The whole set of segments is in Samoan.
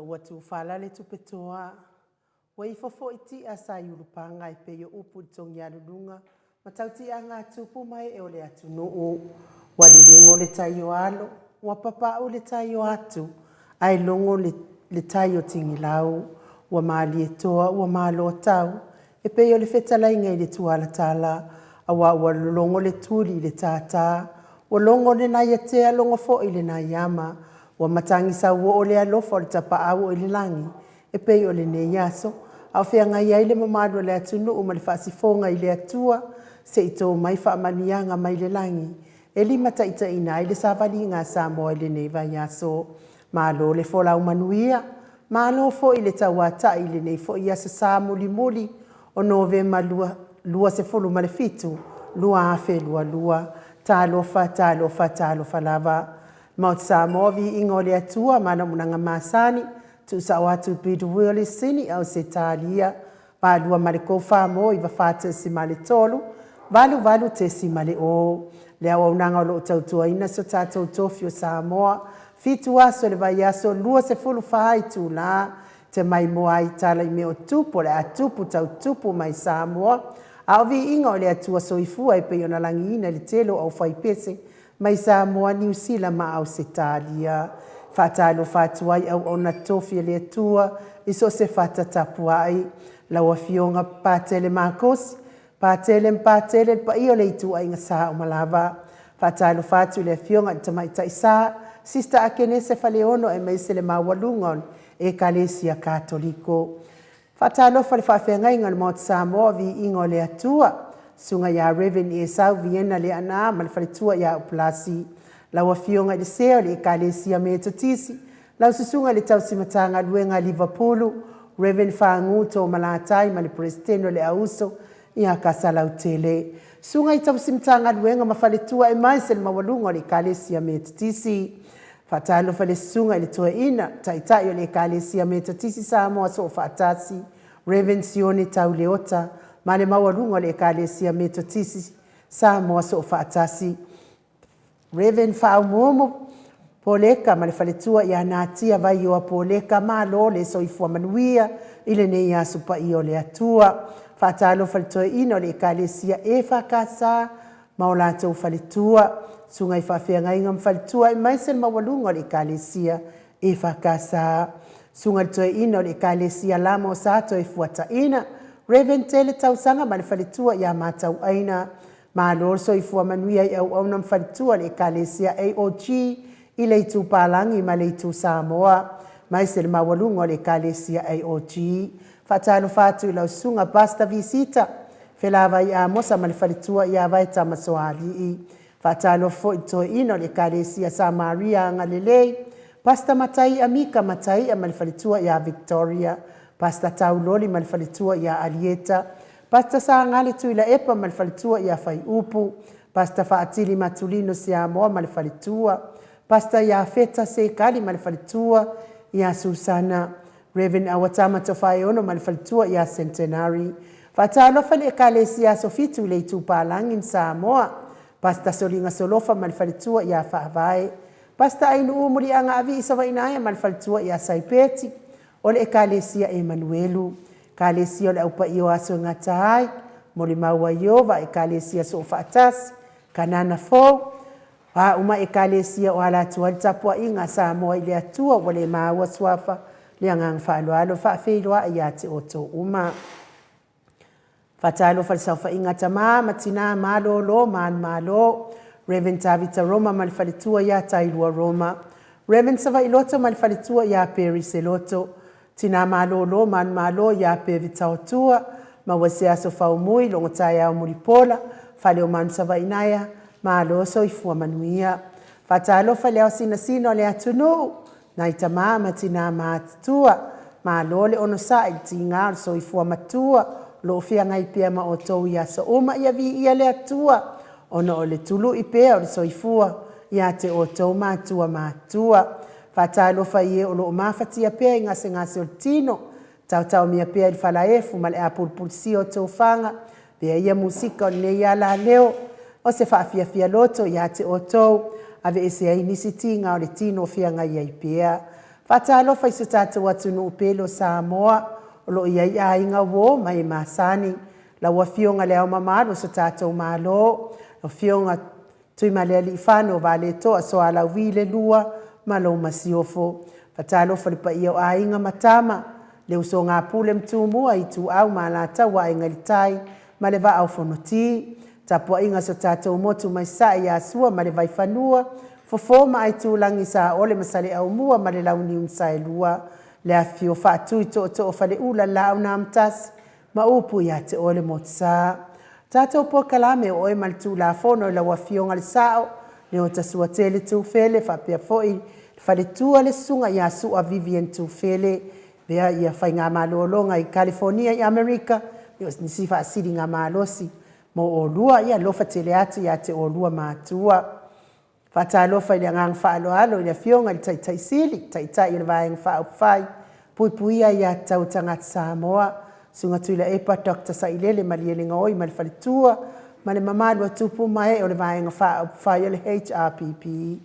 Ua tufala le tupetoa, ua ifo foi ti'a sa i Ulupaga e pei o upu i le togialuluga ma tautiaga a tupu ma ee o le atunuu. Ua liligo le tai o Alo, ua papau le tai o Atu, ae logo le, le tai o Tigilau. Ua malie toa ua malo tau, e pei o le fetalaiga i le Tualatala, aua ua logo le tuli i le tātā, ua logo le naiatea logo foi le naiama, ua matagi sauoo le alofa o le Tapaau o i le lagi, e pei o lenei aso, a o feagai ai le mamalu o le atunuu ma le faasifoga i le Atua, se i to mai faamanuiaga mai le lagi e limataitaiina ai le savaliga a Samoa i lenei vaiaso. Malo le folau manuia, malo foi le tauatai i lenei foi aso Sa mulimuli o Novema 27, 2022. Talofa, talofa, talofa lava. Maota Samoa, viiga o le Atua ma ana auaunaga masani, tuusao atu i Peter Willis Sini, Ausetalia, 8 ma le 3 4 9.4 3, 88.0. Le auaunaga o lo o tautuaina so tatou tofi o Samoa, 7 aso o le vaiaso, 24 itula, te maimoa ai tala i mea o tupu, o le a tupu tautupu mai Samoa, a o viiga o le Atua Soifua e pei ona lagiina i le tele o aufaipese mai Samoa, Niu Sila ma Ausetalia. Faatalofa atu ai auauna tofi a le Atua i so o se fata tapuai. Lau Afioga Patele Makosi, Patele ma Patele, le paia o le ituaiga sa uma lava. Faatalofa atu i le Afioga i le Tamaitai Sa, Sista Akenese Faleono aemaise le maualuga o le Ekalesia Katoliko. Faatalofa i le faafeagaiga o le Maota Samoa o Viiga o le Atua, Susuga ia Reverend Esau Viena Leaana ma le faletua ia Upulasi, lau Afioga i le Sea o le Ekalesia Metotisi, lau Susuga i le Tausi Matagaluega a Livapulu, Reverend Fagu Tomalatai ma le Peresetene o le Auuso ia Kasalautele, Susuga i Tausi Matagaluega ma faletua aemaise le maualuga o le Ekalesia Metotisi. Faatalofa i le Susuga i le Toeaina, Taitai o le Ekalesia Metotisi Samoa Soofaatasi, Reverend Sione Tauleota, ma le maualuga o le Ekalesia Metotisi Samoa Soofaatasi. Reverend Faaumuumu Poleka ma le faletua ia Natia Vaioa Poleka, malo le soifua manuia i lenei aso paia o le Atua. Faatalofa i le toeaina o le Ekalesia EFKS ma o latou faletua, susuga i faafeagaiga ma faletua aemaise le maualuga o le Ekalesia EFKS. Susuga i le toeaina o le Ekalesia Lama o Sa Toefuataina, Reverend Tele Tausaga ma le faletua ia Matauaina. Malo le soifua manuia i auauna ma faletua o le Ekalesia AOG i le itu Palagi ma le itu Samoa, aemaise le maualuga o le Ekalesia AOG. Faatalofa atu i lau susuga Pastor Visita Felavai Amosa ma le faletua ia Vaeta Masoalii. Faatalofa foi i le toeaina o le Ekalesia Samaria Agalelei, Pastor Mataia Mika Mataia ma le faletua ia Victoria, Pastor Tauloli ma le faletua ia Alieta, Pastor Sagale Tuilaepa ma le faletua ia Faiupu, Pastor Faatili Matulino Siamoa ma le faletua, Pastor Iafeta Sekali ma le faletua ia Susana, Rev. Awatama Tofaeono ma le faletua ia Centenary. Faatalofa i le Ekalesia Aso Fitu i le Itu Palagi ma Samoa, Pastor Soliga Solofa ma le faletua ia Faavae, Pastor Ainuu Muliaga Avii Savainaea ma le faletua ia Saipeti, o le Ekalesia Emanuelu, Ekalesia o le Au Paia o Aso e Gata ai, Molimau a Ieova, Ekalesia Soofaatasi, Kanana Fou, a uma Ekalesia o ala atu ai le tapuaiga a Samoa i le Atua ua le maua suafa le agaga faaaloalo e faafeiloai ia te outou uma. Faatalofa i le saofaiga a tama ma tina malolo manumalo, Rev. Tavita Roma ma le faletua ia Tailua Roma, Rev. Savailoto ma le faletua ia Perry Seloto, Tina malolo manumalo ia Pevi Taotua, maua se aso faumui logo taeao mulipola, fale o manu Savainaea, malo soifua manuia. Faatalofa i le ao sinasina o le atunuu, nai tama ma tina matutua, malo le onosai i le tiga o le soifua matua o lo o feagai pea ma outou i aso uma. Ia viia le Atua ona o le tului pea o le soifua ia te outou matua matutua. Faatalofa i e o lo o mafatia pea i gasegase o le tino, taotaomia pea i le falaefu ma le apulupulusia o tofaga, pea ia musika o lenei alaleo o se faafiafia loto ia te outou, aveese ai nisi tiga o le tino o feagai ai pea. Faatalofa i so tatou atunuu pele o Samoa o lo o i ai aiga uo ma e masani. Lau Afioga i Le Ao Mamalu o so tatou Malo, lau Afioga Tuimalealiifano Vaaletoa Sualauvi II ma lou Masiofo. Faatalofa i le paia o Aiga ma Tama, le usoga a Pule ma Tumua, Ituau ma Alataua, Aiga i le Tai ma le Vaa o Fonoti. Tapuaiga a si o tatou motu mai Sasae ia Sua ma le Vaifanua, Fofo ma Aitulagi, Saole ma Saleaaumua ma le Launiu na Saelua, le afifio o Faatui Tootoo o Faleula, le Laau na Amotasi ma upu ia te oe le Motusa. Tatou polokalame o oe ma le Tulafono i lau Afioga i le Sao, Leota Suatele Tufele, faapea foi le faletua le Susuga ia Sua Vivian Tufele, pea ia faigamalologa i Kalifonia i Amerika, o nisi faasiligamalosi mo olua, ia alofa tele atu ia te olua matua. Faatalofa i le agaga faaaloalo i le Afioga i le Taitai Sili, Taitai o le Vaega Faaupufai, Puipuia Aia Tatau a Tagata Samoa, Susuga Tuilaepa Dr. Sailele Malielegaoi ma le faletua ma le mamalu o tupu ma ee o le Vaega Faaupufai o le HRPP.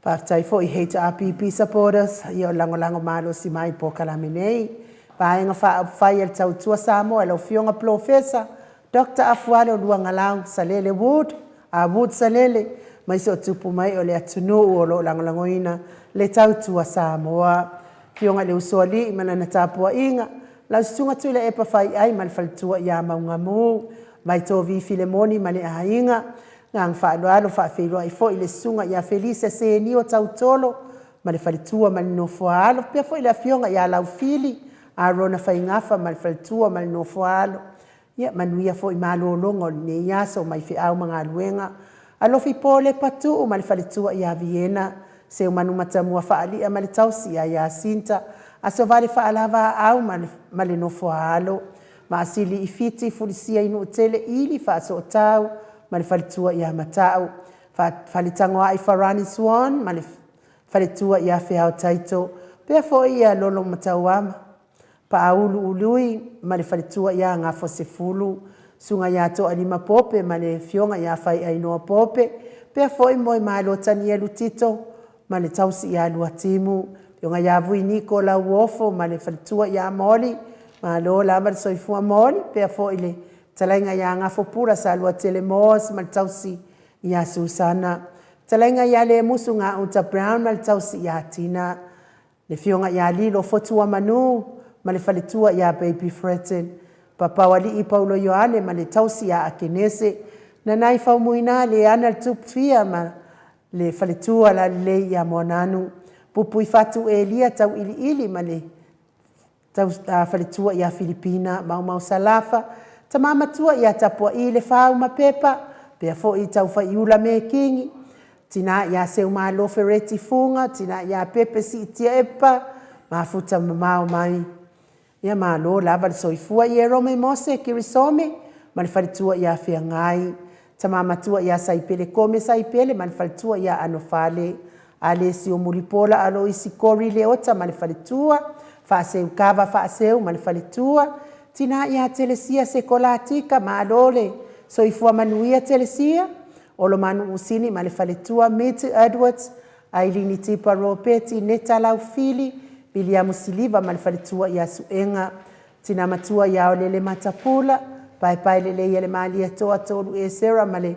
Faafetai foi i HRPP supporters ia o le lagolago malosi mai i polokalame nei. Vaega Faaupufai a le Tautua Samoa i lau Afioga Polofesa Dr. Afualo Luagalau Salele Wood, a Wood Salele, ma isi o tupu mai o le atunuu o lo o lagolagoina le Tautua Samoa. Afioga i le Usoalii ma lana tapuaiga, lau Susuga Tuilaepa Faiai ma le faletua ia Maugamu, Vaitovi Filemoni ma le aiga, Agaga faaaloalo faafeiloai foi i le Susuga ia Felisa Senio Tautolo ma le faletua ma le nofo a alo, faapea foi le afioga ia Laufili Arona Faigafa ma le faletua ma le nofo a alo. Ia manuia foi malologa o lenei aso mai feau ma galuega. Alofi Paul Lepa Tuu ma le faletua ia Viena, Seumanu Matamua Faalia ma le tausi ia Iasinta, Asovale Faalavaau ma le nofo a alo, Maasili i Fiti Fulisia i Nuutele Ili Faasootau ma le faletua ia Matau, Faletagoai Farani Swan ma le faletua ia Feao Taito, pea foi ia Lolo Matauama, Paaulu Ului ma le faletua ia Gafosefulu, Susuga ia Toalima Pope ma le afioga ia Faiainoa Pope, pea foi Moemalo Tanielu Tito ma le tausi ia Luatimu, afioga ia Vui Niko Lauofo ma le faletua ia Moli, malo lava le soifua Moli, pea foi le fetalaiga ia Gafopula Saluatele Moss ma le tausi ia Susana, fetalaiga ia Lemusu Gauta Brown ma le tausi ia Tina, le afioga ia Lilo Fotuamanu ma le faletua ia Baby Fretton, Papaualii Paulo Ioane ma le tausi ia Akenese, Nanai Faumuina Leana le Tupufia ma le faletua Lalelei ia Moananu, Pupui Fatu Elia Tauiliili ma le faletua ia Filipina, Maumau Salafa, Tama Matua ia Tapuai le Fau ma Pepa, pea foi Taufaiula Mekingi, Tina ia Seumalo Fereti Fuga, tina ia Pepe Siitia Epa, mafuta mamao mai. Ia malo lava le soifua. Ierome Mose Kirisome ma le faletua ia Feagai, Tama Matua ia Saipele Kome Saipele ma le faletua ia Anofale, Alesio Mulipola Aloisi Kori Leota ma le faletua, Faaseu Kava Faaseu ma le faletua, tina ia Telesia Sekolatika, malo le soifua manuia Telesia, Olomanu Usini ma le faletua, Mitch Edwards, Ailini Tipa Ropeti, Neta Laufili, Viliamu Siliva ma le faletua ia Suega, Tina Matua ia Olele Matapula, Paepae Lelei a le Malietoa Tolu Esera ma le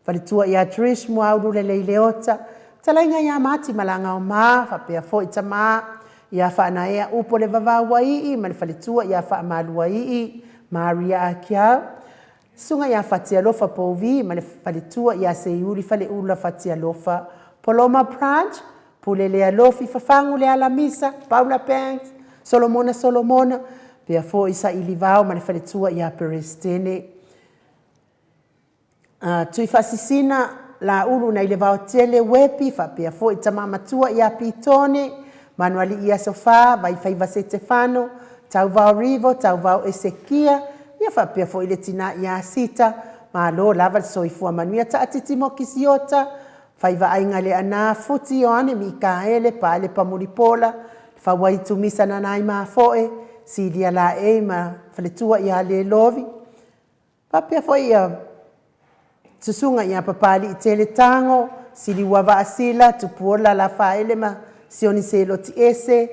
faletua ia Trish Muaulu Lelei Leota, Talaiga ia Mati Malagaoma, faapea foi Tama ia Faanaea Upo le Vavauaii ma le faletua ia Faamaluaii Maria Akiau, Susuga ia Fatialofa Pouvi ma le faletua ia Seiuli Faleula Fatialofa, Poloma Branch, Pule Lealofi Fafagu le Alamisa, Paula Banks, Solomona Solomona, pea foi Sailivao ma le faletua ia Perestene. Tuifaasisina Laulu nai le Vaotele Uepi, faapea foi Tama Matua ia Pitone, Manualii Aso Fa, Vaifaiva Setefano, Tauvao Rivo, Tauvao Esekia, ia faapea foi le tina ia Sita, malo lava le soifua manuia. Taatiti mo Kisiota, Faivaaiga le Ana, Futi Ioane Mikaele, Pale Pamulipola, Fauaitu Misa Nanai Mafoe, Silia Laei ma faletua ia Lelovi, faapea foi ia Susuga ia Papalii Tele Tago, Siliua Vaasila, Tupuola Lafaele ma Sioni Seloti Ese,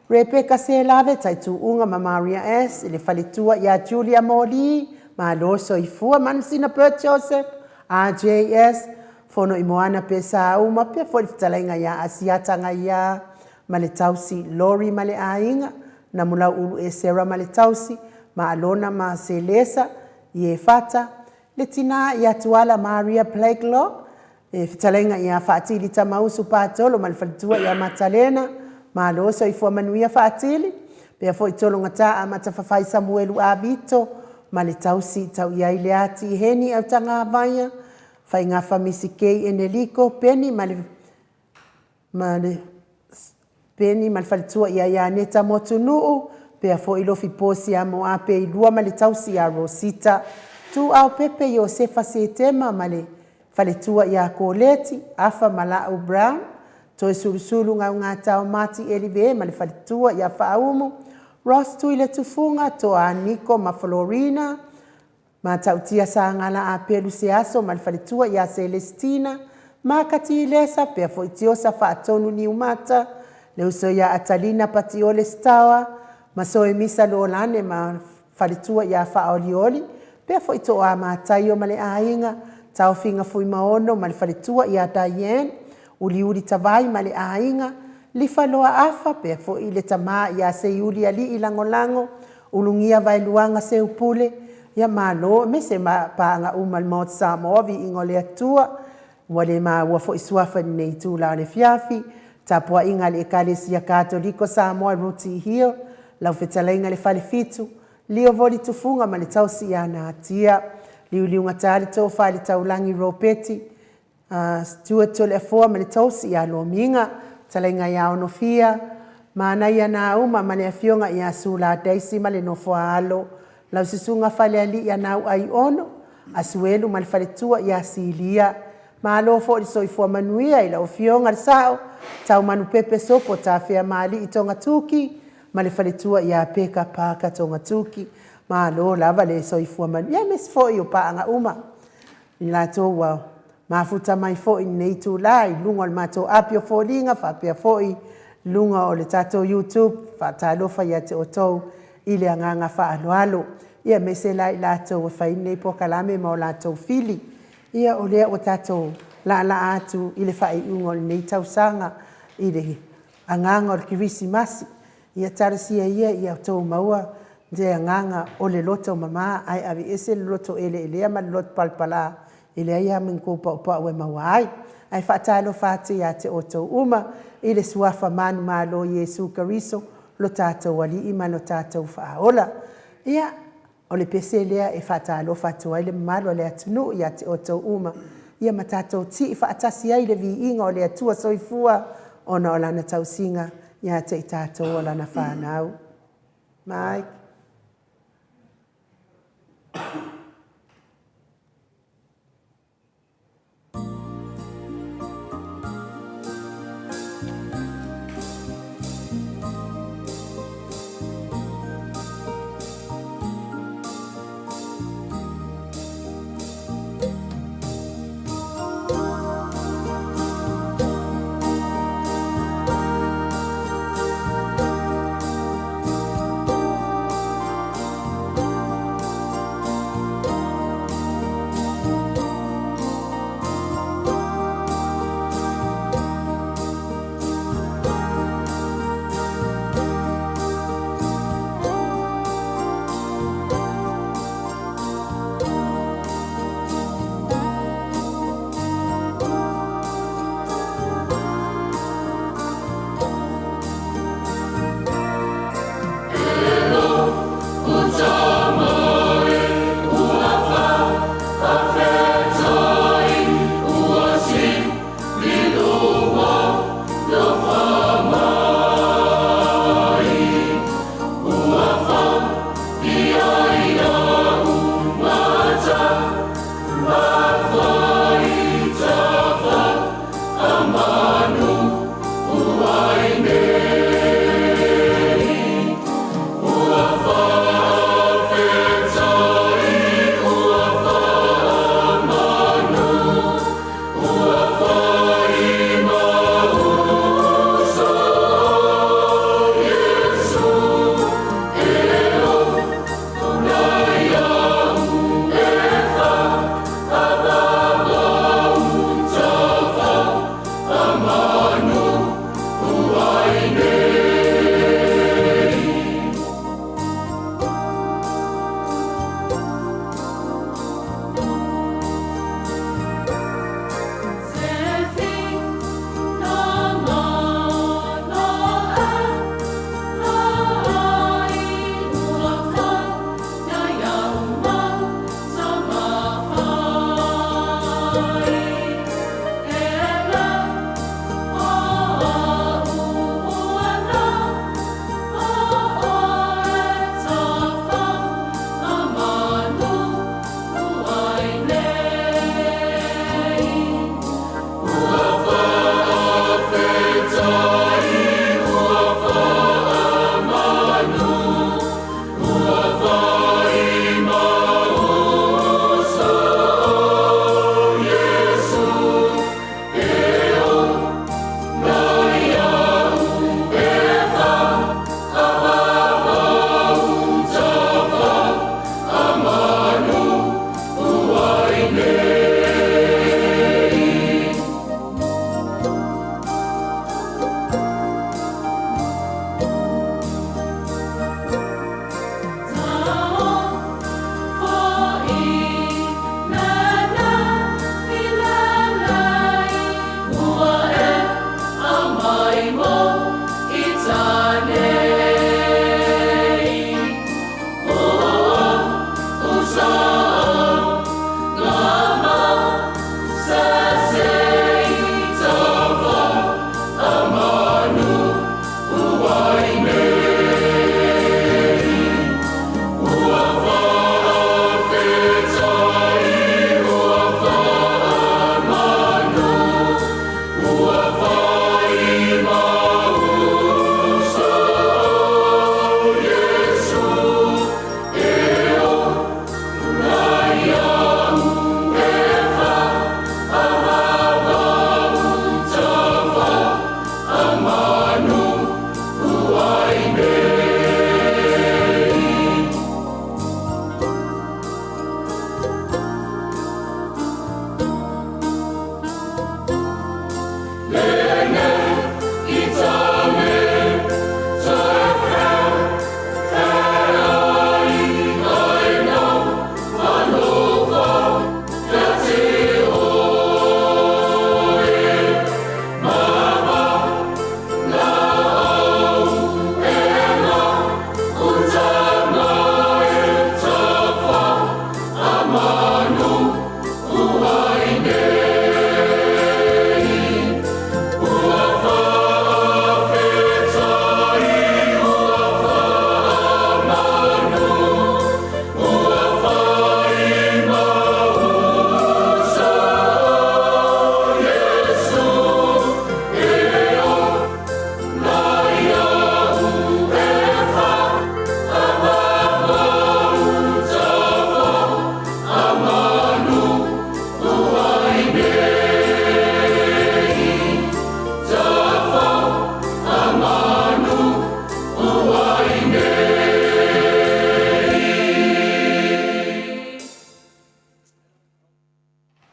Rebecca Selave, Taituuga ma Maria S, i le faletua ia Julia Moli, malo soifua, Manusina Bert Joseph, RJS, Fono i Moana Pesauma, pea foi le fetalaiga ia Asiata Gaia ma le tausi Lori ma le aiga, Namulau Ulu Esera ma le tausi, ma Alona ma Selesa, Iefata, le tina ia Tuala Maria Blakelock, le fetalaiga ia Faatili Tamausu Patolo ma le faletua ia Matalena, malo soifua manuia Faatili, pea foi Tologata Amata Fafai Samuelu Avito ma le tausi tau i ai Leati Heni Autagavaia, Faigafa Misi Kei Eneliko, Peni ma le ma le Peni ma le faletua ia Ianeta Motunuu, pea foi Lofi Posi ia Moape i lua ma le tausi ia Rosita, Tuau Pepe Iosefa Setema ma le faletua ia Koleti, Afa ma Laau Brown, Toesulusulu Gaugatao Mati Elive ma le faletua ia Faaumu, Ross Tuiletufuga, Toa Niko ma Florina, Matautia Sagala Apelu Seaso ma le faletua ia Selesitina, Makati Ilesa, pea foi Tiosa Faatonu Niumata, le uso ia Atalina Patiole Sitaoa, ma Soemisa Lolane ma faletua ia Faaolioli, pea foi Toa Mataio ma le aiga, Taofiga Fuimaono ma le faletua ia Diane, Uliuli Tavai ma le aiga, Lifaloa Afa, pea foi le tama ia Seiuli Alii Lagolago, Ulugia Vaeluaga Seupule, ia malo, aemaise ma paaga uma o le Maota Samoa, viiga o le Atua. Ua le maua foi suafa i lenei itula o le afiafi, tapuaiga a le Ekalesia Katoliko Samoa i Rooty Hill, lau fetalaiga i le Falefitu, Lio Voli Tufuga ma le tausi ia Natia, Liuliugata le tofa i le Taulagi Ropeti, Stuart Toleafoa ma le tausi ia Lomiga, fetalaiga ia Onofia, Manaia Nauma ma le afioga ia Sula Daisy ma le nofo a alo, lau susuga Falealii ia Nauai Ono, Asuelu ma le faletua ia Silia. Malo foi le soifua manuia i lau afioga le Sao, Taumanu Pepe Sopo Tafea Maalii Togatuki ma le faletua ia Peka Parker Togatuki. Malo lava le soifua manuia aemaise foi o paaga uma i latou ua mafuta mai foi i lenei itula i luga o le matou api o foliga faapea foi luga o le tatou YouTube. Faatalofa ia te outou i le agaga faaaloalo. Ia aemaise la i latou ua fai lenei polokalame ma o latou fili. Ia o lea ua tatou laalaa atu i le faaiuga o lenei tausaga i le agaga o le Kerisimasi. Ia talosia ia ia outou maua le agaga o le loto mama ae aveese le loto eleelea ma le loto palapala, e leai lava ma ni kou paupau e maua ai. Ae faatalofa atu ia te outou uma i le suafa manumalo o Iesu Keriso lo tatou Alii ma lo tatou Faaola. Ia, o le pese lea e faatalofa atu ai le mamalu o le atunuu ia te outou uma, ia ma tatou tii faatasi ai le viiga o le Atua soifua ona o Lana tausiga ia te i tatou o Lana fanau. Mike.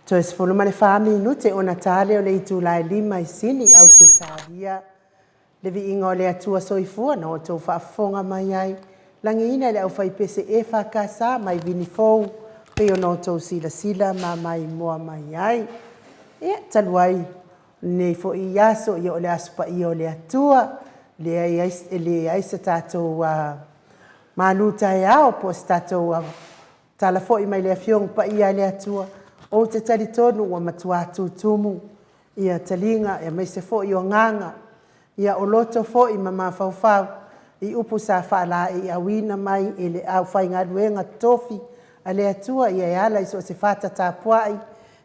Toe 14 minute ona ta lea o le itula e 5 i Sini, Ausetalia. Le viiga o le Atua Soifua na outou faafofoga mai ai. Lagiina e le aufaipese EFKS mai Vinifou, pei ona outou silasila ma maimoa mai ai. Ia, talu ai lenei foi aso, ia o le aso paia o le Atua, leai, e leai se tatou malu taeao po o se tatou tala foi mai le Afioga Paia a le Atua. Ou te talitonu ua matua tutumu ia taliga aemaise foi o agaga, ia o loto foi ma mafaufau i upu sa faalaeiauina mai e le aufaigaluega totofi a le Atua, ia e ala i so o se fata tapuai,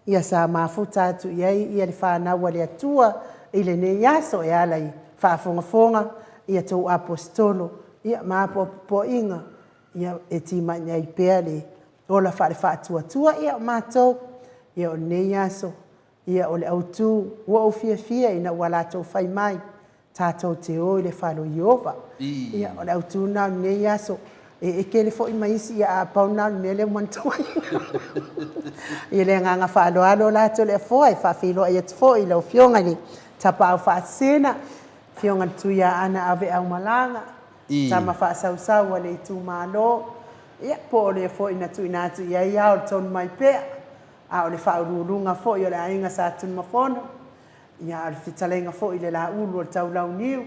ia sa mafuta atu i ai ia le fanau a le Atua i lenei aso, e ala i faafogafoga ia tou aposetolo, ia ma apoapoaiga, ia e timai ai pea le ola faale-faatuatua. Ia o matou, ia o lenei aso, ia o le autu, ua ou fiafia ina ua latou fai mai, tatou te o i le fale o Ieova. Ia, o le autu lena o lenei aso. E tele foi ma isi, ia a pau lena o le mea lea ua manatua. I le agaga faaaloalo la Toleafoa e faafeiloai atu foi i lau Afioga i le Tapaau Faasisina, Afioga i le Tuiaana Aveaumalaga, tama faasausau a le itumalo, ia po o le foi na tuuina atu i ai ao le tonu mai pea, a o le faauluuluga foi o le aiga Sa Tunumafono, ia a o le fetalaiga foi i le Laulu o le Taulauniu,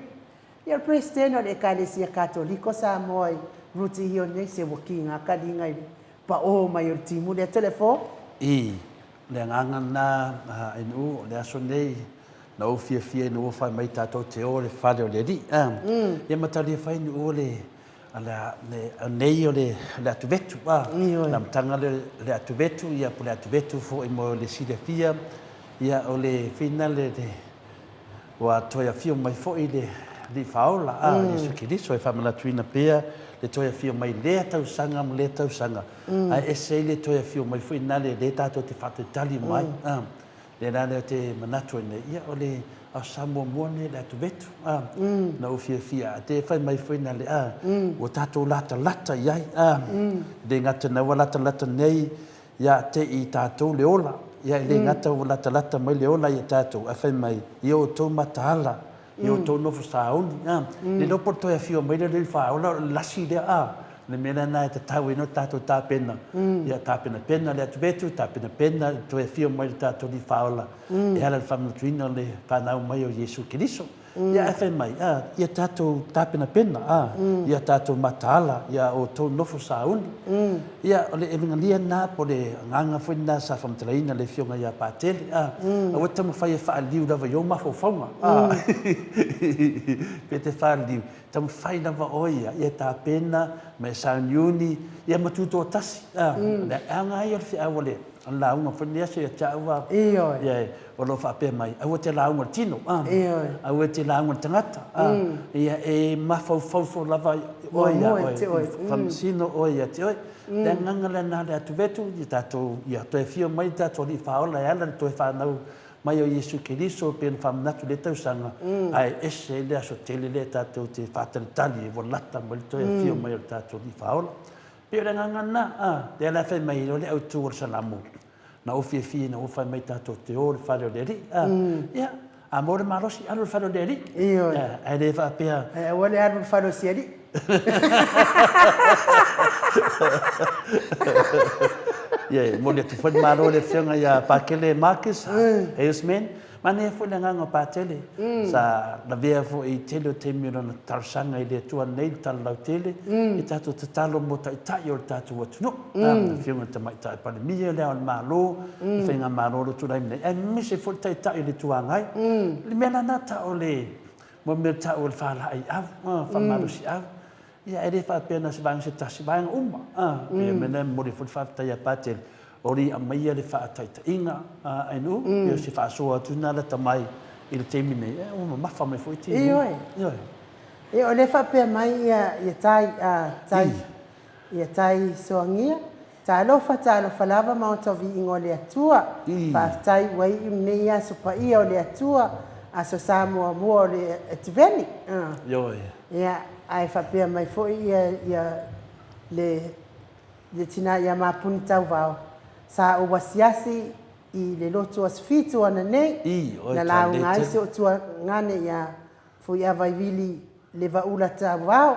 ia o le Peresetene o le Ekalesia Katoliko Samoa i Rutihio nei, se ua kiga taliga i le pao mai o le timu lea Toleafoa. le agaga lena a Ainuu o le aso nei na ou fiafia ina ua fai mai tatou te o i le fale o le Alii. Ia ma talia fai Ainuu o le nei o le atuvetu, le amataga lea o le atuvetu, ia po o le atuvetu foi mo le silafia, ia o le finale ua toe afio mai foi le Alii Faaola, a, Iesu Keriso, e faamanatuina pea le toe afio mai i lea tausaga ma lea tausaga, ae ese ai le toe afio mai foi nale lea tatou te faatalitali mai. A, lea la lea ou te manatu ai nei, ia o le Aso Sa muamua lenei o le atuvetu, a, na ou fiafia a te fai mai foi nale, a, ua tatou latalata i ai, a, e le gata ina ua latalata nei ia te i tatou le ola, ia e le gata ua latalata mai le ola ia tatou, ae fai mai, ia outou mataala, ia outou nofo sauni, a, le iloa po o le toe afio mai lea o le faaola o le lasi lea, a, o le mea lena e tatau ai ona tatou tapena, ia tapenapena le atuvetu, tapenapena le toe afio mai o le tatou Alii Faaola, e ala i le faamanatuina o le fanau mai o Iesu Keriso. Ia ae fai mai, a, ia tatou tapenapena, a, ia tatou mataala, ia outou nofo sauni. Ia, o le evegalia lena po o le agaga foi lena sa faamatalaina e le Afioga ia Patele, a, aua te taumafai e faaliu lava i ou mafaufauga, a, pe te faaliu, taumafai lava oe ia, ia tapena ma e sauniuni, ia ma tutoatasi, a, o le aoga ia o le feau a le O le lauga foi lenei aso ia te au a. Ioe. Ia, o lo o faapea mai, aua te lauga i le tino, a. Ioe. Aua te lauga i le tagata, a. Ia, e mafaufau fua lava oe ia oe. Te oe. Faamasino oe ia te oe. Le agaga lena le atuvetu, ia tatou, ia toe afio mai le tatou Alii Faaola e ala i le toe fanau mai o Iesu Keriso pei ona faamanatu i lea tausaga, ae ese ai le aso tele lea tatou te faatalitali ai ua lata mai le toe afio mai o le tatou Alii Faaola. Pei o le agaga lena, a, lea la e fai mai ai o le autu o le Salamo, na ou fiafia ina ua fai mai tatou te o i le fale o le Alii, a, ia, a maua le malosi, alu i le fale o le Alii. Ioe. A, ae le faapea. Ae aua le alu i le fale o si alii. Ia, e momoli atu foi le malo i le Afioga ia Pakele Marcus, Hailsman. Manaia foi le agaga o Patele, sa lavea foi i tele o taimi o lana talosaga i le Atua nei, le tala lautele, i tatou tatalo mo taitai o le tatou atunuu, le Afioga i le Tamaitai Palemia, Le Ao o le Malo, le Faigamalo o lo o tulai mai nei, aemaise foi le Taitai o le Itu Agai. Le mea la lena tau o le mea tau o le faalaeiau, faamalosiau. Ia, e le faapea na o se vaega se tasi, vaega uma. Ia, o le mea lea e momoli ai foi le faafetai ia Patele, o le aumaia le faataitaiga a Ainuu, ia o se faasoa atu lena lata mai i le taimi nei, ia ua mamafa mai foi timuga. Ioe. Ioe. Ia, o lea e faapea mai ia Tai, Tai, ia Tai Soagia, Talofa, talofa lava Maota o Viiga o le Atua. Faafetai ua iu lenei aso paia o le Atua, aso Sa muamua o le Ativeni. Ioe. Ia, ae faapea mai foi ia, ia le, le tina ia Mapuni Tauvao, sa ou asiasi i le lotu aso Fitu ananei, na lauga ai si ou tuagane ia Fuiava Ivili Levaula Tauvao,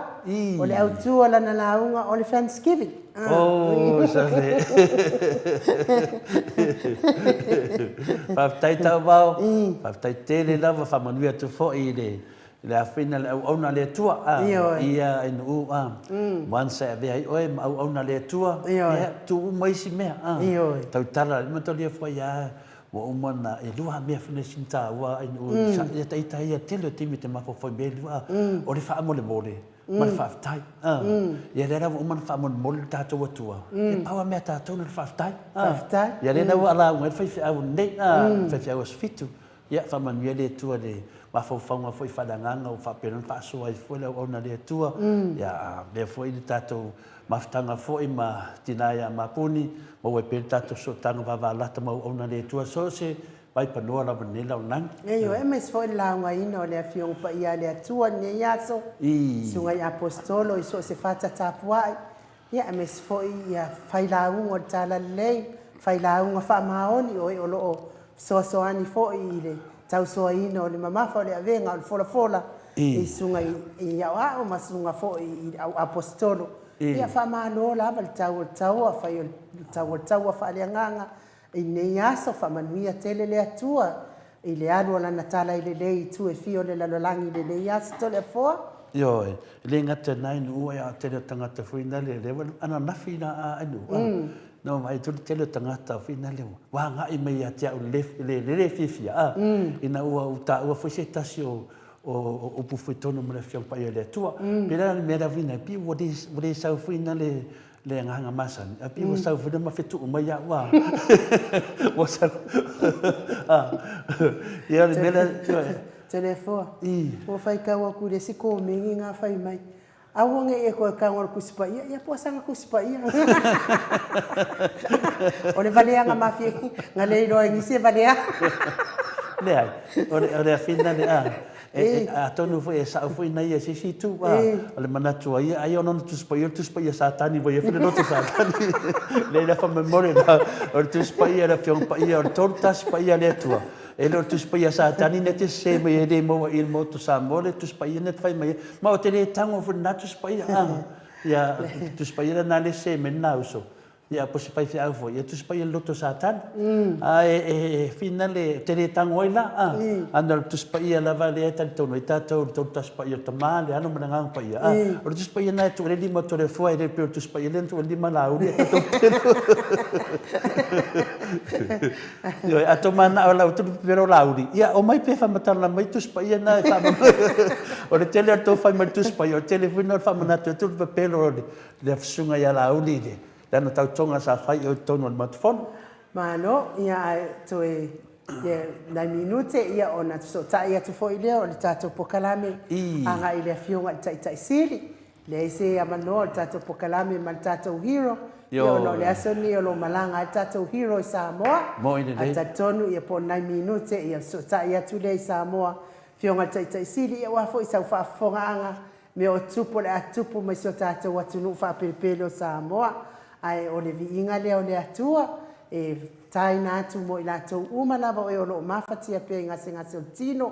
o le autu o lana lauga o le Thanksgiving. Oh, sale. Faafetai Tauvao, faafetai tele lava, faamanuia atu foi i le le afina le auauna a le Atua. Ia e nuu a. Once e avea ai oe ma auauna a le Atua, ia tuu uma isi mea. Tautala, matalia foi a Ua uma ona e lua mea foi nei taua ai nuu ia ta ita ia tele o taimi e te mafaufau i mea e lua o le faamolemole ma le faafetai. Ia lea la ua uma ona faamolemole le tatou Atua, e pau lava mea a tatou na o le faafetai. Faafetai. Ia lea la ua lauga ai le faifeau lenei, le faifeau aso Fitu. Ia faamanuia le Atua i le mafaufauga foi faaleagaga ua faapena ona faasoa ai foi le auauna a le Atua. Ia a mea foi le tatou Mafutaga foi ma tina ia Mapuni, maua ai pea le tatou sootaga vavalata ma auauna le Atua so o se vaipanoa lava i lenei lalolagi. Ioe, aemaise foi le laugaina o le Afioga Paia a le Atua i lenei aso, Susuga i Aposetolo i so o se fata tapuai, ia aemaise foi ia failauga o le Talalelei, failauga faamaoni o e o lo o fesoasoani foi i le tausoaina o le mamafa o le avega o le folafola i susuga i aoao ma susuga foi i au aposetolo. Ia faamalo lava le tau o le taua, fai o le tau o le taua faaleagaga i lenei aso, faamanuia tele le Atua i le alu o lana tala i lelei i itu e fia o le lalolagi i lenei aso Toleafoa. Ioe, e le gata i na i nuu ae a tele o tagata foi na le lea ananafi na a nuu. Na ou vaai atu le tele o tagata foi na le ua agai mai ia te au i le le fiafia a, ina ua ou taua foi se tasi o upu foi tonu ma le Afioga Paia o le Atua. Pei la o le mea lea foi pei ua le sau foi na le agaga masani, ae pei ua sau foi na ma fetuu mai au a. Ua sau a. Ia o le mea lea. Toleafoa, ua faitau atu i le isi komeni na fai mai, Aua ne i e toe tago i le Tusi Paia, ia po o sana Tusi Paia. O le valeaga mafiafia, na le iloa e nisi e valea. Leai, o le, o le afina le a. E, e, atonu foi e sao foi na ia se isi itu, a, o le manatu a ia, ai ona ona Tusi Paia, o le Tusi Paia Satani, ua ia foi le loto Satani. Le ila faamolemole la, o le Tusi Paia a le Afioga Paia, o le 31 Paia a le Atua. E le o le Tusi Paia a Satani na te sese mai ai, e le maua i le Maota o Samoa le Tusi Paia na te fai mai ai. Ma ou te le tago foi i lena Tusi Paia, a. Ia, Tusi Paia lena lea e sese mai ai lena uso. Ia, po o se faifeau foi, ia Tusi Paia i le loto o Satani. Ae e finale, ou te le tago ai la, a. A na o le Tusi Paia lava lea e talitonu ai tatou i le 31 Paia o le Tama, le Alo ma le Agaga Paia, a. O le Tusi Paia lena e tuu ai le lima o Toleafoa, e le pei o le Tusi Paia lea na tuu ai le lima a Laauli ae tatou pepelo. Ioe, a tou mananao e lau atu le pepelo Laauli, ia omai pea e faamatala mai Tusi Paia na e O le tele o le tou fai mai i le Tusi Paia, o le tele foi lena o le faamanatu atu le pepelo o le Susuga ia Laauli i lana tautoga sa fai i o i totonu o le Maota Fono. Malo, ia ae toe ia nai minute ia ona fesootai atu foi lea o le tatou polokalame agai i le Afioga i le Taitai Sili. Leai se avanoa o le tatou polokalame ma le tatou hero, ia ona o le aso lenei o lo o malaga ai le tatou hero i Samoa. Ae talitonu ia po o nai minute ia fesootai atu lea i Samoa, Afioga i le Taitai Sili, ia aua foi sau faafofogaaga, mea o tupu o le a tupu mai si o tatou atunuu faapelepele o Samoa. Ae o le viiga lea o le Atua e taina atu mo i latou uma lava o e o lo o mafatia pea i gasegase o le tino,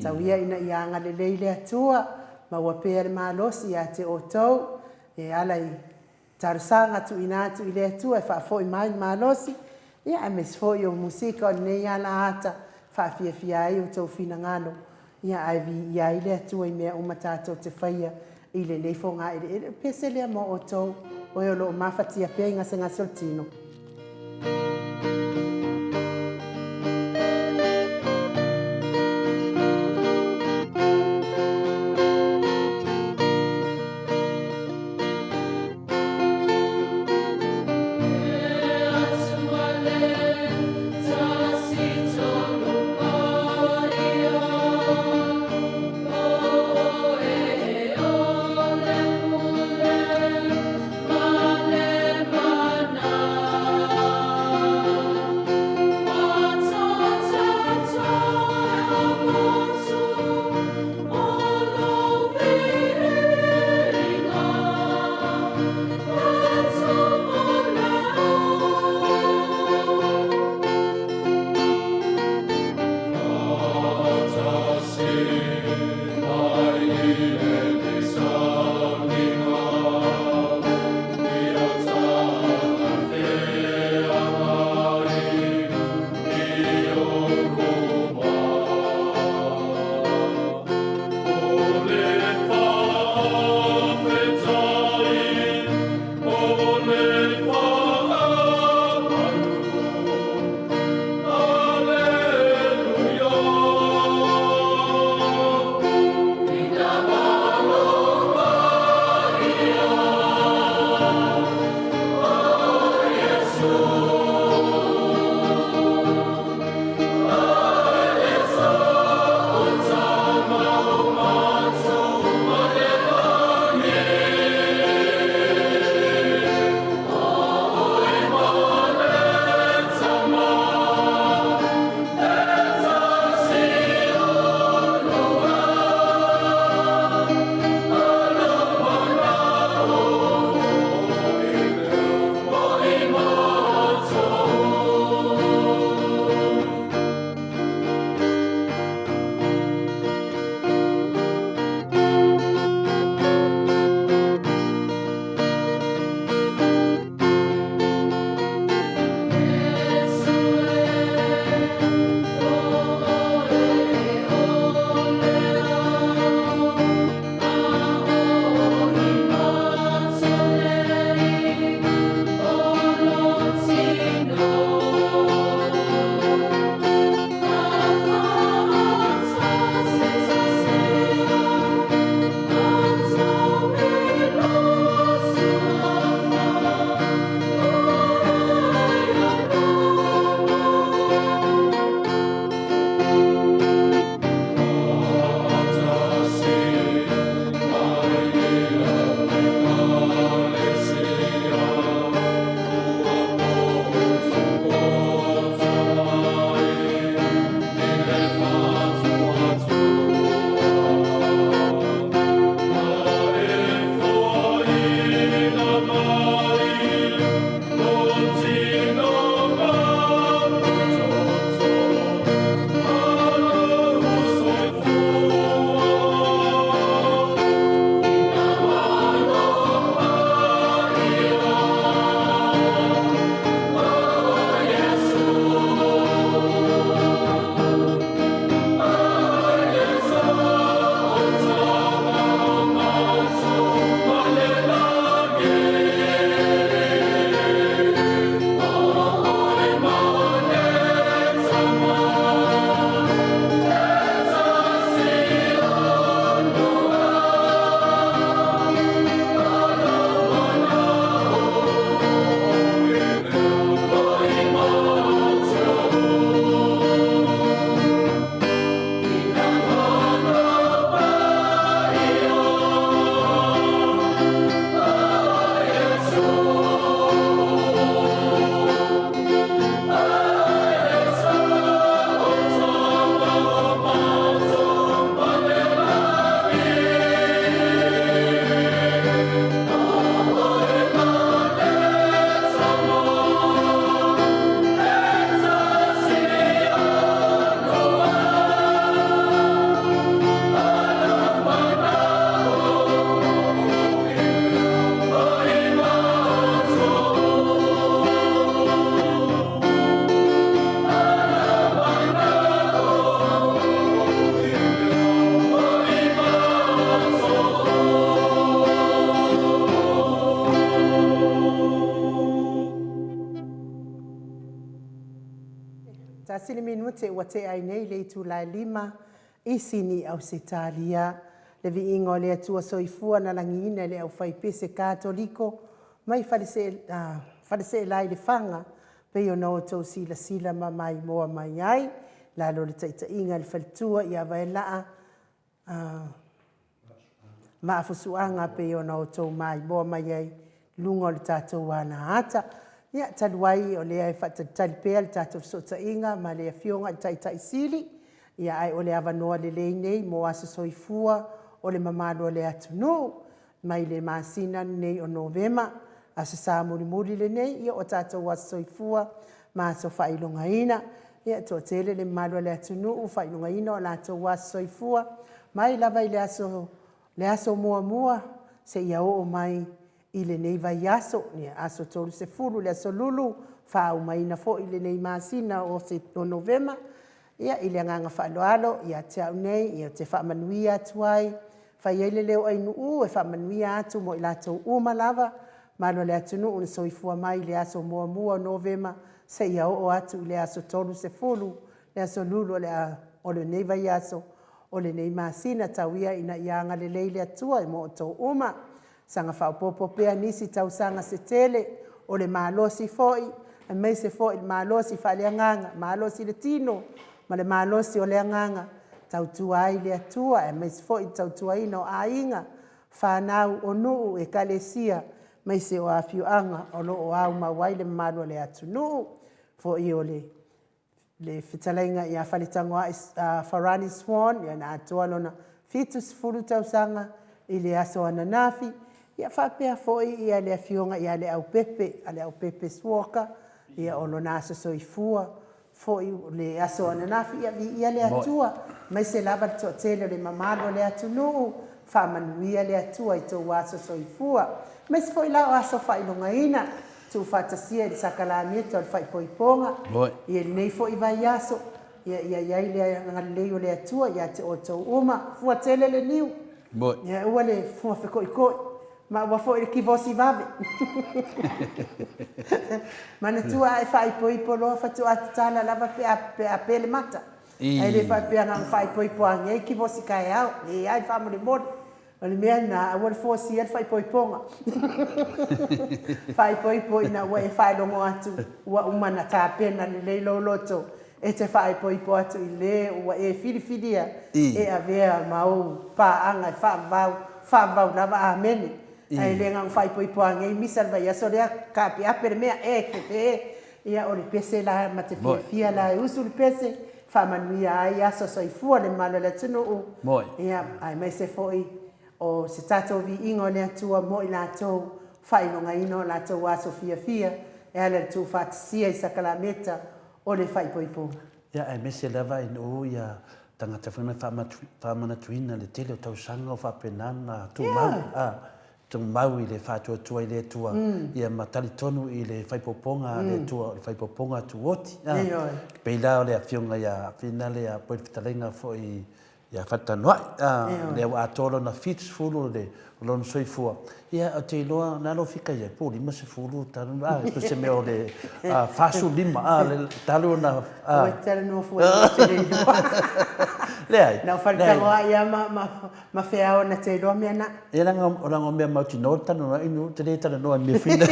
tau ia ina ia agalelei le Atua, maua pea le malosi ia te outou e ala i talosaga tuuina atu i le Atua e faafoi mai le malosi, ia aemaise foi o musika o lenei alaata e faafiafia ai outou finagalo, ia ae viia ai le Atua i mea uma tatou te faia i lenei fogaeleele. O le pese lea mo outou o e o lo o mafatia pea i gasegase o le tino. te ua tea ai nei le itula e lima i Sini, Ausetalia. Le viiga o le Atua Soifua na lagiina e le aufaipese Katoliko mai Faleseela i Lefaga, pei ona outou silasila ma maimoa mai ai, lalo o le taitaiga a le faletua ia Vaelaa Maafusuaga pei ona outou maimoa mai ai i luga o le tatou alaata. Ia, talu ai o lea e faatalitali pea le tatou fesootaiga ma le Afioga i le Taitai Sili, ia ae o le avanoa lelei nei mo aso soifua o le mamalu o le atunuu mai le masina lenei o Novema, Aso Sa mulimuli lenei, ia o tatou aso soifua ma aso faailogaina. Ia, e toatele le mamalu o le atunuu ua faailogaina o latou aso soifua mai lava i le aso le aso muamua seia oo mai i lenei vaiaso, ia aso 30 le aso Lulu, faaumaina foi lenei masina o Novema. Ia, i le agaga faaaloalo ia te au nei, ou te faamanuia atu ai, fai ai le leo o Ainuu e faamanuia atu mo i latou uma lava, mamalu o le atunuu na soifua mai i le aso 1 o Novema seia oo atu i le aso 30 le aso Lulu o lenei vaiaso o lenei masina. Tau ia ina ia agalelei le Atua mo outou uma, saga faaopoopo pea nisi tausaga se tele o le malosi foi, aemaise foi le malosi faaleagaga, malosi i le tino ma le malosi o le agaga, tautua ai i le Atua aemaise foi le tautuaina o aiga, fanau, o nuu, ekalesia, aemaise o afioaga o lo o aumau ai le mamalu o le atunuu. Foi o le le fetalaiga ia Faletagoai Farani Swan, ia na atoa lona 70 tausaga i le aso ananafi, ia faapea foi ia le afioga ia Leaupepe, Leaupepe Suoka, ia o lona aso soifua foi le aso ananafi, ia viia le Atua, aemaise lava le toatele o le mamalu o le atunuu, faamanuia le Atua i tou aso soifua. Aemaise foi la o aso faailogaina, tuufaatasia i le sakalameta o le faaipoipoga, ia lenei foi vaiaso, ia ia i ai le agalelei o le Atua ia te outou uma. Fua tele le niu, ia aua le fua fekoikoi, ma aua foi le kivosi vave. Manatua a e faaipoipo loa faatoa tatala lava pe a pe a pe le mata. Ae le faapea na ona faaipoipo lava nei kivosi taeao. Leai faamolemole. O le mea lena, aua le fuasia le faaipoipoga. Faaipoipo ina ua e faalogo atu ua uma ona tapena lelei lou loto e te faaipoipo atu i le ua e filifilia e avea ma ou paaga e faavavau, faavavau lava amene. Ae le na ona faaipoipo lava nei misa le vaiaso lea, taapeape le mea, e fefe. Ia o le pese la ma te fiafia la e usu le pese, faamanuia ai aso soifua le mamalu o le atunuu, ia, aemaise foi o se tatou viiga o le Atua mo i latou faailogaina o latou aso fiafia e ala i le tuufaatasia i sakalameta o le faaipoipoga. Ia, aemaise lava i nuu ia tagata foi na faamanatuina le tele o tausaga o faapena ona tumau. Tumau i le faatuatua i le Atua, ia ma talitonu i le faaipoipoga a le Atua, o le faaipoipoga tuoti. Ioe. Pei la o le afioga ia Finale ia po o le fetalaiga foi ia Faletanoai, lea ua atoa lona 70 o le lona soifua. Ia ou te iloa o le a lou fika i ai, po o 50 talu, a, se mea o le 45, a, le talu ona... Ua e talanoa fua ou te le iloa. Leai. Na o Faletanoai lava ma, ma Feao na te iloa mea na. Ia leaga o leaga o mea mautinoa le talanoa inu ou te le talanoa i mea fina.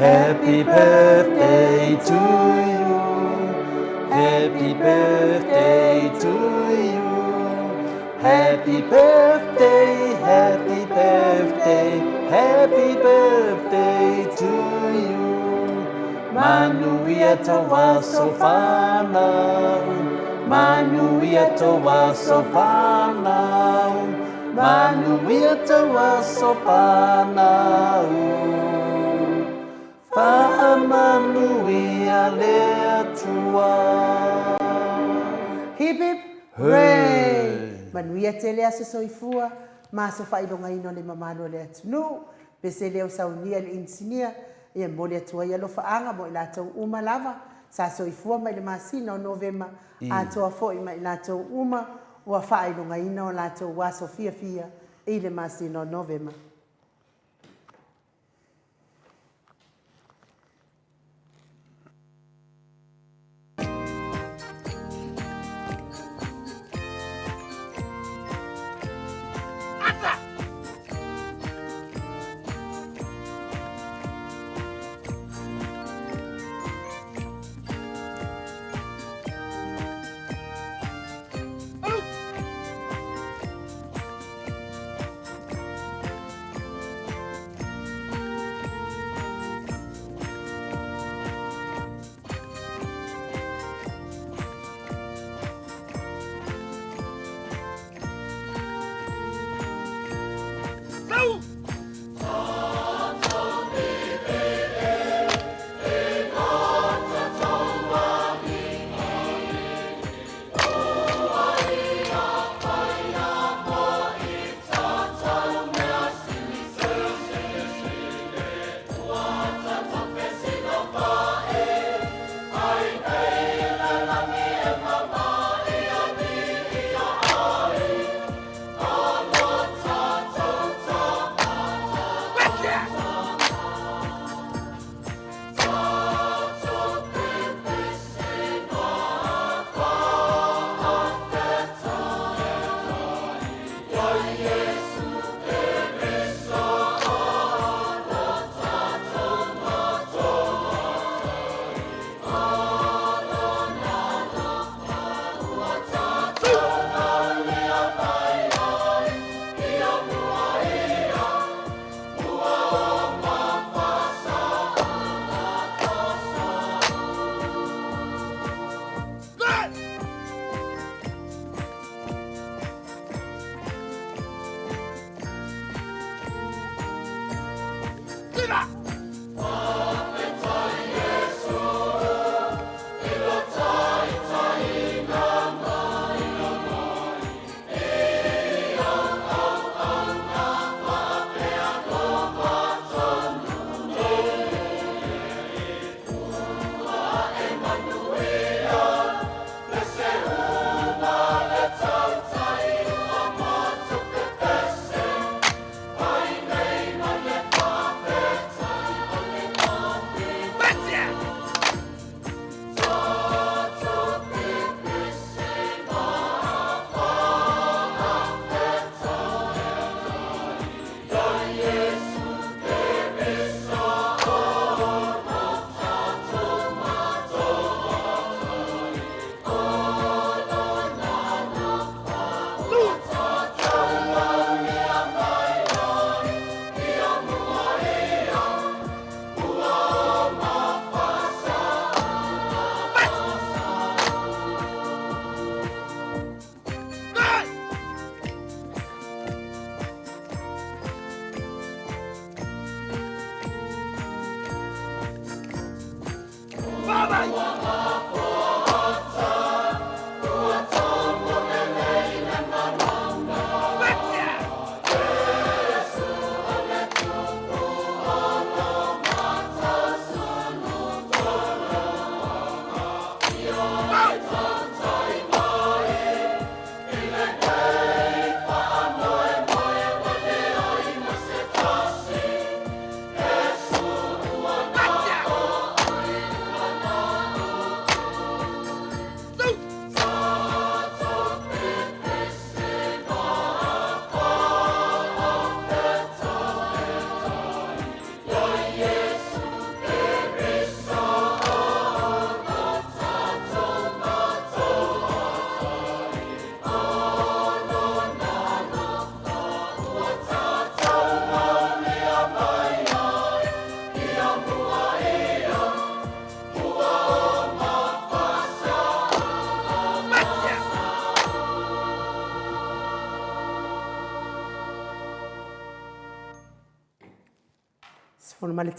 Happy birthday to you. Happy birthday to you. Happy birthday, happy birthday, happy birthday to you. Manuia tō aso whānau, manuia tō aso whānau, manuia tō aso whānau. Whaamanuia le Atua. Hip hip hooray! Manuia tele aso soifua ma aso faailogaina o le mamalu o le atunuu. Pese leo saunia i le inisinia, ia momoli atu ai alofaaga mo i latou uma lava sa soifua mai le masina o Novema atoa foi ma i latou uma ua faailogaina o latou aso fiafia. i le masina o Novema.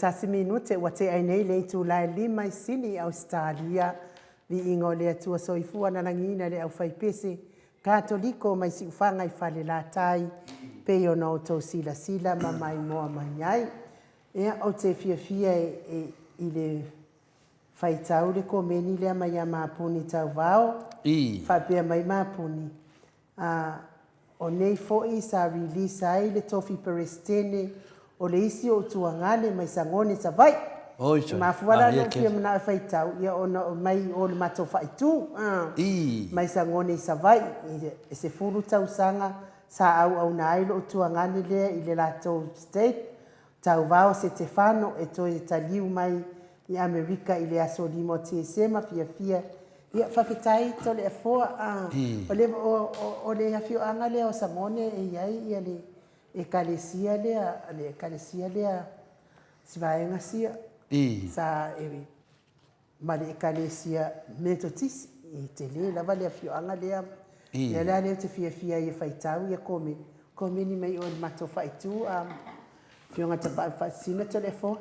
11 minute ua tea ai nei le itula e lima i Sini i Ausetalia. Viiga o le Atua Soifua na lagiina le aufaipese Katoliko mai Siufaga i Falelatai, pei ona outou silasila ma maimoa mai ai. Ia, ou te fiafia e, i le faitau le komeni lea mai ia Mapuni Tauvao. I. Faapea mai Mapuni, a, O nei foi sa release ai le tofi Peresetene o le isi o Utuagane mai Sagone Savaii. Oi E sorry. mafua la Ah, ona ia ou fia kele. manao e faitau ia ona o mai i o le matou faaitu a I. mai Sagone i Savaii i e 10 tausaga sa auauna ai lou tuagane lea i le latou state Tauvao Setefano e toe taliu mai i Amerika i le aso 5 o Tesema fiafia ia faafetai Toleafoa a o le o le afioaga lea o Sagone e i ai ia le Ekalesia lea le Ekalesia lea si vaega sia sa e ma le Ekalesia Metotisi e tele lava le afioaga lea. Ia lea lea ou te fiafia ai e faitau ia komeni, komeni mai oe i le matou faaitu a Afioga Tapaau Faasisina Toleafoa.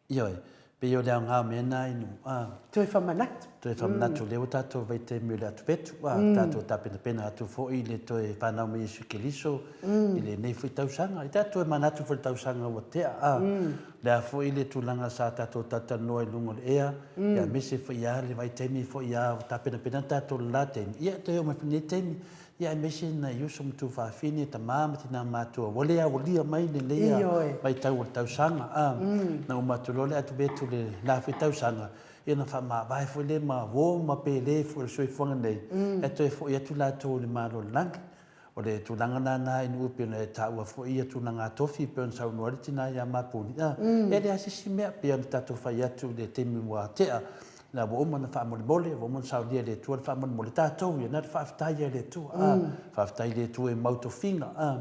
Ioe, pei o le aoga o mea na i nuu, a. Toe famanatu. Toe famanatu, o lea ua tatou vaitaimi o le atupetu, a, tatou tapenapena atu foi i le toe fanau mai Iesu Keriso i lenei foi tausaga. I tatou toe manatu foi i le tausaga ua tea, a. Le a foi le tulaga sa tatou talatalanoa i luga o le ea, ia aemaise foi a le vaitaimi foi a o tapenapena tatou i le la taimi, ia toe oo mai foi i lenei taimi, ia aemaise nai uso ma tuafafine, tama ma tina matutua ua le aualia mai lenei vaitau o le tausaga. A, na uma atu loa le atuvetu i le la foi tausaga, ia ona faamavae foi lea ma uo ma pele foi o le soifuaga nei, ae toe foi atu latou i le Malo o le Lagi. O le tulaga lena i nuu e pei ona e taua foi ia tulaga tofi e pei ona saunoa ai le tina ia Mapuli, a, e leai se isi mea, pei ona tatou fai atu i le taimi ua tea, la ua uma ona faamolemole, ua uma ona saunia e le Atua le faamolemole, tatou ia, na o le faafetai lava i le Atua, a, faafetai i le Atua e mau tofiga, a,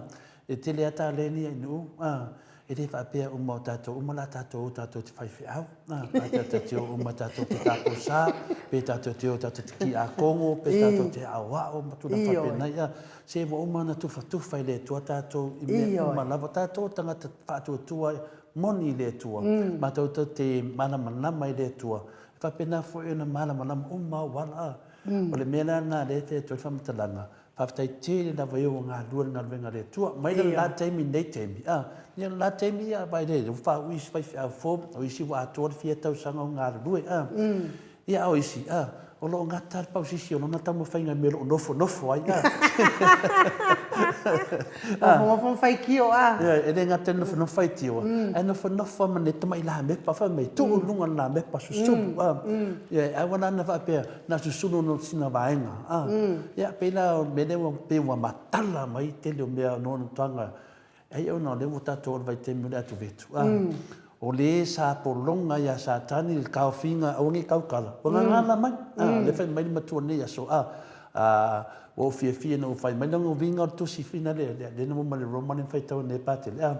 e tele lava taleni ia i nuu, a, E le faapea uma o tatou uma la tatou o tatou te faifeau, a tatou te o uma tatou te takosa, pe tatou te o tatou te kiakongo, pe tatou te aoao ma tulaga faapena. Ia, se ua uma ona tufatufa e le Atua tatou i mea uma lava. O tatou o tagata faatuatua moni i le Atua, matou te malamalama i le Atua, e faapena foi ona malamalama uma ou ala. O le mea la lena o lea e fai atu ai le faamatalaga, Faafetai tele lava e ua galue le galuega a le Atua. Mai le la taimi nei taimi, a, ia le la taimi ia vai le ua faaui isi faifeau fou, o isi ua atoa le fia tausaga o galulue, a. Ia a o isi, a, o lo o gata le pausisi o lona taumafaiga i mea o lo o nofonofo ai, a. Nofonofo ma faitio, a. Ia, e le gata i le nofonofo faitio, ae nofonofo lava ma le tamai lamepa, fai mai, tuu i luga o le lamepa susulu, a. Ia, aua la na faapea, Na susunu no sina vaega a. Ia pei la o le mea lea ua pei ua matala mai tele o mea noanotoaga ai ona o lea ua tatou o le vaitaimi o le atuvetu a. O le sa pologa ia Satani le taofiga aua nei tautala ua gagana mai a. O lea fai mai le matua nei aso a. Ua ou fiafia ina ua fai mai lona uiga o le tusi fina lea lea na uma le Roma lea na faitau nei Patele a.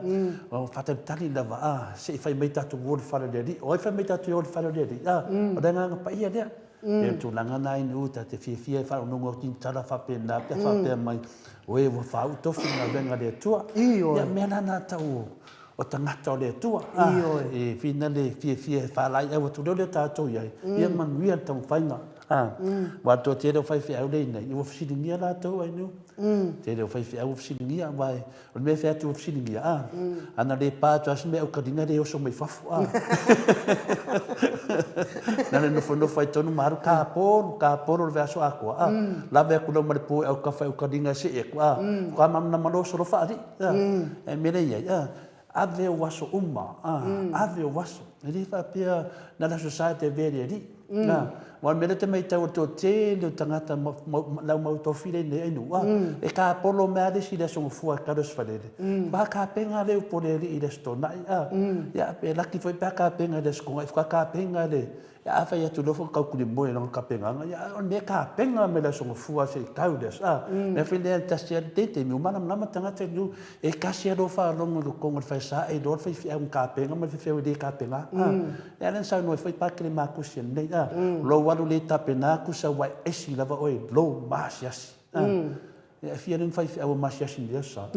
O faatalitali lava a se i fai mai tatou o i le fale o le Alii. O ai fai mai tatou e o i le fale o le Alii a. O le agaga paia lea. E o le tulaga lena i nuu ta te fiafia e faalogologo atu i tala faapena pe a faapea mai, oe ua faauu tofi i galuega a le Atua. Ioe. Ia mea la na tau o tagata o le Atua. Ioe. E whina le fiafia e faalaeiau atu lea o lea tatou i ai, ia manuia le taumafaiga. Aua toa tele o faifeau lea i inei, ua fesiligia latou ai nuu. Tele o faifeau ua fesiligia, aua O le mea e fai atu ua fesiligia, a, ana le pa atu lava se mea aukaliga e le oso mai fafo, a. Na le nofonofo ai tonu ma alu, kapolu, kapolu le vaiaso atoa, a. Lave atu loa ma le po e aukafa e aukaliga e see atu, a. Faatoa malamalama loa oso loa faalii, a. Ae mea lea e i ai, a, ave ou aso uma, a, ave ou aso. E le faapea na o le Aso Sa e te avea i le Alii. Na, aua o le mea lea ou te matau i le toatele o tagata le au mau tofi lea i nei nuu, a, e tapolo mai lava le isi i le Aso Gafua e talo i Sefalele, faatoa tapena lea upu a le Alii i le Aso Toonai, a. Ia, pe laki foi pe a tapena i le Aso Toonai, faatoa tapena le, ia a fai atu loa faatoa tautulemoe i lana tapenaga, ia a o le mea e tapena mai le Aso Gafua se i tau i le aso, a. O le mea foi lea e tasi lava le taimi, ua malamalama tagata i le nuu, E tasi lava lou faalogo i totonu o le falesa e iloa le faifeau na tapena ma le faifeau e le tapena. A, lea na saunoa ai foi Patele Makusi ananei, a, lou alu le tapena tusa ua e esi lava oe i lou maasiasi. A, e fia lea na faifeau e maasiasi i lenei aso sa.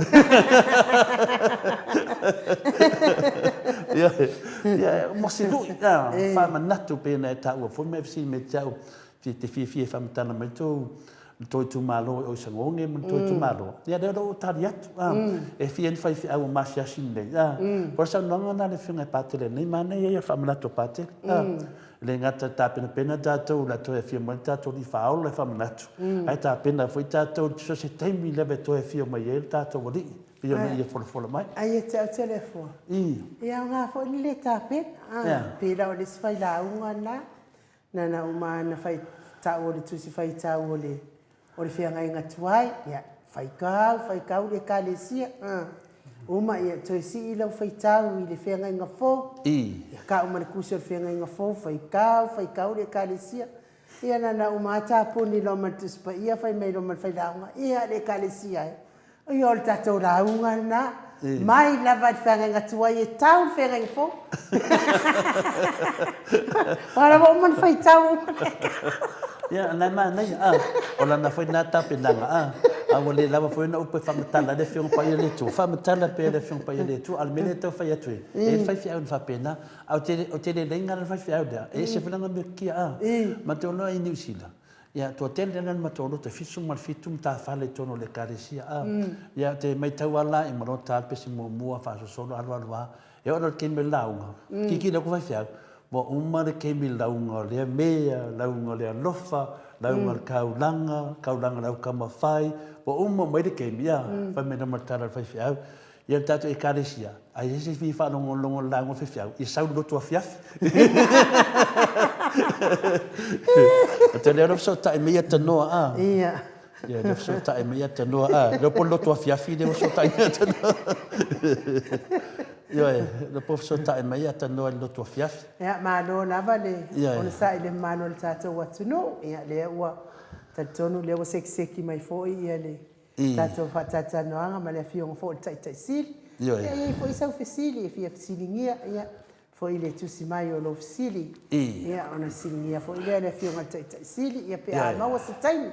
Ioe, ia, mo se lui, a, faamanatu pei ona e taua foi ma e fesili mai ia te au, te fiafia e faamatala mai tou. Le tou itumalo e Oisagoge ma le tou itumalo, ia lea o lo o ou tali atu, a, e fia ni faifeau o masiasi nei, a. O le saunoaga lena a le Afioga i Patele nei, manaia ia o le faamanatu a Patele, a. E le gata e tapenapena tatou o le a toe afio mai le tatou Alii Faaola e faamanatu, ae tapena foi tatou i so o se taimi lava e toe afio mai ai le tatou Alii, pei ona ia folafola mai. Ai ia te au Toleafoa, e aoga foi le le tapena, a, pei la o le isi failauga lena. Na na uma ana fai tau o le Tusi Faitau o le o le Feagaiga Tuai, ia, faitau, faitau le Ekalesia, a. Uma, ia, toe sii lau faitau i le Feagaiga Fou, ia, ka uma le Tusi o le Feagaiga Fou, faitau, faitau le Ekalesia. Ia, na na uma lava tapuni loa ma le Tusi Paia, fai mai loa ma le failauga, ia, le Ekalesia e. Ia o le tatou lauga lena, mai lava i le feagaiga tuai e tau i le feagaiga fou. Aua la ua uma ona faitau uma le Ia, o lena e manaia, a, o lana foi lena tapenaga, a, a ua le lava foi ona upu e faamatala ai le Afioga Paia a le Atua, faamatala pea le Afioga Paia a le Atua. A o le mea lea e tau fai atu ai, e i ai le faifeau na faapena, ae ou te le laina la le faifeau lea, e ese foi lana metotia, a. Matou iloa i Niu Sila, Ia, toatele lea na matou loto, e 77 matafale i totonu o le Ekalesia. A, ia, te matau lava la i Malota lava le pese muamua faasosolo alu alu lava. E oo loa i le taimi o le lauga, tilotilo atu faifeau, ua uma le taimi lauga o lea mea, lauga o le alofa, lauga o le taulaga, taulaga o le autaumafai, ua uma uma ai le taimi, ia, fai mai loa ma le tala a le faifeau, Ia le tatou Ekalesia, a i ai se fia faalogologo i le lauga faifeau, ia sau i le lotu afiafi. Ou te leo fesootai mai ia tanoa, a. Ia. Ia, leo fesootai mai ia tanoa, a. Leo po le lotu afiafi lea ua fesootai mai ia tanoa. Ioe, leo po fesootai mai ia tanoa i le lotu afiafi. Ia, malo lava le onosai i le mamalu o le tatou atunuu. Ia, lea ua talitonu lea ua sekiseki mai foi ia le tatou faatalatalanoaga ma le Afioga foi o le Taitai Sili. Ia, e i ai foi sau fesili e fia fesiligia, ia, foi le tusi mai o lou fesili, ia, ona fesiligia foi lea e le Afioga i le Taitai Sili, ia, pe a maua se taimi.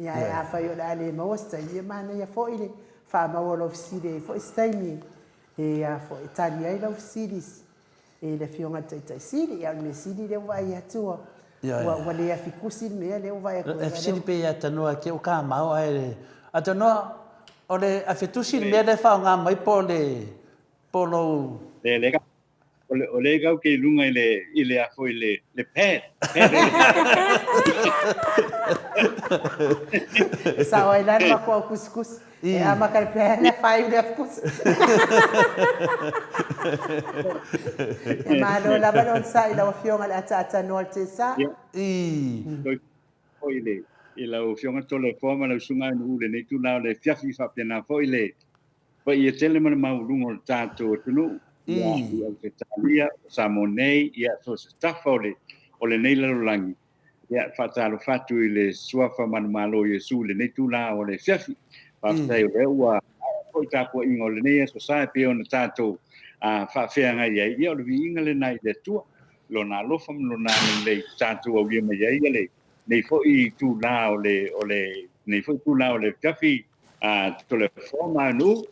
Ia, ae afai o le a le maua se taimi, ia, manaia foi le faamau o lau fesili e i ai foi se taimi e, a foi, e tali ai lau fesili e le Afioga i le Taitai Sili. Ia, o le mea sili lea ua vaai atu ua, ua, ua le afikusi le mea lea ua vaai atu ai. E fesili pea ia Tanoa ke o kamao ae a Tanoa o le afetusi le mea lea e faaaoga mai po o le po o lou Le le o le o le kau ke lunga i le i le afo i le le pad. E sao ai la le matou au kusikusi. E amata le pad e faaiu le afikusi. E malo lava le onosai i lau Afioga i le ataatanoa o le Tesa. Foi i le i lau Afioga Toleafoa ma lau Susuga Nu'u i lenei itula o le afiafi faapena foi le paia tele ma le maualuga o le tatou atunuu ia i Ausetalia, o Samoa nei, ia so o se tafa o le o lenei lalolagi. Ia, e faatalofa atu i le Suafa manumalo o Iesu i lenei itula o le afiafi. Faafetai o lea ua maea foi tapuaiga o lenei Aso Sa e pei ona tatou faafeagai ai. Ia, o le viiga lena i le Atua, i Lona alofa ma Lona agalelei ua tatou aulia mai ai lenei foi itula o le, o lenei foi itula o le afiafi Toleafoa ma Nuu.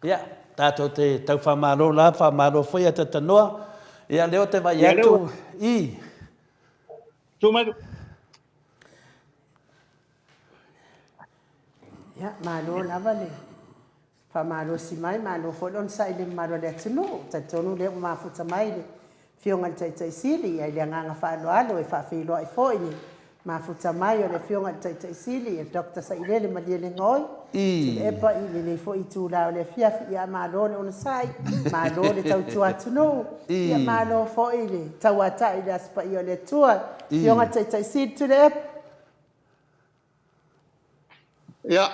Ia, tatou te tau faamalo la, faamalo foi ia Tanoa. Ia, lea ou te vaai atu i. Tu mai. Ia, malo lava le faamalosi mai, malo foi le onosai i le mamalu o le atunuu. Talitonu lea ua mafuta mai le Afioga i le Taitai Sili, ia i le agaga faaaloalo e faafeiloai foi le mafuta mai o le Afioga i le Taitai Sili, ia Doctor Sailele Malielegaoi, Tuilaepa i lenei foi itula o le afiafi. Ia malo le onosai, malo le tautua atunuu, ia malo foi le tauatai i le Aso Paia o le Atua. Afioga i le Taitai Sili Tuilaepa. Ia,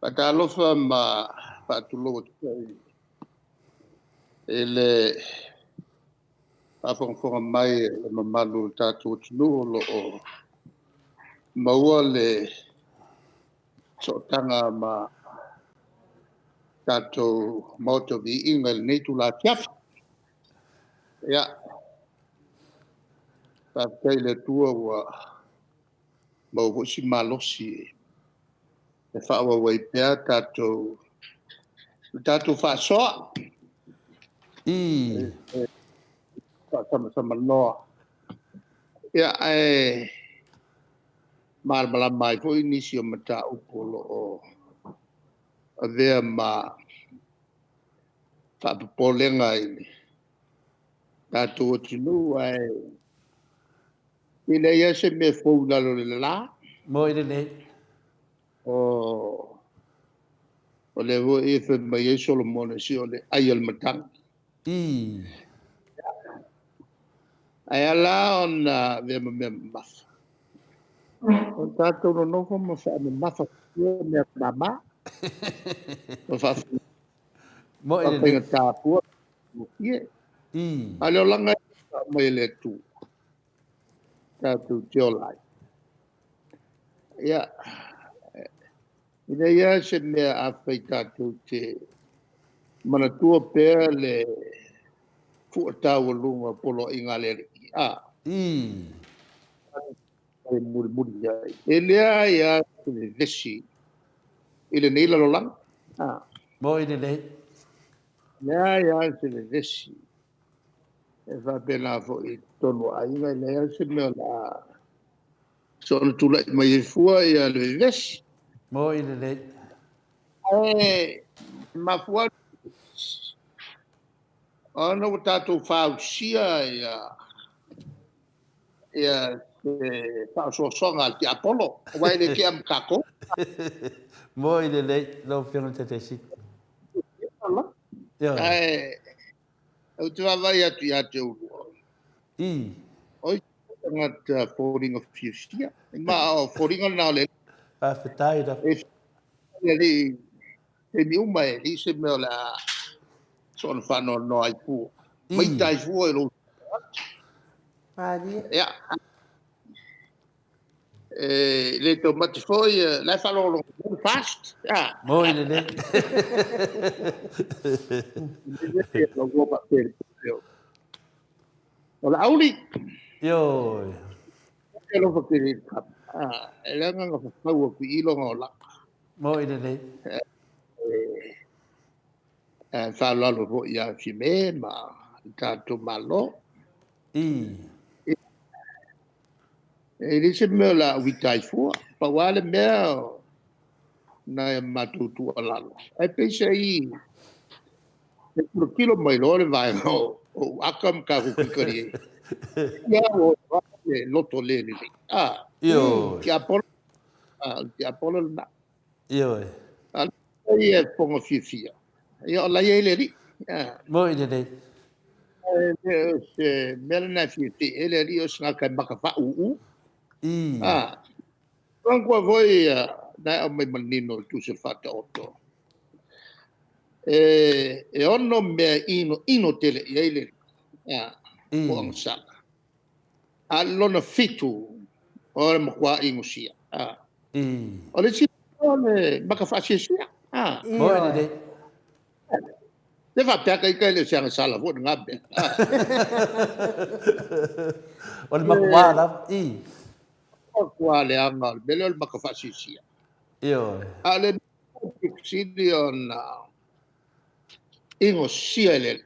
faatalofa ma faatulou atu foi i le faafogafoga mai a le mamalu o le tatou atunuu o lo o maua le sootaga ma tatou Maota o Viiga i lenei itula afiafi. Ia, faafetai i le Atua ua maua foi si malosi e faaauau ai pea tatou, le tatou faasoa. Faasamasamanoa. Ia, ae Malamalama ai foi nisi o mataupu o lo o avea ma faapopolega i le tatou atunuu, ae e leai lava se mea fou i lalo o le lala. Moi lelei. O lea foi e fai mai ai Solomona, se o le ai a le matagi. Ae ala ona avea ma mea mamafa, o tatou nonofo ma faamamafa fua mea mama, ma faafaigata fua gofie. A o le olaga e aumai e le Atua tatou te ola ai. Ia, e leai lava se mea afai tatou te manatua pea le fua taualuga o poloaiga a le Alii, a e mulimuli ai. E leai lava se vevesi i lenei lalolagi. A. Moi lelei. Leai lava se vevesi. E faapena foi i totonu o aiga, e leai lava se mea o le a soona tulai mai ai fua ia le vevesi. Moi lelei. Ae mafua ona ua tatou fausia ia ia se faaosoosoga a le tiapolo, aua e le tea ma tatou. Moi lelei, lau Afioga i le Taitaifono. Ae ou te vaavaai atu ia te oulua. O tagata foliga fiafia. Ma o foliga na o le Faafetai la. E le taimi uma e leai se mea o le a soona faanoanoa ai fua. Maita ai fua i lou. Malie. Ia. E le taumate foi, la e faalogologo fast. Ia. Moi lelei. O le auli. Ioe. E alofa tele i le tama. E leaga na fafau atu i i lona olaga. Moi lelei. E faaaloalo foi ia Fiame ma le tatou Malo. E leai se mea o le a uita ai fua. Pau lava le mea o nai a matou tuualalo. Ae peiseai e tilotilo mai loa le vaega o aka ma tatou kikali ai. Ia ua le loto le lelei. Ioe. Tiapolo, o le tiapolo lena. Ioe. A ia e fofoga fiafia. Ia o la e i ai le Alii. Moi lelei. E se mea lena e fiafia ai le Alii o se tagata e matafaauu. Manatua foi na e aumai manino i le Tusi o le Faataoto. E ono mea ino ino tele i ai le Alii. Po o agasala. A lona fitu o le matua inosia. O le isi o le matafaasiasia. Moi lelei. Le faapea ka ita e le o se agasala foi lena mea. O le matua lava. Matua leaga o le mea lea o le matafaasiasia. Ioe. A o le sili ona inosia e le Alii,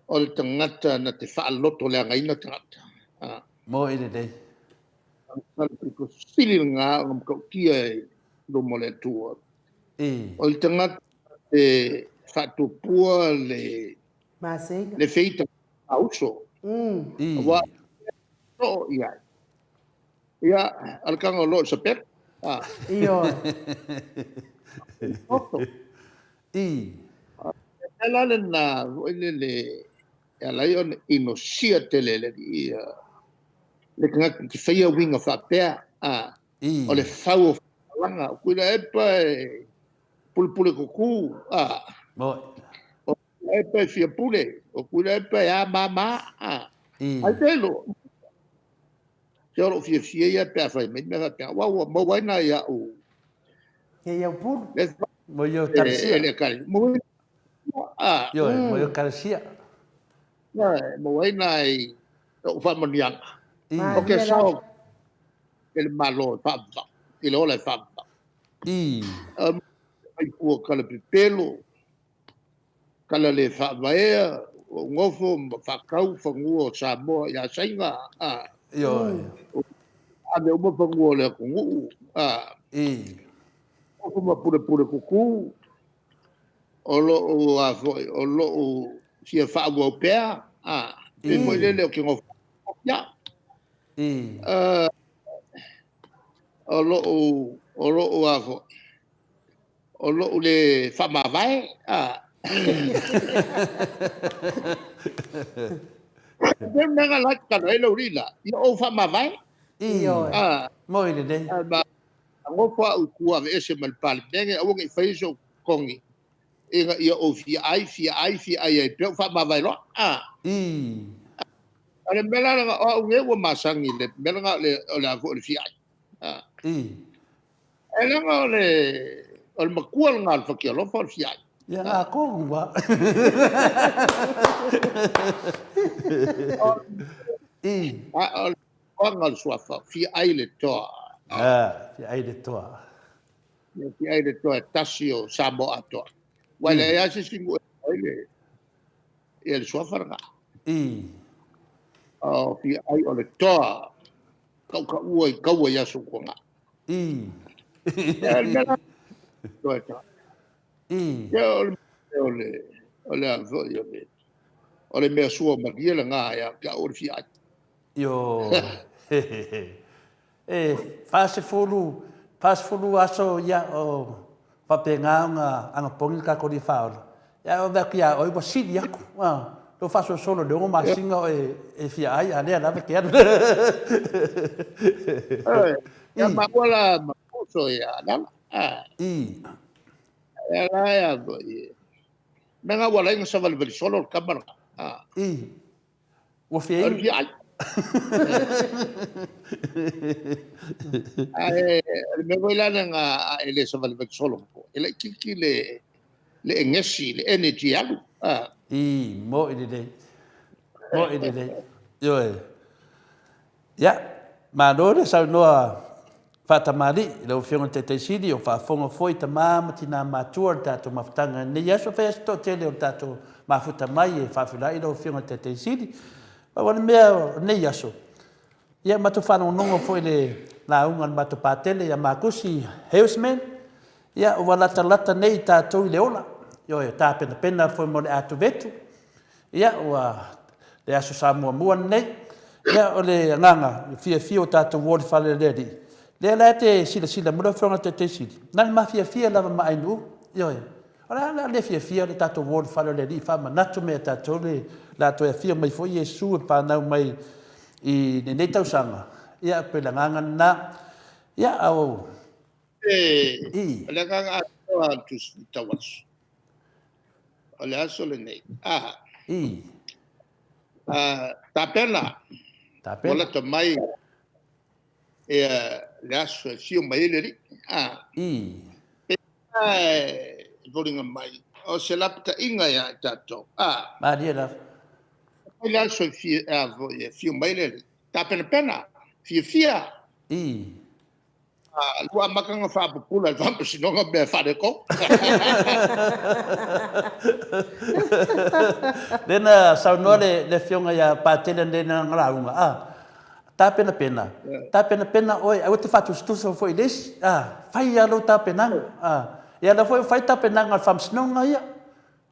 o le tagata na te faaloto leagaina tagata. Moi lelei. Agasala pito sili lena ona matautia i luma o le Atua. O le tagata e faatupua le Masega. le feita a uso. Aua o i ai. Ia, o le kaga o lo o sapelu. Ioe. Toto. E la lena foi lele e ala ai ona inosia tele e le Alii ia le tagata te faia uiga faapea. O le fau o faamatalaga. O Tuilaepa e pulepule tutu. Moi. O Tuilaepa e fia pule. O Tuilaepa e a mama. Ai te lo. Se o lou fiafia ia pe a fai mai mea faapea. Aua ua maua ai nai au. E au pulu. Le Mo i o e kalesia. le kale. Maua Ioe, mo i o kalesia. Maua ai nai ou faamanuiaga. O ke Malie la. sao e le Malo e faavavau. I le ola e faavavau. Ai fua kala pepelo, kala le faavaea, o ngofo ma whakau whangua o Samoa ia Sainga. Ioe. Ave uma fanua o le atunuu. A. Nofo ma pulepule tutu, o lou a foi, o lou fia faaauau pea, a, pei foi lele ou te nofo ai. O lou, o lou a foi, o lou le faamavae, a. Pei o le mea lena o la e tatalo ai le aualii la, ia ou faamavae. Ioe. A. Moi lelei. Ma nofo au i tua aveese ma le Palemene, aua ne i faia sou totogi, ina ia ou fia ai, fia ai, fia ai ai pea, ou faamavae loa. A. O le mea la lena, o au nei ua masani i le mea lena o le a foi o le fia ai. A. E leaga o le matua lena o le fatialofa o le fia ai. Ia atonu lava. A o le toaga o le suafa, fia ai le toa. A, fia ai le toa. Ia fia ai le toa e tasi o Samoa atoa. Ua e leai lava se isi nuu e ai le, ia le suafa lena. O fia ai o le toa kautaua i taua i aso ua tuanai. Ia, o le mea la, toa e tagata. Ia, o le, o le, o le a foi, o le, o le mea sua malie lena ia te au o le fia ai. Ioe. E 40, 40 aso ia o faapena ona anapogi le tatou Alii Faaola. Ia ae vaai atu ia oe ua sili atu. Lou faasolosolo i le 6 masina o e fia ai, a o lea lava e te alu. Ia maua la ma uso ia Lala. Ia la ia foi. Mea nga ua ala ai ona savalivali solo le tama lena. Ua fia O le fia ai. Ae o le mea foi la lena, a e le savalivali solo foi, e laitiiti le egesi, le energy e alu. Mo'i lelei. Mo'i lelei. Ioe. Ia, malo le saunoa faatamalii i lau Afioga i le Taitai Sili, o faafofoga foi tama ma tina matua i le tatou mafutaga i lenei aso. E fai lava si toatele o le tatou mafuta mai e faafeiloai lau Afioga i le Taitai Sili. Pau lava le mea o lenei aso, ia matou faalogologo foi i le lauga a le matou Patele ia Makusi Heusman, ia ua latalata nei tatou i le ola, ioe, tapenapena foi mo le atuvetu. Ia, ua le Aso Sa muamua lenei. Ia, o le agaga fiafia ua tatou o i le fale o le Alii, lea la e te silasila mai lau Afioga i le Taitai Sili, na o le mafiafia lava ma ainuu. Ioe. O le a le fiafia le tatou o i le fale o le Alii e faamanatu mai ia tatou le a toe afio mai foi Iesu e fanau mai i lenei tausaga. Ia, pei o le agaga lena. Ia, a o O le agaga atoa o le Tusi Tauaso, o le aso lenei. A, tapena, ua lata mai ia le aso e afio mai ai le Alii. A, e foliga mai o se lapataiga ia i tatou. A, Malie lava. Mai le aso e afio mai le Alii. Tapenapena, fiafia. Ua amata ona faapupula e le Faamasinoga mea faaletonu. Lea na saunoa le Afioga ia Patele ananei i lana lauga, a, tapenapena, tapenapena oe, aua e te faatusatusa foi i le isi, a, fai lava lou tapenaga, a. Ia o lea foi ua fai tapenaga a le Faamasinoga ia.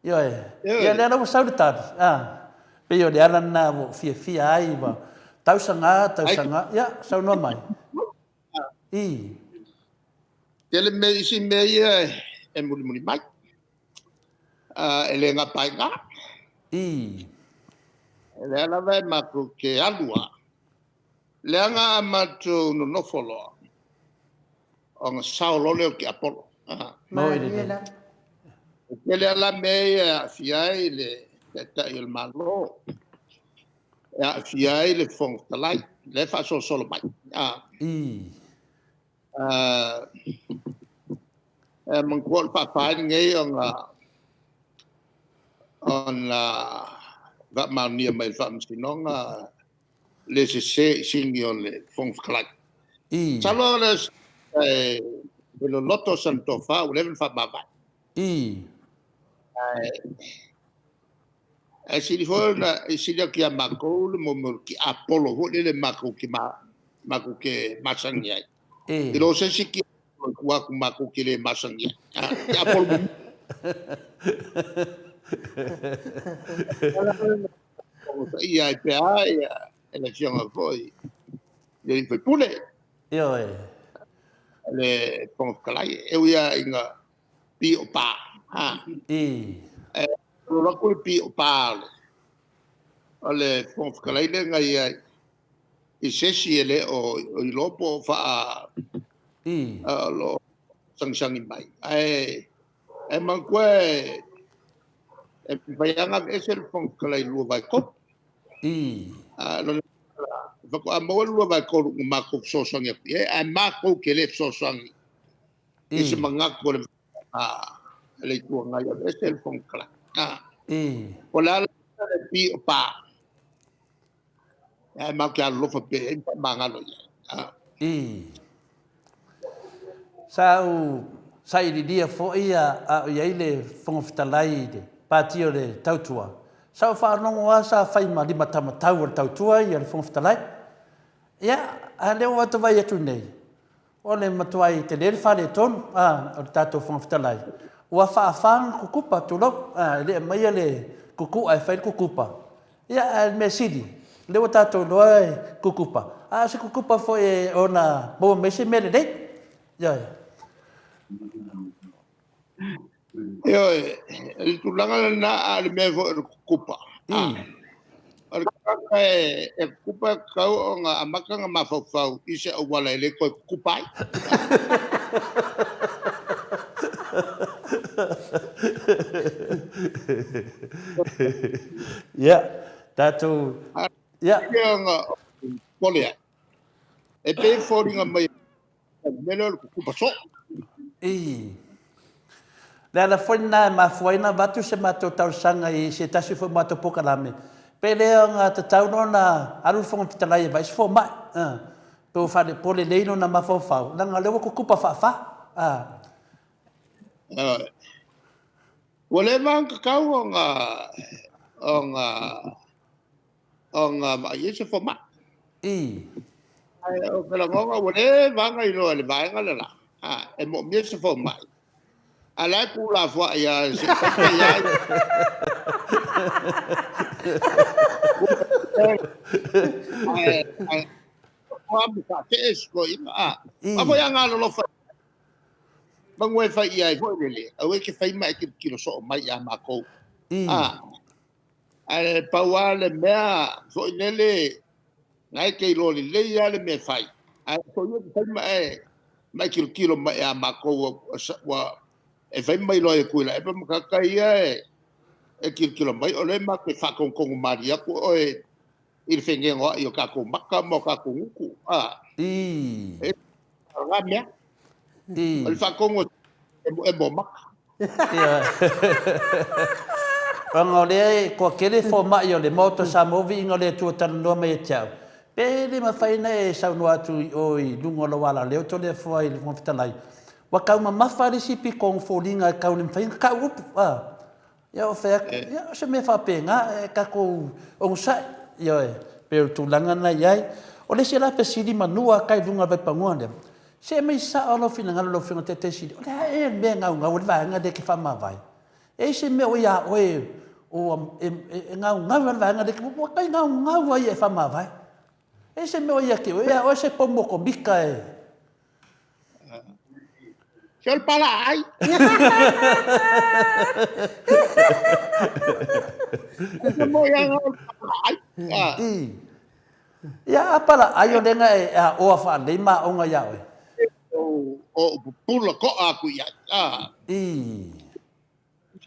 Ioe. Ia lea la ua sau le tali, a, pei o le ala lena ua ou fiafia ai, ua tausaga, tausaga, ia, saunoa mai. I. Tele mea, isi mea ia e mulimuli mai. E le gapa ai i ina. O lea lava e matou te alu lava. Leaga a matou nonofo loa, ona sao loa lea o le tiapolo. Malie la. E tele lava la mea ia e aafia ai le Taitai o le Malo, e aafia ai le Fofoga Fetalai, lea e faasolosolo mai. E manatua o le faafa ai lenei ona faamaonia mai e le Faamasinoga le sese i sini o le Fofoga Fetalai. Masalo o le e loloto sana tofa ua leva ona faamavae. Ae sili foi ona, e sili atu ia matou le mea o le tiapolo foi lele matou te makou te masani ai. I lo se isi kiapono i tua atu makou te le masani ai. Kiapono mumu. Ia ai pea ia e le afioga foi i le alii faipule. Ioe. Le Fofoga Fetalai, e ui lava ina pio pa. I. E alu atu le pio pa o le Fofoga Fetalai lea na i ai i se isi e le o iloa po o faa I. o lo o sagisagi mai. Ae e manatua e mafai lava ona aveese le Fofoga Fetalai i le 2/3. I. Lona faatoa maua le 2/3 na matou fesoasoani atu i ai, ae matou te le fesoasoani i se manatu o le le Itu Agai e aveese le Fofoga Fetalai. O le a la le pio pa, ae matou te alolofa pea i ai ma faamagalo i ai. I. Sa ou saililia foi a o i ai le Fofoga Fetalai i le Pati o le Tautua, sa ou faalogo lava sa fai ma limatamatau o le Tautua ia le Fofoga Fetalai. Ia, a o lea ua ta vaai atu nei, o le matuai tele le faaletonu o le tatou Fofoga Fetalai, ua faafa ona kukupa, tulou, e le aumaia le kuku'a e fai le kukupa. Ia, ae o le mea sili, o lea ua tatou iloa e kukupa, a o se kukupa foi e ona maua mai se mea lelei. Ioe. Ioe, o le tulaga lena, a o le mea foi o le kukupa. O le tagata e kukupa e tatau ona amata ona mafaufau i se auala e le toe kukupa ai. Ia, tatou... Ia. Ona popole ai. E pei e foliga mai o le mea lea o le kukupa soo. I. Le ala foi lena e mafua ai ona avatu se matou talosaga i se tasi foi o matou polokalame, pe le ona tatau loa ona alu le Fofoga Fetalai e vaai se fomai, pe ua faalepole lelei lona mafaufau, leaga o lea ua kukupa faafa. Ua leva ona tatau ona ona ona vaai ai se fomai. I. Ae o se lagona ua leva ona iloa e le vaega le la, e moomia se fomai. A la e tuulafoai lava se i fai ai. Ae ma faasee si toeaina. A foi a galolofa manu e fai i ai foi lele, aua e te fai ma e tilotilo soo mai ia matou. Ae pau lava le mea foi lele, na e te iloa lelei lava le mea e fai, ae soia e te fai ma e, ma e tilotilo mai ia matou ua e fai ma iloa ai e Tuilaepa ma tagata ia e tilotilo mai, o lea matou te faatonutonu malie atu oe i le fegegoai o tatou maka ma o tatou gutu. I. O lena mea. I. O le faatonu e emoemo o maka. Ia. Ona o lea e toatele fomai o le Maota o Samoa viiga o le Atua talanoa mai ia te au, pe le mafai ona e saunoa atu i o i luga o lou alaleo Toleafoa i le Fofoga Fetalai, ua taumamafa le isi pito o foliga e tau le mafai ona tau upu. Ia ou fai atu, ia o se mea faapena, e tatou onosai, ioe, pei o le tulaga lena e i ai. O le isi la fesili manu lava kai i luga o le vaipanoa lea, se aumai sao lou finagalo lau Afioga i le Taitaisili, o le a ea le mea e gaugau ai le vaega lea e te faamavae? E i ai se mea o ia oe e gaugau ai le vaega lea, ua tai gaugau lava ia e faamavae. E i ai se mea o ia te oe, ia oe se pomu okomika e... Se o le palaai. Se mo ia o le palaai. Ia a palaai o lena e aoa faalelei ma aoga ia oe. O pupula toa atu i ai. I.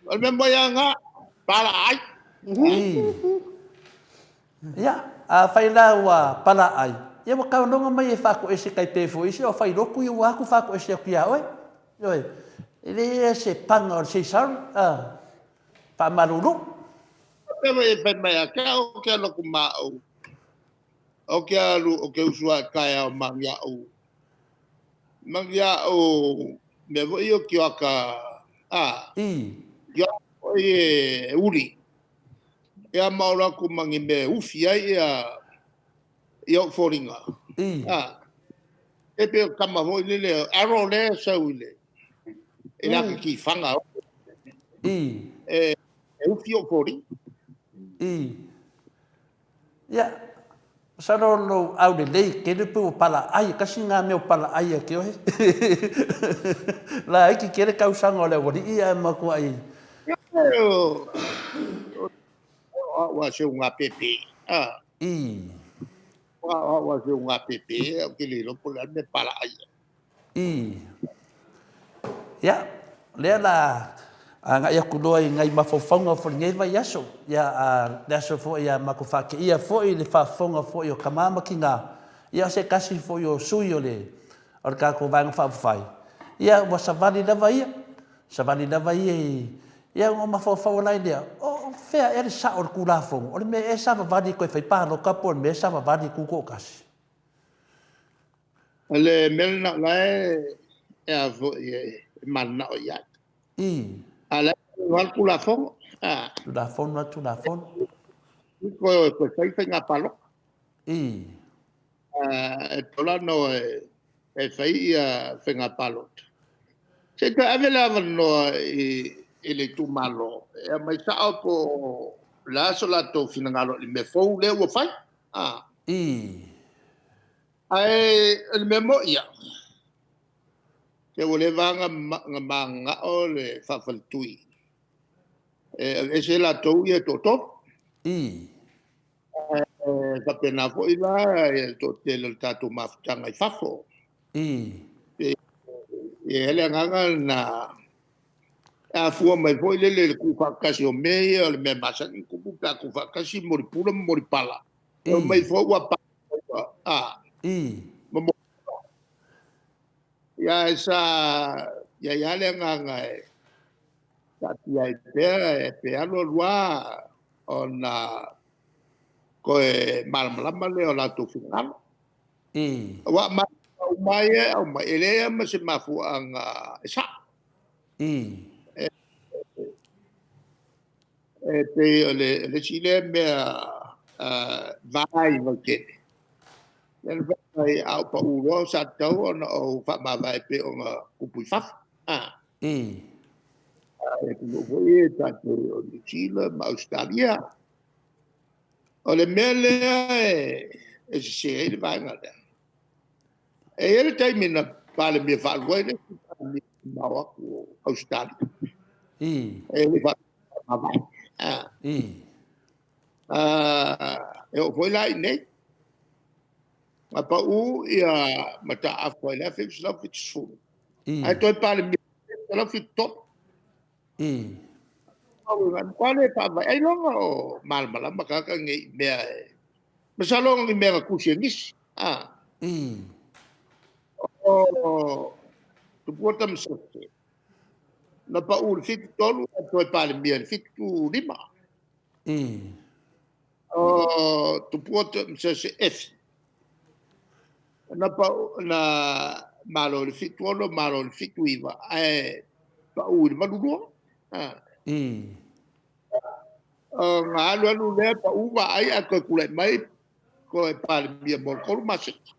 O le mea moi lava lena, palaai. Ia, afai la ua palaai, ia ua kaunoga mai e faatoese tai pe foi isi o fai lotu ia ua atu faatoese atu ia oe. Ioe, e leai se paga o le seisau, a, faamalulu. Pe mai e fai mai a ke au ke alu atu ma au. O ke alu o ke usu a taeao ma ngia'u. Ma ngia'u mea foi o kioaka a. I. Kioaka foi e uli. Ia ma olo atu ma ni mea e ufi ai ia ia ou foliga. E pei o tama foi lele, arrow lea e sau i le i le ata tifaga. E ufi ou foliga. Ia, masalo lou aulelei tele pe ua palaai, tasi lena mea o palaai ia te oe. Laiti tele tausaga o le aualii ae matuai. O au a se uga pepe. O au a se uga pepe, ou te le iloa po o le a le mea e palaai ai. Ia, lea la agai atu loa i nai mafaufauga foi lenei vaiaso. Ia, a le aso foi a matou faateia foi le faafofoga foi o tama ma tina, ia o se tasi foi o sui o le o le tatou Vaega Faaupufai, ia ua savali lava ia, savali lava ia i ia ona mafaufau la lea, o fea ea le sao o le Tulafono, o le mea ea e savavali e toe fai palota po o le mea e savavali e tutoatasi? O le mea lena o la e a foi e mananao i ai. A o la e talanoa le Tulafono. Tulafono lava Tulafono. Toe toe fai faiga palota. E tatau la ona o e fai ia faiga palota. Se i toe ave le avanoa i le itumalo e aumai sao po o le a so latou finagalo i le mea fou lea ua fai. Ae o le mea moni lava, se ua leva lava ona mananao le faafaletui e aveese latou ia e toatolu. Ae faapena foi la le toatele o le tatou mafutaga i fafo. E i ai le agaga lena, e afua mai foi lele i le tuufaatasi o mea ia o le mea e masani ona tupu pe a tuufaatasi moli pula ma moli pala. E omai foi ua ma ia ae sa i ai lava le agaga e taatia ai pea pe alu alu lava ona toe malamalama lea o latou finagalo. Aua a mafuaa uma lava ia e aumai, e leai lava ma se mafuaaga e sao. E pei o le isi lea mea vaivai tele, lea na fai mai a ou pau loa sa tatau ona ou faamavae e pei ona tupu i fafo. I atunuu foi ia tai pei o Niu Sila ma Ausetalia. O le mea lea e sese ai le vaega lea, e i ai le taimi na Palemia faalua ai le isi Palemia mamao atu o Ausetalia, e le i faamavae. E oo foi la i inei, na pau Mataafa i le 1970, ae toe Palemia i le 1973. E matua le faavae ailoga o malamalama tagata nei i mea e... Masalo o ni mea na tusi e nisi. O Tupua Tamasese, na pau i le 1973 ae toe Palemia i le 1975. O Tupua Tamasese Efi, na malo i le 1976, malo i le 1979, ae pau i le 1982. Ona alu alu lea pau vaai ae toe tulai mai toe Palemia mo le 3 masina.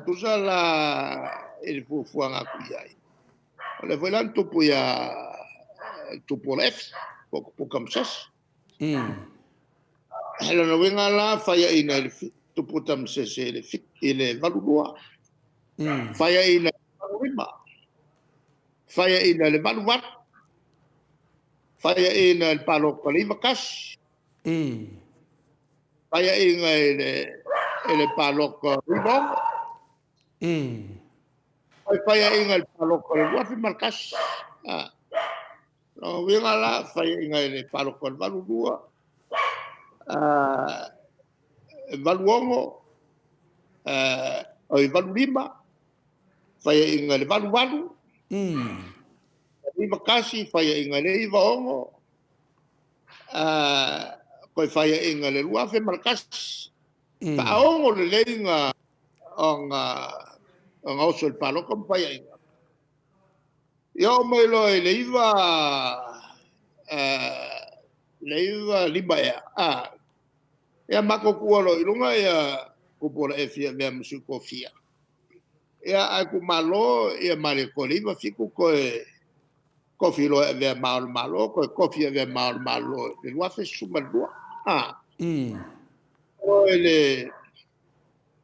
Tusa la i le fuafuaga atu i ai, o lea foi la na tupu ia Tupuola Efi po o Tupua Tamasese. O lona uiga la, faiaina i le Tupua Tamasese i le 1982, faiaina i le 1985, faiaina i le 1988, faiaina i le palota i le 1991, faiaina i le palota i le 1996, faiaina i le palota i le 2001. O lona uiga la, faiaina i le palota i le 1982, 1986, oi 1985, faiaina i le 1988, 1991, faiaina i le 1996, toe faiaina i le 2001. Faaono lelei ona oso i le palota ma faiaina. Ia oo mai loa i le 95 ea, ia matou tuua loa i luga Kupu o le e fia avea ma sui tofia. Ia, ae ku malo ia Malietoa i le 97 toe tofi loa e avea ma Ao o le Malo, toe tofi e avea ma Ao o le Malo i le 2012. A. O i le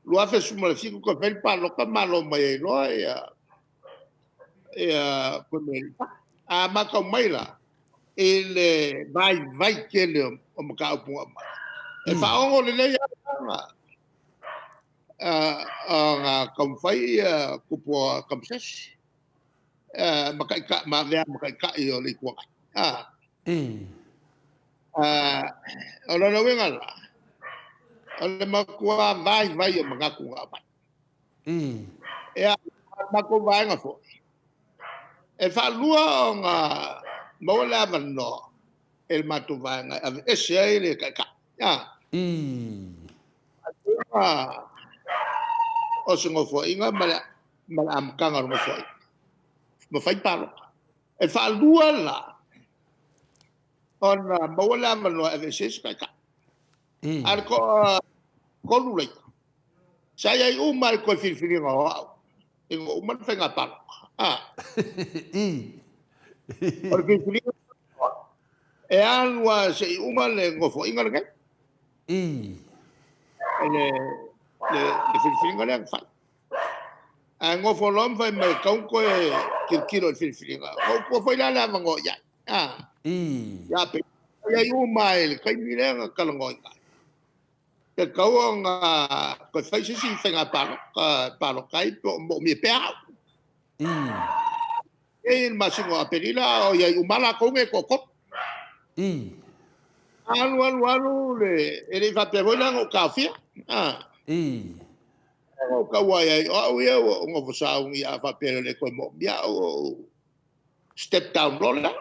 2017 toe fai le palota malo mai ai loa ia Tuilaepa. A matau mai la i le vaivai tele o mataupu na aumai, e faaono lelei lava ona taumafai ia tupu o Tamasese ma avea ma taitai o le Itu Agai. O lona uiga la, o le matua vaivai o manatu na aumai. Ia, a o le matou vaega foi, e faalua ona maua le avanoa e le matou vaega e aveese ai le taitai. O se Nofoaiga ma le amataga o le Nofoaiga ma fai palota. E faalua la ona maua le avanoa e aveese ai se taitai. A o le toa-tolu laita, sa i ai uma lava i le toe filifiliga o au ina ua uma le faiga palota. O le filifiliga e alu lava seia uma le Nofoaiga lenei. Le filifiliga lea na fai. Ae nofo loa ma fai mai e tatau ona toe tilotilo i le filifiliga, ona ou tuua foi lea o le avanoa i ai. Ia Aperila. Sa i ai uma lava i le taimi lea na talanoaina ai, pe tatau ona toe fai se isi faiga palota e palota ai po o manaomia pea au. I le masina o Aperila a o i ai uma lava latou nei e toa-tolu. Alu alu alu, e le i faapea foi la na ou taofia. Na ou taua ai, o au ia ua ou nofo sauni, a faapea e le toe manaomia au, ou step down loa la.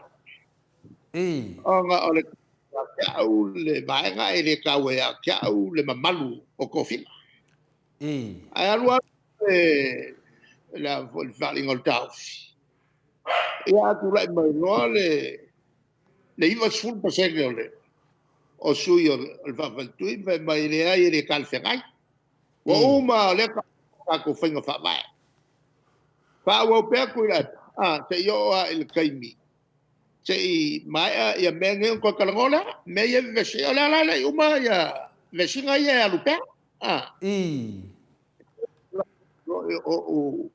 Ona o le ia te au le vaega e le taua ia te au le mamalu o tofiga. Ae alu alu le faaaliga o le taofi, ia ae tulai mai loa le 90% o sui o le Vaa Faletui ma fai mai, e leai e le talafeagai. Ua uma lea tatou faiga faavae. Faaauau pea Tuilaepa, seia oo lava i le taimi se i maea ia mea nei ona toe talanoa lea. Mea ia e vevesi ai. O lea la e le i uma ia vesiga ia e alu pea. O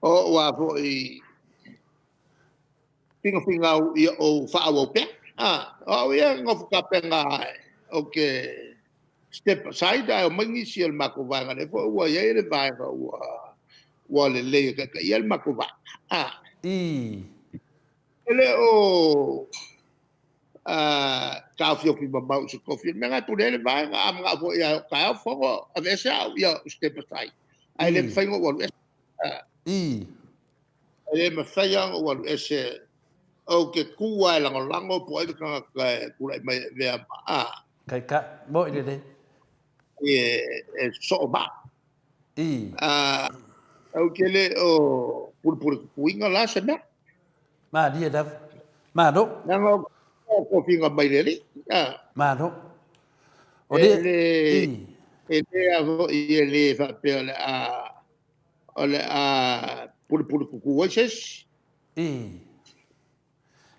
ou a foi finafigau ia ou faaauau pea. O au ia e nofo tapena ou te step aside ae omai nisi o le matou vaega, lea foi ua i ai le vaega ua lelei e taitaia le matou vaega. E le o taofiofi mamao i se tofi, o le mea lena e pule ai le vaega. A manao foi e o taeao fono, aveese au, ia ou step aside. Ae le mafai ona ou alu ese. E le mafai lava ona ou alu ese, ou te tu lava e lagolago po o ai le tagata e tulai mai e avea ma Taitai, mo'i lelei. E sosoo ma au. Ou te le o pulepule tutuina la se mea. Malie lava. Malo. Leaga o tofiga mai le Alii. Malo. O le... E le a foi e le faapea o le a pulepule tutu ai se isi.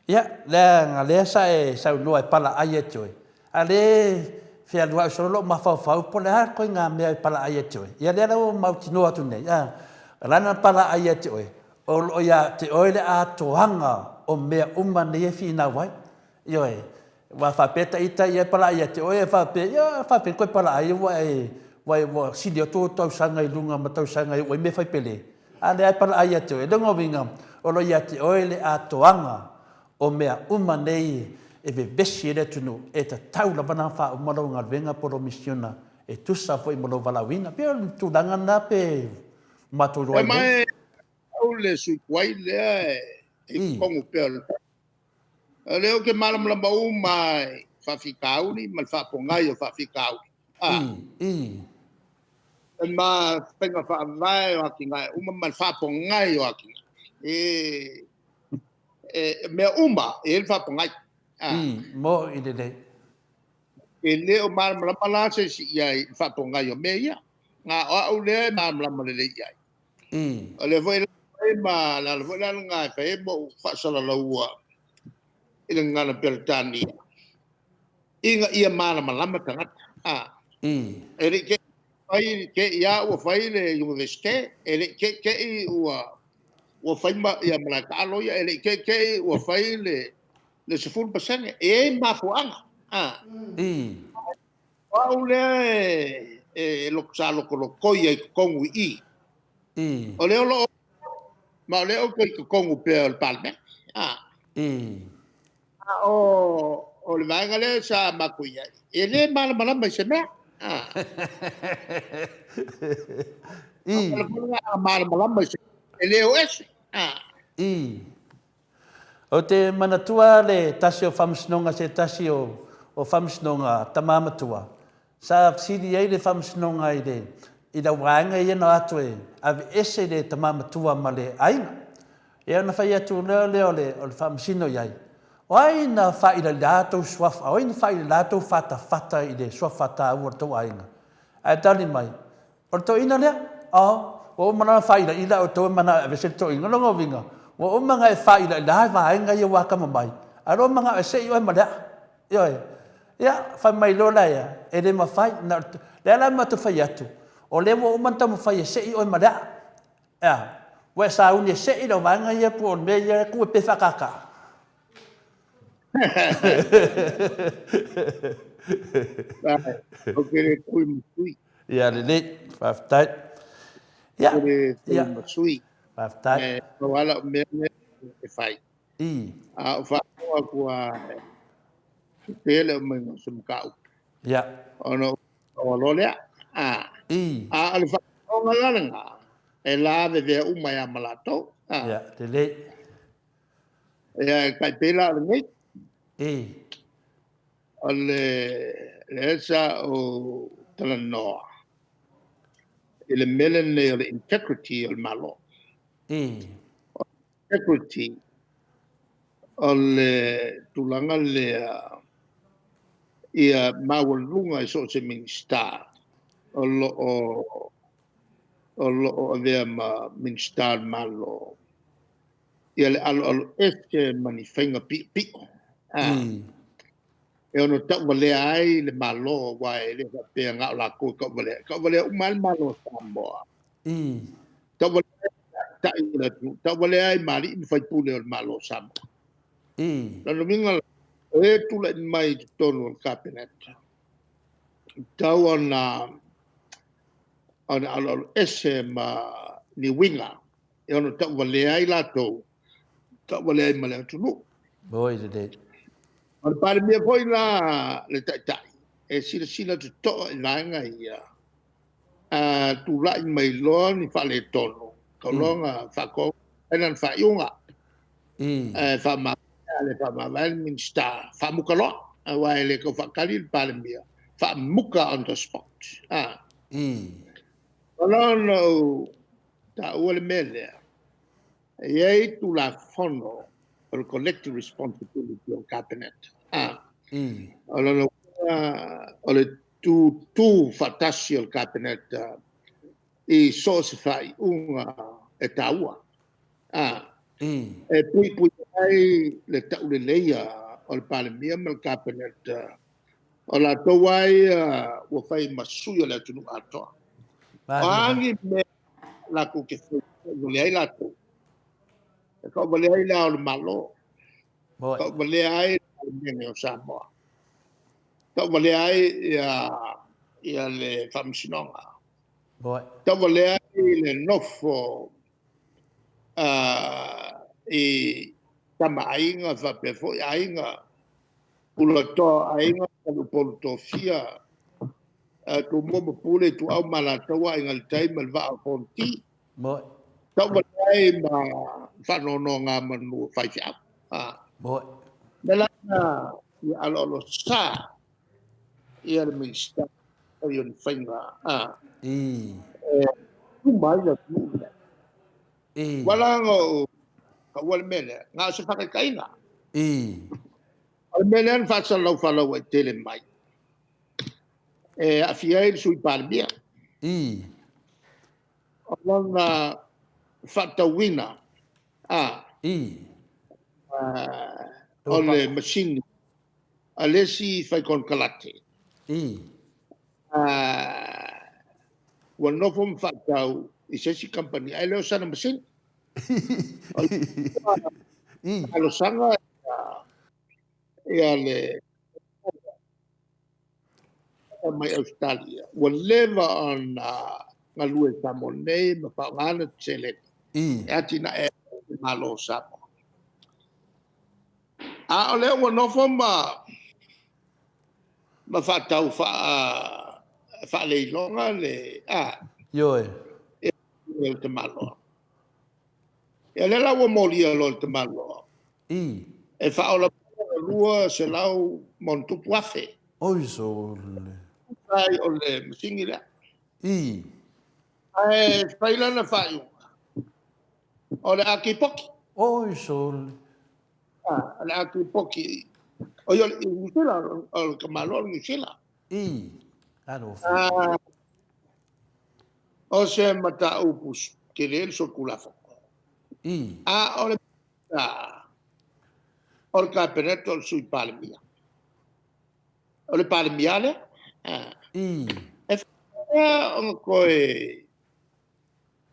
Ia, leaga lea sa e saunoa e palaai ia te oe, a o lea e fealuai solo lou mafaufau po o le a le ituaiga mea e palaai ia te oe. Ia lea la ua mautinoa atu nei, a, o le a le palaai ia te oe? O lo o ia te oe le atoaga o mea uma nei e finau ai. Ioe, aua a faapea ita ia e palaai ia te oe, e faapea, ia e faapefea ona toe palaai ua e, ua e, ua sili atu ou tausaga i luga ma tausaga e oo ai mea fai pele. A lea e palaai ia te oe. O lona uiga, o lo o ia te oe le atoaga o mea uma nei e vevesi ai le atunuu, e tatau lava ona faauma lau galuega po o lou misiona e tusa foi ma lou valaauina. E pei o le tulaga lena pe ua matou iloa ai nei. E mae au le sui tuai lea e i totonu pea o le O lea ou te malamalama uma i faafitauli ma le faapogai o faafitauli. E ma faiga faavae o atinae uma ma le faapogai o atinae. E mea uma e i ai le faapogai. Mo'i lelei. E le o malamalama la se isi i ai i le faapogai o mea ia. Na o au lea e malamalama lelei i ai. O lea foi la e fai ma le ala foi la lena e fai ai ma ou faasalalaua i le gagana Peretania ina ia malamalama tagata. E le i te i te i lava ua fai le Iunivesite, e le i te i te i ua fai ia malae taalo ia, e le i te i te i ua fai le 10%. E i ai mafuaaga. O au lea e sa lotolotoi ai i totonu i i. O lea o lo o ma o lea ou te i totonu pea o le Palemene. A o le vaega lea sa matou i ai, e le malamalama i se mea. A malamalama i se mea, e le o ese. Ou te manatua le tasi o faamasinoga se tasi o faamasinoga tama matua, sa fesili ai le faamasinoga i le i lau vaega ia na o atu e aveese le tama matua ma le aiga. Ia ona fai atu lea lea o le o le faamasino i ai, O ai na faailaila tou suafa, o ai na faailaila tou fatafata i le suafa taua o le tou aiga? Ae tali mai, O le toeaina lea, oh, ua uma la ona faailaila outou e manao e aveese le toeaina. O lona uiga, ua uma ona e faailaila vaega ia ua atamamai, ae o lea ua manao e sei oe ma le aa. Ioe. Ia, fai mai loa la ia, e le mafai. Na o le, lea la matou fai atu, o lea ua uma ona taumafai e sei oe ma le aa. E a? Ua e sauni e sei lau vaega ia po o le mea ia e tuu e pe faatataa. Ou te le tui ma sui. Ia lelei, faafetai. Ia, Ou te le tui ma sui. Faafetai. E pau lava lau mea lea e fai. A ou faalogo atu lava e sese le aumaiga o se mataupu. Ia. Ona ou loa lea. A o le faalogo la lena, e lavevea uma ai lava ma latou. Ia, lelei. Ia, e tai pei la o lenei. O le lea sa ou talanoa i le mea lenei o le integrity o le Malo. O le integrity o le tulaga lea ia maualuga i so o se Minisita o lo o avea ma Minisita o le Malo ia le aloaloese ma ni faiga piopio e ono tauvalea ai le Malo, aua e le faapea na o latou e tauvalea, e tauvalea uma lava le Malo o Samoa. Tauvalea ai taitai o le atunuu, tauvalea ai ma alii ma faipule o le Malo o Samoa. Lona uiga la, o e tulai mai i totonu o le Kapeneta, e tatau ona aloaloese ma ni uiga e ono tauvalea ai latou, tauvalea ai ma le atunuu. Oi lelei. O le Palemia foi la le taitai, e silasila totoa i vaega ia, a tulai mai loa ni faaletonu, tau loa ona faatonuga, fai lana faaiuga. Ae faamavae, a le faamavae le Minisita, faamuta loa, aua e le tau faatali le Palemia, faamuta on the spot. Ua ala ona ou taua le mea lea, e i ai Tulafono o le Collective Responsibility o le Kapeneta. O lona uiga o le tutu faatasi o le Kapeneta i so o se faaiuga e taua. E puipui ai le tauleleia o le Palemia ma le Kapeneta, o latou lava ia ua fai ma sui o le atunuu atoa. O a ni mea latou te faia e tauvalea ai latou, e tauvalea ai Le Ao o le Malo, tauvalea ai le Palemene o Samoa, tauvalea ai le Faamasinoga, tauvalea ai le nofo i Tama a Aiga faapea foi Aiga, Tulatoa o Aiga, Faleupolu Tofia, Tumua ma Pule, Ituau ma Alataua, Aiga i le Tai ma le Vaa o Fonoti. Tauvalea ai ma faanonogamanu a faifeau. O le mea la lena ia aloalosa le Minisita e fai o ni faiga e uma ai le atunuu lenei. Ua ala ona ou taua le mea lea, na o se faataitaiga. O le mea lea na faasalalau faalauaitele mai. E aafia ai le Sui Palemia. O lona faatauina o le masini a le isi fai konekarate. Ua nofo ma faatau i se isi kamupani ae le o sana masini. O le talosaga ia le mai Ausetalia, ua leva ona galue i Samoa nei ma faaaogaina seleni e atinae ai le Malo o Samoa. A o lea ua nofo ma faatau faaleiloga le Ioe. Le tamaloa. Ia lea la ua molia loa e le tamaloa e faaola mai $200,000+. Oi sole. Ai o le masini lea. Ae fai lana faaiuga, o le a tipoki. Oi sole. O le a tipoki. O i Niu Sila, o le tamaloa o le Niu Sila. Alofa. O se mataupu tele le solitulafono. A o le o le Kapeneta o le Sui Palemia. O le Palemia lea. E faapea ona toe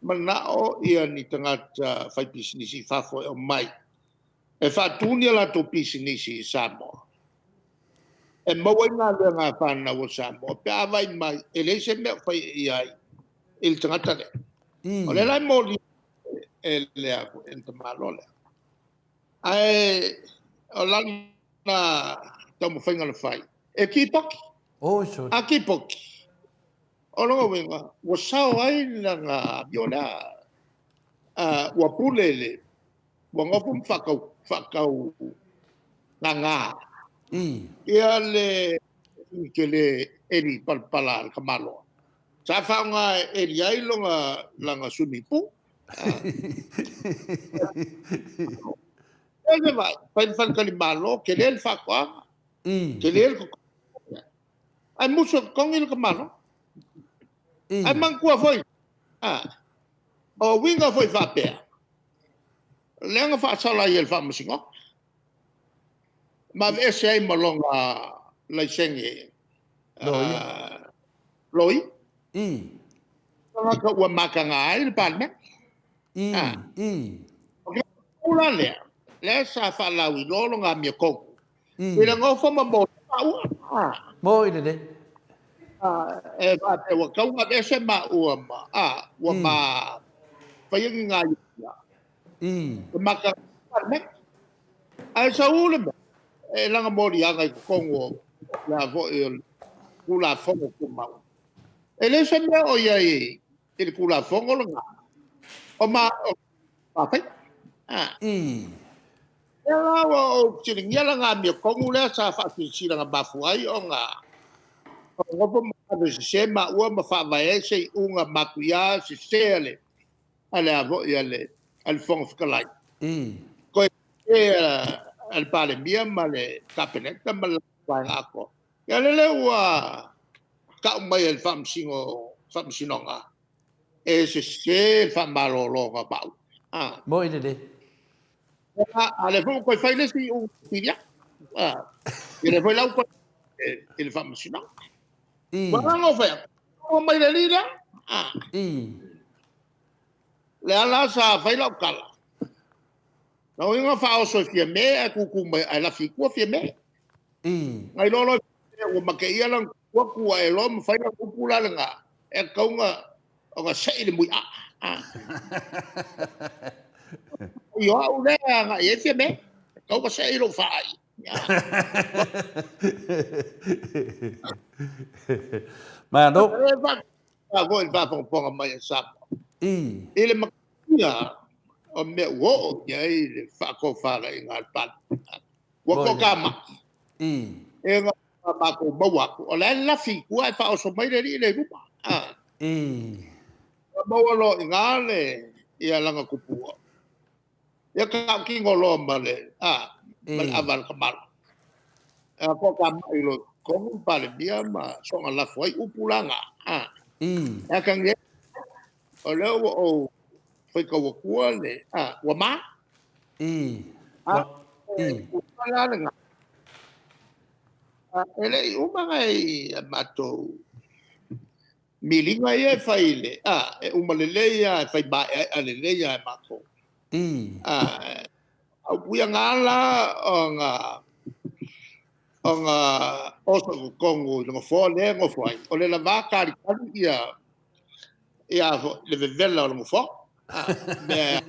manao ia ni tagata faipisinisi i fafo e omai e faatu ni a latou pisinisi i Samoa, e maua ai galuega a fanau a Samoa pe a vaai mai e leai se mea o fai i ai i le tagata lea. O lea la e molia e le tamaloa lea. Ae o lana taumafaiga na fai, e tipoki. A tipoki, o lona uiga, ua sao ai lana amio lea, ua pule le, ua nofo ma faatau gaga ia le tele eli palapala a le tamaloa, sa faaaoga e eli ai lona swimming pool. E le vaai, fai le faletalimalo, tele le faatoaga, tele le toto. Ae musu e totogi le tamaloa. Ae manatua foi, o uiga foi faapea, lea na faasala ai e le Faamasinoga, ma aveese ai ma lona laisene loia. Tagata ua mataga ai le Palemene. O le tulaga la lea, lea sa faalauiloa lona amiotonu, i le nofo ma molia maua. Moi lelei. E faapea ua tatau ona aveese maua ma, ua ma faia ni gaioiga. E mataga ai le Palemene. Ae sau le mea, e lana moliaga i totonu o le a foi o le Tulafono Tumau. E leai se mea o i ai i le Tulafono lena, o ma faia. Lea la ua ou fesiligia lana amiotonu lea sa faasilasila na mafua ai ona nofo ma ave sese maua ma faavae ai se iuga matuia sese a le a foi a le Fofoga Fetalai, toe sese a le Palemia ma le Kapeneta ma le vaega atoa. Ia lele ua tau mai e le Faamasinoga e sese le faamalologa o maua. Moi lelei. A lea foi ua toe fai le isi iuga pili atu. Ia lea foi la ua toe i le Faamasinoga. Ua ala ona ou fai atu, ua mai le alii lea. Lea la sa fai lau tala, na ui ina faaoso e Fiame ae tutu mai ae lafi i tua Fiame. Na iloa loa e Fiame ua mateia lana tupua, tu ae loa ma fai lana upu la lena, e tatau ona sei le muiaa. I o au lea e agai ai Fiame, e tatau ona sei lou faai. Malo. E faafetai foi i le faafogafoga mai a Samoa. I le matatia o mea ua oo i ai le faatofalaiga a le Palemene. Ua toatamai. E na matou maua atu, o la e lafi i tua ae faaoso mai le alii lea i luma. Ua maua loa i ina le, ia lana tupua. Ia tautino loa ma le ava a le tamaloa. Toatamai loa. totonu le Palemia ma soona lafo ai upu la na. A. I. E atagi ai, o lea ua ou faitau atua le, a, ua ma. I. A, I. Ua la lena. A, e le i uma nai a matou miliga ia e fai i le, a, e uma lelei lava, e fai maeaea lelei lava e matou. I. A, a upu ia na ala ona ona oso i totonu i le nofoa lea e nofo ai, o le lava talitali ia ia le vevela o le nofoa. A, mea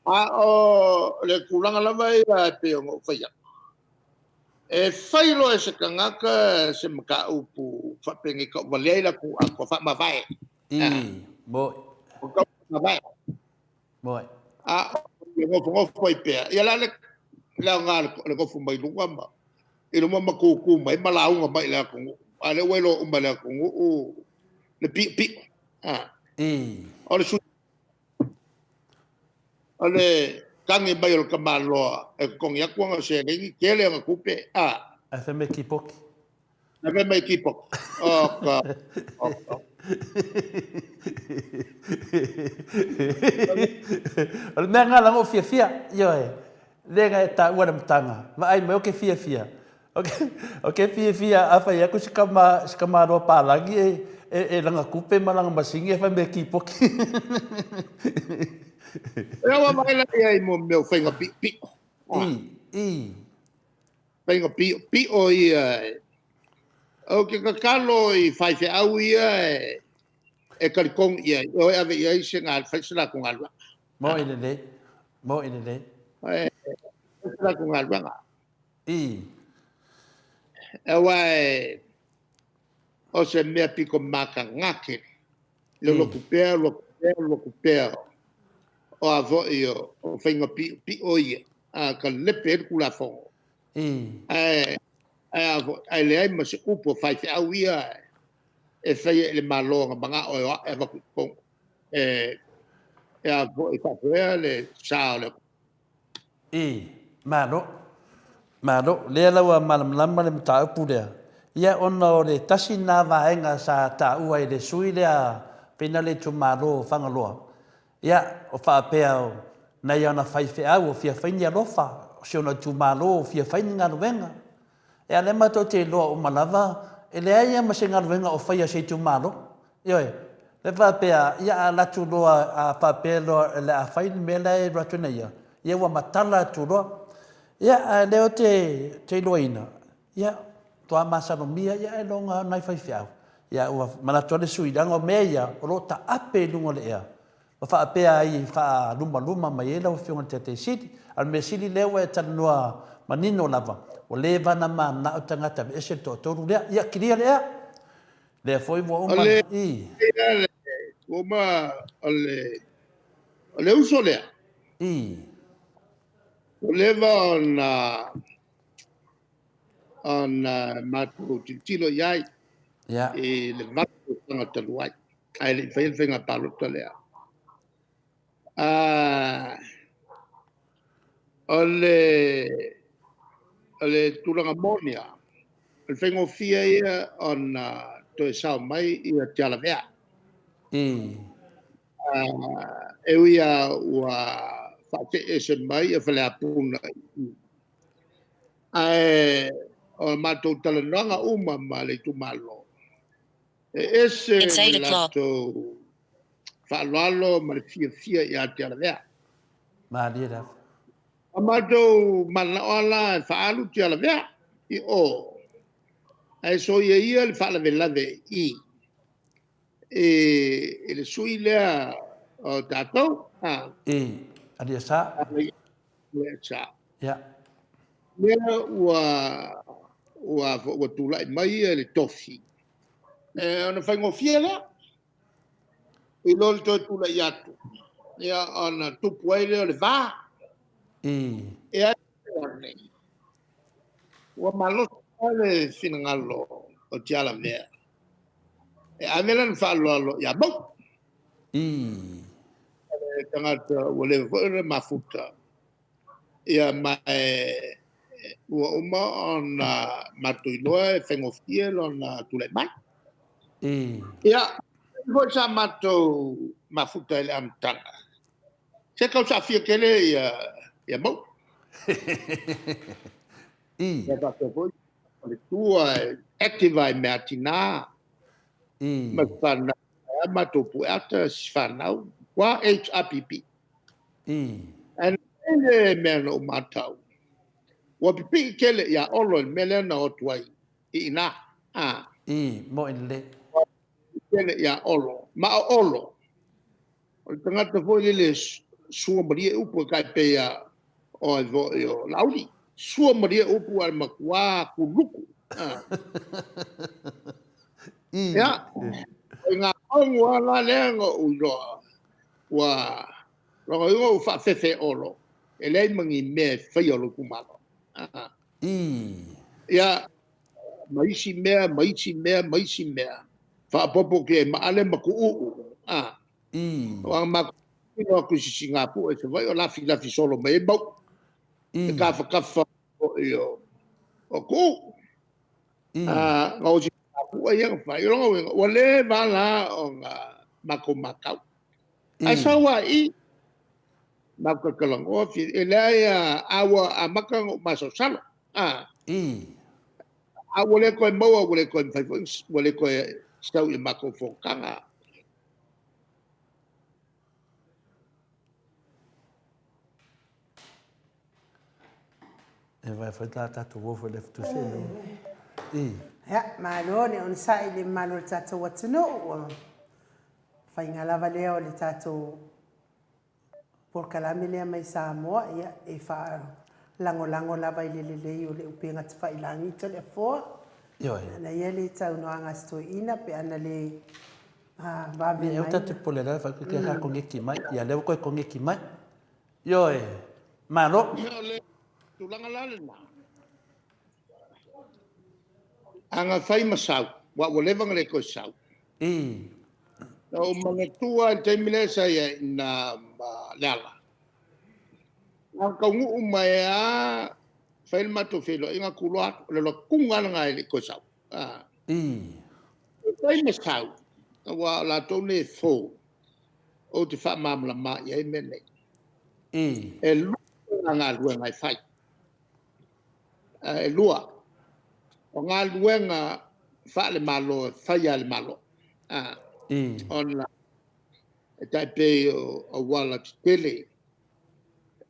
a o le tulaga lava ia e pei ona ou fai atu. E fai loa e se tagata se mataupu faapenei tauvalea ai le atunuu atoa faamavae. I. Moe. O tau faamavae. Moe. A o le nofonofo ai pea, ia la le le aoga o le nofo mai luga ma i luma ma tutu mai ma lauga mai i le atunuu. A lea ua iloa uma e le atunuu le piopio. A. I. O le sui o le tagi mai o le tamaloa e totogi atu ana seleni, tele ana tupe, a. Ae fai mai kipoki. Ae fai mai kipoki. O ka, o ka. O le mea lena leaga ou fiafia, ioe, lea na e taua le amataga, vaai mai ou te fiafia. Ou te fiafia a fai atu si tama, si tamaloa palagi e, e, e lana tupe ma lana masini e fai mai e kipoki. E ua vaai la i ai mo mea o faiga piopio. I, i. Faiga piopio ia. Ou te tatalo i faifeau ia e, e talitonu i ai, e o e ave i ai se fai se latou galuega. Moe lelei, moe lelei. E fai se latou galuega. I. Aua e, o se mea pito mataga tele. Le lotu pea, lotu pea, lotu pea. O a foi o, o faiga piopio ia, a ka lepe ai le Tulafono. I. Ae, ae a foi, ae leai ma se upu a faifeau ia e faia i le Malo na manao e o ae avatu i totonu. E, e a foi faafoea le sa o le I, Malo. Malo. Lea la ua malamalama le mataupu lea. Ia, ona o le tasi lena vaega sa taua e le sui lea pei na le itumalo o Fagaloa, ia, o faapea o nai ana faifeau o fia fai ni alofa, o si ona itumalo o fia fai ni galuega. Ia, lea matou te iloa uma lava, e leai lava ma se galuega o faia e se itumalo. Ioe. Lea faapea, ia a alu atu loa, a faapea loa o le a fai le mea la e alu atu nei ia, ia ua matala atu loa. Ia, a o lea ou te, te iloaina, ia, matua masalomia ia ailoga nai faifeau. Ia, ua manatu lava le sui usufono, leaga o mea ia, o lo o taape i luga o le ea, ma faapea ai e faalumaluma mai ai lau Afioga i le Taitai Sili. A o le mea sili lea ua e talanoa manino lava, ua leva ona mananao tagata e aveese le toatolu lea. Ia, kilia le ea. Lea foi ua uma. O le, I. Ua uma, o le, o le uso lea. I. Ua leva ona, ona matou tilotilo i ai. Yeah. I le 8 tausaga talu ai, ae le i faia le faiga palota lea. O le, o le tulaga moni lava, o le faigofie ia ona toe sao mai ia Tialavea. I. E ui lava ua faaseese mai ia Faleapuna i i, ae o matou talanoaga uma ma le itumalo, e ese le latou faaaloalo ma le fiafia ia Tialavea. Malie lava. O matou mananao lava la e faaalu Tialavea i o, ae soia ia le faalavelave i i le sui lea o tatou. I, Aliasa. Aliasa. Ia. Lea ua ua ua tulai mai ia le tofi. E, ona faigofie lea. I lo le toe tulai atu, ia ona tupu ai lea o le va. I. Ia, ua malosi le finagalo o Tialavea e ave lana faaaloalo ia Mauu. I. Le tagata ua leva foi ona mafuta, ia ma e Ua uma ona matou iloa e faigofie lona tulai mai. Ia, foi sa matou mafuta i le amataga, se tau saafia tele ia Mauu. Ia faapea foi faletua e active lava i mea atiga ma fanau, ae a matou pueata si fanau, matua HRPP. Ae i ai le mea na ou matau, ua pipii tele ia Olo i le mea lea na o atu ai i ina. Mo i le. Ua pipii tele ia Olo, ma o Olo, o le tagata foi lele e suamalie upu, e tai pei lava o ai foi o Laauli. Suamalie upu ae matua kuluku. Ia, o i ina tonu lava la lea na ou iloa, ua lona uiga ua faafefe e Olo, e leai ma ni mea e faia o lou itumalo. Ia, ma isi mea, ma isi mea, ma isi mea, faaopoopo atu i ai ma Ale ma Tuuu. Aua na matou tilotilo atu i Sisigapua i Savaii o lafilafi solo mai ai Mauu i tafatafa foi o Tuuu. Na o i Sisigapua ia na fai. O lona uiga, ua leva la ona matou matau. Ae sau lava i i, matou talatalanoa, e leai lava, a ua amata ona ou masalosalo. A ua le toe maua, ua le toe mafai foi, ua le toe sau i a matou fonotaga. E vai foi la tatou uo foi le fatusi e. Ia, malo le onosai i le mamalu o le tatou atunuu. Ua faiga lava lea o le tatou polokalame lea mai Samoa, ia, e faalagolago lava i le lelei o le upega tafailagi Toleafoa. Ioe. Na ia le saunoaga a si toeaina pe ana le vave mai. E ta te pole la fa ke ka koneki mai. Ia lea ua koe koneki mai. Ioe. Malo. Ia, o le tulaga la lena. A na fai ma sau, aua ua leva ona le toe sau. Na ou manatua lava i le taimi lea sa i ai i ina ma Leala, na ona taunuu mai lava fai le matou feiloaiga tu loa alu. O le alu atuga lava lena e le i toe sau. E fai ma sau, aua o latou nei e fou, ou te faamalamalama i ai mea nei. E 2 galuega e fai. E 2, o galuega faale-Malo e fai lava e le Malo. Ona e tai pei o auala tetele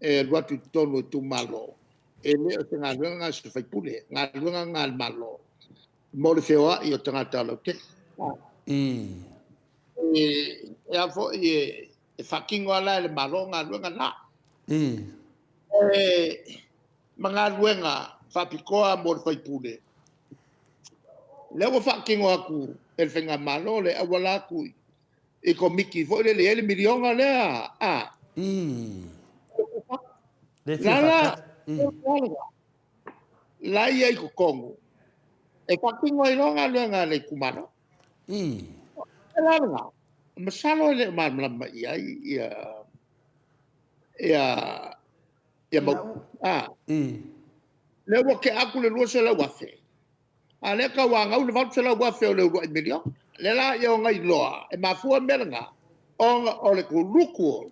e alu atu i totonu o itumalo, e le o se galuega lena a se sui usufono, o galuega lena a le Malo mo le feoai o tagata lautele. E a foi e faatino lava la e le Malo galuega na. Ma galuega faapitoa mo le sui usufono, lea ua faatino atu e le Faigamalo le auala atu i Komiti foi lele e i ai le miliona lea. Le fia faatali. La ia i totonu, e faatino ai loa galuega a le itumalo. O le la lena, masalo e le o malamalama i ai ia Mauu. Lea ua tea atu le $200,000, a o lea e tauanau le $800,000 o le uluai miliona. O lea la ia ona iloa, e mafua mea na, ona o le kuluku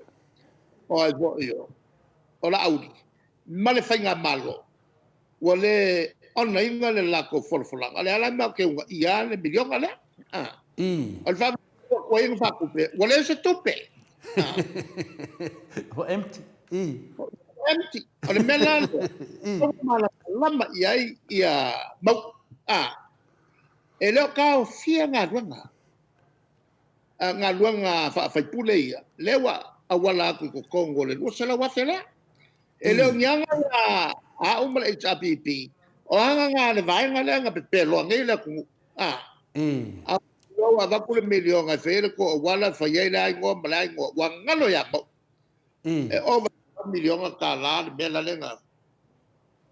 o ai foi o Laauli ma le Faigamalo, ua le honour ina le latou folafolaga. O lea la matou te uunaia lava le miliona lea. O le faamea ua tuai ona faatupe, ua leai se tupe. Ua empty. Ua empty. O le mea la lea, ua malamalama i ai ia Mauu. E le o taofia galuega, galuega faa-faipule ia, lea ua auala atu i totonu o le $200,000 lea. E le o ni aga la a au ma le HRPP, o aga na a le vaega lea na pepeloa nei le atunuu. A ua avatu le miliona e fai ai le tou auala, fai ai le a igoa ma le a igoa, ua galo ia Mauu. E ova i le $1 miliona le mea lea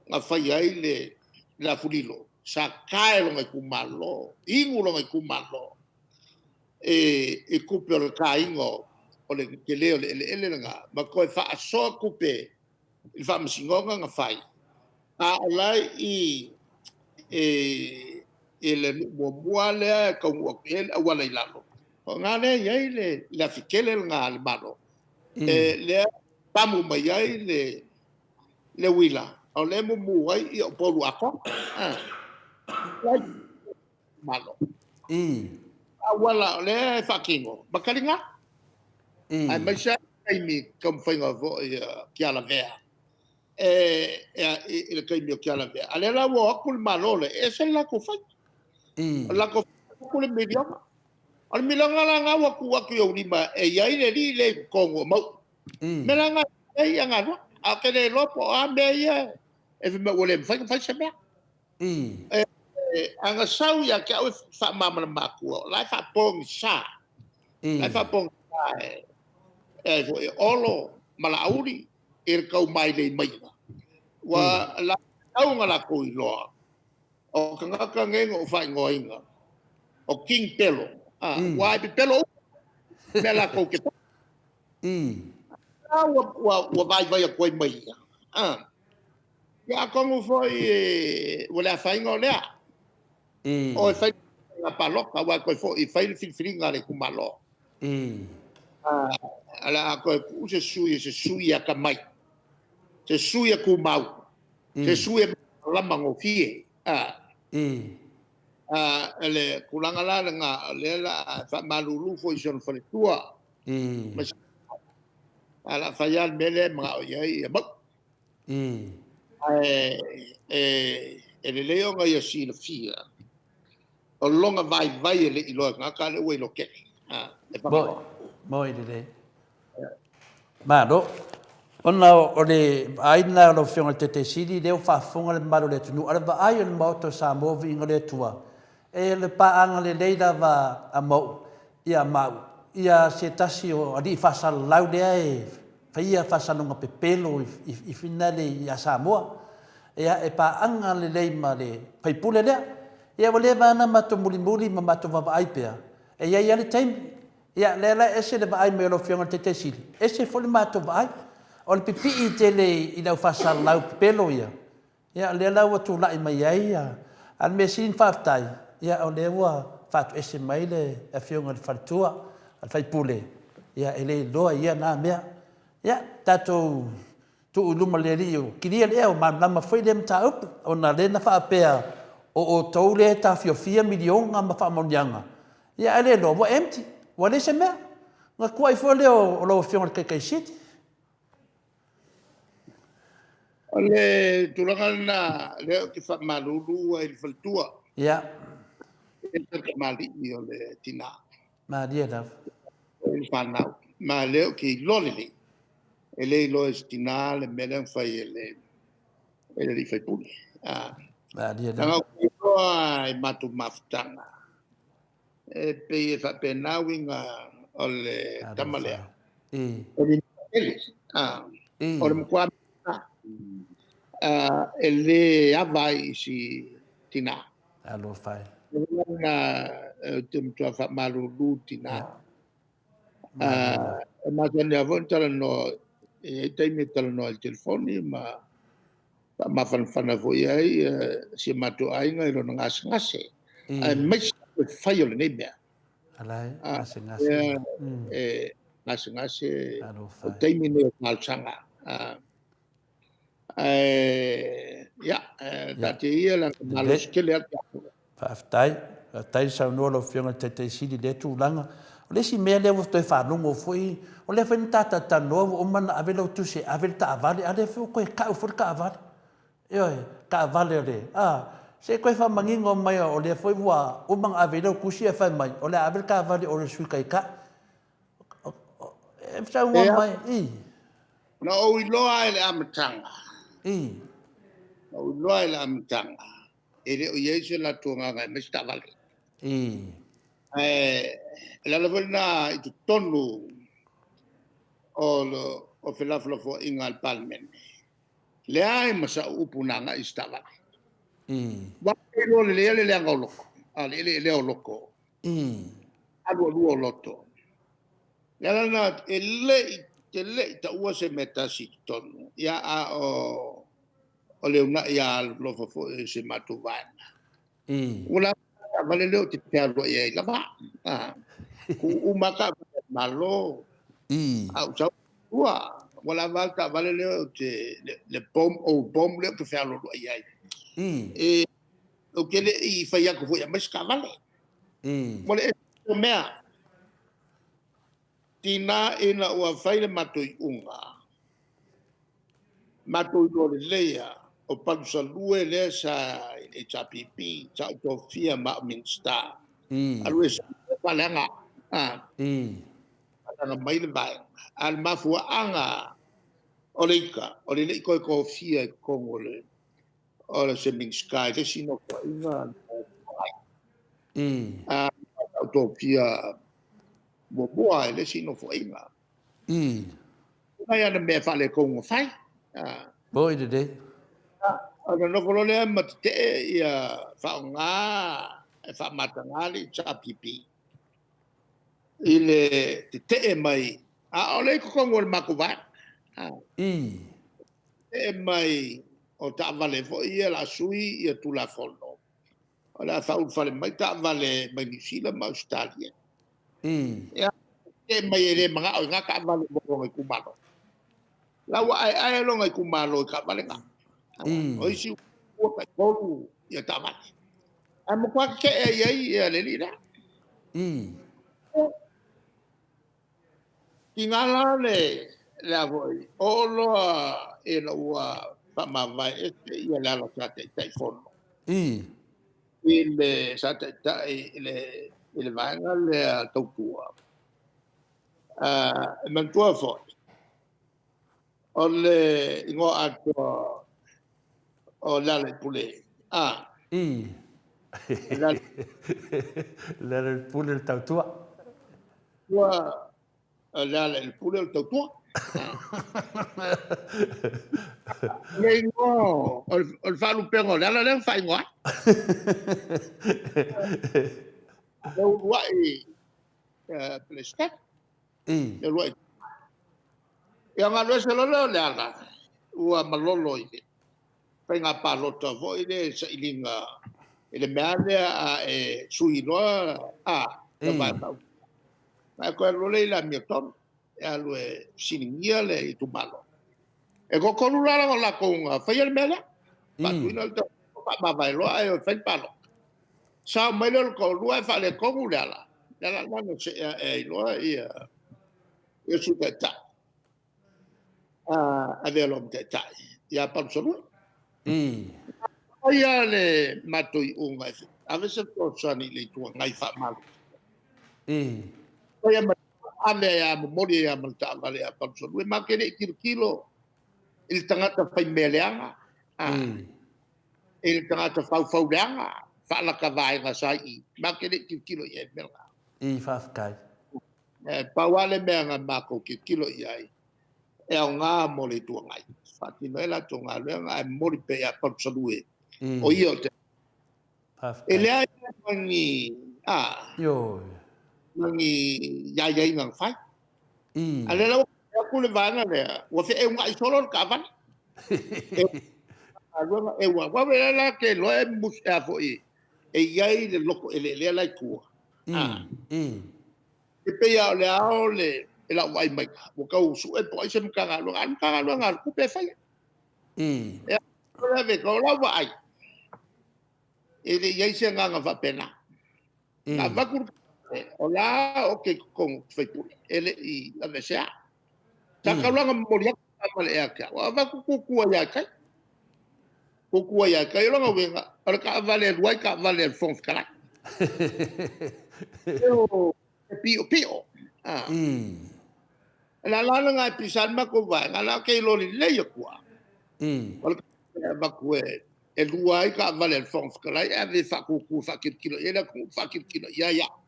na fai ai le afulilo, sa tae lona itumalo, inu lona itumalo i tupe o le taina o le tele o le eleele lena, ma toe faasoa tupe i le faamasinoga na fai. A o la e i i i le nuu muamua lea e taunuu atu i ai le auala i lalo, o i ina lea e i ai le le afi tele lena a le Malo, e lea e pamu mai ai le le uila, o lea e mumu ai ia Upolu atoa. Malo. Auala o lea e faatino ma taliga. Aemaise lava taimi taumafaiga foi a Tialavea, i le taimi o Tialavea, a o lea la ua o atu le Malo lea, e ese le latou faiga. O le latou faiga e avatu le $1 miliona. O le $1 miliona la lena ua tuu atu i ou lima e i ai le alii lea i totonu o Mauu. O le mea la lena e fai ai galuega, ae ou te le iloa po o a mea ia e fai mai ua le mafai ona fai se mea. A na sau ia te au e faamalamalama atua, o la e faapogisa, o la e faapogisa e Olo ma Laauli i le tau mailei maiga. Ua tatau ona latou iloa, o tagata nei na ou faaigoaina o King Pelo, aua e pepelo uma mea latou te faia. A ua vaivai atu ai ma ia. Ia atonu foi ua le afaina o lea, o e fai le faiga palota, aua e toe foi e fai le filifiliga a le itumalo. O le a toe tuu se sui o se sui atamai, se sui e tumau, se sui e malamalama gofie. O le tulaga la lena, o lea o le a faamalulu foi i si ona faletua, ae o le a fai lava le mea lea e manao i ai Mauu. Ae e lelei ona ia silafia o lona vaivai e le i iloa e tagata, a lea ua iloa tele. E Fagaloa. Moi lelei. Malo. Ona o le vaai lena o lau Afioga i le Taitai Sili, lea ua faafofoga le mamalu o le atunuu, a o le vaai o le Maota o Samoa, viiga o le Atua, e le paaga lelei lava a Mauu ia Mauu ia se tasi o alii faasalalau lea e faia faasalalauga pepelo i finale ia Samoa. Ia, e paaga lelei ma le faipule lea. Ia ua leva lava ona matou mulimuli ma matou vaavaai pea, e i ai lava le taimi. Ia, lea la e ese le vaai mai o lau Afioga i le Taitai Sili, ese foi le matou vaai. O le pipii tele i le au faasalalau pepelo ia, ia o lea la ua tulai mai ai, a o le mea sili ona faafetai, ia o lea ua faatoese mai le Afioga i le faletua a le sui usufono, ia e le iloa e ia na mea. Ia, tatou tuu i luma o le Alii ua kilia le ea, ua malamalama foi lea mataupu, ona o lea na faapea o outou lea e taofiofia miliona ma faamanuiaga, ia ae le iloa ua empty, ua leai se mea. Ona tuuai foi lea o lau Afioga i le Taitai Sili. O le tulaga lena lea ou te faamalulu ai i le faletua. Ia. E le tamalii o le tina. Malie lava. O le fanau. Ma o lea ou te iloa lelei, e le iloa e se tina le mea lea na fai e le alii faipule. Malie lava. Leaga ou te iloa i matou mafutaga, e pei e faapena uiga o le tama lea. O le tele, o le matua e le ava ai i si tina. Alofa e. Ou te matua faamalulu tina. E masani lava foi ona talanoa, e i ai taimi e talanoa i le telefoni ma faamafanafana foi i ai si o matou aiga i lona gasegase, aemaise le fai o lenei mea. Ala e gasegase. E gasegase, o taimi nei o talosaga. Ae, ia, taatia ia leaga e malosi tele lava le tatou. Faafetai. Faafetai le saunoa lau Afioga i le Taitai Sili i lea tulaga. O le isi mea lea ua toe faalogo foi, o lea foi na ta talatalanoa ua uma ona ave lau tusi e ave le taavale, a o lea foi ua toe tau foi le taavale. Ioe, taavale o le, a, se i toe faamanino mai o lea foi ua uma ona ave i ai lau tusi ae fai mai o le a ave le taavale i o i le Sui Taitai. E saunoa mai, i. Na ou iloa lava i le amataga, na ou iloa lava i le amataga, e le o i ai se latou agaga e aumai se taavale. Ae o le ala foi lena i totonu o felafolafoaiga a le Palemene, leai ma sau upu na agai i se taavale. Aua ou te iloa lelei le leaga o loto, le eleelea o loto, alualua o loto. O le ala lena, e te le i taua se mea e tasi i totonu, ia, a o O le uunai a alolofa foi o si matou vaega. Ua lava le taavale lea ou te fealuai ai lava. Tuu uma lava taavale a le Malo, ae ou sau i tua. Ua lava le taavale lea ou te, le bomb, old bomb lea ou te fealualuai ai. Ou te le i fai atu foi e aumai se taavale. Ua le ese mea. Tiga ina ua fai le matou iuga, matou iloa lelei lava, o Palusalue lea sa i le HRPP, sa ou tofia ma au Minisita, alu ese ai, faaleaga, faaleaga mai le vaega. A o le mafuaaga o le ita, o le le i toe tofia i totonu o se Minisita i le isi Nofoaiga na Sa ou tofia muamua i le isi Nofoaiga. Nai ana mea faaletonu na fai. Moni lelei. Ona nofo loa lea ma tetee ia faaaoga e faamataga le HRPP i le tetee mai, a o lea i totonu o le matou vaega. Tetee mai o taavale foi ia o le a sui ia Tulafono, o le a faaulufale mai taavale mai Niu Sila ma Ausetalia. Ia, tetee mai e le manao i na taavale mo lona itumalo. La ua aeae lona itumalo i taavale na. O isi ua tai-3 ia taavale. Ae matua tetee i ai ia le alii lea. Tiga la le a foi, oo loa ina ua faamavae ese ia le ala sa Taitaifono i le sa taitai i le vaega lea Tautua. E manatua foi, o le igoa atoa o Lealailepule. Lealailepule o le Tautua. Ua Lealailepule o le Tautua. Le igoa o le faalupega o le ala lea na faaigoa ai. Le uluai Peresetene. Le uluai. Ia ona alu ese loa lea o Leala, ua malolo i le faiga palota foi lea i sailiga i le mea lea a e sui loa le Vaega Faaupufai, ona e toe alu loa lea i le amiotonu, e alu e fesiligia le itumalo. E toatolu la o latou na faia le mea lea, faatuina le faamavae loa ae o e fai le palota. Sao mai lea o le toalua ae faaletonu le ala, le ala lena na see ae ai loa ia le Sui Taitai, avea loa ma Taitai ia Palusalue. Fai lava le matou iuga e ave se fesoasoani i le Itu Agai faamalosia. Fai ave ai lava, momoli ai lava ma le taavale ia Palusalue. Matou te le i tilotilo i le tagata faimea leaga, i le tagata faufau leaga, faalata vaega sa i i, matou te le i tilotilo i ai i mea na. Faafetai. Pau lava le mea na matou tilotilo i ai, e aoga mo le Itu Agai, faatino ai latou galuega, ae momoli pea ia Palusalue, o ia o te... E leai ma ni, ma ni aiaiga na fai. A o lea la ua fai atu le vaega lea, ua feeuga solo le taavale. Galuega e ua aua la te iloa e musu e a foi e i ai le loto eleelea la i tua. E pei lava o le ao le i lau vaai mai, ua tau sue po o ai se Matagaluega, a o le Matagaluega a le Tupe e faia. Ia, o lau vaai, e le i i ai se agaga faapena. Na avatu le o la ou te i totonu ou te faipule, e le i aveesea. Sa tatau la ona momoli atu le taavale ia te au, ae avatu tutu ai lava i tai. Tutu ai lava i tai. O lona uiga, o le taavale e alu ai taavale a le Fofoga Fetalai. E piopio. O le ala lena e pisa ai le matou vaega, o la ou te iloa lelei atu lava. O le taavale e avatu e lua ai taavale a le Fofoga Fetalai, ae ave e faatutu e faatilotilo i ai le atunuu, faatilotilo i ai au.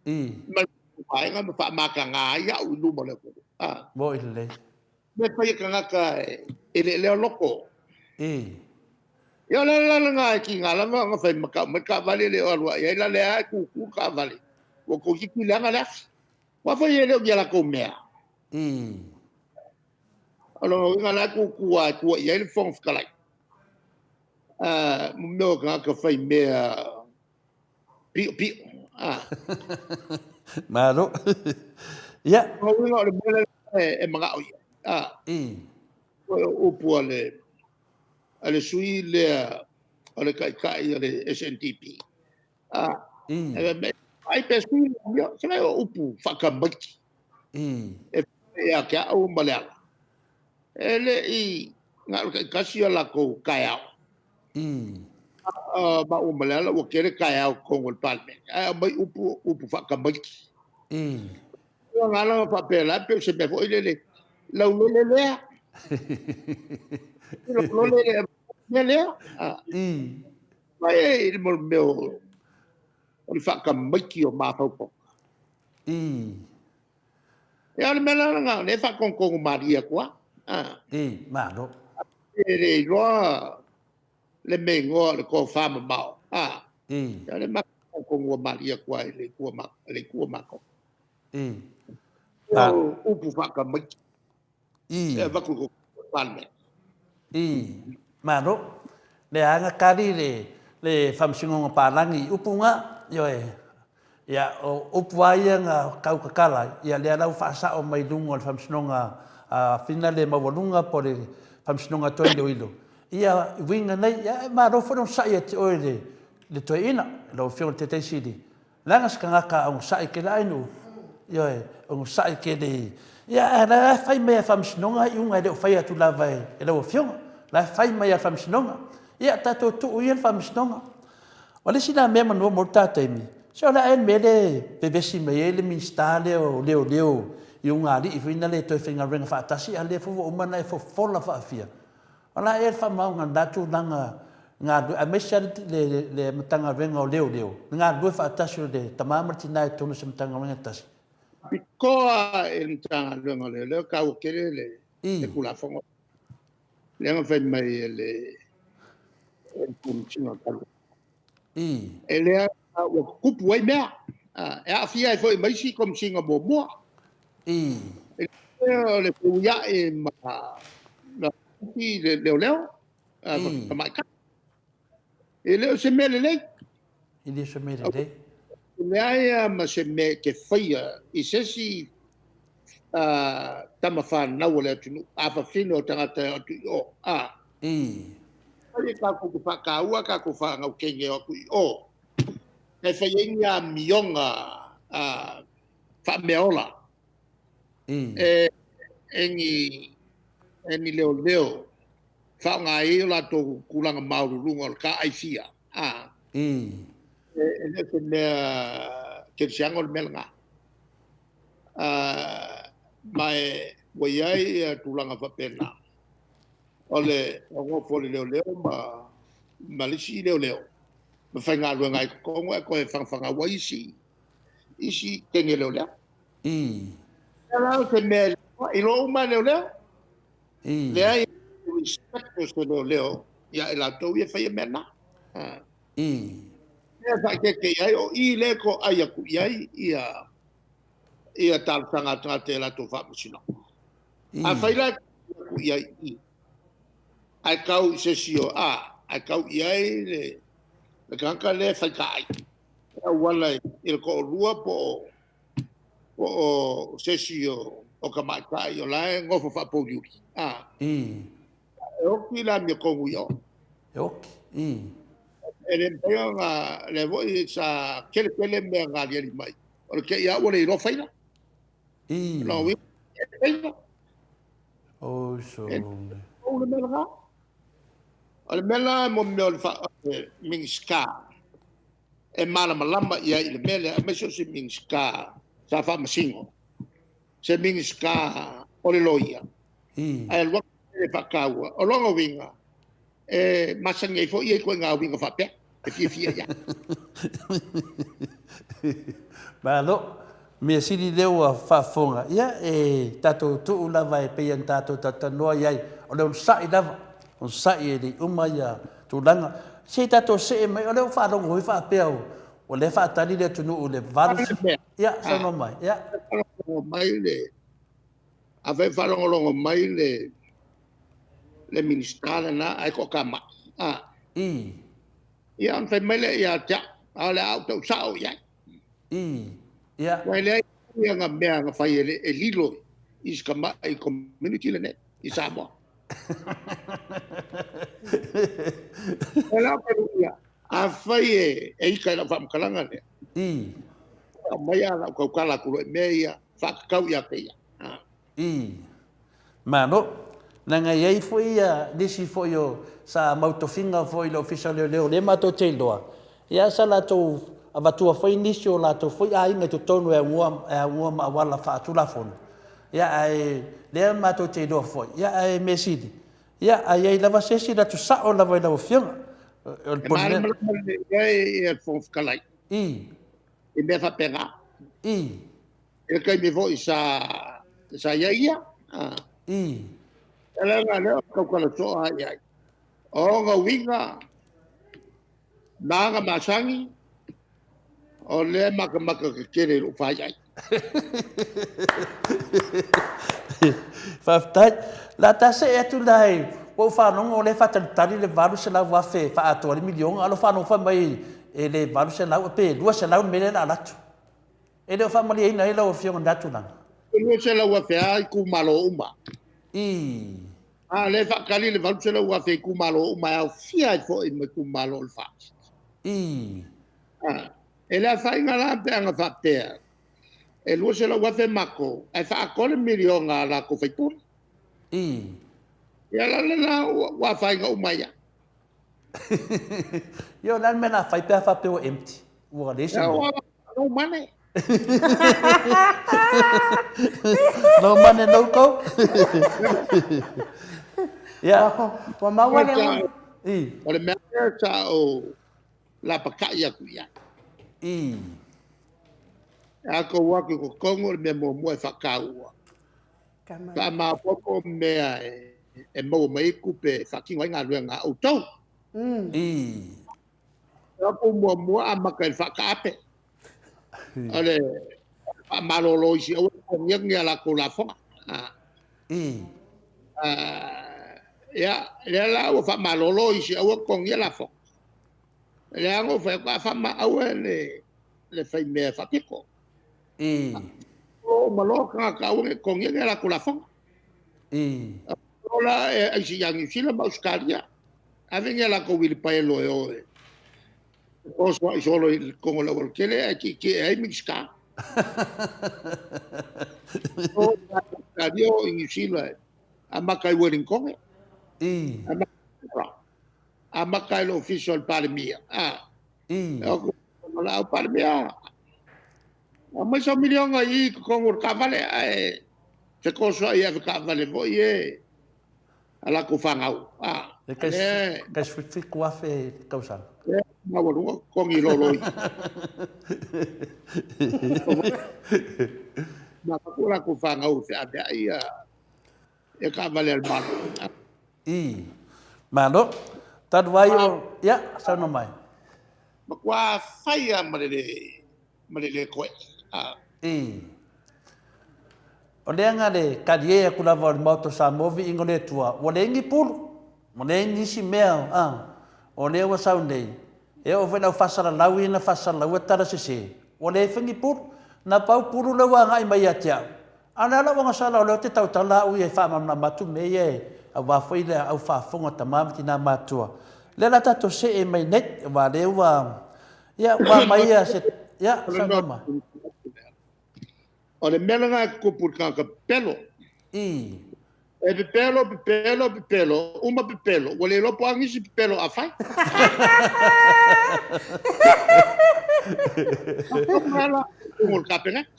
Ma le vaega ma faamataga ai au i luma o le atunuu. Moni lelei. Mea fai e tagata e leelea loto. Ia o le ala lena e tiga lava ona fai ma tau mai taavale le o alu i ai, la lea e tutu le taavale, ua toeitiiti leaga le afi. Aua foi e le o ni a latou mea. O lona uiga la e tutu lava e tua i ai le Fofoga Fetalai. Mo mea o tagata fai mea piʻopiʻo. Malo. Ia. O lona uiga o le mea lea e manao i ai. O upu a le a le sui lea o le taitai o le SNDP. Ai pe sui le se mai o upu faatamaiti. E ia te au ma le ala. E le i na o le taitasi o latou taeao. Ma ua ma le ala ua tele taeao i totonu o le Palemene, ae aumai upu, upu faatamaiti. Ua na ala ona faapea la, pei o se mea foi lele, laulele lea. Laulele lea, mea lea. Ma e i le mea o le faatamaiti o mafaufauga. Ia, o le mea la lena, o lea e faatonutonu malie atu lava. I, malo. E le iloa le mea igoa o le tofa mamao. Ia, o lea e faatonutonu malie atu lava i le itu a matou. O upu faatamaiti. E avatu i le Palemene. I, malo. Le aga kali le le Faamasinoga Palagi i upu nga, ioe. Ia, o upu lava ia na tau tatala ai, ia lea la ua faasao mai luga o le Faamasinoga a Fina le Maualuga po o le Faamasinoga Toe Iloilo. Ia, uiga nei, ia e malo foi le onosai ia te oe le le toeaina, lau Afioga i le Taitaisili. Leaga se tagata onosai tele ai nuu, ioe, onosai tele i, ia ae la e fai mai e Faamasinoga iuga e le o fai atu lava e lau Afioga. La e fai mai e le Faamasinoga. Ia tatou tuu ia le Faamasinoga. O le isi la mea manu mo le ta taimi, se o le a ea le mea lea e vevesi mai ai le Minisita lea o Leoleo i ugaalii foi na le toe faigaluega faatasi a lea foi ua uma ona e fofola faafia. O le a ea le faamaoga i lena tulaga galulue aemaise lava le Matagaluega o Leoleo, le galulue faatasi o le tama ma le tina i totonu o se Matagaluega e tasi. Faapitoa i le Matagaluega o Leoleo, e taua tele le Tulafono lea na fai mai e le Komesina talu ai. E lea ua tutupu ai mea, e aafia ai foi ma isi Komesina muamua. E o le feuiai ma isi leoleo, tamaitai. E le o se mea lelei. E le o se mea lelei. E leai lava ma se mea e te faia i se isi tama fanau a le atunuu, afafine o tagata e o atu i o. Fai e tatou te faataua tatou fanau teine e o atu i o, e fai ai ni amioga faameaola e ni leoleo faaaoga ai o latou tulaga maualuluga o le taaifia. E le o se mea kerisiano le mea lena. Ma e ua i ai tulaga faapena, o le nofo a le leoleo ma le isi leoleo ma faigaluega ai i totonu ae toe fagafagau ai isi teine leoleo. Lea la o se mea e iloa uma e leoleo. Leai respect o se leoleo ia i latou ia e faia mea na. Mea faaeteete i ai, o i lea e toai atu i ai ia talosaga a tagata i a latou faamasinoga. Afai la e toai atu i ai i i, ae tau i se isi o, ae tau i ai le tagata lea e faitaai, e auala i le toalua po o se isi o tamaitai o la e nofo faapouliuli. E oki le amiotonu i o. E oki. E le mafai ona, lea foi sa tele tele mea na aliali mai, o le te i lava ua le iloa faila. O lona uiga, e faila. Oi sole. O le mea lena. O le mea la mo mea o le Minisita e malamalama i ai i le mea lea, aemaise o se Minisita sa faamasino, se Minisita o le Loia, ae alu atu le faataua. O lona uiga, e masani ai foi ia i ituaiga uiga faapea, e fiafia i ai. Malo. Mea sili lea ua faafofoga, ia e tatou tuu lava e pei ona tatou talatalanoa i ai, o le onosai lava, onosai e le i uma ia tulaga. Se i tatou see mai, o lea ua faalogo foi faapea o lea e faatali le atunuu i le 8. Ia, saunoa mai. Ia. Faalogologo mai le, afai e faalogologo mai le Minisita lena ae toatamai. Ia, ona fai mai lea ia te au, a o le a ou tau sao i ai. Ia. Aua e leai ia mea na fai e lilo i si tamai community lenei i Samoa. O la ia, afai e ita i lau faamatalaga lea, aumai a lau tautala atu loa i mea ia faatatau ia te ia. Malo. Leaga e i ai foi nisi foi o sa mau tofiga foi i le Ofisa o Leoleo lea matou te iloa, ia sa latou avatua foi nisi o latou foi aiga i totonu e aunoa ma auala faatulafono, ia ae lea matou te iloa foi, ia ae mea sili, ia a i ai lava se isi alu atu sao lava i lau Afioga. O le E malamalama lelei ai le Fofoga Fetalai i mea faapena. I le taimi foi sa sa i ai ia. E leaga lea o tautala soo lava i ai. O ona uiga ma aga masani, o lea e matamata tetele i lou faiai. Faafetai. La ta see atu la i ua ou faalogo o lea e faatalitali le $800,000 faaatoa le miliona, a o lou faalogo fai mai e le 800 pe 200 le mea lea o le a alu atu. E le o faamalieina ai lau Afioga i lena tulaga? E $200,000 lava itumalo uma. A o lea e faatali le $800,000 i itumalo uma e aofia ai foi ma itumalo o le FAST. E le afaina la pe ana faapea e $200,000 matou ae faaatoa le miliona a latou sui usufono. Ia o le ala lena ua afaina uma ai lava. Ia o le a le mea o le a fai pe a faapea ua empty? Ua leai se mea. No money. No money, no go. Ia. Ua maua le upu. O le mea lea sa ou lapatai atu i ai. A outou o atu i totonu, o le mea muamua e faataua, faamaopoopo mea e maua mai ai tupe e faatino ai galuega a outou. O atu muamua amata i le faataape. O le faamalolo isi aua ne i totogia ni a latou lafoga. Ia, lea la ua faamalolo isi aua ne i totogia lafoga. Lea na ou fai atu, a aua le fai mea faapito. Uma loa tagata aua ne i totogia ni a latou lafoga. O la e aisi ia Niu Sila ma Ausetalia, ave ni a latou uilipaelo e o e fefeosoa'i solo i totonu o le aualatele ae tietie ai Minisita. O Ausetalia, o i Niu Sila, amata i Ueligitone, amata i le Ofisa o le Palemia. O le Palemia, aumai sau miliona i i totonu o le taavale, ae fetosoai e avetaavale foi e a latou fanau. E tai 17,000 i le tausaga. E maualuga totogi i lolo i. Ma avatu latou fanau e feaveai ia taavale a le Malo. Malo. Talu ai o... Ia, saunoa mai. Matua fai lava ma le le ma le le toe. O lea na le talie atu lava o le Maota o Samoa viiga o le Atua, ua leai ni pulu, ua leai nisi mea, a, o lea ua sau nei, e oo foi i le au faasalalau ia na faasalalaua tala sese, ua leai foi ni pulu. Na pau pulu lea ua agai mai ia te au, a o le a lau agasala o lea ou te tautala au ia e faamalamalama atu mea ia e aua foi le au faafofoga tama ma tina matutua. O lea o le a tatou see mai nei, aua o lea ua, ia, ua aumai ia se, ia, saunoa mai. O le mea lena e tutupu i le tagata pepelo. E pepelo, pepelo, pepelo, uma pepelo, ua le iloa po o a nisi pepelo a fai. O le Kapeneta.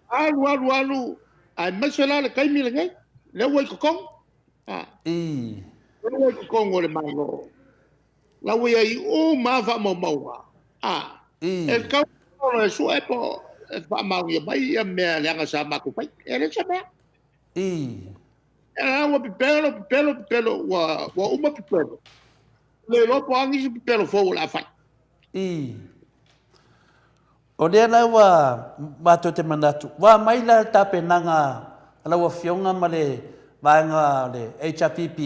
Alu, alu, alu, aemaise la le taimi lenei, lea ua i totonu. Lea ua i totonu o le Malo. La ua i ai uma lava faamaumauga, a, e tatau ona e sue po o e faamaonia mai ia mea leaga sa matou faia. E leai se mea. E la ua pepelo, pepelo, pepelo, ua, ua uma pepelo. Le iloa po o a nisi pepelo fou o le a fai. O lea la ua matou te manatu, ua aumai la le tapenaga a lau Afioga ma le vaega o le HRPP.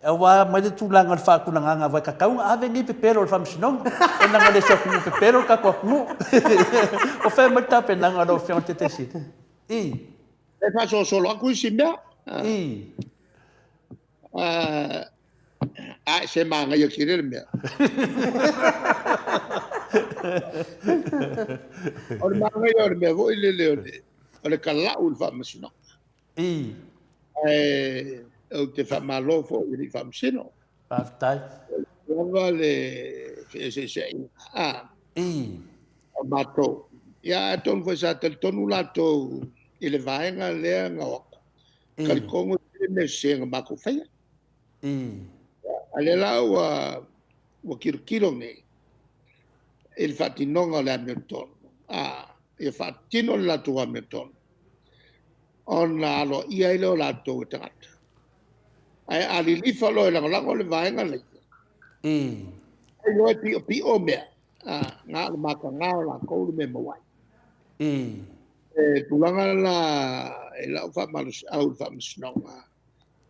Aua mai le tulaga o le faatulagaga aua e tatau ona ave nei pepelo i le faamasinoga ona na le se atunuu pepelo le tatou atunuu. O fea mai le tapenaga a lau Afioga i le Taitaisili? I. E faasolosolo atu isi mea. I. A se manaia tele le mea. O le manaia o le mea foi lele o le talau i le faamasinoga. I. Ae ou te faamalo foi i alii faamasino. Faafetai. Lava le feeseeseaiga a I. o matou. Ia atonu foi sa talitonu latou i le vaega lea na o atu. I. Talitonu e tele mea sese na matou faia. I. A lea la ua tilotilo nei i le faatinoga o le amiotonu, a, ia faatino le latou amiotonu, ona aloaia ai lea o latou e tagata. Ae a lilifa loa e lagolago le vaega lea, ai loa e piopio mea, a, na o le mataga o latou le mea e maua ai. E tulaga la i lau faamalosiau i le faamasinoga,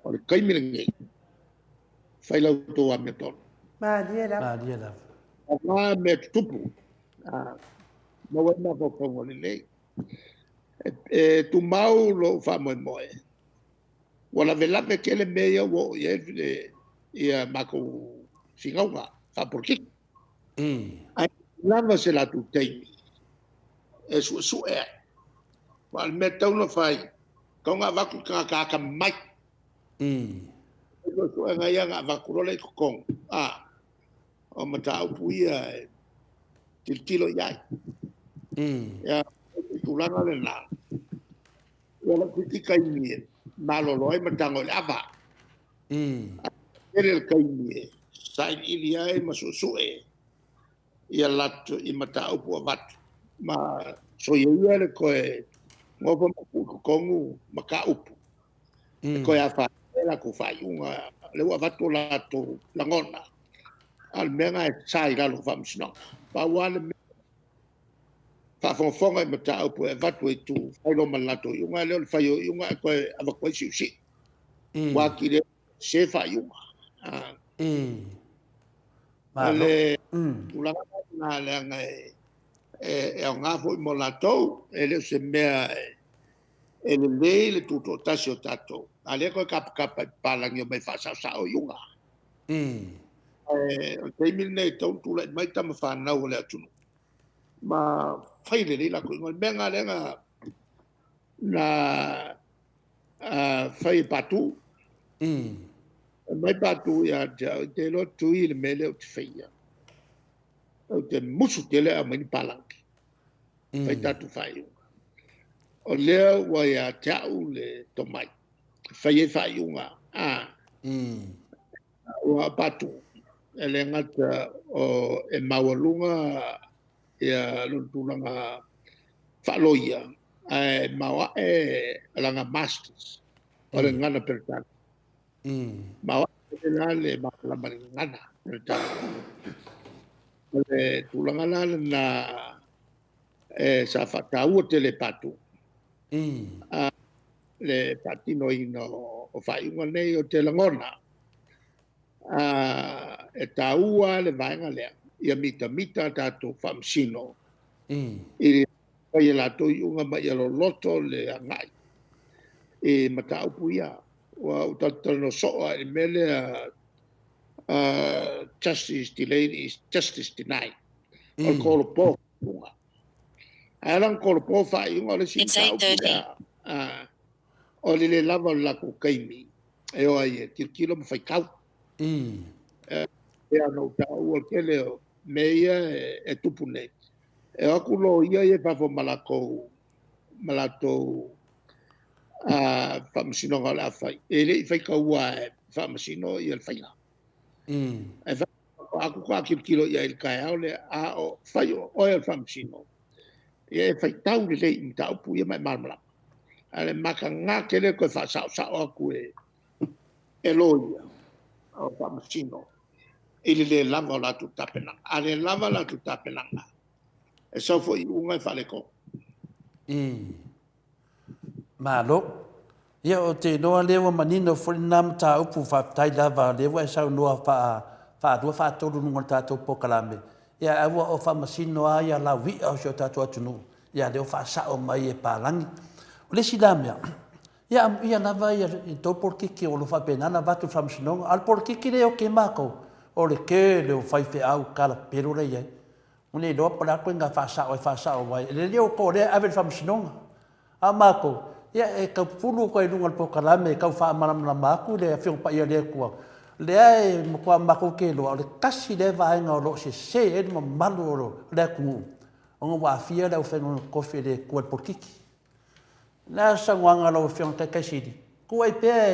o le taimi lenei, fai la outou amiotonu. Malie lava. Malie lava. Aua mea tutupu, a, maua ai mafaufauga lelei. E tumau lou faamoemoe, ua lavelave tele mea ia ua oo i ai ia matou finauga faapolokiki. Ae lava se latou taimi e suesue ai. Aua o le mea e tatau ona fai, tatau ona avatu le tagata atamamai. Suesuega ia na avatu loa lea i totonu, a, o mataupu ia e tilotilo i ai. Ia, o le tulaga lena, ua laitiiti taimi e malolo ai ma tago i le ava. Tele le taimi e sailiili ai ma suesue ia latou i mataupu avatu ma soia ia le toe nofo ma tuu i totonu mataupu e toe afaina ai latou faaiuga. O lea ua avatu o latou lagona, a o le mea lena e sa i lalo o faamasinoga. Pau lava le mea, faafogafoga i mataupu e avatu e itu, fai loa ma le latou iuga, e le o le fai o iuga ae toe avatu ai siusiu. Ua atili ai sese faaiuga. O le tulaga lena leaga e aoga foi mo latou, e le o se mea e lelei le tutoatasi o tatou, a o lea e toe tapatapa i papalagi e omai e faasaosao iuga. Ae o le taimi lenei e tatau ona tulai mai tama fanau a le atunuu ma fai lelei latou iuga. O le mea lena lea na fai e Patu. Fai mai Patu ia te au, e te iloa Tui le mea lea ou te faia, ou te musu tele ae aumai ni palagi, fai tatou faaiuga. O lea ua ia te au le tomai, e fai ai faaiuga. Ua o Patu, e le gata o e maualuga ia lona tulaga faaloia, ae maoae lana masters o le gagana Peretania. Maoae la le malamalama i le gagana Peretania. O le tulaga la lena e sa faataua tele e Patu le faatinoina o faaiuga nei. Ou te lagona e taua le vaega lea ia mitamita a tatou faamasino i le fai e latou iuga ma ia loloto le agai i mataupu ia. Ua ou talatalanoa soo lava i le mea lea, justice delayed is justice denied. O le tolopo faaiuga. Ae ala ona tolopo faaiuga, o le isi mataupu lea, o le le lava o le latou taimi e o ai e tilotilo ma faitau. E ona ou taua o le tele o mea ia e tupu nei, e o atu loia ia i fafo ma latou faamasinoga o le a fai, e le i faitaua e faamasino ia le faiga. Ae faatoa atu faatoa tilotilo i ai i le taeao lea, a o fai o oe o le faamasino, ia e faitau lelei i mataupu ia ma e malamalama. A o le mataga tele toe faasaosao atu e loia o faamasino i le le lava o latou tapenaga. A le lava latou tapenaga, e sau foi iuga e faaletonu. Malo. Ia, ou te iloa lea ua manino foi lena mataupu, faafetai lava o lea ua e saunoa faa, faalua faatolu i luga o le tatou polokalame, ia ae ua o faamasino lava ia laui'a o si o tatou atunuu, ia lea ua faasa'o mai e palagi. O le isi la mea, ia amuia lava ia le tou polokiki o lo o faapena ona avatu i le faamasinoga, a o le polokiki lea e oki ai matou, o le tele o faifeau kalapelo la e i ai. Ua le iloa po o le a le ituaiga faasao e faasao ai. E lelei outou o lea e ave i le faamasinoga. A o matou, ia e tau pupulu atu ai i luga o le polokalame e tau faamalamalama atu le Afioga Paia a le Atua, lea e matua matou te iloa o le tasi lea vaega o lo o sese ai le mamalu o le atunuu ona ua aafia le aufaigaluega totofi a le Atua i le polokiki. O le a le saunoaga a lau Afioga i le Taitai Sili? Tuu ai pea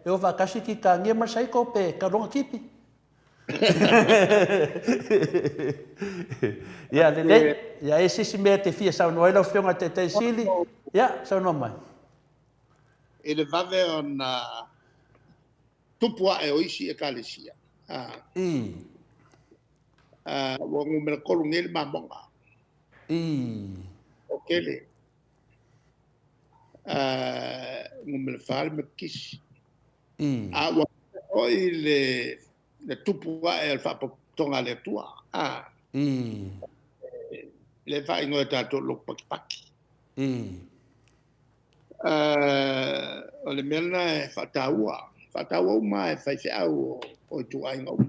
e o faatasi kitania ma le saito pe tau loa ona tipi? Ia lelei, ia e se isi mea e te fia saunoa ai lau Afioga i le Taitai Sili? Ia, saunoa mai. I le vave ona tupu ae o isi ekalesia. I. Ua numera 3 nei le mamoga. I. O tele. Numera 4 le Metotisi. I. A ua foi le, le tupu ae o le faapotopotoga a le Atua. A. I. Le faaigoa e tatou lotu patipati. I. O le mea lena e faataua, faataua uma e faifeau o ituaiga uma.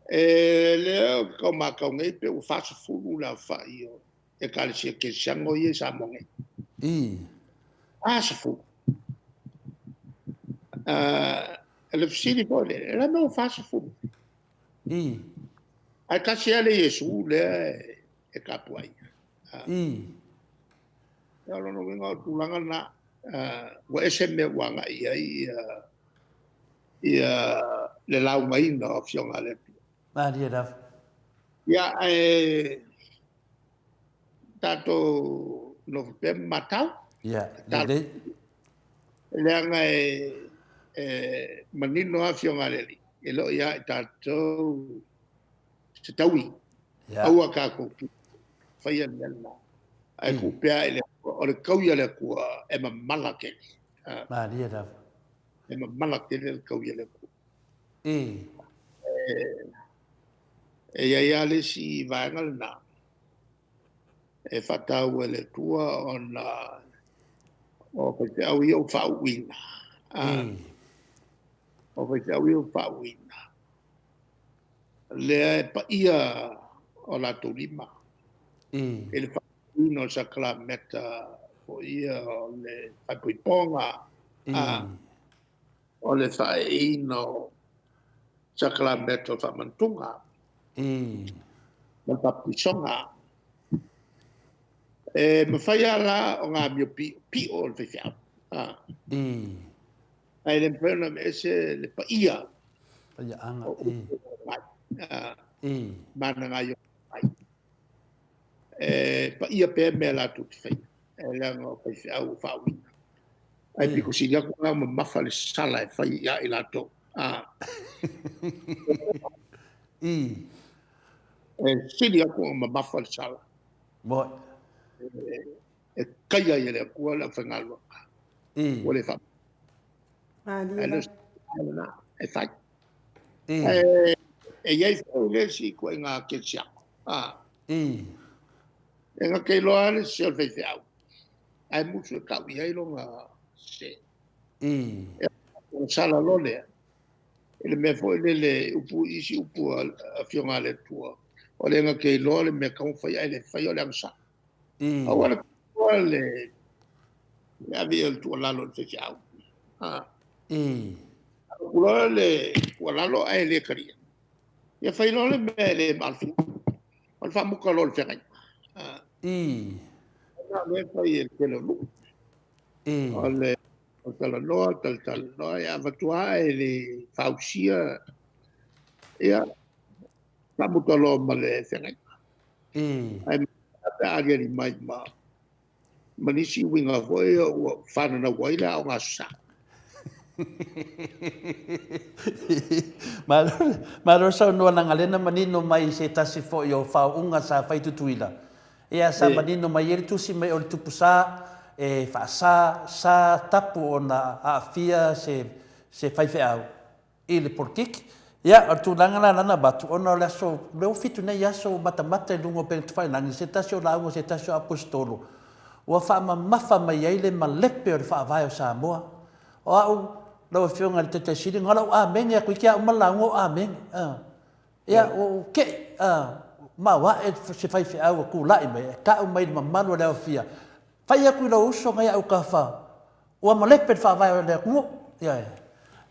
E lea ou te tau matau nei pe ua 40 le aofai o Ekalesia Kerisiano ia i Samoa nei. I. 40. O le fesili foi lea, e le mea ua 40. I. Ae tasi lava le Iesu lea e tapuaia. I. O lona uiga o le tulaga lena, ua ese mea ua agai i ai ia le laugaina o Afioga a le Atua. Malie lava. Ia, ae tatou nofo pea ma matau. Ia, lelei. Leaga e manino lava Afioga a le Alii, e le o ia i tatou se taui. Ia. Aua tatou faia le mea lena. Ae tuu pea i le Atua. O le taui a le Atua e mamala tele. Malie lava. E mamala tele le taui a le Atua. I. E i ai lava le isi vaega lena e faataua e le Atua ona o faifeau ia ua faauuina. O faifeau ia ua faauuina. Lea e paia o latou lima. I le faauuina o le sakalameta foi ia o le faaipoipoga. O le faaeeina o sakalameta o le faamanatuga. I. Ma le baptisoga. E mafai lava la ona amio piopio le faifeau. I. Ae le mafai ona aveese le paia. Paiaaga. I. I. Mana gaioiga mai. E paia pea mea latou te faia, e leaga o faifeau ua faauuina. Ae pito sili atu la mamafa le sala e fai ia i latou. I. E sili atu ona mamafa le sala. Moi. E taia ai e le Atua le aufaigaluega. I. Ua le faa. Malie Ae le lava. o se lena e fai. I. Ae e i ai foi le isi ituaiga kerisiano. I. E na te iloa lava le sese o le faifeau, ae musu e tau i ai lona sese. I. Ona sala loa lea, i le mea foi lele, upu, isi upu a Afioga a le Atua, o le na te iloa le mea e tatau ona fai ae le faia, o le agasala. I. Aua le iloa le ave i ai o le tuualalo i le faifeau. I. Avatu loa le tuualalo ae le talia. Ia fai loa le mea e le maalofia. O le faamuta loa o le feagaiga. I. Na o lea e fai e le tele o nuu. I. O le talanoa, talatalanoa, ia avatu lava e le fausia, ia faamuta loa ma le feagaiga. I. Ae pe a aliali mai ma ma nisi uiga foi ua fananau ai le aoga aso Sa. Malo, malo saunoa leaga lea na manino mai i se tasi foi o faauuga sa fai i Tutuila. Ia sa manino mai ai le tusi mai o le Tupu Sa, e faasa sa tapu ona aafia se se faifeau i le polokiki. Ia, o le tulaga la lana avatu, ona o le aso, lea ua fitu nei aso ua matamata i luga o upega tafailagi se tasi o lauga a se tasi o Aposetolo, ua faamamafa mai ai le malepe o le Faavae o Samoa. O au, lau Afioga i le Taitai Sili, na o lau amene atu iti au ma le lauga o amene. Ia, ua ou te i, maoae se faifeau ua tulai mai e tau mai i le mamalu o le aofia, fai atu i lou uso nai autafa, ua malepe le faavae o le atunuu. Ioe.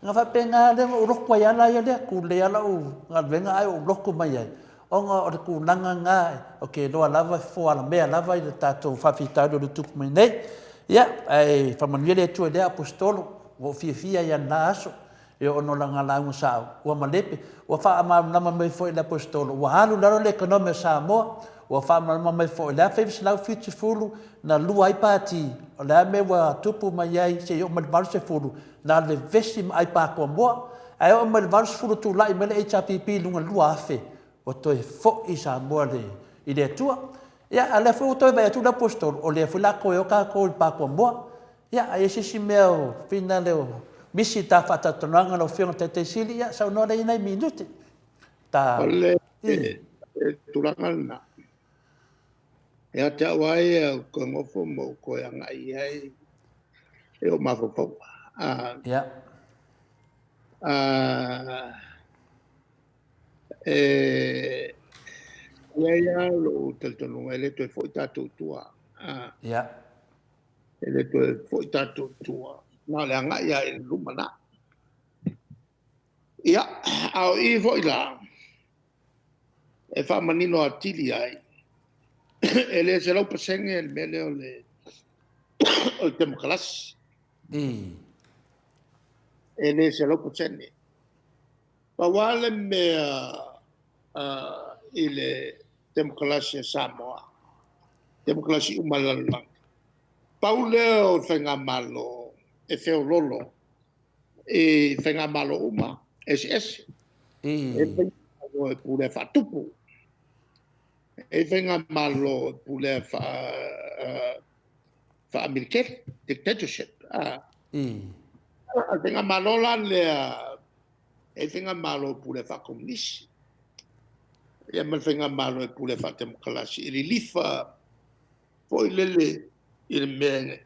Na faapena lea na ou lotu ai lava ia lea, tulei lava lau galuega ae ou lotu mai ai, ona o le tulaga lena ou te iloa lava e fofo alamea lava i le tatou faafitauli o lo o tupu mai nei. Ia, ae faamanuia le Atua i lea Aposetolo, ua ou fiafia ai lava i lena aso. Ia ona o lana lauga sao, ua malepe, ua faamalamalama mai foi e le Aposetolo, ua alu i lalo le economy o Samoa, ua faamalamalama mai foi i le 1970 na lua ai pati, o le a mea ua tupu mai ai seia oo mai i le 80, na o le vevesi ma ai patoa, ae oo mai i le 80 tulai mai le HRPP i luga i le 2000, ua toe foi Samoa i le Atua. Ia, a o lea foi ua toe vaai atu le Aposetolo, o lea foi o le a toe o tatou i le patoa. Ia, a i ai se isi mea o finale o misi i ta faatalatalanoaga lau Afioga i le Taitai Sili, ia saunoa lea i nai minute. Ta... O le tulaga lena, ia te au lava ia, ou toe nofo ma ou toe agai i ai i ou mafaufauga. Ia. E i ai lava lou talitonuga e le toe foi tatou i tua. Ia. E le toe foi tatou i tua, na o le agai lava i le lumanai. Ia, a o i foi la, e faamanino atili ai, e le 100% le mea lea o le temokalasi. E le 100%. Pau lava le mea i le temokalasi a Samoa, temokalasi uma a le lalolagi, pau lea o le faigamalo e feoloolo i faigamalo uma eseese. E i ai faigamalo e pulea faatupu, e i ai faigamalo e pulea faamiliteli, dictatorship. O le faigamalo la lea, e i ai faigamalo e pulea faakomunisi, ia ma le faigamalo e pulea faatemokalasi, e lilifa foi lele i le mea e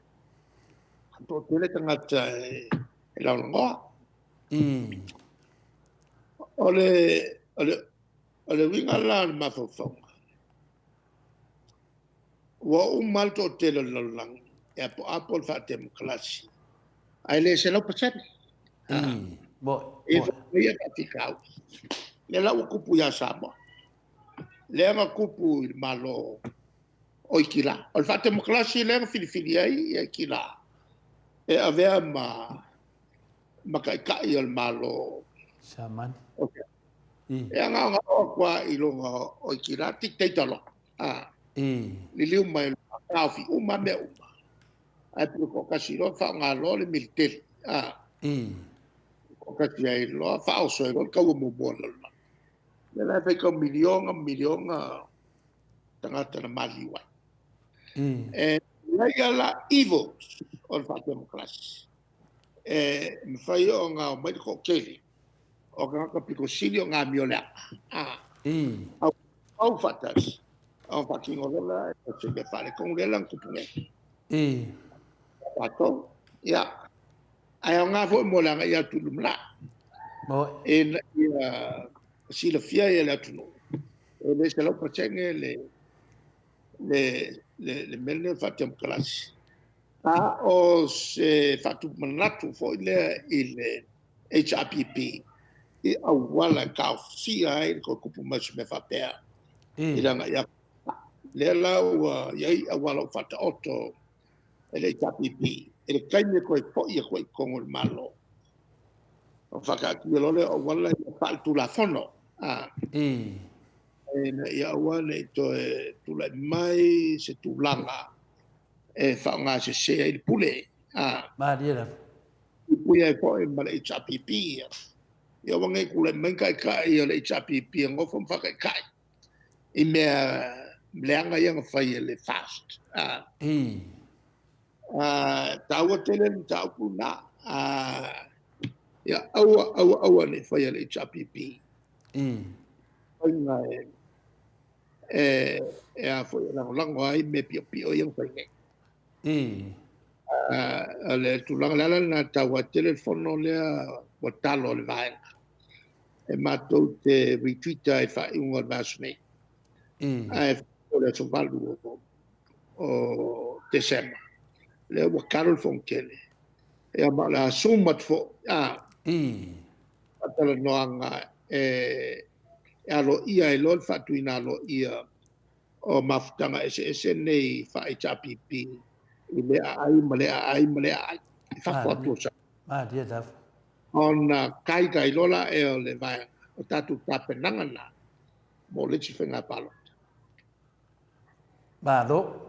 toatele tagata e lagolagoa. O le uiga la o le mafaufauga, ua uma lava le toatele o le lalolagi e apoapo le faatemokalasi, ae le 100%. E i ai faafitauli. Lea la ua tupu ia Samoa, lea na tupu i le Malo o Hitila. O le faatemokalasi lea na filifili ai Hitila e avea ma taitai o le Malo. Siamani. E gaogao atu lava i luga o Hitila, dictator loa. Liliu mai loa, taofi uma mea uma. Ae pule toatasi loa, faaaoga loa le militeli. Toatasi ai loa, faaoso ai loa le taua muamua o le lalolagi. Lea la e faitau miliona miliona tagata na maliliu ai. E leai la evils o le faatemokalasi. E mafai ona omai le toatele o tagata pito sili ona amioleaga. Au faatasi, ona faatino loa lea o se mea faaletonu lea la na tupu nei. Tatou, ia, ae aoga foi mo le agai atu i le lumanai. Ina ia silafia ai e le atunuu, e le 100% le mea lenei o le faatemokalasi. A o se faatupu manatu foi lea i le HRPP i auala e taofia ai le toe tupu mai o se mea faapea i le agai atu. Lea la ua i ai auala ua faataoto e le HRPP i le taimi e toe foi atu ai i totonu o le Malo. O faataatia loa lea o auala ia faaletulafono ina ia aua ne i toe tulai mai se tulaga e faaaoga sese ai le pule. Malie lava. Puipuia ai foi ma le HRPP. Ia aua ne i tulai mai ni taitai o le HRPP e nofo ma faataitai i mea leaga ia na fai e le FAST. Taua tele le mataupu lena. Ia aua, aua, aua ne i faia le HRPP. Faiga e, e, e a foi e lagolago ai mea piopio ia na fai nei. O le tulaga, le ala lena e taua ai tele le fono lea ua talo a le vaega e matou te retreat ai i le faaiuga o le vaiaso nei. Ae o le aso 8 o Tesema, lea ua talo le fono tele. Ia ma o le a zoom atu foi, a. Faatalanoaga e aloaia ai loa le faatuina aloaia o mafutaga eseese nei faa-HRPP i lea aai ma lea aai ma lea aai i fafo atu o Samoa. Malie lava. Ona taitai loa la o le vaega o tatou tapenaga na mo le isi faiga palota. Malo.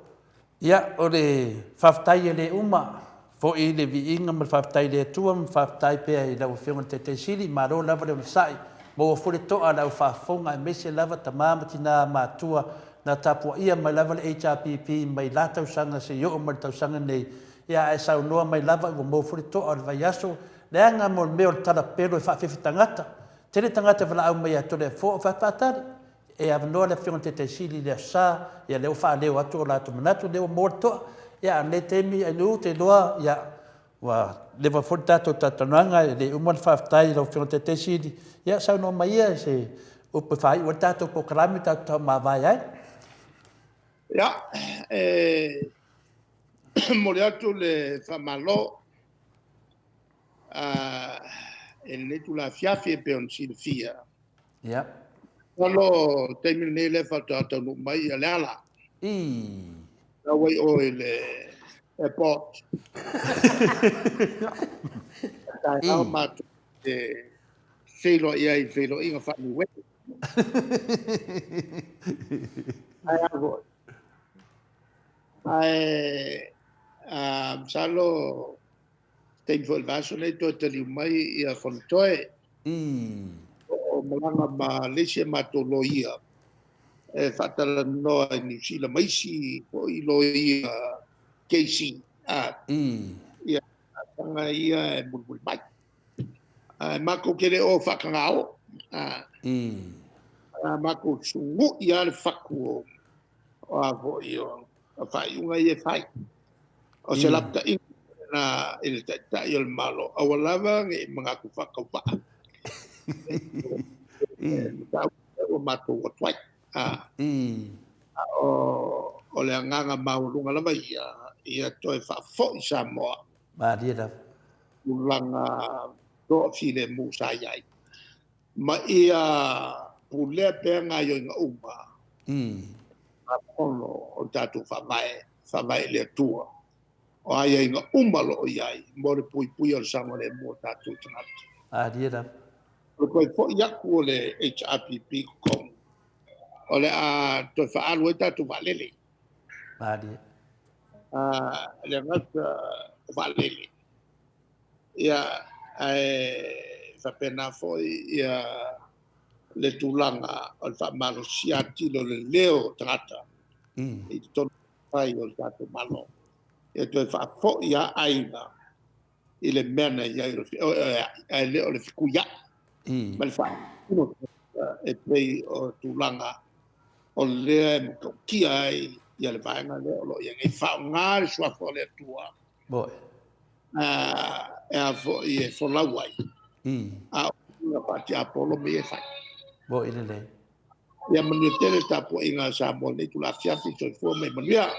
Ia, o le faafetai e le uma foi le viiga ma le faafetai i le Atua ma faafetai pea i lau Afioga i le Taitai Sili. Malo lava le onosai, maua foi le to'a o le au faafofoga aemaise lava tama ma tina matua na tapuaia mai lava le HRPP mai la tausaga seia oo mai le tausaga nei. Ia, ae saunoa mai lava ua maua foi le to'a o le vaiaso, leaga mo le mea o le talapelo e faafefe tagata. Tele tagata e valaau mai ia Toleafoa o Faatali. E avanoa le Afioga i le Taitai Sili i le Aso Sa, ia lea ua faaleo atu o latou manatu, lea ua maua le to'a. Ia a o lenei taimi, Ainuu, ou te iloa, ia, ua leva foi le tatou talatalanoaga, e le uma le faafetai i lau Afioga i le Taitai Sili. Ia, saunoa mai ia i se upu e faaiu ai le tatou polokalame tatou taumavae ai. Ia, e momoli atu le faamalo i lenei itula afiafi e pei ona silafia. Ia. Masalo o le taimi lenei lea faatoa taunuu mai ia Leala. La ua i o i le airport. Taeao matou te feiloai ai i feiloaiga faa-Niue. Ae a foi. Ae masalo taimi foi o le vaiaso nei toe taliu mai ia Fonotoe. O malaga ma le isi a matou loia e faatalanoa i Niu Sila ma isi foi loia KC. Ia talosaga ia e mulimuli mai. Ae matou te le o faatagao. A matou sugui lava le fatu o a foi o faaiuga ia e fai. O se lapataiga lena i le Taitai o le Malo, aua lava ne i manatu faatauvaa. Mataupu lea ua matou o atu ai. A o le agaga maualuga lava ia, ia toe faafoi Samoa. Malie lava. Tulaga toafilemu sa i ai. Ma ia pulea pea gaoioiga uma Tulafono o le tatou Faavae, Faavae i le Atua. O aiaiga uma o lo o i ai mo le puipuia o le saogalemu o tatou tagata. Malie lava. O le toe foi atu o le HRPP i totonu, o le a toe faaalu ai tatou vaalele. Malie. E le gata o vaalele, ia, ae faapena foi ia le tulaga o le faamalosia atili o le leo o tagata i totonu fai o le tatou Malo. Ia toe faafoi lava aiga i le mea na i ai, ae le o le fetuiai ma le faatino e pei o tulaga o lea e matautia ai ia le vaega lea o lo o i ai nei. Faaaoga le suafa o le Atua e a foi e folau ai, a o uiga faatiapolo mea ia e fai. Moni lelei. Ia manuia tele le tapuaiga a Samoa i lenei itula afiafi. Soifua ma ia manuia.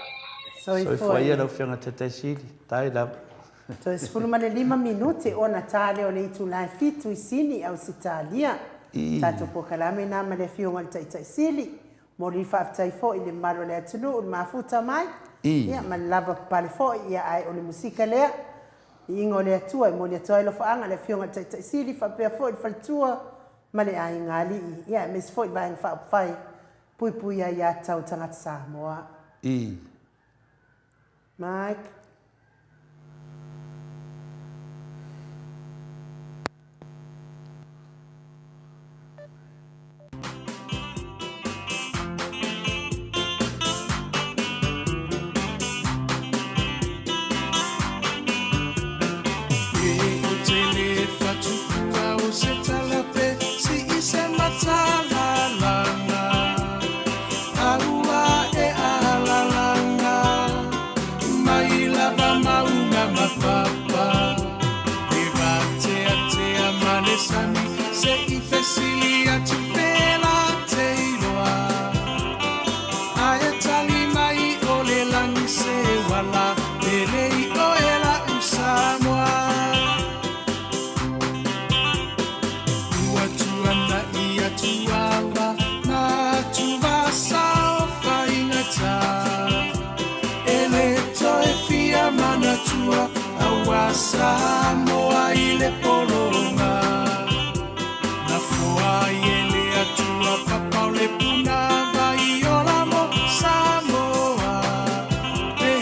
Soifua ia lau Afioga i le Taitai Sili. Tai lava. Toe 15 minute ona ta lea o le itula e 7 i Sini, Ausetalia. Tatou polokalame na ma le Afioga i le Taitai Sili. Momoli faafetai foi i le mamalu o le atunuu i le mafuta mai, ia ma le lavapapale foi, ia ae o le musika lea, viiga o le Atua e momoli atu ai alofaaga i le Afioga i le Taitai Sili faapea foi le faletua ma le aiga alii, ia aemaise foi le Vaega Faaupufai Puipui Aiatatau a Tagata Samoa. Mike. tuava Matuva saofaiga E le toe fia manatua Aua Samoa i le pologa Na foa ai e le Atua Papa o le punava i ola mo Samoa Le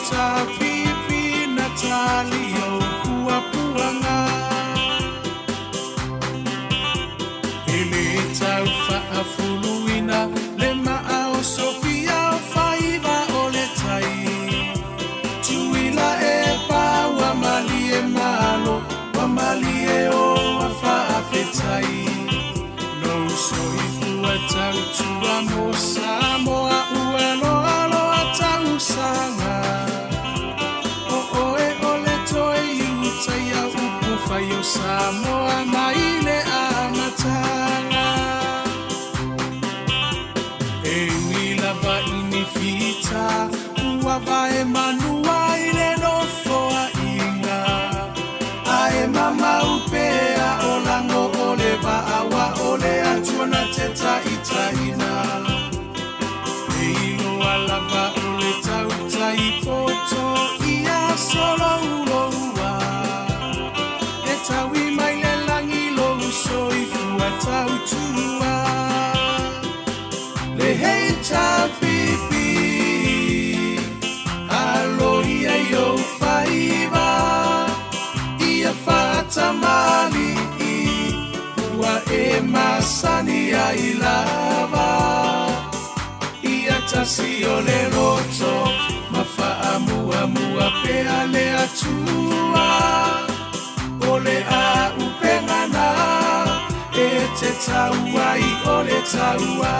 HRPP na tali ou puapuaga E le tau faafuluina le maa o Sofia o faiva o le tai Tuila e pa ua malie malo ua malie o a faafetai Lou soifua tautua mo Samoa ua loaloa tausaga O oe o le toe iutaia upu fai o Samoa mai le amataga E ui lava i ni fita ua vae manua i le nofoaiga Ae mamau pea o lago o le vaa ua o le Atua na te taitaiina E iloa lava o le tautai poto ia solouloua E taui mai le lagi lou soifua tautua Le HRPP Aloia i ou faiva Ia faatamalii Ua e masani ai lava Ia tasi o le loto Ma faamuamua pea le Atua O le auupega na E te tau ai o le taua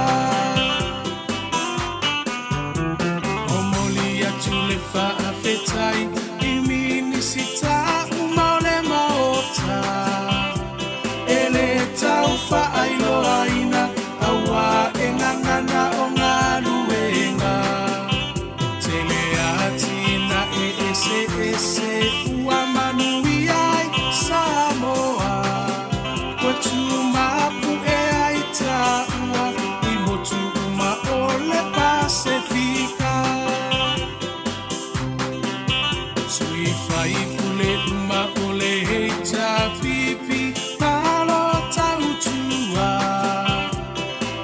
Momoli atu le faafetai i Minisita uma o le Maota E le tau faailoaina aua e gagana o galuega Tele atinae eseese ua manuia ai Samoa Ua tumapu'e ai taua i motu uma o le Pasefika Sui faipule uma o le HRPP malo tautua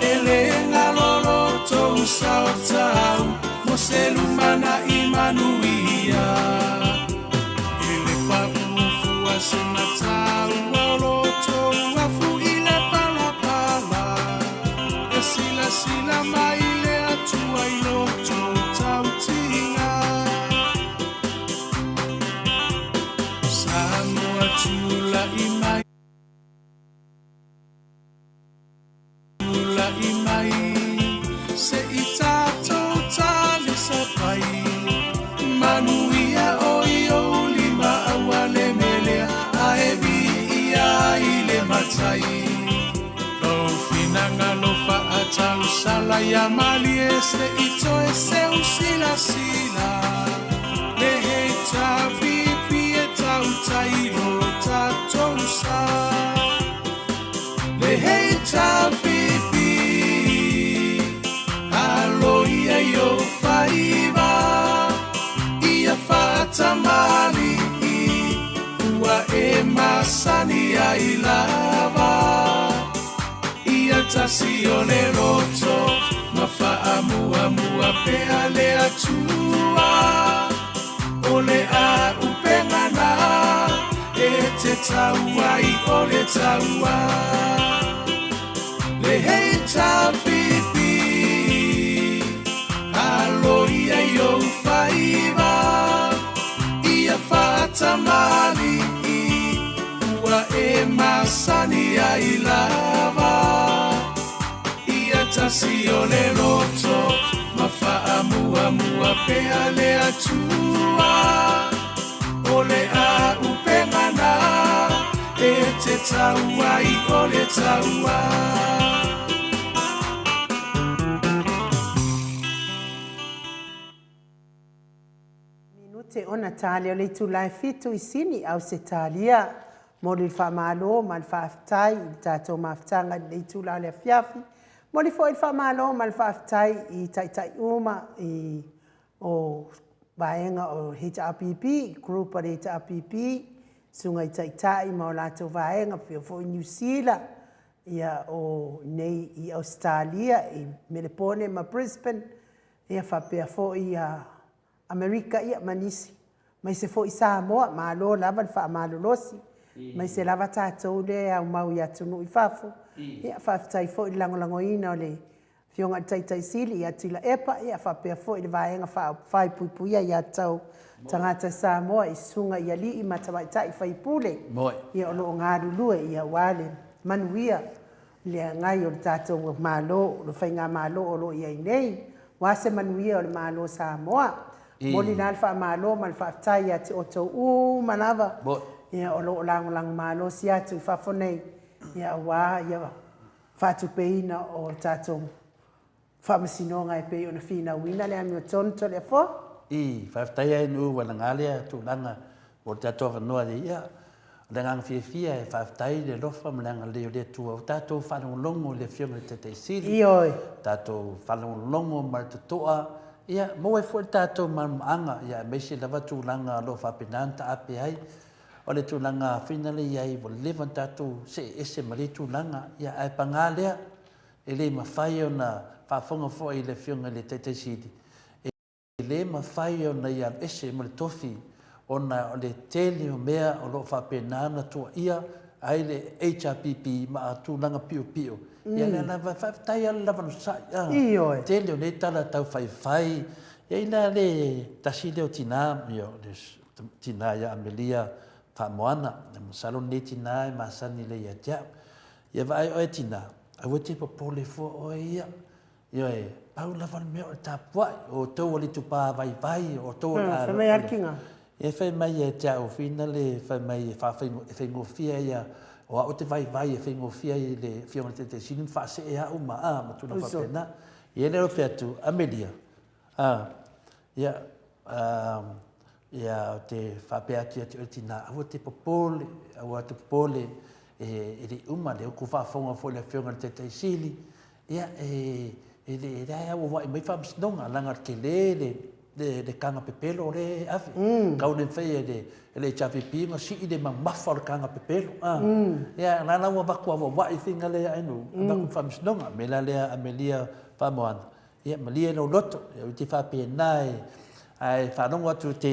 E le galo lo tou sao tau mo se lumanai manuia E le paʻu fua se mataua o lo tou afu i le palapala E silasila mai le Atua i lo tou tautiga Samoa tulai mai Tulai mai se i tatou talisapai Manuia o i ou lima aua le melea Ae viia i le matai Lou finagalo faatausala ia malie se i toe seu silasila Le HRPP e tautai lo tatou sa Le HRPP Aloia i ou faiva Ia faatamalii Ua e masani ai lava Ia tasi o le loto Ma faamuamua pea le Atua O le auupega na E te tau ai o le taua Le HRPP Aloia i ou faiva Ia faatamalii Ua e masani ai lava Ia tasi o le loto Ma faamuamua pea le Atua O le auupega na E te tau ai o le taua Minute ona tali o le itula e fitu i Sini, Ausetalia. Momoli le faamalo ma le faafetai i le tatou mafutaga i lenei itula o le afiafi. Momoli foi le faamalo ma le faafetai i taitai uma i o vaega o HRPP, group a le HRPP, susuga i taitai ma o latou vaega, faapea foi Niu Sila, ia o nei i Ausetalia i Melepone ma Brisbane, ia faapea foi ia Amerika ia ma nisi, aemaise foi Samoa, malo lava le faamalolosi, aemaise lava tatou lea e aumau i atunuu i fafo. Ia faafetai foi i le lagolagoina o le Afioga i le Taitai Sili ia Tuilaepa, ia faapea foi le Vaega Faaupufai Puipuia Aiatatau Tagata Samoa i Susuga i Alii ma Tamaitai Faipule ia o lo o galulue ia aua le manuia le agai o le tatou Malo, o le Faigamalo o lo o i ai nei, aua se manuia o le Malo o Samoa. Momoli la le faamalo ma le faafetai ia te outou uma lava ia o lo o lagolago malosi atu i fafo nei ia aua ia faatupeina o tatou faamasinoga e pei ona finauina le amiotonu Toleafoa. Ii, Faafetai ai Nu'u ua laga lea tulaga mo le tatou avanoa nei. Ia, o le agaga fiafia e faafetai i le alofa ma le agalelei o le Atua ua tatou faalogologo i le Afioga i le Taitai Sili, Ioe. tatou faalogologo ma le totoa, ia maua ai foi le tatou malamalamaaga, ia aemaise lava tulaga o lo o faapena ona taape ai. O le tulaga fina lea e i ai ua leva ona tatou see ese ma lea tulaga, ia ae paga lea, e le mafai ona faafofoga foi i le Afioga i le Taitai Sili, e le mafai ona ia alu ese ma le tofi ona o le tele o mea o lo o faapena ona tuuaia ai le HRPP ma tulaga piopio. Ia lea lava, faafetai lava le lava onosai, a. Ioe. Tele o nei tala taufaifai, ia ina le tasi lea o tina, ia o le tina ia Amelia Faamoana, masalo lenei tina e masani lelei ia te au. Ia vaai oe tina, aua e te popole fua oe ia. Ioe, pau lava le mea o le tapuai, o outou o le itupa vaivai, o outou o le a... Fai mai lava le tiga. Ia fai mai ia te au finale, fai mai e faigofie ia, o au ou te vaivai e faigofie ai i le Afioga i le Taitai Sili ona faasee au ma a, ma tulaga faapena. Ia lea ou fai atu, Amelia, a, ia, ia, ou te faapea atu ia te oe tina, aua te popole, aua te popole, e le i uma, lea ua faafofoga foi le Afioga i le Taitai Sili, ia, e, e le, e leai lava ua ua'i mai faamasinoga, leaga o le tele le, le, le taga pepelo lea e ave. Tau le mafai e le, e le HRPP ona sii le mamafa o le taga pepelo. A, ia, la la ua avatu lava ua ua'i faiga lea e nu, avatu i le faamasinoga. O le mea la lea Amelia Faamoana, Ia, malie lou loto, ia ou te faapena e, ae faalogo atu te,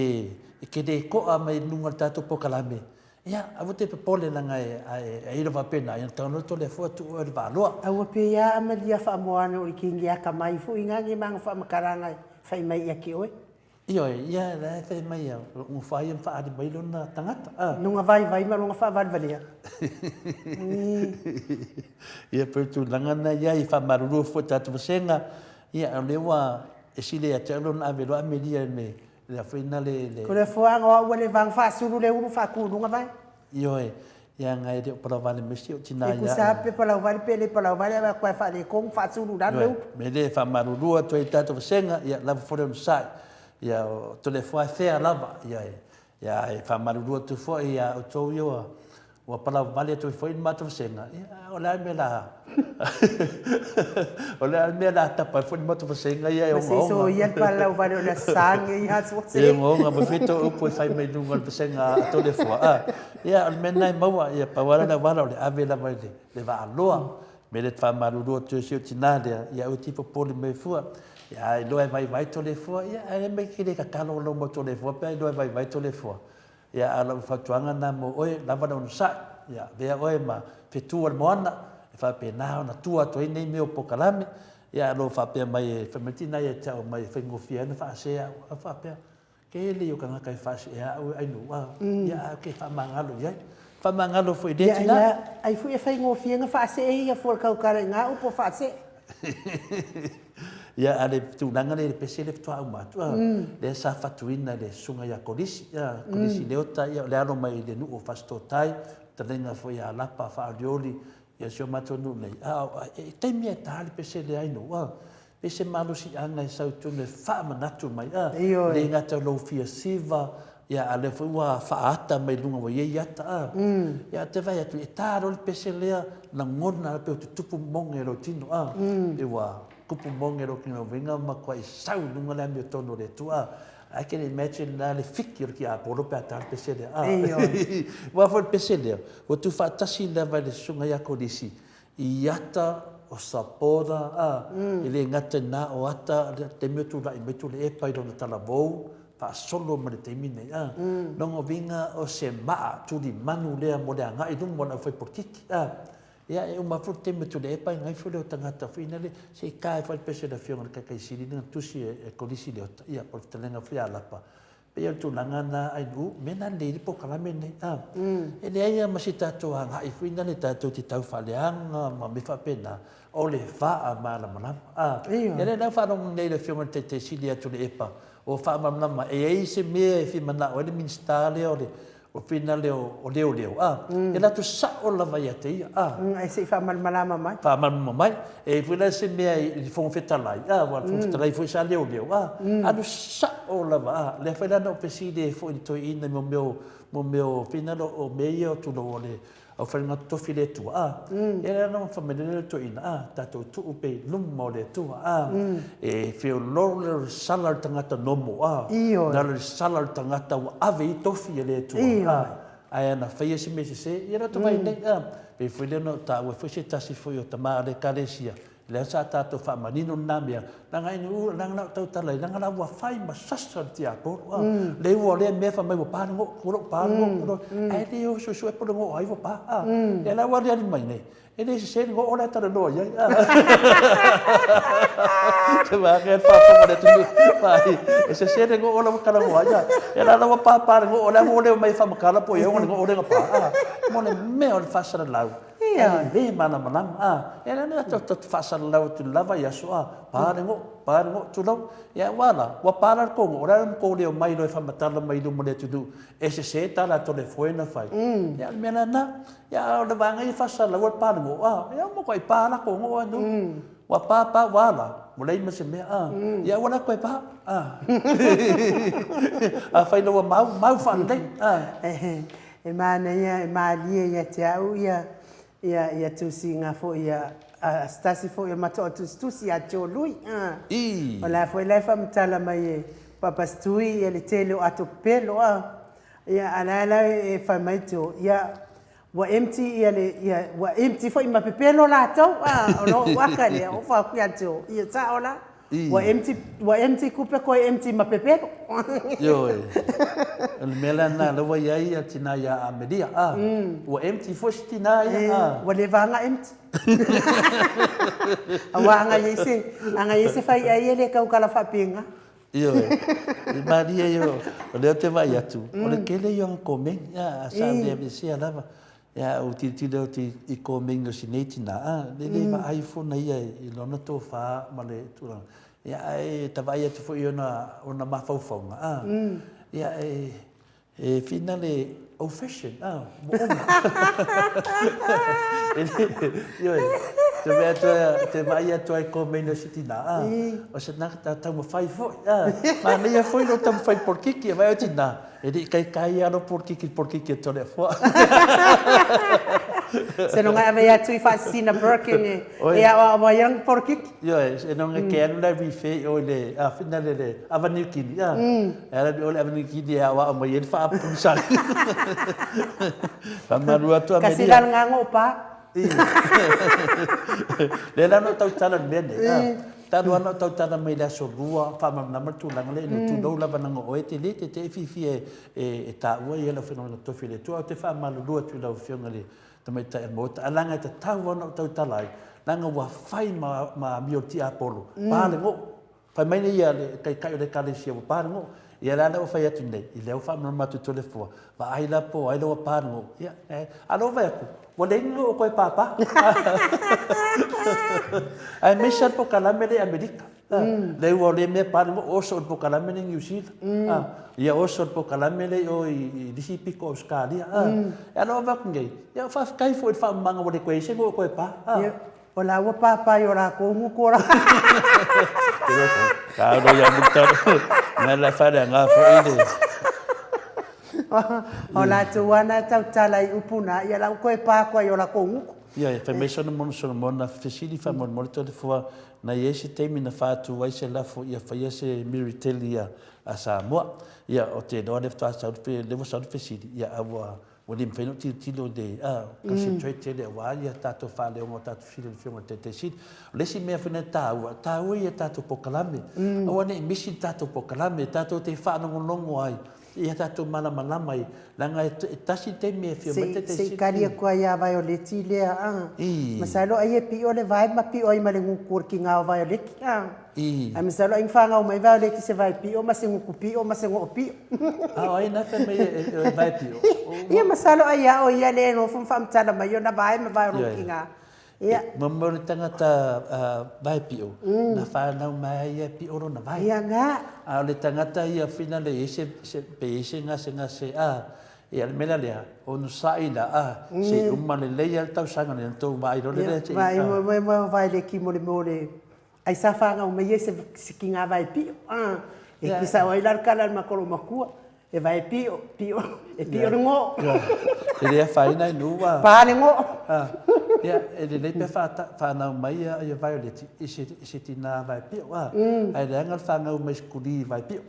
e te le to'a mai luga o le tatou polokalame, ia, aua te popole leaga e, a e, a ilo faapena, ia ona tago loa fua tuu oe i le vaaloa. Aua pei a malia faamoana o le kingi akamai foi ina ne maga faamatalaga e fai mai ia te oe. Ioe, ia la e fai mai au, o lou fa ia ma faaali mai lona tagata. Ah. Lona vaivai ma lona faavalevalea. Ia pei o le tulaga lena ia i faamalulu foi tatou vasega, ia o lea ua e sili ia te au lona ave loa Amelia me le foi na le le. Ko le fuaga o au ua leva ona faasulu le ulu faatuluga vai. Ioe, ia nga e le o palauvale mai si ou tina ia. E tusa pe palauvale pe le palauvale ae atu e faaletonu faasulu lalo le upu. Me le faamalulu atu ai tatou vasega, ia lava foi le onosai. Ia o Toleafoa e fea lava, ia ia e faamalulu atu foi ia outou ia ua Ua palauvale atu ai foi le matou vasega, ia, o le a le mea la o le a le mea la tapa ai foi le matou vasega ia e ogaoga. Ma se i soia le palauvale o le Aso Sa lenei aso se. E ogaoga ma fito upu e fai mai luga o le vasega a Toleafoa. A, ia, o le mea lena e maua, ia, pau lava le auala o le ave lava i le, le vaaloa. Me le faamalulu atu ai si ou tinā lea, ia aua e te popole mai fua. Ia, a iloa e vaivai Toleafoa, ia, ae mai ke le tatalo lou mau Toleafoa pe a iloa e vaivai Toleafoa. Ia, a o lau fautuaga lena mo oe, lava le onosai, ia avea oe ma fetu o le moana, e faapena ona tua atu ai nei mea o polokalame, ia a lo faapea mai e fai mai tina ia te au mai e faigofie ai ona faasea au, a faapea, kele ia o tagata e faasea au e ai nuu a, ia a ke faamagalo i ai. Faamagalo foi i lea tina. Ia, ai foi e faigofie ona faasee ia fua le tautala i na upu o faasee. Ia, a le tulaga lea i le pese lea faatoa uma atu, a, lea sa fatuina e le susuga ia Kolisi, a, Kolisi Leota, ia o le alo mai le nuu o Fasitotai, fetalaiga foi ia Lapa Faaolioli, ia si o matou nuu nei, a, e taimi e ta le pese lea ai nuu, a, pei se malosiaga e sau i totonu e faamanatu mai, a, le gata o lou fia siva, Ia, a o lea foi ua faaata mai luga ua i ai ata, a. Ia, ou te vaai atu, e ta loa le pese lea, lagona lava pei ua tutupu moge i lou tino, a. Pei ua tupu moge i lou tino, lona uiga ua matuai sau i luga le amiotonu o le Atua, a. I can imagine la le fiki o le tiapolo pe a ta le pese lea, a. Aua foi o le pese lea, ua tuufaatasi lava e le Susuga ia Kolisi i ata o Sapora, a, e le gata i lena, o ata, le taimi o tulai mai Tuilaepa i lona talavou, faasolo mai le taimi lenei, a. Lona uiga o se maa tulimanu lea mo le agai i luma o le aufaipolitiki, a. Ia, e uma foi le taimi o Tuilaepa, e gaifo lea o tagata foi nale, se i ta ai foi le pese a le Afioga i le Taitaisili lea na tusi e Kolisi Leota, ia, po o le fetalaiga foi ia Lapa. Pei o le tulaga lena Ainuu, mea na lelei ai le polokalame lenei, a. E leai lava ma se tatou agai foi lea tatou te tau faaleaga ma mea faapena, o le faamalamalama, a. Ia lea la ua faalogo nei i le Afioga i le Taitaisili ia Tuilaepa, ua faamalamalama, e i ai se mea e fia manao ai le Minisita lea o le O finale o leoleo, a, e latou sao lava ia te ia, a. Ae se i faamalamalama mai. Faamalamalama mai. E i ai foi la se mea i le Fofoga Fetalai, a, aua o le Fofoga Fetalai foi sa leoleo, a, alu sao lava, a. Lea foi la na ou fesili ai foi i le toeaina i mea o, mea o finale o mea ia o tulou o le aufaigaluega totofi a le Atua, a. Ia lea la na fai mai le toeaina, a, tatou tuu pea i luma o le Atua, a. E feoloolo le sala o le tagata nomo, a. Ioe. Na o le sala o le tagata ua ave i ai tofi e le Atua, a. Ioe. Ae ana faia se mea sese, ia lea ua nei, a. Pei foi lea na ou taua ai foi se tasi foi o tama o le Ekalesia, lea sa tatou faamanino lena mea, leaga ina, leaga na ou tautala ai, leaga la ua fai ma sasa le tiapolo, a. Le ua o lea mea fai mai ua pa le goo, ua lou pa le goo, ae le o suesue po o le goo a ai ua pa, a. Ia la ua aliali mai nei, E le sese le goo lea talanoa i ai. Te wā kea whāwhanga le tunu. Whai, e sese le goo la ua talanoa ai. E la la ua pāpā le goo lea mo leo mai whamakala po i au le goo lenga pā. Mo le mea o le whasalalau. E le malamalama. E la la to whasalalau atu lava i aso a. Pā le goo, pā le goo, tulou. Ia wā la, ua pā la le kō goo. La le mko leo mai loe whamatala mai lumo le tunu. E sese tā la tole foe na whai. Ia le mea la na. Ia, o le vaega ia faasalalau le pa le goa, ia ua makuai pa la ko goa nu. Ua pa pa ua ala, ua leai ma se mea, a. Ia ua la koe pa, a. Afai loa ua mau, mau faalelei, a. E manaia, e malie ia te au ia, ia, ia tusiga foi a, a se tasi foi o matua tusitusi ia Joe Lui, a. I. O la foi la e faamatala mai e Papa Stui ia le tele o ato pepelo, a. Ia, a la la e fai mai Joe, ia, ua empty ia le, ia, ua empty foi ma pepelo latou, a, o lou aka lea, o fai atu ia Joe, ia sao la, ua empty, ua empty kupe koe empty ma pepelo. Ioe. O le mea la lena lea ua i ai ia tina ia Amelia, a, ua empty foi si tina ia, a. Ua leva lava ona empty. Aua a na i ai se, a na i ai se faiai e le tautala faapena. Ioe, i malie ia, o lea ou te vaai atu, o le tele ia o komeni, a, sa le aveesea lava. Ia, ou tilotilo atu i komeni o si nei tina, a, le le vaai fona ia i lona tofa ma le tulaga. Ia, ae ta vaai atu foi i ona, ona mafaufauga, a, ia, e, E whina le old fashion, ah, mo'ona. Ioe, te mea atu ai, te vaai atu ai ko meina si tina, ah, o se naka taumawhai foi, ah, manaia foi lo taumawhai polokiki, e vai o tina, e li kai kai alo polokiki, polokiki e tole foa. Se no ngai ave atu i whaasina Birkin e, e ao ao mai ang polokiki. Ioe, e no ngai ke alu lai wife o le, a whina le le, ava niukini, ah, E ala o le Avenikini e aoao mai ai le faapunisagi. Faamalu atu Amelia. Kasi la nga ngo pa. Le la no tautala le mea nei. Talu ana o tautala mai le aso lua, faamalamalama le tulaga lea ina tulou lava na oe te le te te e fiafia e taua ia lau afioga tofi le Atua. Ou te faamalulu atu i lau afioga i le Tamaitai o le Maota, ae leaga e tatau ona ou tautala ai, leaga ua fai ma amio le tiapolo, pa le goo. Fai mai nei ia le taitai o le ekalesia ua pa le goo. Ia la lea ua fai atu nei, i lea ua faamalamalama atu i Toleafoa, vaai la po o ai la ua pa le goo. Ia, e, a lea ua fai atu, ua leai ni goo o koe pāpā. Aemaise lava le pokalame lea i Amerika. Lea ua o lea mea pa le goo, oso i le pokalame lea i Niu Sila. Ia oso i le pokalame lea i o i nisi pito o Ausetalia. E a lea ua fai atu nei, ia faafetai foi i le faamamaga ua le toe i ai se goo o koe pā. O la ua pāpā i o lākou ngutu o la. Kāore ia muta, ngai la whare ngā foi le. O latou lava na e tautala i upu na, ia la ua toe pa atu ai i o latou gutu. Ia, e fai mai Solomona, Solomona, fesili faamolemole Toleafoa, na i ai se taimi na faatu ai se lafo ia faia se militeli a Samoa. Ia, ou te iloa lea faatoa sau le, lea ua sau le fesili, ia, a ua, ua le mafai ona ou tilotilo i le, a, concentrate tele aua ia tatou faaleoga o tatou fesili a le Afioga i le Taitai Sili. O le isi mea foi lea e taua, e taua ia tatou polokalame. Aua ne i misi le tatou polokalame, tatou te faalogologo ai ia tatou malamalama ai, leaga e tasi le taimi e afio mai le Taitai Sili. Se i kali atu ai ia Vaioleti lea, a. Masalo ai e pio le vae ma pio ai ma le gutu o le tiga o Vaioleti, a. Ae masalo ai na fanau mai Vaioleti i se vae pio ma se gutu pio ma se goo pio. A o ai na fai mai e vae pio? Ia masalo ai a o ia lea e nofo ma faamatala mai ona vae ma vae o lona tiga. Ia. Mo mea o le tagata vae pio, na whanau mai ai ia e pio lona vae. Ia nga. A o le tagata ia whina le i se, se, pe i se gase gase a, ia le mea lea, onosai la a, se uma lelei a le tausaga lea na tou vaai loa lea se i. Vaai mo mo mo vae le ki mo le mo le ai sa whanau mai ai se se ki ngā vae pio. A, e ki sao ai la le kala le makolo makua. E vae pio, pio, e pio le ngoo. E le afaina i nuu a. Pa le ngoo. Ia, e lelei pe whanau mai ia, ia Violet i se, i se tinā vae pio, a. Ae leaga le whanau mai se kuli vae pio.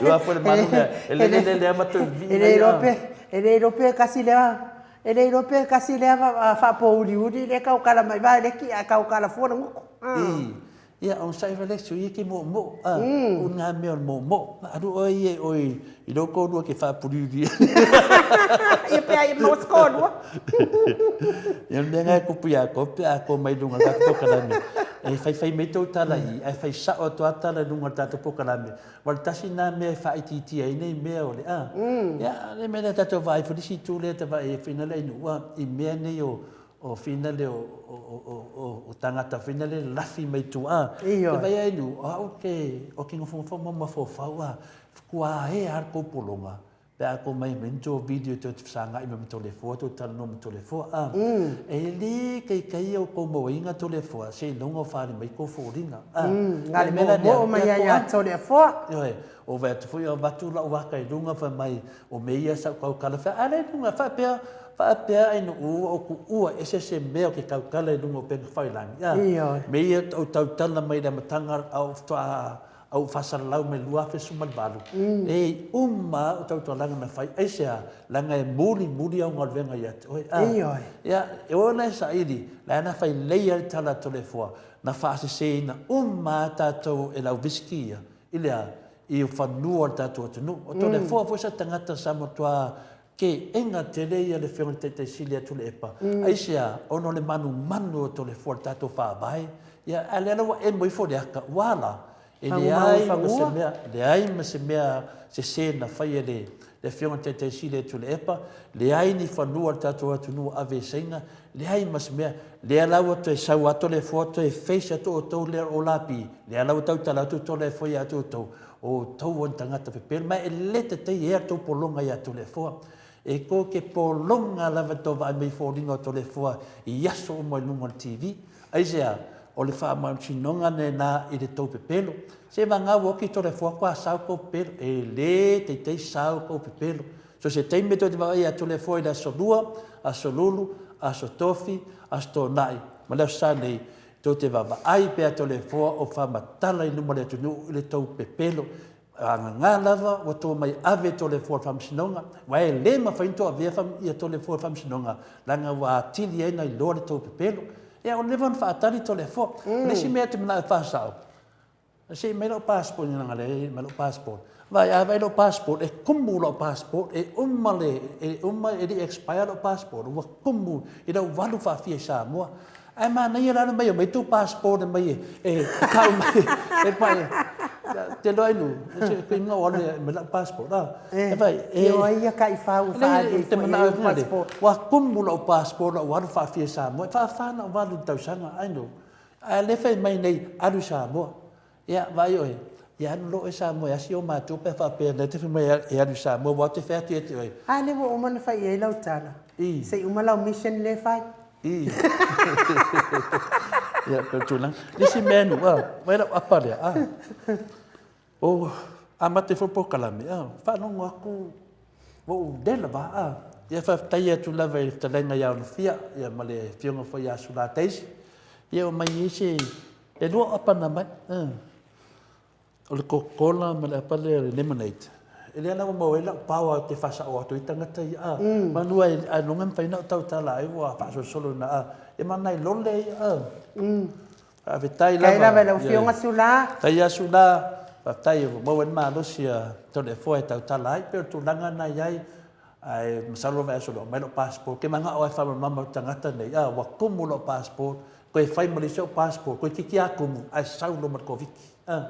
Ua foi le manu mea, e lele lele a matou vi. E le iloa pe, e le iloa pe kasi lea, e le iloa pe kasi lea faapouliuli lea taukala mai Violet ae taukala fua le gutu. Ia, o sai wale sui ke mo mo, a, o ngā mea o le mo mo. Aru oe ia i oe i lou kōrua ke whāpuriuri. Ia pea ia mau se kōrua. Ia, o le mea ngā e kupu ia koe, pe a koe mai lunga tātou pokalame. E whaiwhai mai tōu tala i, ai whai sao atu a tala i lunga o tātou pokalame. Wa le tasi nā mea e whaitiiti ai nei mea o le, a. Ia, le mea lea tātou vaai whalisi tū lea te vaai e whina le inu, ua, i mea nei o, O whina le o tangata whina le lawhi mai tua. Te vai ai nu, o au ke, o ke ngofongofo mo mafofau a, kua e a kou polonga. Pe a ko mai mai to video to te whasanga i me to le foa, to talanoa me to le foa. A, e le kei kei o kou mauinga to le foa, se longa o whare mai kou fōringa. A, Ngā le mea mo mai ai a to le foa. Ioe, o vai atu foi o vatu lau waka i runga whai mai, o me ia sa kau kala whai, a le runga, whapea, Faapea ai no ua o ku ua ese se mea o ke kaukala i lunga o Penga Whailangi. A, Ioe. me ia o tautala mai le amataga a o faatoa a ou faasalalau mai 2018. E uma o tautualaga na fai, aisea, leaga e mulimuli au galuega ia te oe. A, Ioe. ia, e ona e saili, la na fai lei ai le tala a Toleafoa, na faaseseina uma a tatou e le au visiki ia, i le a, i fanua o le tatou atunuu. O Toleafoa foi sa tagata sa matua Ke enga tele ia le Afioga i le Taitai Sili a Tuilaepa, aisea, ona o le manumanu o Toleafoa i le tatou Faavae, ia, a lea la ua emo ifo le aka, ua a la? E leai ma se mea, leai ma se mea sese na fai e le Afioga i le Taitai Sili a Tuilaepa, leai ni fanua o le tatou atunuu ua ave i Saina, leai ma se mea, lea la ua toe sau lava Toleafoa toe face atu outou lea o Lapi, lea la ua tautala atu Toleafoa ia te outou, O outou o ni tagata pepelo, ma e le tatei ea tou pologa ia Toleafoa. E kou ke pologa lava i tou vaai mai i foliga o Toleafoa i aso uma i luga o le TV. Aisea? O le faamautinoga lena i le tou pepelo. Se vagau ua oki Toleafoa kua sau kou pepelo. E le teitei sau kou pepelo. So se taimi tou te vaai ia Toleafoa i le aso Lua, aso Lulu, aso Tofi, aso Toonai, ma le aso Sa nei, Tou te vaavaai pea Toleafoa o faamatala i luma o le atunuu i le tou pepelo. Agagā lava ua to mai ave Toleafoa i le faamasinoga, aua e le mafai ona to avea ia Toleafoa i le faamasinoga, leaga ua atili ai ona iloa le tou pepelo. Ia, ua leva ona faatali Toleafoa. O le isi mea e te manao e faasao, Se i aumai lau passport ina leaga lea e aumai lau passport. Vaai, a vaai lau passport, e kumu lau passport, e uma le, e uma e le i expire lau passport, ua kumu i lau valu faafia i Samoa. Ae manaia la le mai aumai tou passport e mai e, e tau mai, e pai, te loa inu, se pe inga o alu e mai lau passport, a. E vai, e. O ai ia taifau e faali ai foi i lau passport. Ua kumu lau passport, lau alu faafia i Samoa, e faafa na ou valu i le tausaga, ai no. Ae le fai mai nei, alu i Samoa. Ia, vaai oe, ia alu loa oe i Samoa e asi ou matua pe a faapea lea te fai mai e alu i Samoa, aua ou te fai atu ia te oe. A lea ua uma ona fai i ai lau tala. I. Se i uma lau mission lea e fai. I. Ia, pei o le tulaga. Le isi mea nu, a, vaai lau apa lea, a. O amata ai foi le polokalame, a, faalogo atu ua ou le lava, a. Ia faafetai atu lava i le fetalaiga ia Olofia, ia ma le afioga foi ia Sula Daisy, ia ua aumai ai se, e lua apa na aumai, a. O le Coca-Cola ma le apa lea o le lemonade. Lea la ua maua ai lau power ou te faasao atu ai tagata ia, a. Manu ailoga e mafai ona ou tautala ai ua faasolosolo ina, a. Ia ma nai lole ia, a. Faafetai lava. Faafetai lava i lau Afioga Sula. Faafetai ia Sula. Faafetai ua maua ai le malosi a Toleafoa e tautala ai. E pei o le tulaga lena e i ai, ae masalo vaiaso loa aumai lou passport. Ou te manao lava e faamalamalama i le tagata lenei, a ua tumu lou passport, toe fai ma le isi au passport, toeitiiti lava tumu ae sau loa ma le Koviti. A.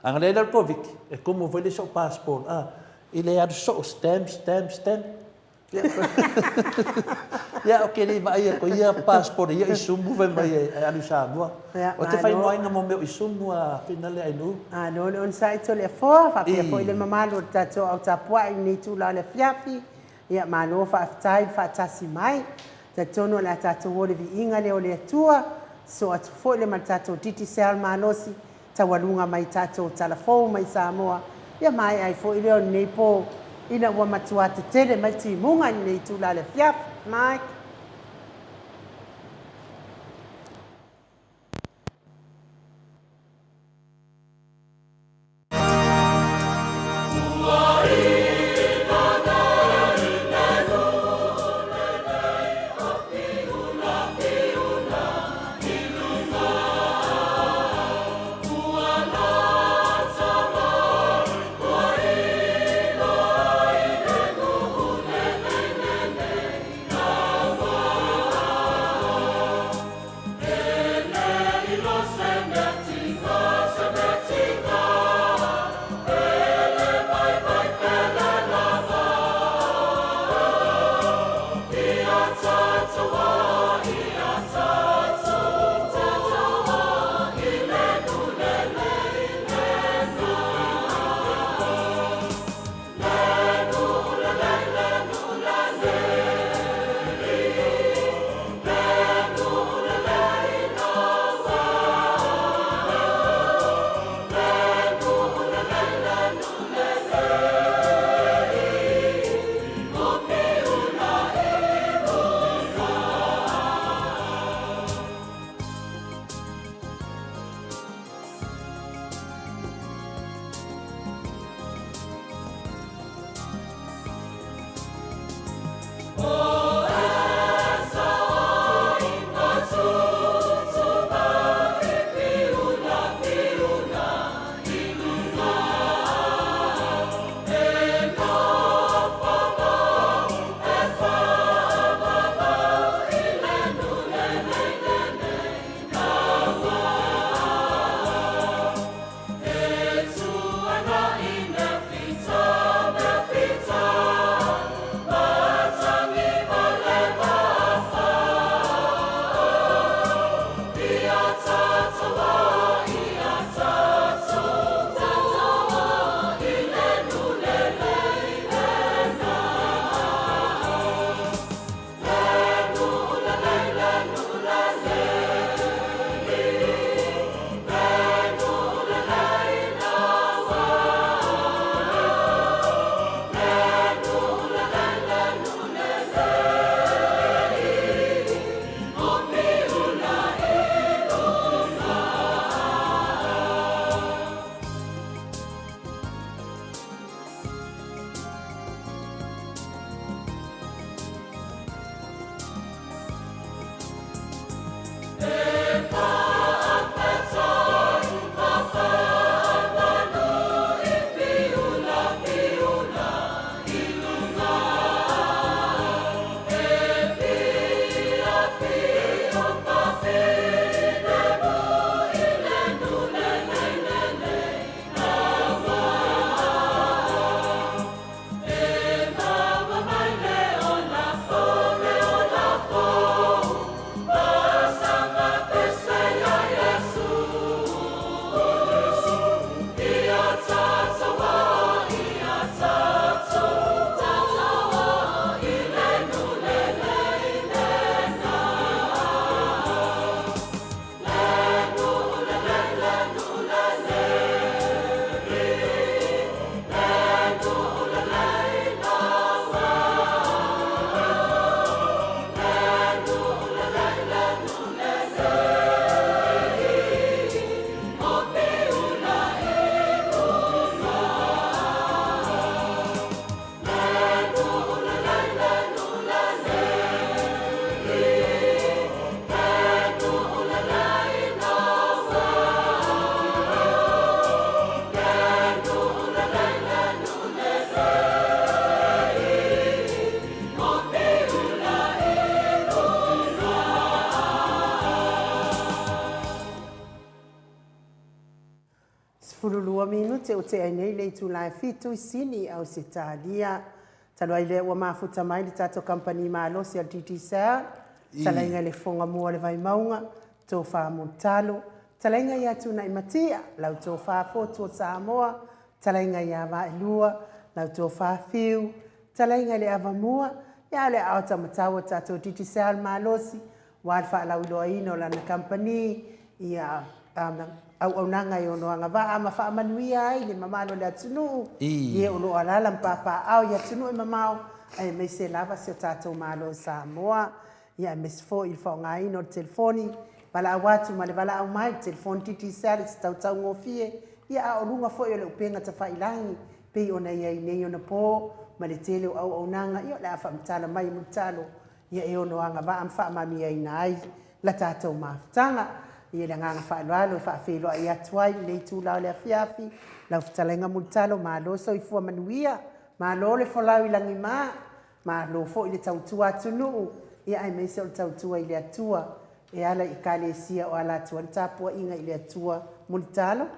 A na leai la le Koviti, e tumu foi le isi au passport, a, i le alu soo, stamp, stamp, stamp. Ia, ou te le i vaai atu i ia passport i ia isumu fai mai e alu i Samoa. Ou te faaigoaina mo mea o isumu a finale Ainuu. Malo le onosai Toleafoa, faapea foi le mamalu o le tatou au tapuai i lenei itula o le afiafi. Ia, malo faafetai le faatasi mai. Talitonu o le a tatou o i le viiga lea o le Atua, sosoo atu foi le ma le tatou Digicel malosi taualuga mai tatou tala fou mai Samoa, ia maea ai foi lea o lenei po ina ua matua tetele mai timuga i lenei itula o le afiafi. Mike. 12 minute ua tea ai nei le itula e fitu i Sini, Ausetalia. Talu ai lea ua mafuta mai le tatou kamupani malosi a le Digicel, talaiga i le fofoga mua o le Vaimauga, Tofa Mulitalo, talaiga ia Tuna'imatia, lau tofa fotu o Samoa, talaiga ia Vaelua, lau tofa Fiu, talaiga i le Avamua, ia a o le aao taumatau o le tatou Digicel malosi, aua le faalauiloaina o lana kamupani i auaunaga e ono agavaa ma faamanuia ai le mamalu o le atunuu i e o lo o alaala ma papaaao i atunuu e mamao aemaise lava si o tatou Malo o Samoa, aemaise foi i le faaaogaina o le telefoni valaau atu ma le valaau mai, le telefoni Digicel i se tau taugofie, a o luga foi o le upega tafailagi pei ona i ai nei ona po ma le tele o auaunaga o le a faamatala mai e Mulitalo ia e ono agavaa ma faamanuiaina ai la tatou mafutaga. Ia le agaga faaaloalo e faafeiloai atu ai i lenei itula o le afiafi, lau fetalaiga Mulitalo, malo soifua manuia, malo le folau i lagima, malo foi le tautua atunuu, ia aemaise o le tautua i le Atua e ala i Ekalesia o ala atu ai le tapuaiga i le Atua. Mulitalo.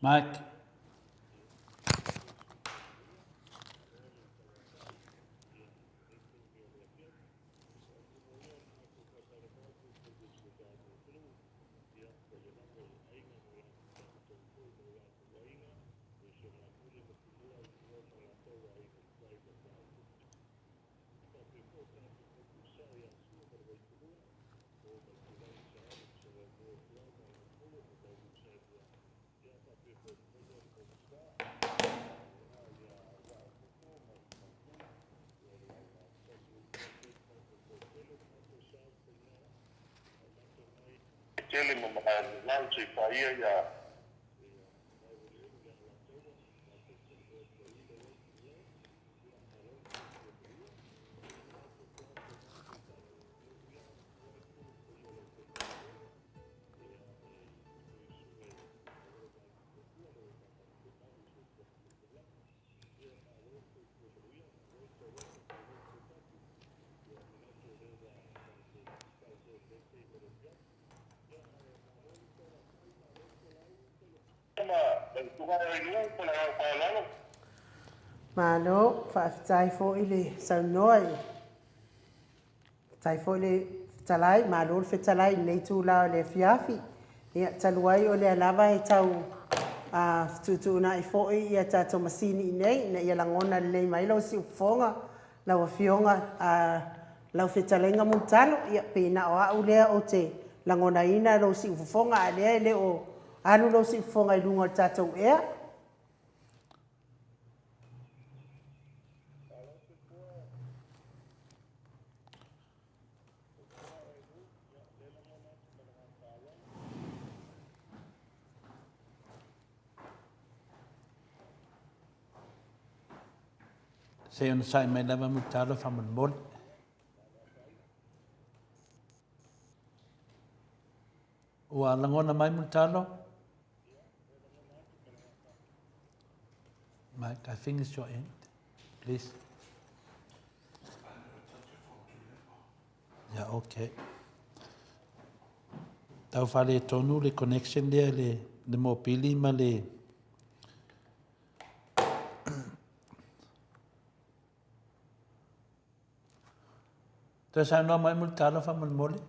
Mike. Tele ma malamalama se paia ia. Malo, faafetai foi le saunoa i Faafetai foi le fetalai, malo le fetalai i lenei itula o le afiafi. Ia, talu ai o lea lava e tau fetuutuunai foi ia tatou masini i inei ina ia lagona lelei mai lau siufofoga, lau Afioga, lau fetalaiga Mulitalo, ia pei na o au lea ou te lagonaina lou siufofoga, a o lea e le o alu lou siufofoga i luga o le tatou ea. Se i onosai mai lava Mulitalo faamolemole. Ua lagona mai Mulitalo? Mike, I think it's your end. Please. Yeah, okay. Tau faaletonu le connection lea le, le mobili ma le Toe saunoa mai Mulitalo faamolemole.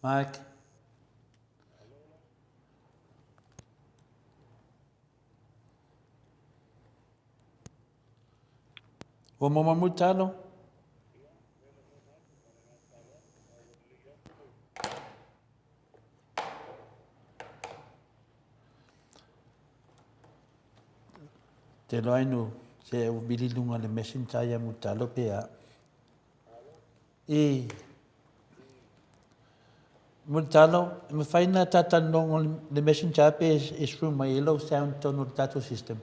Mike. Ua maua mai Mulitalo? Te loa inu se u vili lunga le messenger ia Mulitalo pe a. I Mulitalo, e mafai na ta talanoa le messenger pe e screw mai ai lou sound tonu o le tatou system.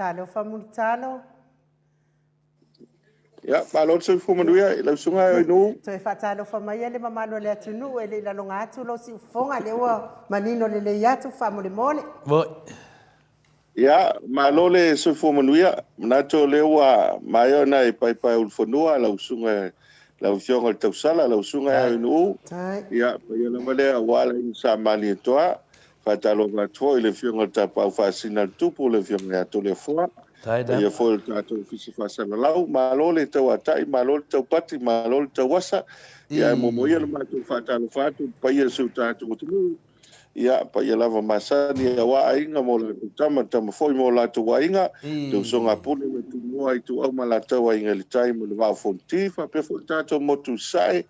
Talofa Mulitalo. Ia, malo le soifua manuia i lau susuga e Oinuu. Toe faatalofa mai le mamalu o le atunuu e le i laloga atu lou siufofoga, lea ua manino lelei atu faamolemole. Moi. Ia, malo le soifua manuia. Manatu o lea ua maea ona e paepae ulufanua lau susuga lau Afioga i le Tausala, lau Susuga e Oinuu. Ia, paia lava lea aua le Aiga Sa Malietoa. Faatalofa atu foi i le Afioga i le Tapaau Faasisina a le Tupu, le Afioga ia Toleafoa. Paia foi o le tatou Ofisa Faasalalau. Malo le tauatai, malo le taupati, malo le tauasa. Ia, e muamua ia le matou faatalofa atu i le paia o si o tatou atunuu. Ia, paia lava masani aua aiga ma o latou tama, tama foi ma o latou aiga, le usoga a Pule ma Tumua, Ituau ma Alataua, Aiga i le Tai ma le Vaa o Fonoti, faapea foi le tatou motu i Sasae,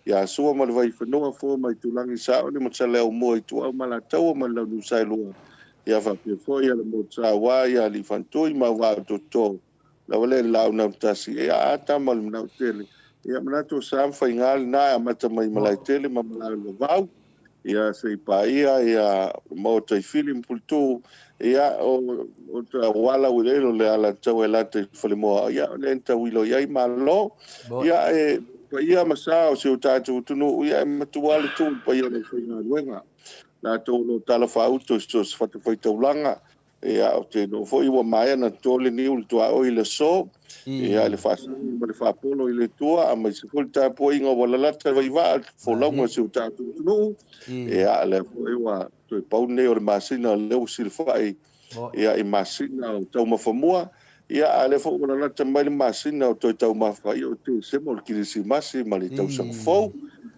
ia Sua ma le Vaifanua, Fua ma Aitulagi, Saole ma Saleaaumua, Ituau ma Alataua ma le Launiu Saelua, ia faapea foi le motu aua ia Aliifantui ma Auvaa o Toto, lava lea i le Laaunautasi, ia a tama o le Manaotele, ia manatu o sa ma faiga lena e amata mai Malaetele ma Malae o le Vavau, ia se i paia ia Maota i Fili ma Puletuu, ia o o ala ueleele o le Alataua e lata i Falemoa, ia o lea na tauilo i ai Malo, ia e paia ma sa o si o tatou atunuu, ia e matua le tuu i le paia o le aufaigaluega, latou o lo o talafaauto i so o se fatafaitaulaga. Ia, ou te iloa foi ua maea ona toto le niu i le tuaoi i le aso, ia, i le faasagi ma le faapolo i le Atua, aemaise foi le tapuaiga ua lalata le vaivaa, le folauga o si o tatou atunuu. Ia, o lea foi ua toe pau lenei o le masina o lea ua silafai, ia, i masina o taumafa mua. Ia, a o lea foi ua lalata mai le masina o toe taumafa, ia, o Tesema, o le Kerisimasi ma le tausaga fou.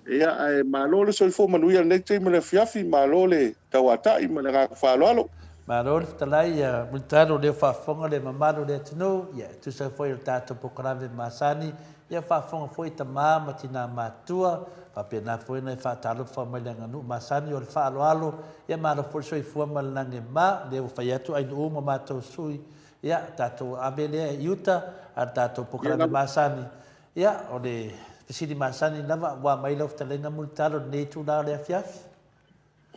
Ia, ae malo le soifua manuia i lenei taimi o le afiafi, malo le tauatai ma le agaga faaaloalo. Malo le fetalai, ia Mulitalo o lea ua faafofoga le mamalu o le atunuu, ia e tusa foi o le tatou polokalame masani, ia faafofoga foi tama ma tina matutua, faapena foi ona e faatalofa mai le aganuu masani o le faaaloalo, ia malo foi le soifua ma le lagi e mama, lea ua fai atu Ainuu ma matou sui, ia tatou ave lea i uta a le tatou polokalame masani, ia o le fesili masani lava ua mai lau fetalaiga Mulitalo i lenei itula o le afiafi.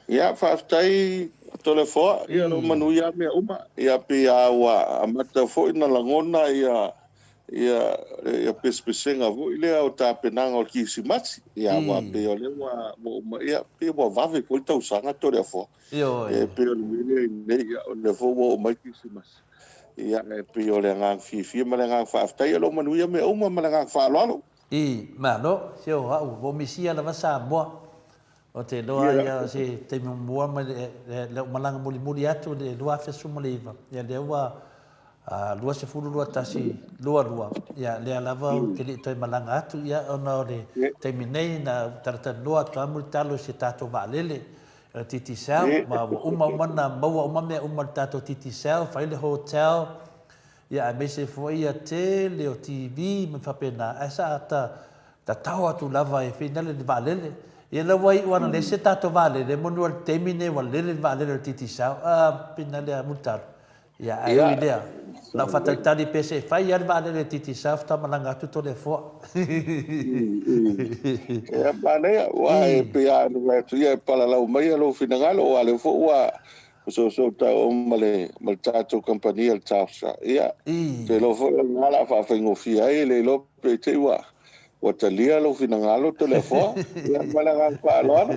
Ia, faafetai Toleafoa, ia o lo o manuia lava mea uma. Ia pei lava ua amata foi ona lagona ia ia ia pesepesega foi lea o tapenaga o le Kirisimasi. Ia aua pei o lea ua uma, ia pei ua vave foi le tausaga Toleafoa. Ia pei o le mea lea i nei, ia o lea foi ua oo mai le Kirisimasi. Ia e pei o le agaga fiafia ma le agaga faafetai, ia o lo o manuia mea uma ma le agaga faaaloalo. I, malo, se o au, ua misia lava Samoa. Ou te iloa ia o se taimi muamua mai le ou malaga mulimuli atu i le 2019, ia lea ua 20, 21, 22, ia lea lava ou te le i toe malaga atu, ia ona o le taimi nei na ou talatalanoa atu lava Mulitalo i se tatou vaalele, o le Digicel, ma ua uma uma ona maua uma mea uma i le tatou Digicel, fai le hotel, ia aemaise foi ia tele o TV ma faapena, ae sa ta tatao atu lava e finale le vaalele. Ia la ua iu ana leai se tatou vaalele, manu o le taimi nei ua lele le vaalele o le Digicel, a finale a Mulitalo. Ia ae ui i lea, lau faatalitali pe se i fai lava le vaalele a le Digicel faatoa malaga atu Toleafoa. Ia manaia, aua e pei lava ona fai atu, ia e palalau mai lou finagalo, aua o lea foi ua soosoo ma le ma le tatou kamupani a le Telstra. Ia, ou te iloa foi o lena o le a faafaigofie ai, e le iloa pe te i ua ua talia lou finagalo Toleafoa. Ia, ma le agaga faaaloalo.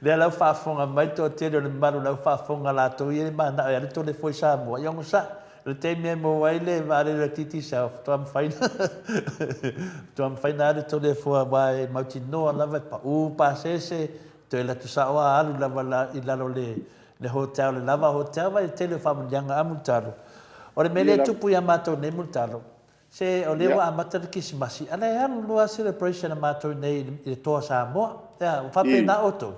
Lea la ua faafofoga mai le toatele o le mamalu o le au faafofoga latou ia e manao e alu Toleafoa i Samoa. Ia onosai, o le taimi e maua ai le vaalele a le Digicel, faatoa mafai ona faatoa mafai ona alu Toleafoa aua e mautinoa lava e pau pasese, Toe alu atu sao a alu lava la i lalo le le hotel le lava hotel vai tele o faamanuiaga a Mulitalo. O le mea lea e tupu ia matou nei Mulitalo, se o lea ua amata le Kisimasi, a la e alu loa celebration a matou nei i le Toa Samoa. Ea, ua faapena outou?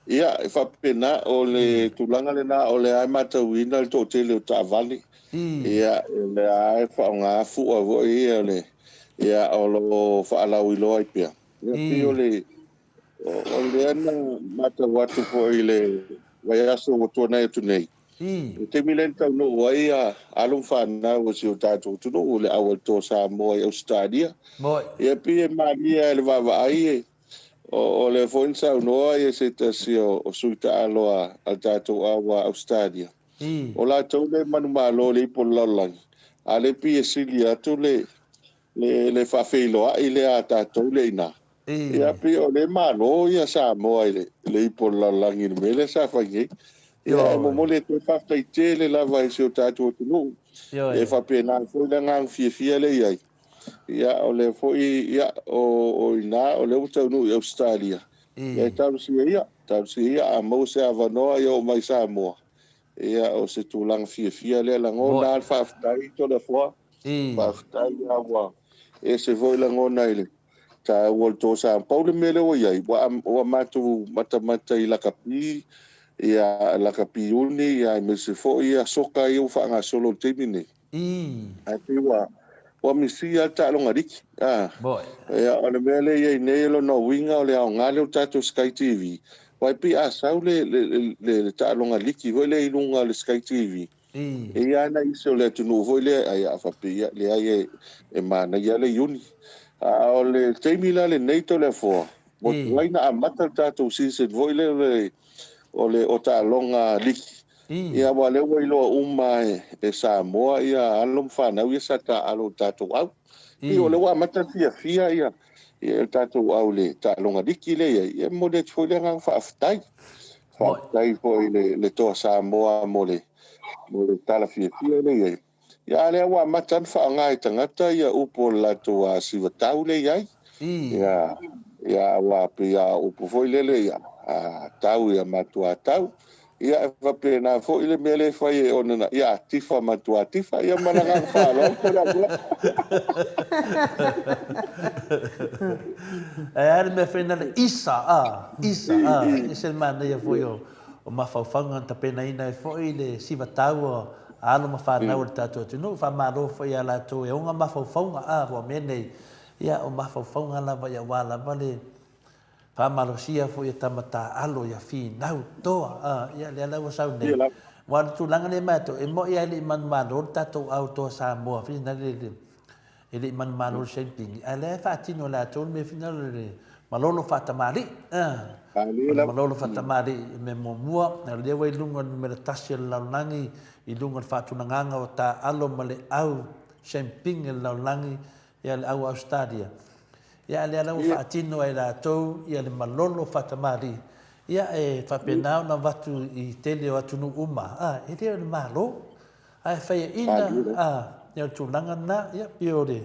Ia, e faapena, o le tulaga lena o lea e matauina le toatele o taavale, ia, o lea e faaaoga fua foi ia o le, ia, o lo o faalauiloa ai pea. Ia, pei o le, O lea na matau atu foi i le vaiaso ua tuanai atu nei, i le taimi lea na taunuu ai alo ma fanau o si o tatou atunuu i le Aualitoa Samoa i Ausetalia. Ia pei e malie lava i le vaavaai, o lea foi na saunoa se tasi o sui taaalo a le tatou au a Ausetalia, o latou lea e manumalo i le ipu o le lalolagi, a o lea e pei e sili atu le faafeiloai lea a tatou lea i ina. Ia pei o lea e malo ia Samoa i le ipu o le lalolagi i le mea lea sa fai nei. Ia e momoli atu ai faafetai tele lava i si o tatou atunuu. E faapena foi le agaga fiafia lea e i ai. Ia o lea foi ia o i ina o lea ua taunuu i Ausetalia. Ia e talosia ia, talosia ia a maua se avanoa ia oo mai i Samoa. Ia o se tulaga fiafia lea lagona lava le faafetai Toleafoa. Faafetai lava ua ese foi lagona i le taua o le tosa. Pau le mea lea ua i ai, ua matou matamata i lakapi, ia lakapi uni, ia aemaise foi ia soka ia ua faagasolo i le taimi nei. Ae pei ua ua misia le taaloga liki. Ia, o le mea lea e i ai nei, o lona uiga o le aoga lea o le tatou Sky TV, aua e pei a sau le, le, le, le taaloga liki foi lea i luga o le Sky TV, E i ai lava nai isi o le atunuu foi lea, ai a faapea, ia, leai e, e manaia le Iuni. A o le taimi la lenei Toleafoa, ua tuai na amata le tatou season foi lea o le, o le o taaloga liki. Ia aua o lea ua iloa uma e, e Samoa ia alo ma fanau ia sa taaalo i le tatou au. Pei o lea ua amata ona fiafia ia, ia le tatou au i le taaloga liki lea e i ai. Ia e momoli atu foi le agaga faafetai. Faafetai foi i le, le Toa Samoa mo le, mo le tala fiafia lea i ai. Ia, a lea ua amata ona faaaoga e tagata ia upu o le latou sivatau lea i ai. Ia, ia, aua pei a o upu foi lele, ia, a tau ia matua tau. Ia, e faapena foi le mea lea e fai e ona, ia, tifa matua tifa, ia ma le agaga faaaloalo tele atu lava. Ae a le mea fai na le isa, a, isa, a, ese le manaia foi o, o mafaufauga na tapenaina ai foi le siva taua a alo ma fanau a le tatou atunuu. Faamalo foi ia latou e ona mafaufauga, a, ua mea nei, ia, o mafaufauga lava ia aua lava le Faamalosia foi e tama taaalo ia finau toa a ia lea la ua sau nei. Aua o le tulaga lea matou e moi a e le i manumalo le tatou au toa Samoa foi na le e le i manumalo le Shane Ping a lea e faatino e latou le mea foi na le malolo faatamalii a o le malolo faatamalii le mea muamua o lea ua i luga o le numera tasi o le lalolagi i luga o le faatulagaga o taaalo ma le au Shane Ping e le lalolagi ia le au Ausetalia. Ia a lea la ua faatino ai e latou ia le malolo faatamalii, ia e faapena ona avatu i tele o atunuu uma, a, e le o le Malo, ae faiaina, a, ia o le tulaga lena, ia pei o le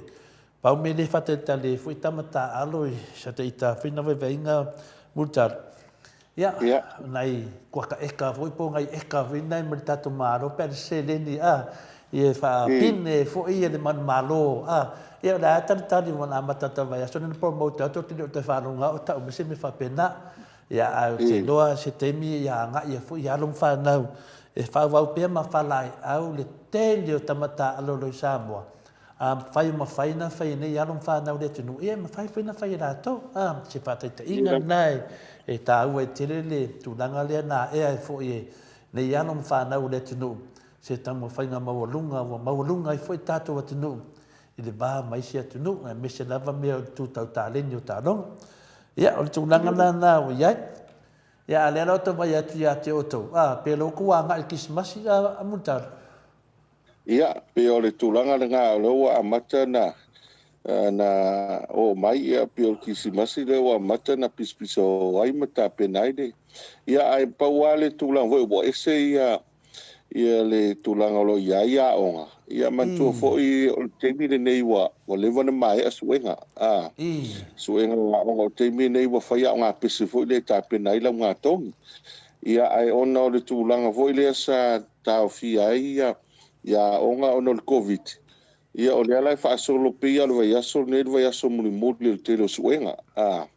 pau mea lea e faatalitali ai foi tama taaalo i Sataita foi na vaivaiga Mulitalo. Ia, o nai kuaka eka foi po o nai eka foi nai ma le tatou Malo pe a le seleni a, ia e faapine foi ia le manumalo a. Ia o le a talitali ua na amata atu i le vaiaso lenei na promote atu ou te le o toe faalogo o tau mai se mea faapena. Ia ae ou te iloa se taimi ia agai ai foi alo ma fanau e faaauau pea ma faalaeau le tele o tama taaalo o lo o i Samoa. A mafai o mafai na fai e nei alo ma fanau i le atunuu, ia e mafai foi na fai e latou. A, se faataitaiga lena e, e taua ai tele le tulaga lea na aea ai foi e nei alo ma fanau o le atunuu se taumafaiga maualuga ua maualuga ai foi tatou atunuu i le va ma isi atunuu, aemaise lava mea o le tu tau taleni o taaloga. Ia, o le tulaga la lena ua i ai. Ia, a o lea la ou te vaai atu ia te outou, a, pe lou kou agai i le Kerisimasi, a, a Mulitalo. Ia, pei o le tulaga lena o lea ua amata ona na oo mai, ia pei o le Kerisimasi lea ua amata ona pisapisao ai ma tapena ai le... Ia, ae pau lava le tulaga foi ua ese ia ia le tulaga o lo o i ai aoga. Ia manatua foi o le taimi lenei ua ua leva ona maea suega, a, suega o aoga. O le taimi lenei ua fai aogapese foi lea e tapena ai laugatogi. Ia, ae ona o le tulaga foi lea sa taofia ai ia aoga ona o le Koviti, ia o lea la e faasolo pei lava o le vaiaso lenei le vaiaso mulimuli o le tele o suega. A,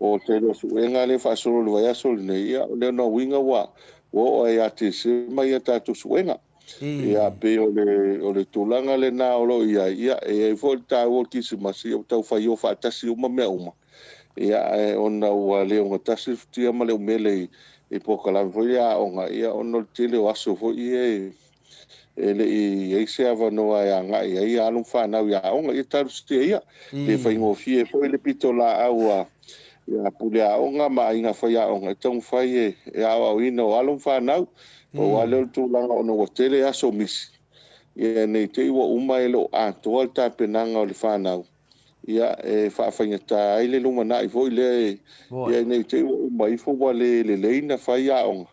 o le tele o suega lea e faasolo i le vaiaso lenei, ia o lona uiga ua oo lava ia Tesema ia tatou suega. Ia pei o le, o le tulaga lena o lo o i ai, ia e i ai foi le taua o le Kerisimasi, ia ua tau faio faatasi uma mea uma. Ia, ae ona ua le ogatasi le futia ma le umele i polokalame foi lea aoga, ia ona o le tele o aso foi ia e le i i ai se avanoa e agai ai alo ma fanau i aoga. Ia talosia ia, pe faigofie foi le pitolaau a pule aoga ma aiga faiaoga e taumafai e aoaoina o alo ma fanau. Pau lava lea o le tulaga ona ua tele aso misi, ia ne i te i ua uma e le o atoa le tapenaga o le fanau. Ia, e faafaigata ai le lumanai foi lea e, ia ne i te i ua uma ifo ua le lelei na fai aoga,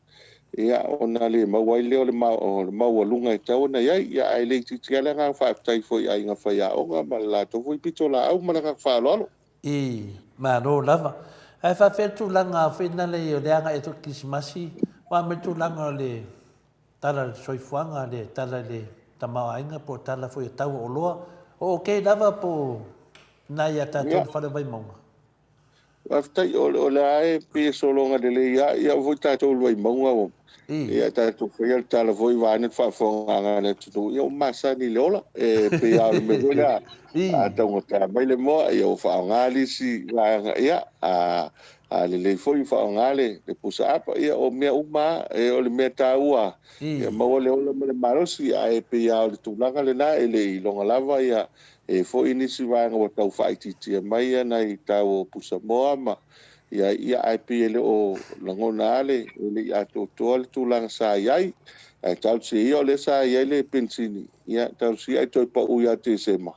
ia ona le maua ai lea o le maualuga e tatau ona i ai. Ia, ae le itiiti lava le agaga faafetai foi i aiga faiaoga ma le latou foi pitolaau ma le agaga faaaloalo. I, malo lava. Ae faapefea le tulaga foi lena o le agai atu i le Kerisimasi, aua ma le tulaga o le Tala i le soifuaga, le tala i le tamaoaiga po o tala foi o tau o oloa. O ok lava po o na ia tatou le fale o Vaimauga? Faafetai, o lea e pei e sologa lelei lava. Ia aua foi tatou le Vaimauga ua ia tatou faia le tala foi vaeane le faafofogaaga a le atunuu, ia ua masani i le ola. E pei lava o le mea foi lea, a taugata mai le moa, ia ua faaaoga le isi vaega, ia a A lelei foi faaaoga le pusa apa. Ia o mea uma lava, o le mea taua ia maua le ola ma le malosi, ae pei lava o le tulaga lena, e le i iloga lava ia e i ai foi nisi vaega ua tau faaitiitia mai nai tau o pusamoa ma ia ia, ae pei e le o lagona lava le, e le i atoatoa le tulaga sa i ai. Ae talosia ia o lea sa i ai le penisini, ia talosia ae toe pau ia Tesema,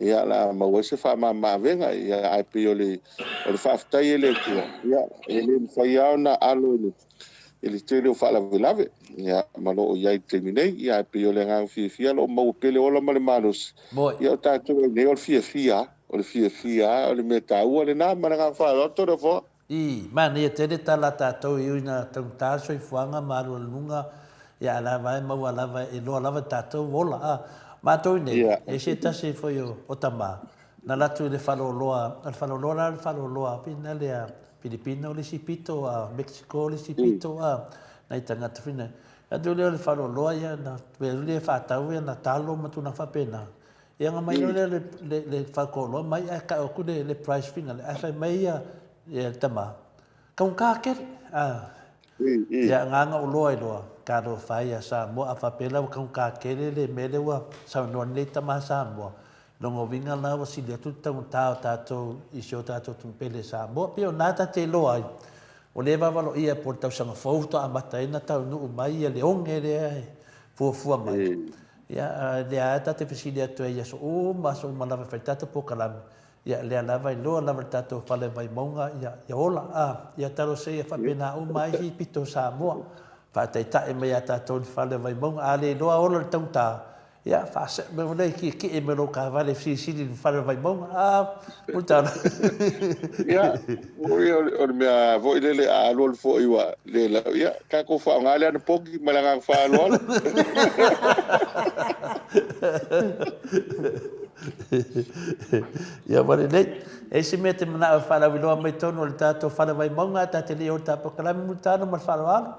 ia o le a maua ai se faamama-avega. Ia, ae pei o le, o le faafetai e le Atua, ia, e le mafai lava ona alo i le, i le tele o faalavelave, ia, ma lo o i ai i le taimi nei. Ia, ae pei o le agaga fiafia, o lo o maua pea le ola ma le malosi. Ia, o tatou ai nei, o le fiafia lava, o le fiafia lava, o le mea taua lena. Ma le agaga faaaloalo, Toleafoa. I manaia tele tala a tatou i ui na taugata le soifuaga ma alu alu luga, ia a lava e maua lava e loa lava tatou ola a. Matou i nei, e se tasi foi o tama, na alu atu i le faleoloa, o le faleoloa la o le faleoloa fina lea Filipino le isi pito a Mexico le isi pito a nai tagata fina. Atu lea o le faleoloa ia na alu lea e faatau ia na talo ma tulaga faapena. Ia ona mai loa lea o le faleoloa mai ae tau atu le price fina lea ae fai mai ia le tama, taugata tele. Ia na ona ou loa ai loa, talofa e ia Samoa a faapea la ua taugata tele le mea lea ua saunoa nei tama Samoa, lona uiga la ua sili atu le taugata o tatou i si o tatou atunuu pele Samoa. Pei o lena ta te iloa ai, o lea e vaavaloia po o le tausaga fou faatoa amata ai ona taunuu mai ia le oge lea e fuafua mai. Ia, a lea lava ta te fesili atu ai i aso uma aso uma lava e fai tatou polokalame, ia lea lava e iloa lava e le tatou fale Vaimauga ia, ia ola, a, ia talosia ia faapena uma ai isi pito o Samoa, faataitai mai ia tatou i le fale Vaimauga. A le iloa ola le taugata, ia faasee mai lea e tietie mai lou taavale e fesilisili i le fale o Vaimauga. A, Mulitalo. Ia, o le mea foi lele a alualu foi ua le lau, ia, tatou faaaoga le anapogi ma le agaga faaaloalo. Ia ua lelei. E i ai se mea e te manao e faalauiloa mai totonu o le tatou fale Vaimauga ae ta te le i o i le ta polokalame Mulitalo ma le faaaloalo?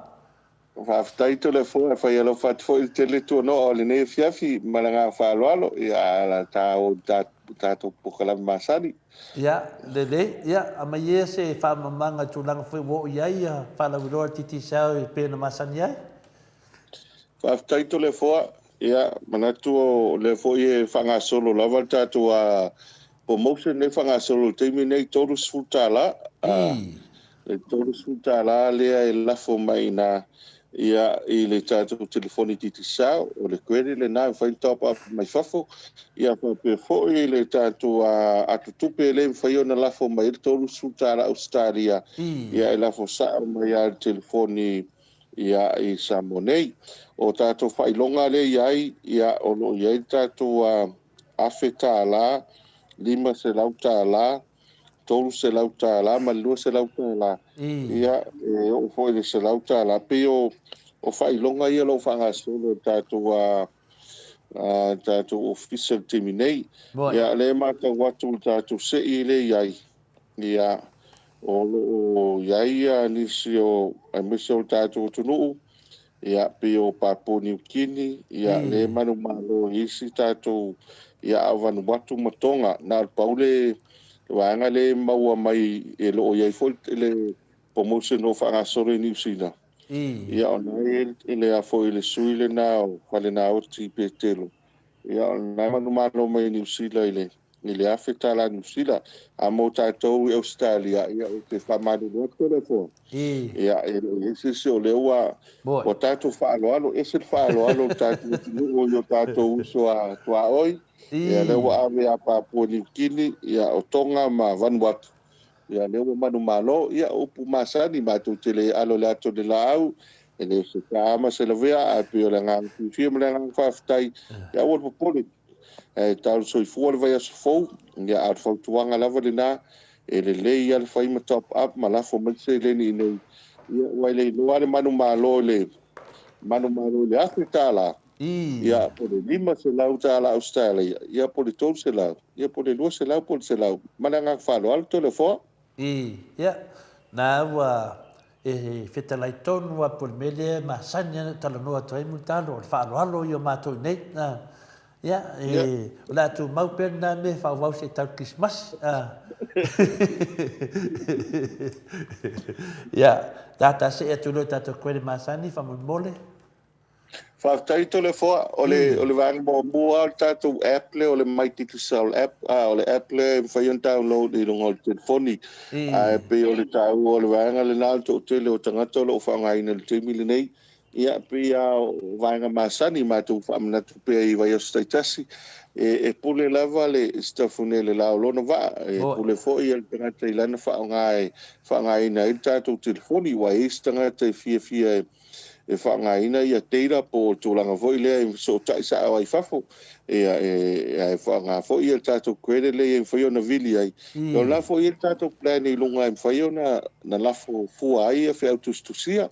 Faafetai Toleafoa, e fai alofa atu foi i le tele tuanoa o lenei afiafi ma le agaga faaaloalo, ia a ta o i le tatou polokalame masani. Ia, lelei. Ia, aumai ia se faamalamalamaga i tulaga foi ua oo i ai ia faalauiloa a le Digicel e pei ona masani ai. Faafetai Toleafoa, ia manatu o lea foi e faagasolo lava le tatou promotion lea e faagasolo i le taimi lenei, $30. Le $30 lea e lafo mai ina ia i le tatou telefoni Digicel, o le credit lena e mafai ona top up mai fafo, ia faapea foi le tatou atotupe lea e mafai ona lafo mai ai le $30 Ausetalia, ia e lafo sao mai lava i le telefoni ia i Samoa nei. O tatou faailoga lea e i ai, ia o lo o i ai le tatou $1,000, $500, $300 ma le $200, ia e oo foi i le $100. E pei o faailoga ia o lo o faagasolo e le tatou tatou ofisa i le taimi nei. Ia o lea e matau atu i le tatou sei lea e i ai, ia o lo o i ai nisi o, aemaise o le tatou atunuu, ia pei o Papua Niu Kini, ia lea e manumalo i isi tatou, ia a o Vanuatu ma Tonga, na o le pau le vaega lea e maua mai e lo o i ai foi le promotion o lo o faagasolo i Niu Sila. Ia o lena e i ai le foi le sui lena o Falenaoti Petelo, ia o lena e manumalo mai i Niu Sila i le i le $1,000 Niu Sila. A mo tatou i Ausetalia, ia ou te faamalulu atu Toleafoa, ia e le o i ai se isi o lea ua ua tatou faaaloalo, ese le faaaloalo o le tatou atunuu i o tatou uso a tuaoi, ia lea ua ave ia Papua Niu Kini, ia o Tonga ma Vanuatu, ia lea ua manumalo, ia o upu masani matou te le alo i le ata o le laau, e le o se ta ma se lavea, ae pei o le agaga fiafia ma le agaga faafetai, ia aua le popole. E tau soifua le vaiaso fou, ia a o le fautuaga lava lena, e lelei lava le fai ma top up ma lafo mai le seleni i inei, ia aua e le iloa lava le manumalo i le manumalo i le $1,000, ia po o le $500 Ausetalia, ia po o le $300, ia po o le $200 po o le $100. Ma le agaga faaaloalo Toleafoa. Ia, na ua e fetalai tonu lava po o le mea lea e masani ona talanoa atu ai Mulitalo, o le faaaloalo ia o matou i nei. Ia, e, o le a tumau pea lena mea e faaauau se i tau le Kerisimasi. Ia, tata see atu loa i tatou credit masani faamolemole. Faafetai Toleafoa, o le, o le vaega muamua o le tatou app lea o le My Digicel app, a, o le app lea e mafai ona download i luga o le telefoni. Ae pei o le taua o le vaega lena o le toatele o tagata o lo o faaaogaina i le taimi lenei. Ia, pei lava o vaega masani matou faamanatu pea i vaiaso taitasi, e, e pule lava le Sitafune i le la o lona vaa, e pule foi le tagata i lana faaaoga e faaaogaina ai le tatou telefoni, aua e i ai isi tagata e fiafia e. e faaaogaina ia data po o le tulaga foi lea e fesootai sao ai i fafo, ia e ae faaaoga foi ia le tatou credit lea e mafai ona vili ai. O lena foi e i ai le tatou plan i luga e mafai ona na lafo fua ai ia feau tusitusia.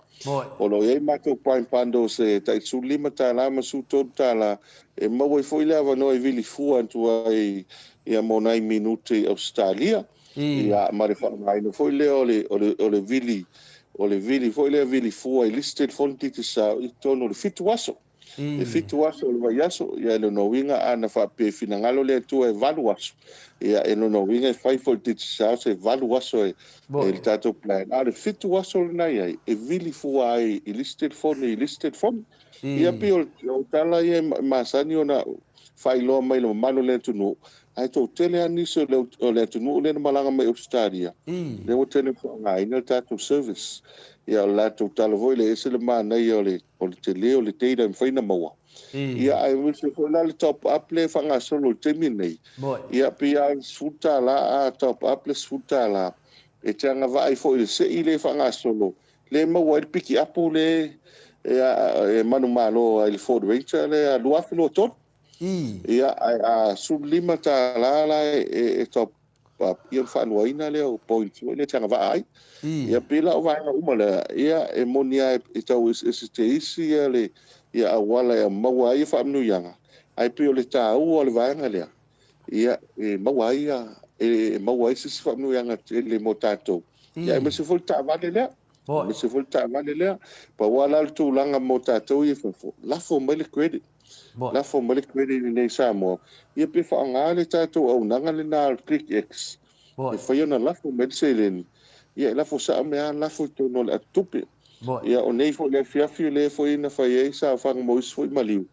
O lo o i ai matou prime bundles e tai $15 ma $13 e maua ai foi le avanoa e vili fua atu ai ia mo nai minute i Ausetalia. Ia ma le faaaogaina foi lea o le, o le, o le vili, o le vili foi lea vili fua i le isi telefoni Digicel i totonu o le fitu aso. E fitu aso o le vaiaso, ia e lona uiga ana faapea e finagalo le Atua e valu aso, ia e lona uiga e fai foi e le Digicel se valu aso e, e le tatou plan. A o le fitu aso lena e i ai, e vili fua ai i le isi telefoni i le isi telefoni. Ia pei o le tala ia e masani ona faailoa mai i le mamalu o le atunuu, ae toatele lava nisi o le atunuu lea na malaga mai Ausetalia, lea ua tele ina faaaogaina le tatou service. Ia o le latou tala foi lea, e ese le manaia o le tele o le data e mafai ona maua. Ia aemaise foi la le top up lea e faagasolo i le taimi lenei, ia pei lava o le $10 a top up le $10, e te agavaa ai foi i le sei lea e faagasolo, lea e maua ai le piki apu lea e manumalo ai i le Ford Ranger lea 2023. Ia, ae a $15 la e top up, ia ona faaluaina lea o points foi lea e te agavaa ai. Ia pei la o vaega uma lea, ia e moni lava e tau eseese te isi ia le ia auala e maua ai faamanuiaga, ae pei o le taua o le vaega lea, ia e maua ai ia e maua ai se isi faamanuiaga tele mo tatou. Ia aemaise foi le taavale lea. Aemaise foi le taavale lea. Pau lava la le tulaga mo tatou ia i fafo, lafo mai le credit. Lafo mai le credit i inei i Samoa, ia pe faaaoga le tatou auaunaga lena a le Click X, e fai ona lafo mai le seleni, ia e lafo sao mai lava lafo i totonu o le atotupe. Ia o nei foi i le afiafi lea foi na fai ai saofaga mo isi foi maliu,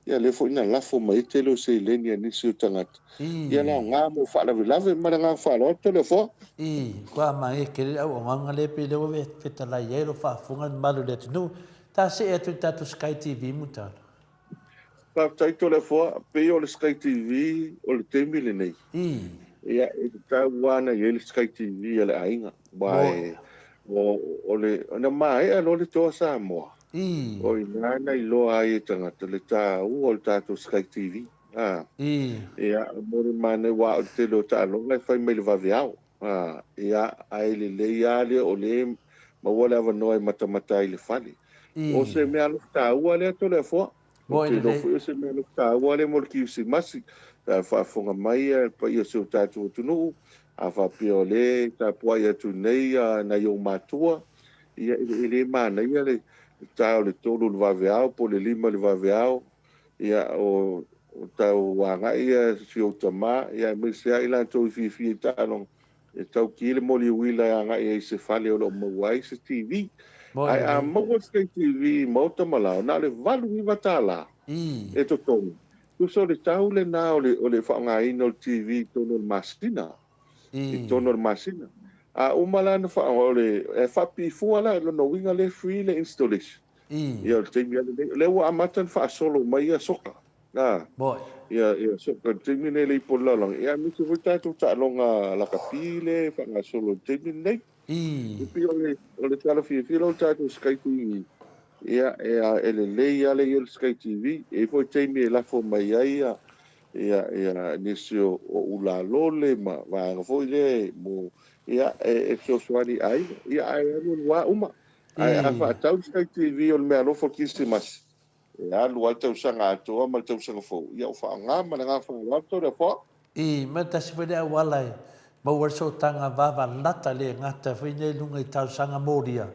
Ia lea foi na lafo mai ai tele o seleni a nisi o tagata. Ia na aoga mo faalavelave ma le agaga faaaloalo Toleafoa. I, kua mange tele le auaunaga lea pei lea ua fetalai ai lo faafofoga le mamalu o le atunuu. Ta see atu i le tatou Sky TV Mutala. Faafetai Toleafoa, pei o le Sky TV o le taimi lenei. I. Ia e tatau lava ona i ai le Sky TV a le aiga. Aua e, o, o le, na maea loa le Toa Samoa. I. O i ina na iloa ai e tagata le taua o le tatou Sky TV. A. I. Ia, mo le manaia, aua o le tele o taaloga e fai mai le vaveao. A, ia, ae lelei lava lea o lea e maua le avanoa e matamata ai i le fale. I. O se mea alofa taua lea Toleafoa. Ou Moi te iloa lelei. foi o se mea alofa taua lea mo le Kirisimasi, pe a faafofoga mai le paia o si o tatou atunuu, a faapea o lea e tapuai atu nei nai ou matua, Ia, e le manaia le ta o le tolu i le vaveao po o le lima i le vaveao, ia, o tau agai ia si ou tama, ia, aemaise lava i latou e fiafia i taaloga, e tau ki le moli uila e agai ai i se fale o lo o maua ai se TV. Ae a maua se TV i maota ma lao, na o le $89 e totogi. Tusa o le tau lena o le faaaogaina o le TV i totonu o le masina. i totonu o le masina. A uma la ona faa, o le, e faapipii fua la, lona uiga lea e free le installation. Ia o le taimi lava lenei, o lea ua amata ona faasolo mai ia soka. A, ia, ia soka i le taimi lenei le ipu o le lalolagi, ia aemaise foi tatou taaloga lakapi lea e faagasolo i le taimi lenei. E pei o le, o le tala fiafia lea o le tatou Sky TV, ia, e, e lelei lava le i ai o le Sky TV. E i ai foi taimi e lafo mai ai ia, ia, ia, nisi o, o ulalole ma vaega foi lea mo, ia, e, e fesoasoani i aiga. Ia, ae alu alu lava uma. Ae a faatau le Sky TV o le meaalofa o le Kirisimasi, e alu lava le tausaga atoa ma le tausaga fou, ia o faaaoga ma le agaga faaaloalo Toleafoa. I mea tasi foi le auala e maua ai le sootaga vavalata le gata foi nei i luga i talosaga molia,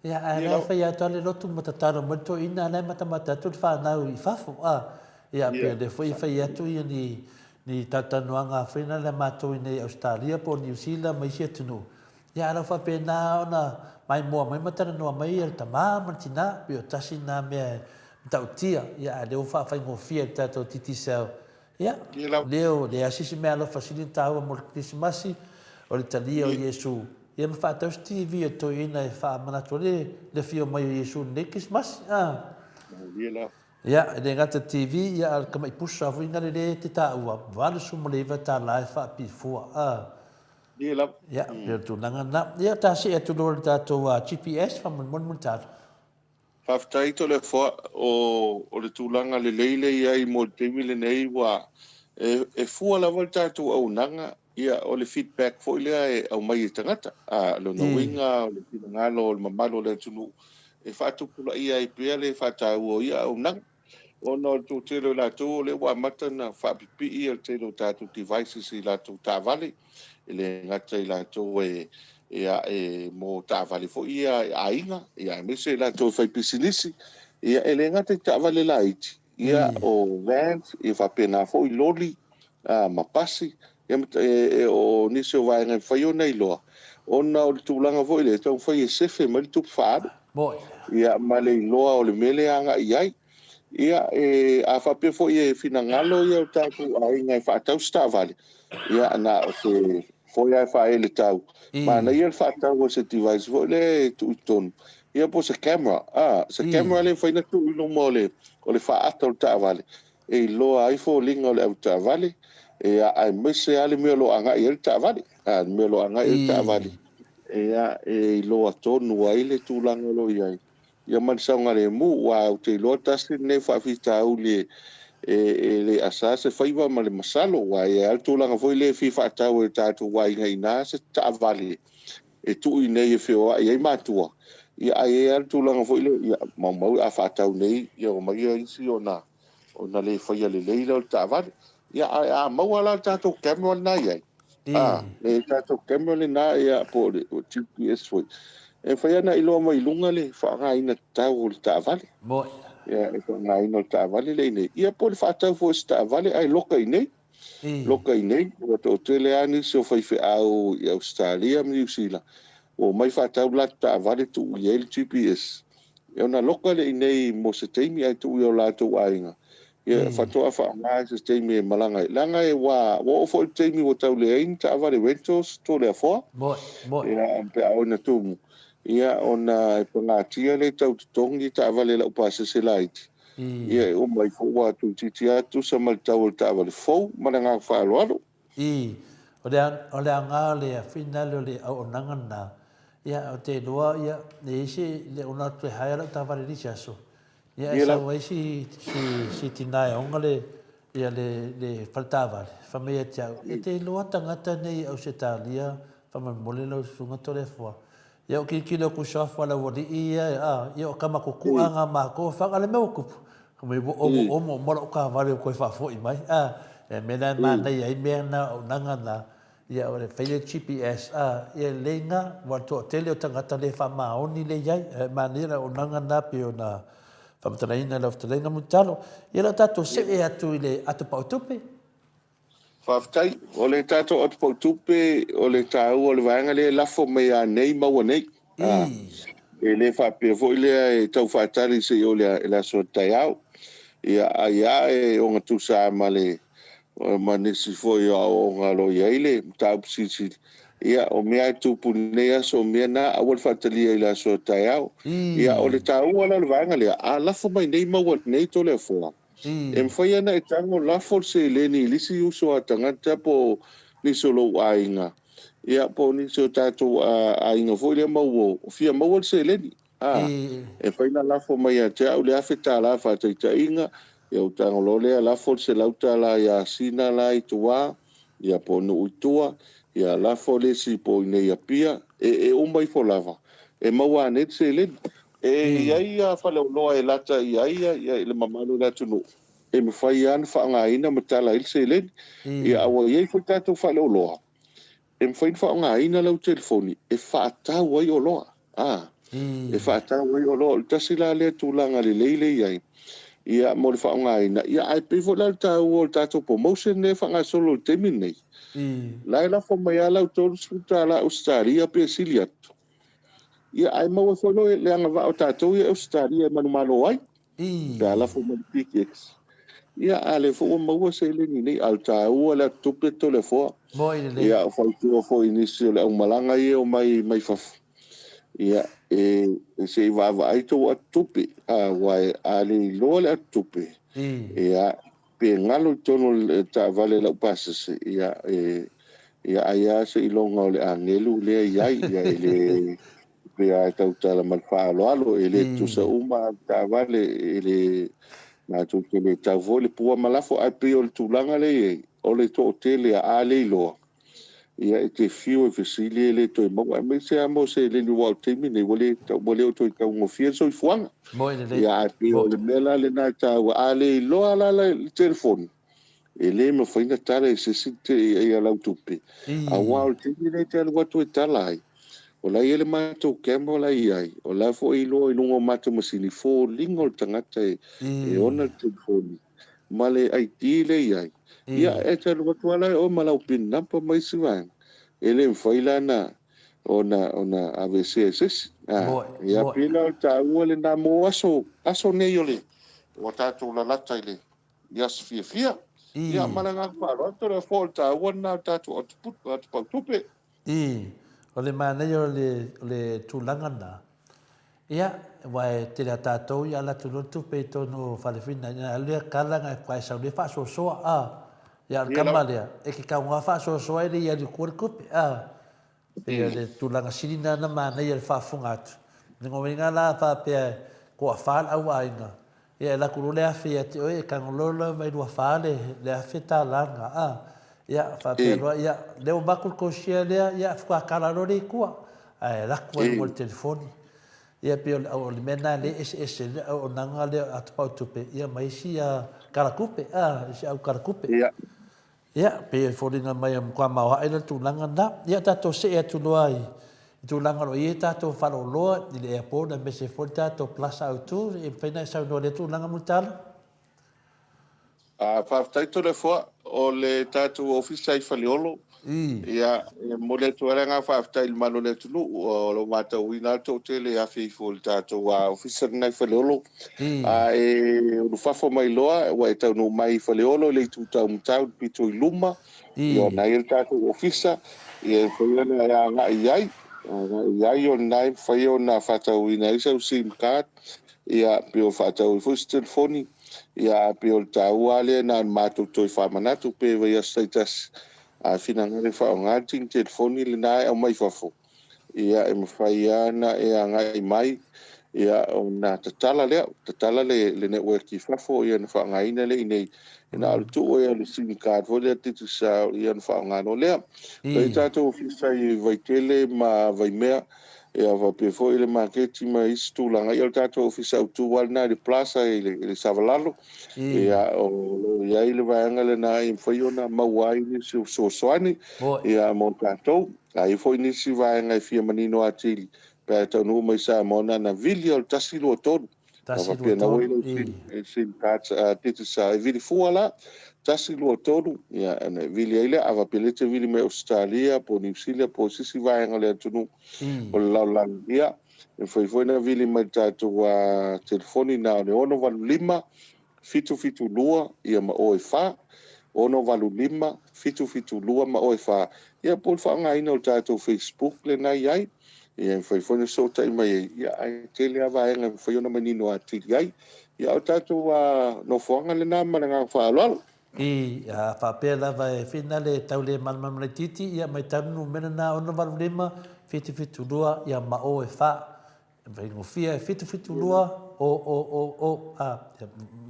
ia ae la e fai atu lava le lotu ma tatalo mai le toeaina a la e matamata atu le fanau i fafo a, ia pei o lea foi e fai atu ia ni ni talatalanoaga foi na le matou i nei Ausetalia po o Niu Sila ma isi atunuu, ia a lau faapena ona maimoa mai ma talanoa mai ia le tama ma le tina, pei o tasi na mea e matautia, ia ae lea ua faafaigofie e le tatou Digicel Ia, lea o leai se isi mea alofa sili ona taua mo le Kerisimasi, o le talia o Iesu. Ia ma faatau se TV a le toeaina e faamanatu ai le afio mai o Iesu i lenei Kerisimasi. A. Ia, e le gata i le TV, ia a o le tamai pusa foi lena lea e te taua, $89 e faapifua. A. Ia, pei o le tulaga lena. Ia, ta see atu loa i le tatou GPS, faamolemole Mulitalo. Faafetai Toleafoa, o o le tulaga lelei lea e i ai mo le taimi lenei ua e e fua lava le tatou auaunaga, ia o le feedback foi lea e aumai e tagata. A, o lona uiga o le finagalo o le mamalu o le atunuu e faatupulaia ai pea le faataua o ia auaunaga. Ona o le toatele o i latou o lea ua amata ona faapipii le tele o tatou devices i latou taavale, e le gata i latou e ia e mo taavale foi ia e aiga, ia aemaise i latou e faipisinisi, ia e le gata i taavale laiti, ia o vans, ia faapena foi loli, ma pasi, ia o nisi o vaega e mafai ona iloa, ona o le tulaga foi lea e taumafai e sefe mai le tupe faaalu. Ia ma le iloa o le mea lea e agai i ai. Ia, e, a faapea foi e finagalo ia o tatou aiga e faatau se taavale, ia na o se foi lava e faaele tau, manaia le faatau o se device foi lea e tuu i totonu, ia po o se camera, a, se camera lea e mafai ona tuu i luma o le, o le faata o le taavale, e iloa ai foliga o le avetaavale, ia, aemaise lava le mea o lo o agai i ai le taavale, a, le mea o lo o agai i ai le taavale, ia, e iloa tonu ai le tulaga o lo o i ai, ia ma le saogalemu, aua ou te iloa tasi lenei faafitauli e, e, e le asa se faiva ma le masalo, aua e i ai lava le tulaga foi lea e fia faatau e tatou aiga i ina se taavale e tuu i inei e feoai ai matua, ia ae i ai lava le tulaga foi lea, ia maumau a faatau nei, ia omai isi ona ona le faia lelei lea o le taavale. Ia ae a maua la le tatou camera lena i ai, a, le tatou camera lena ia po o le GPS foi, e mafai ona iloa mai luga le faaaogaina tatau o le taavale. Moi. Ia, e faaaogaina o le taavale lea i inei. Ia po o le faatau foi o se taavale ae loka i inei. Loka i inei, ua toatele lava nisi o faifeau i Ausetalia ma Niu Sila ua omai faatau le latou taavale tuu i ai le GPS. Ia ona loka lea i inei mo se taimi ae tuu i o latou aiga, ia faatoa faaaoga i se taimi e malaga ai. Leaga e ua oo foi le taimi ua tau leai ni taavale rentals Toleafoa. Moi, moi. Ia pe a oo ina tumu, ia ona e pagatia lea tau totogi taavale laupasese laiti. Ia e uma ifo ua tuitiiti lava tusa ma le tau o le taavale fou ma le agaga faaaloalo. I, o le, o le aoga o le finale o le auaunaga lena, ia, ou te iloa, ia, e i ai se, le ona toe hire lau taavale i le isi aso, ia, e sau ai si, si, si tina e ona le, ia, le, le fale taavale, fai mai ia te au, e te iloa tagata nei i Ausetalia, faamolemole lau susuga Toleafoa, Ia o kilokilo atu suafa o le aualii ia, a, ia o tama kukua nga matou, wha, a le mea ua tupu. Fai mai ua omo omo uma lou taavale ua toe faafoi mai, a, e mea la e manaia ai mea na, auaunaga na, ia o le fai le GPS, a, ia lelei na, aua o le toatele o tagata le faamaoni le i ai, ae manaia le auaunaga na pei ona faamatalaina e lau fetalaiga Mulitalo. Ia o le a tatou see atu i le ato pau tupe. Faafetai. O le tatou atupau tupe, o le taua o le vaega lea e lafo mai ia nei maua nei. E le faapea foi lea e tau faatali se i oo i le aso taeao. Ia, ai lava e ogatusa lava ma le ma nisi foi o aoaoga o lo o i ai le mataupu silisili. Ia, o mea e tupu i lenei aso, o mea na, aua le faatalia i le aso taeao. Ia, o le taua la o le vaega lea, a lafo mai nei maua nei Toleafoa, E mafai ona e tago lafo le seleni i le isi uso a tagata po o nisi o lou aiga, ia po o nisi o tatou aiga foi lea ma uo fia maua le seleni. A, e mafai ona lafo mai ia te au le $1,000 faataitaiga, ia ou tago loa lea lafo le $100 ia Sina la i tua, ia po o Nuu i tua, ia lafo le isi po o i inei i Apia, e, e uma ifo lava, e maua ane le seleni. E i ai a faleoloa e lata i ai ia le mamalu o le atunuu, e mafai lava ona faaaogaina ma tala ai le seleni. Ia, a ua i ai foi tatou faleoloa, e mafai ona faaaogaina lau telefoni e faatau ai oloa. A, e faatau ai oloa. O le tasi la lea tulaga lelei lea e i ai, ia, mo le faaaogaina. Ia, ae pei foi la o le taua o le tatou promotion lea e faagasolo i le taimi lenei, la e lafo mai lava lau $30 Ausetalia pe sili atu. Ia, ae maua foi loa le agavaa o tatou ia e Ausetalia e manumalo ai, pe a lafo mai le PKX. Ia, a lea foi ua maua seleni nei, a o le taua le atu tupe Toleafoa. Ia, o fautua foi i nisi o le aumalaga ia e omai mai fafo, ia, e, se i vaavaai tou atu tupe, a, aua a le iloa le atu tupe, ia, Pe galo i totonu o le taavale laupasese, ia, e, ia ai lava seiloga o le agelu lea i ai, ia, e le, faapea lava e tautala ma le faaaloalo, e le tutusa uma avetaavale, e le matou te le tau foi le pua ma lafo, ae pei o le tulaga lea e i ai, o le toatele a le iloa, ia e te fiu e fesili e le toe maua, aemaise lava mo seleni aua o le taimi lenei ua le ua le o toe taugofie le soifuaga. Moi lelei. Ia ae pei o le mea la lena e taua, a le iloa la le telefoni, e le mafai ona tala e se isi ia lau tupe, aua o le taimi lea e te alu atu e tala ai, o la e i ai le matou camera la e i ai, o la foi e iloa i luga o matou masini foliga o le tagata e ona le telefoni ma le ID lea e i ai. Ia, e te alu atu lava la e oe ma lau pin number ma isi vaega, e le mafai la ona ona ona aveesea e se isi. Ia, pei la o le taua lena mo aso aso nei o le ua tatou lalata i le i aso fiafia. Ia, ma le agaga faaaloalo, Toleafoa, o le taua lena o le tatou atupautupe. I, o le manaia o le, o le tulaga lena, ia, aua e tele a tatou ia alu atu loa le tupe i totonu o Falefina, ia alu lea kala na e sau lea faasoasoa, a. Ia, o le kama lea, e ke kauga faasoasoa e le i alu i tua le tupe, a. Pei o le tulaga sili lena na manaia i le faafofoga atu. Lona uiga la a faapea e toafa le auaiga, ia e alu atu loa le $1,000 ia te oe, e tago loa lava i luafa le $1,000 lena, a. Ia, faapea loa, ia, lea ua avatu le tou share lea, ia faatoa tala loa lea i tua, ae alu atu lava i luga o le telefoni. Ia pei o le mea lena lea e eseese ai le auaunaga lea a Tupautupe ia ma isi kalatupe, a, isi au kalatupe. Ia, pei e foliga mai e matua maoae le tulaga lena. Ia, tatou see atu loa i tulaga o lo o i ai tatou faleoloa i le airport aemaise foi le tatou Plaza autu. E mafai ona e saunoa i lea tulaga Mulitalo? Faafetai Toleafoa, o le tatou ofisa i Faleolo, ia, e momoli atu ai le agaga faafetai i le mamalu o le atunuu, o lo o matauina lava le toatele e afe ifo i le tatou ofisa lena i Faleolo. A e ulufafo mai loa ua e taunuu mai i Faleolo i le itu taumatau i le pito i luma, ia o lena e i ai le tatou ofisa, ia e mafai ona e agai i ai, agai i ai o lena e mafai ona faatauina ai sau sim card, ia pe o faatau ai foi se telefoni, ia ae pei o le taua lava lea na ona matou toe faamanatu pe vaiaso taitasi a finagalo e faaaoga le tini telefoni lena e aumai i fafo. Ia, e mafai lava ona e agai mai, ia, ona tatala lea, tatala le, le network i fafo, ia, ona faaaogaina lea i inei. E na o le tuu ai o le sim card foi lea Digicel, ia, ona faaaoga loa lea. E i ai tatou ofisa i Vaitele ma Vaimea, ia, faapea foi le maketi ma isi tulaga. Ia, o le tatou ofisa autu lava lena i le Plaza i le, i le Savalalo. Ia, o lo o i ai le vaega lena e mafai ona maua ai nisi o fesoasoani, ia, mo tatou. A i ai foi nisi vaega e fia manino atili pe a e taunuu mai i Samoa, na ona vili lava o le 123. A faapea na ua i lau sim card Digicel, e vili fua la, 123, ia ona e vili ai lea. A faapea lea e te vili mai Ausetalia po o Niu Sila po o se isi vaega o le atunuu o le lalolagi, ia, e mafai foi ona vili mai i le tatou telefoni na o le 685 772 ia ma o e fa, 685 772 ma o e fa, ia po o le faaaogaina o le tatou Facebook lena e i ai, ia e mafai foi ona fesootai mai ai, ia ae tele lava vaega e mafai ona manino atili ai. Ia o le tatou nofoaga lena ma le agaga faaaloalo. I, a faapea lava e whina le tau le malamalama laitiiti, ia mai tau le numera na 685 772 ia ma o e fa. E faigofie e 772 o o o o a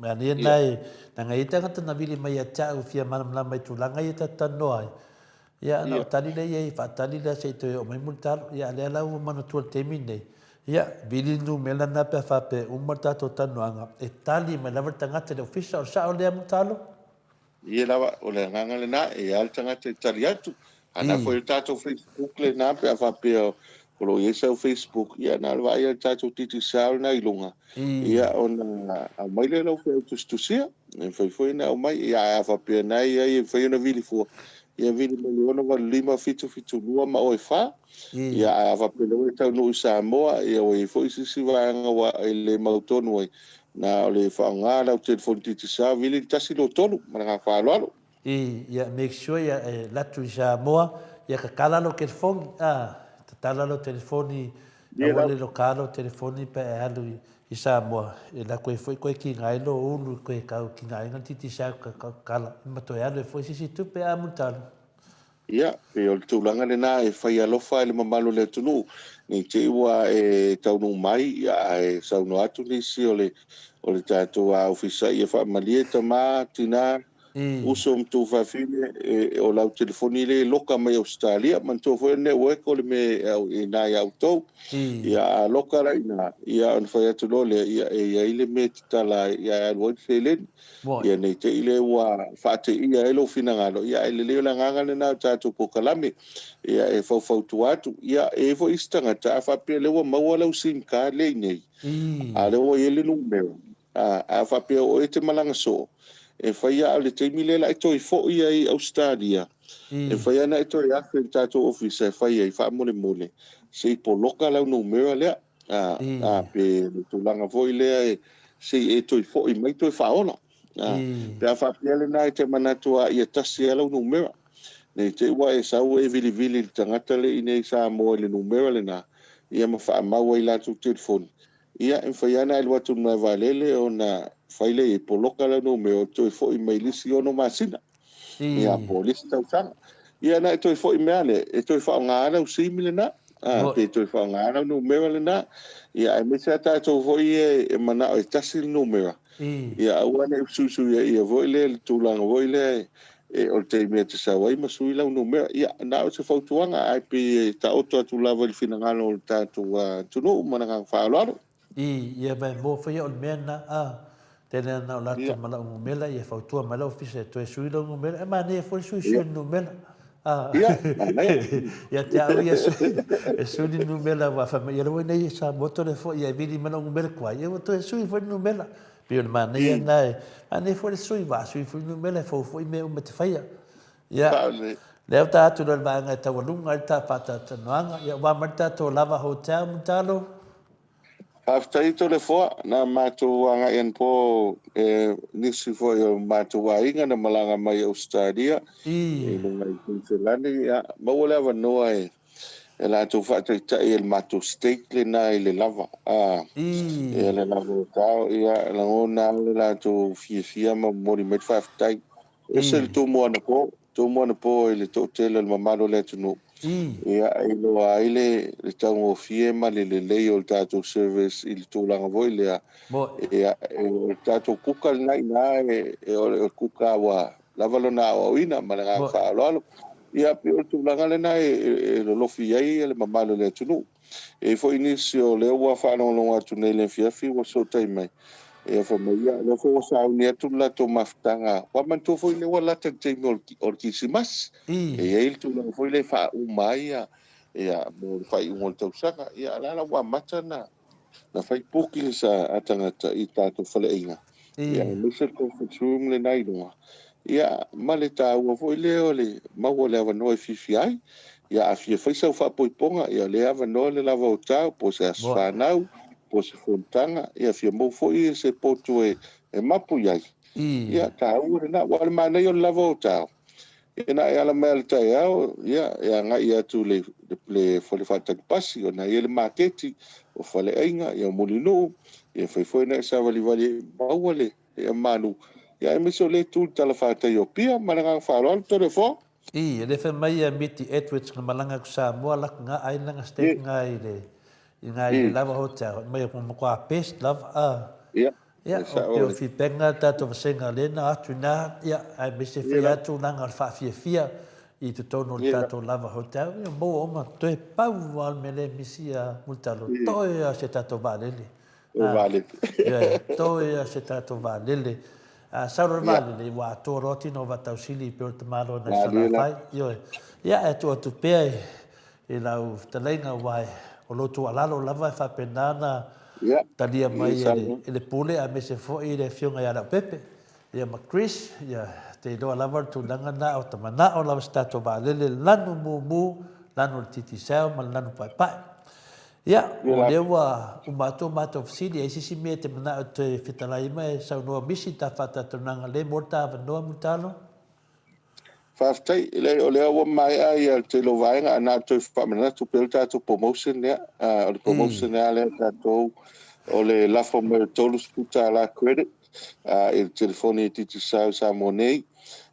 mea nei na e na ngai tangata na vili mai ia te au fia malamalama i tulaga ia ta talanoa ai. Ia na o tali lea i ai faatali lea se i toe oo mai Mulitalo. Ia lea la ua manatua i le taimi lenei. Ia vili le numera lena pe a faapea e uma le tatou talanoaga e tali mai lava le tagata i le ofisa. O le sao lea Mulitalo? Ie lava, o le agaga lena, e i ai le tagata e tali atu. A na foi le tatou Facebook lena pe a faapea o lo o i ai sau Facebook, ia na o le vaai lava i le tatou Digicel lena i luga, ia ona aumai lea o lau feau tusitusia, e mafai foi ona aumai. Ia ae a faapea na e i ai e mafai ona vili fua, ia vili mai le 685 772 ma oe 4. Ia ae a faapea lea ua e taunuu i Samoa, ia ua i ai foi se isi vaega ua e le mautonu ai, Na o le faaaoga lau telefoni Digicel vili le 123 ma le agaga faaaloalo. I, ia make sure ia e latu i Samoa, ia tatala lou telefoni, a, tatala lou telefoni, aua le loka lou telefoni pe a e alu i Samoa, e latu ai foi koe kiga ai lou ulu koe kau kiga ai na Digicel ka tatala, ma toe alu ai foi se isi tupe a Mulitalo. Ia, pei o le tulaga lena e fai alofa i le mamalu o le atunuu, ne i te i ua e taunuu mai, ia, ae saunoa atu nisi o le, o le tatou Ofisa, ia faamalie tama, tina, uso ma tuafafine, e, o lau telefoni lea e loka mai Ausetalia, manatua foi o le network o le mea e i ina ia outou. Ia, a loka la i ina, ia ona fai atu loa lea, ia, e i ai le mea e tatala ai, ia, e alu ai le seleni. Ia ne i te i lea ua faateia ai lou finagalo, ia ae lelei o le agaga lena o le tatou polokalame, ia e faufautua atu. Ia e i ai foi isi tagata a faapea o lea ua maua lau sim card lea i inei, a o lea ua i ai le numera, a, a faapea o oe e te malaga soo, e fai lava o le taimi lea la e toe foi ai i Ausetalia, e fai lava ona e toe afe i le tatou ofisa e fai ai faamolemole se i poloka lau numera lea. A, a, pe le tulaga foi lea e, se i e toe foi mai toe faaola. A, pe a faapea lena e te manatu a ia tasi lava lau numera. Ne i te i ua e sau e vilivili i le tagata le i inei i Samoa i le numera lena, ia ma faamau ai i latou telefoni. Ia, e mafai lava ona e alu atu i le malae vaalele ona fai lea i ai, poloka lau numera, toe foi mai i le isi 6 masina. Ia, po o le isi tausaga. Ia, na e toe foi mai lava lea, e toe faaaoga lau sim lena, pe toe faaaoga lau numera lena. Ia, aemaise lava tatou foi ia e manao e tasi le numera, ia aua ne i fesuisuiaia foi lea i le tulaga foi lea e, o le taimi e te sau ai ma sui lau numera. Ia, na o se fautuaga, ae pei e taoto atu lava i le finagalo o le tatou atunuu ma le agaga faaaloalo. I ia mea mo whaia o le mea na, a, tēnei ana o lātou ma lau numera, ia fautua mai lau ofisa e toe sui lau numera, e manaia foi le suisui o le numera. A, ia te au ia sui, e sui le numera, ua whai mai, ia rawa nei e Samoa tore foi, ia e vili mai lau numera kuai, ia ua toe sui foi le numera. Pei o le manaia na e, manaia foi le sui, ua sui foi le numera e fou foi mea uma te whaia. Ia, lea ua ta atu loa i le vaega e taualuga ai le ta faatalatalanoaga, ia ua mai le tatou Lava Hotel, Mulitalo. Faafetai Toleafoa, na matou agai anapo e nisi foi o matou aiga na malaga mai i Ausetalia i luga i Kuiniselani, ia maua le avanoa e e latou faataitai e le matou stake lena i le lava a ia le lava o tao, ia lagona lava le latou fiafia ma momoli mai le faafetai. Ese le tumu anapo, tumu anapo i le toatele o le mamalu o le atunuu. Ia, e iloa ai le, le taugofie ma le lelei o le tatou service i le tulaga foi lea. Ia, e, o le tatou kuka lena i ina, e, e, o le kuka ua lava lona aoaoina ma le agaga faaaloalo. Ia, pei o le tulaga lena e, e, e lolofi ai le mamalu o le atunuu. E i ai foi nisi o lea ua faalogologo atu nei i le afiafi ua fesootai mai, ia fai mai, ia, o lea foi ua sauni atu le latou mafutaga. Ua manatua foi lea ua lata i le taimi o le Kirisimasi. E i ai le tulaga foi lea e faauma ai ia, ia mo le faaiuga o le tausaga. Ia, a o la la ua amata ona na fai bookings a tagata i tatou faleaiga, ia aemaise le conference room lena i luga, ia ma le taua foi lea o le maua o le avanoa e fiafia ai. Ia a fia fai sau faapoipoga, ia o lea e avanoa le lava o tau, po o se aso fanau, po o se fonotaga, ia fia maua foi se potu e mapu i ai. Ia taua lena, aua o le manaia o le lava o tau, Ia na e ala mai lava i le taeao, ia, e agai atu i le fale faatali pasi, ona e i ai le maketi, o faleaiga, ia o Mulinuu, ia fai foi na e savalivali ai, maua le malu, ia aemaise o lea e tu i le talafatai o Apia. Ma le agaga faaaloalo, Toleafoa. I, e le fai mai ia Miti Edwards nga malanga ku Samoa lak nga ai nanga steak nga i le i nga i le lava hotel mai o matua best lava a. Ia, Ia, o pei o feedback na tatou vasenga lea na atu ina, ia, aemaise foi lava tulaga o le faafiafia i totonu o le tatou lava hotel, ia maua uma, toe pau lava le mea lea e misi ia Mulitalo, toe lava se tatou vaalele. Ioe, toe lava se tatou vaalele. A sau loa le vaalele, ua atoa loa tino o Vaatausili pei o le tamaloa nai Salafai. Ioe. Ia, ae tuu atu pea i i lau fetalaiga aua o lou tuualalo lava e faapena ona talia mai e le Pule aemaise foi le Afioga ia Leaupepe ia ma Chris, ia te iloa lava le tulaga lena o ta manao lava se tatou vaalele lanu mumu, lanu o le Digicel ma le lanu paepae. Ia, o lea ua uma atu a matou fesili, e i ai se isi mea e te manao e toe fetalai ma e saunoa misi ta faatatonaga le mo le ta avanoa Mulitalo? Faafetai. E leai, o lea ua maea ia le tele o vaega, ae na ona toe faamanatu pea le tatou promotion lea. O le promotion lea lea tatou, o le lafo mai o le $30 credit i le telefoni a Digicel i Samoa nei.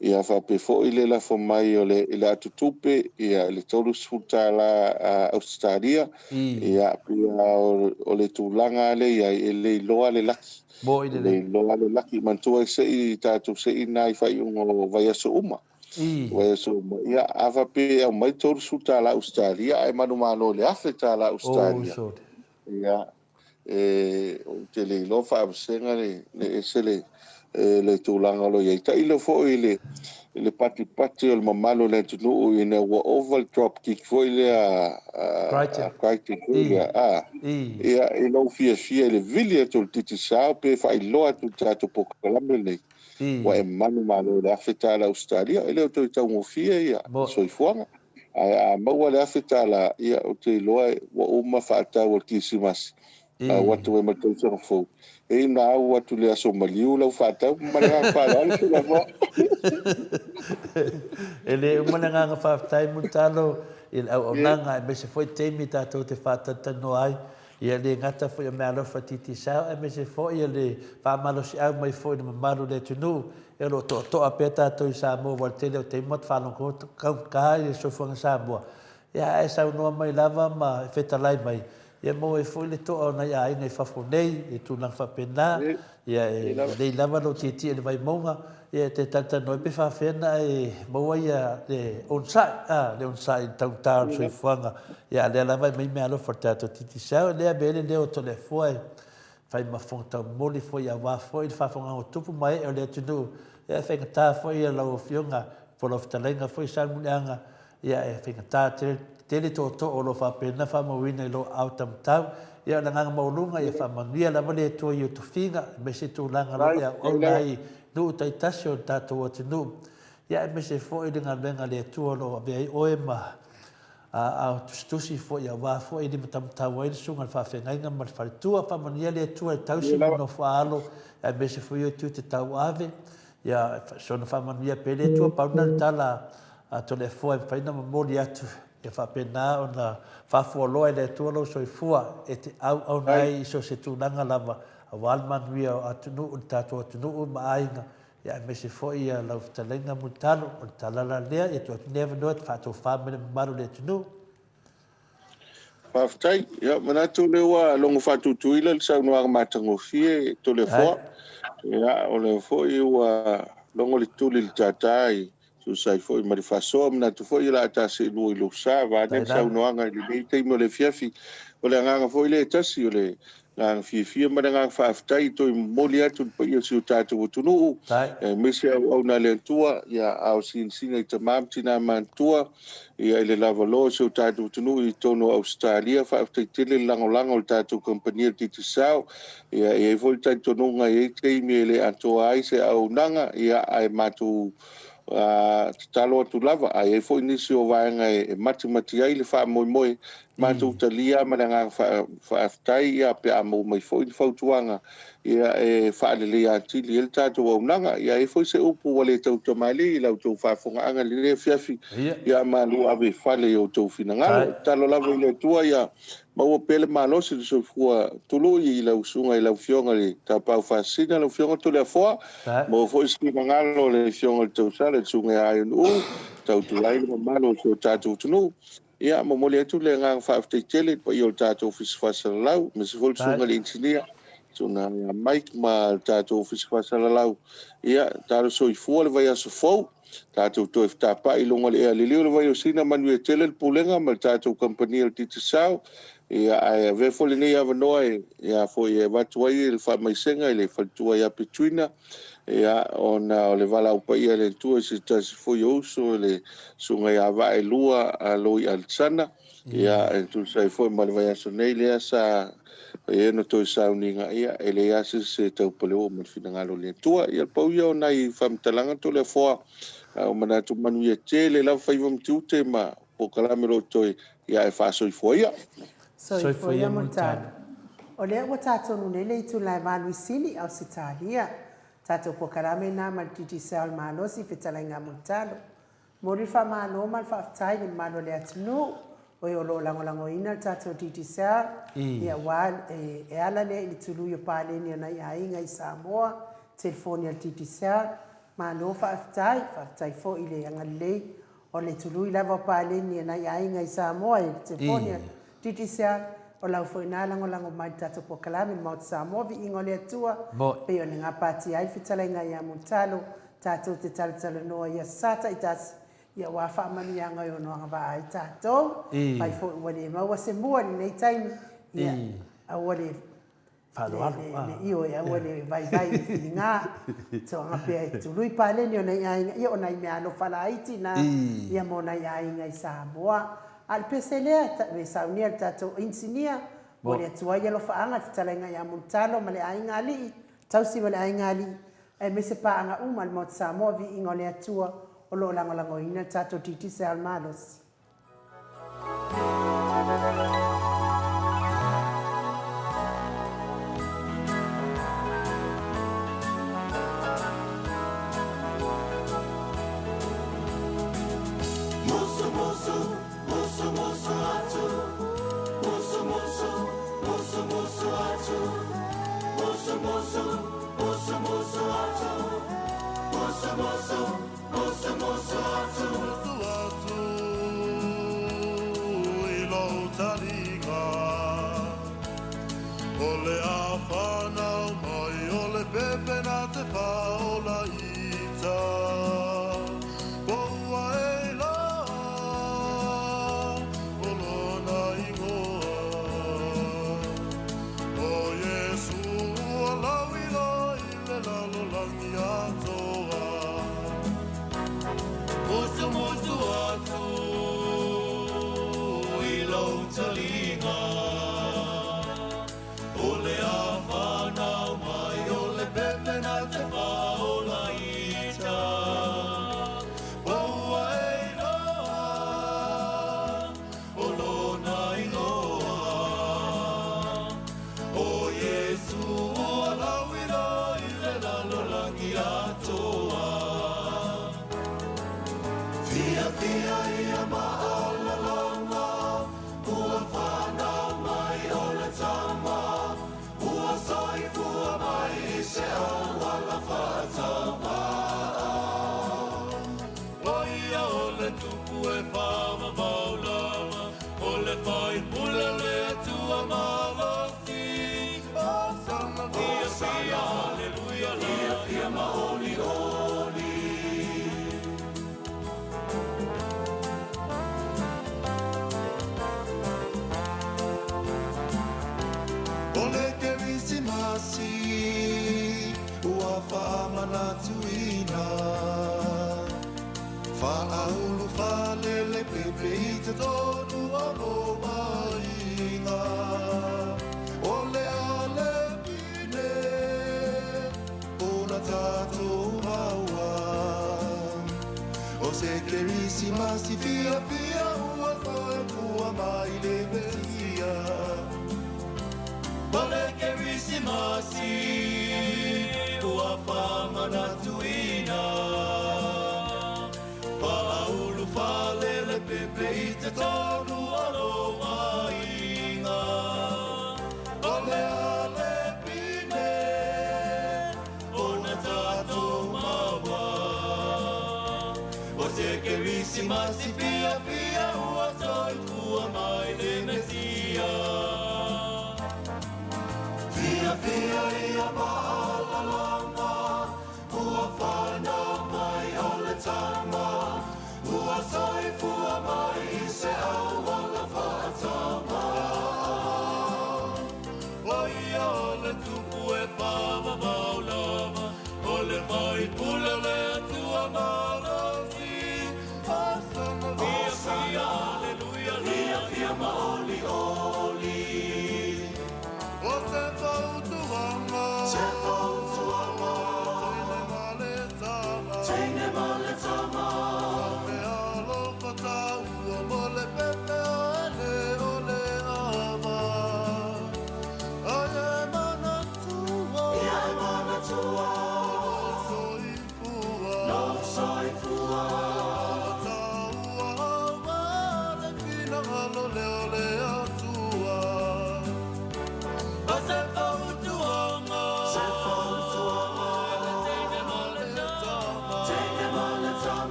Ia faapea foi le lafo mai o le i le atotupe ia i le $30 Ausetalia. Ia pei o le tulaga lea e i ai, e le iloa le laki. E le iloa le laki. Manatua se i tatou se i na i faaiuga o vaiaso uma. Vaiaso uma. Ia a faapea e aumai $30 Ausetalia ae manumalo i le $1000 Ausetalia. Ia, e, ou te le iloa faavasega le, le ese le, e, le tulaga o lo o i ai. Tailo foi i le, i le patipati o le mamalu o le atunuu ina ua ova le drop kick foi lea a Crichton foi lea. A, ia, i lou fiafia i le vili atu o le Digicel pe faailoa atu i le tatou polokalame lenei. Ua e manumalo i le $1000 Ausetalia, e le o toe taugofie ia soifuaga. Ae a maua le $1000, ia ou te iloa ua uma faatau o le Kirisimasi, au atu ai ma le tausaga fou. E i na au atu i le aso maliu lau faatau ma le agaga faaaloalo Toleafoa. E le uma le agaga faafetai Mulitalo i le auaunaga aemaise foi taimi tatou te faatalatalanoa ai. Ia le gata foi o meaalofa Digicel aemaise foi o le faamalosiau mai foi i le mamalu o le atunuu e o lo o toatoa pea tatou i Samoa aua o le tele o taimi matou faalogologo taugata i le soifuaga Samoa ia ae saunoa mai lava ma fetalai mai ia maua ai foi le toa o nai aiga i fafo nei i tulaga faapena ia e lelei lava lou tietie i le Vaimauga ia e te talatalanoa ai pe faafefea ona e maua ia le onosai a le onosai i le taugata o le soifuaga ia a lea lava e aumai meaalofa a le tatou Digicel lea e ave ai le leo o Toleafoa e fai ma fofoga taumoli foi aua foi le faafofogaaga o tupu ma ee o le atunuu ia e faigata foi ia lau afioga po o lau fetalaiga foi Salemuliaga Ia, e faigata tele, tele tootoo o lo o faapena faamauina i lou aao taumatau. Ia, o le agaga maualuga, ia faamanuia lava le Atua i ou tofiga, aemaise tulaga o lo o e auauna ai i nuu taitasi o le tatou atunuu. Ia, aemaise foi le galuega a le Atua o lo o avea ai oe ma aao tusitusi foi aua foi e limataumatau ai le susuga i le faafeagaiga ma le faletua. Faamanuia le Atua e tausi ma nofo a alo, aemaise foi o tiute tauave. Ia, soona faamanuia pea le Atua. Pau lena o le tala a Toleafoa e mafai ona momoli atu, ia faapena ona faafualoa e le Atua lou soifua e te auauna ai i so o se tulaga lava aua le manuia o atunuu, le tatou atunuu ma aiga, ia aemaise foi lau fetalaiga Mulitalo. O le tala la lea, ia tuu atu lenei avanoa e te faatofa mai le mamalu o le atunuu. Faafetai. Ia, manatu o lea ua logo faatutuila le saunoaga matagofie Toleafoa. Ia, o lea foi ua logo le tuli i le tātā i tusa ai foi ma le faasoa. Manatu foi o le a ta seelua i lou sa, vaeane le saunoaga i lenei taimi o le afiafi. O le agaga foi lea e tasi, o le agaga fiafia ma le agaga faafetai e toe momoli atu i le paia o si o tatou atunuu, aemaise auauna a le Atua, ia, a o sinasina i tama ma tina matutua, ia, i le lavaloa o si o tatou atunuu i totonu o Ausetalia. Faafetai tele le lagolago a le tatou kamupani o le Digicel. Ia, e i ai foi le talitonuga e i ai taimi e le atoa ai se auaunaga, ia, ae matou tatalo atu lava, a i ai foi nisi o vaega e matimati ai le faamoemoe, matou talia ma le agaga faafetai, ia, pe a maua mai foi ni fautuaga, ia, e faaleleia atili ai le tatou auaunaga. Ia, e i ai foi se upu ua le tautamalii i la outou faafofogaaga i lenei afiafi, ia malu ave i fale i outou finagalo. Tatalo lava i le Atua ia Maua pea le malosi i le soifua tului i lau susuga i lau Afioga i le Tapaau Faasisina, lau Afioga Toleafoa. Maua foi se finagalo o le Afioga i le Tausala, le Susuga ia Aionu'u, tautua ai le mamalu o si o tatou atunuu. Ia, momoli atu le agaga faafetai tele i le paia o le tatou Ofisa Faasalalau, aemaise foi le Susuga i le Inisinia, Susuga ia Mike ma le tatou Ofisa Faasalalau. Ia, talo soifua le vaiaso fou. Tatou toe fetapa'i i luga o le ea liliu le vai o Sina, manuia tele le Pulega ma le tatou kamupani o le Digicel. Ia, ae avea foi lenei avanoa e, ia foi e avatu ai le faamaisega i le faletua ia Petrina, ia, ona o le valaau paia a le Atua i se tasi foi o uso i le Susuga ia Vaaelua Loi Alexander. Ia, e tusa ai foi ma le vaiaso nei lea sa fai ai ona toe sauniga, ia, e leai lava se isi e taupaleoa ma le finagalo o le Atua. Ia, pau ia o nai faamatalaga Toleafoa, a ua manatu manuia tele lava faiva ma tiute ma polokalame o lo o totoe, ia ae faasoifua ia. Soifua ia Mulitalo. O lea ua ta tonu nei le itula e valu i Sini, Ausetalia. Tatou polokalame na ma le Digicel Malosi Fetalaiga Mulitalo. Momoli le faamalo ma le faafetai i le mamalu o le atunuu o e o lo o lagolagoina le tatou Digicel aua e ala lea i le tului o paleni a nai aiga i Samoa, telefoni a le Digicel. Malo faafetai, faafetai foi i le agalelei o le tului lava o paleni a nai aiga i Samoa i le telefoni a Digicel, o lau foi na lagolago mai i le tatou polokalame i le Maota Samoa, Viiga o le Atua, pei ona gapatia ai le fetalaiga ia Mulitalo, tatou te talatalanoa i aso Sa taitasi, ia aua faamanuiaga e ono agavaa ai tatou. Fai foi ua le maua se mua i lenei taimi, ia aua le Faaaloalo. Le ioe, aua le vaivai i le filiga. Toaga pea e tului paleni o nai aiga, ia o nai meaalofa laiti na, ia mo nai aiga i Samoa. A o le pese lea, e saunia e le tatou inisinia, momoli atu ai alofaaga i le fetalaiga ia Mulitalo ma le aiga alii, Tausi ma le aiga alii, aemaise paaga uma a le Maota Samoa, viiga o le Atua o lo o lagolagoina le tatou Digicel malosi.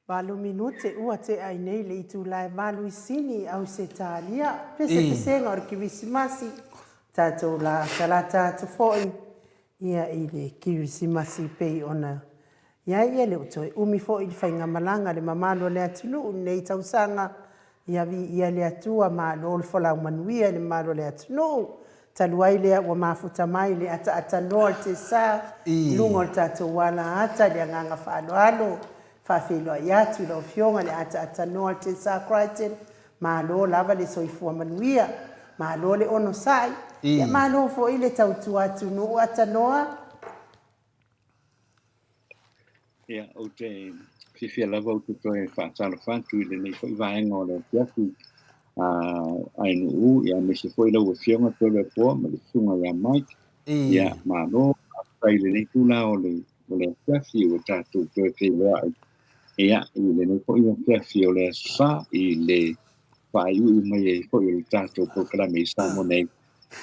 Valu minute ua tea ai nei le itula e valu i Sini i Ausetalia. Pesepesega o le Kirisimasi, tatou latalata atu foi ia i le Kirisimasi pei ona i ai ia le o toe umi foi le faigamalaga a le mamalu o le atunuu i lenei tausaga. Ia viia le Atua, malo le folau manuia i le mamalu o le atunuu. Talu ai lea ua mafuta mai le ataatatanoa o le tesa i luga o le tatou ala ata i le agaga faaaloalo. Faafeiloai atu i lau Afioga i le ataatatanoa o le tesa Crichton, malo lava le soifua manuia, malo le onosai, ia malo foi le tautua atunuu atanoa. Ia, ou te fiafia lava ou te toe faatalofa atu i lenei foi vaega o le afiafi a ANUU, ia aemaise foi lau Afioga Toleafoa ma le Susuga ia Mike. Ia, malo, faafetai i lenei tula o le o le afiafi ua tatou toe feiloai. Ia, i lenei foi afiafi o le Aso Sa i le faaiuiu mai ai foi o le tatou polokalame i Samoa nei.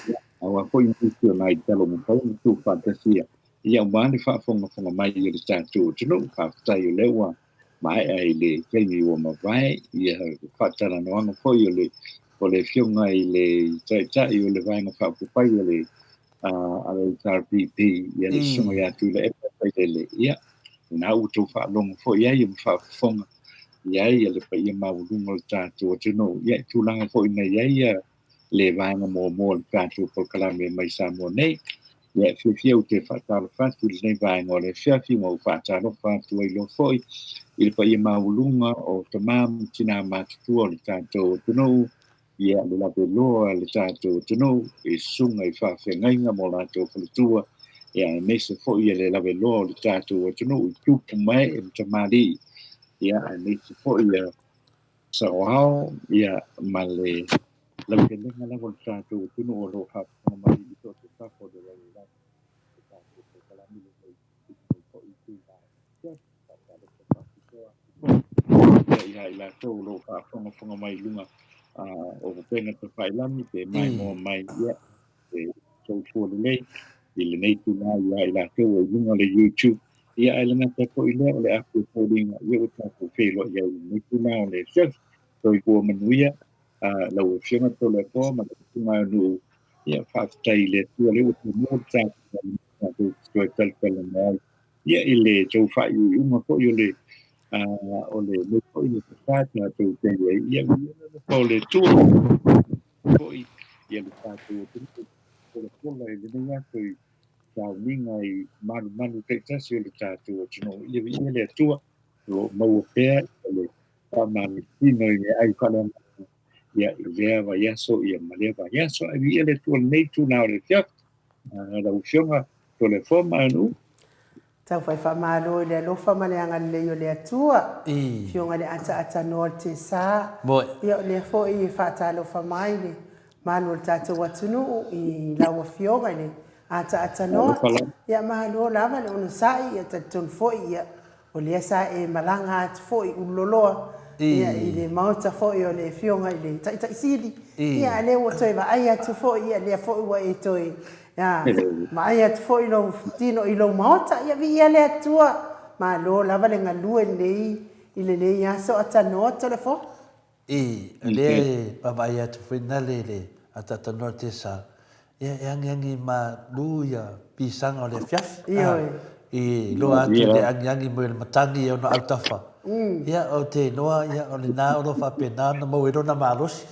Ia, aua foi nisi o nai tala ua mafai ona tuufaatasia Ia aua le faafogafoga mai a le tatou atunuu, faafetai o lea ua maea i le taimi ua mavae ia faatalanoaga foi o le o le Afioga i le Taitai o le Vaega Faaupufai a le a le HRPP, ia le Susuga ia Tuilaepa Sailele. Ia, lena ua outou faalogo foi i ai ma faafofoga i ai le paia maualuga o le tatou atunuu. Ia, i tulaga foi na i ai ia le vaega muamua o le tatou polokalame mai Samoa nei. Ia, e fiafia ou te faatalofa atu i lenei vaega o le afiafi, ma ou faatalofa atu ai loa foi i le paia maualuga o tama ma tinā matutua o le tatou atunuu, ia, le laveloa a le tatou atunuu i susuga i faafeagaiga ma o latou faletua, ia, aemaise foi le laveloa o le tatou atunuu i tupu ma ee ma tamalii, ia, aemaise foi ia saoao, ia, ma le lautelega lava o le tatou atunuu o lo o faafofoga mai i so o se tafa o le lalolagi i le tatou polokalame lenei i lenei foi itula afiafi. Faatalofa faapitoa atu foi ia i latou o lo o faafogafoga mai i luga o upega tafailagi pe maimoa mai, ia, e soifua lelei i lenei itula ia i latou o i luga o le YouTube. Ia, ae le gata foi i lea, o le apu e foliga ia ua tatou feiloai ai i lenei itula o le afiafi. Soifua manuia lau Afioga Toleafoa ma lau Susuga Aunuu. Ia, faafetai i le Atua o lea ua maua le tatou tatou toe talatalanoa ai ia i le tou faaiuiuga foi o le o lenei foi aso Sa tatou te i ai. Ia, viia le alofa o le Atua foi ia le tatou atunuu polapola i lenei aso i sauniga i malumalu taitasi o le tatou atunuu. Ia viia le Atua o lo o maua pea le faamalositino i meaai faaleagaga ia i lea vaiaso ia ma lea vaiaso. Ae viia le Atua i lenei itula o le afiafi. Lau Afioga Toleafoa ma Aunuu. Taufai faamalo i le alofa ma le agalelei o le Atua. Afioga i le Ataatanoa o le Tesa. Ia o lea foi e faatalofa mai le malu o le tatou atunuu i lau Afioga i le Ataatanoa. Ia malo lava le onosai, ia talitonu foi ia o lea sa e malaga atu foi i Ululoloa ia i le maota foi o le Afioga i le Taitai Sili. Ia a lea ua toe vaai atu foi ia lea foi ua e toe Ia, vaai atu foi lou tino i lou maota, ia viia le Atua. Malo lava le galue lenei i lenei aso a tanoa telefoni. I, lea e vaavaai atu foi nale i le atatanoa te sa, ia e agiagi malu ia pisaga o le afiafi. Ioe. I loa atu i le agiagi mai o le matagi e ona autafa. Ia, ou te iloa, ia, o lena o lo o faapena ona maua ai lona malosi.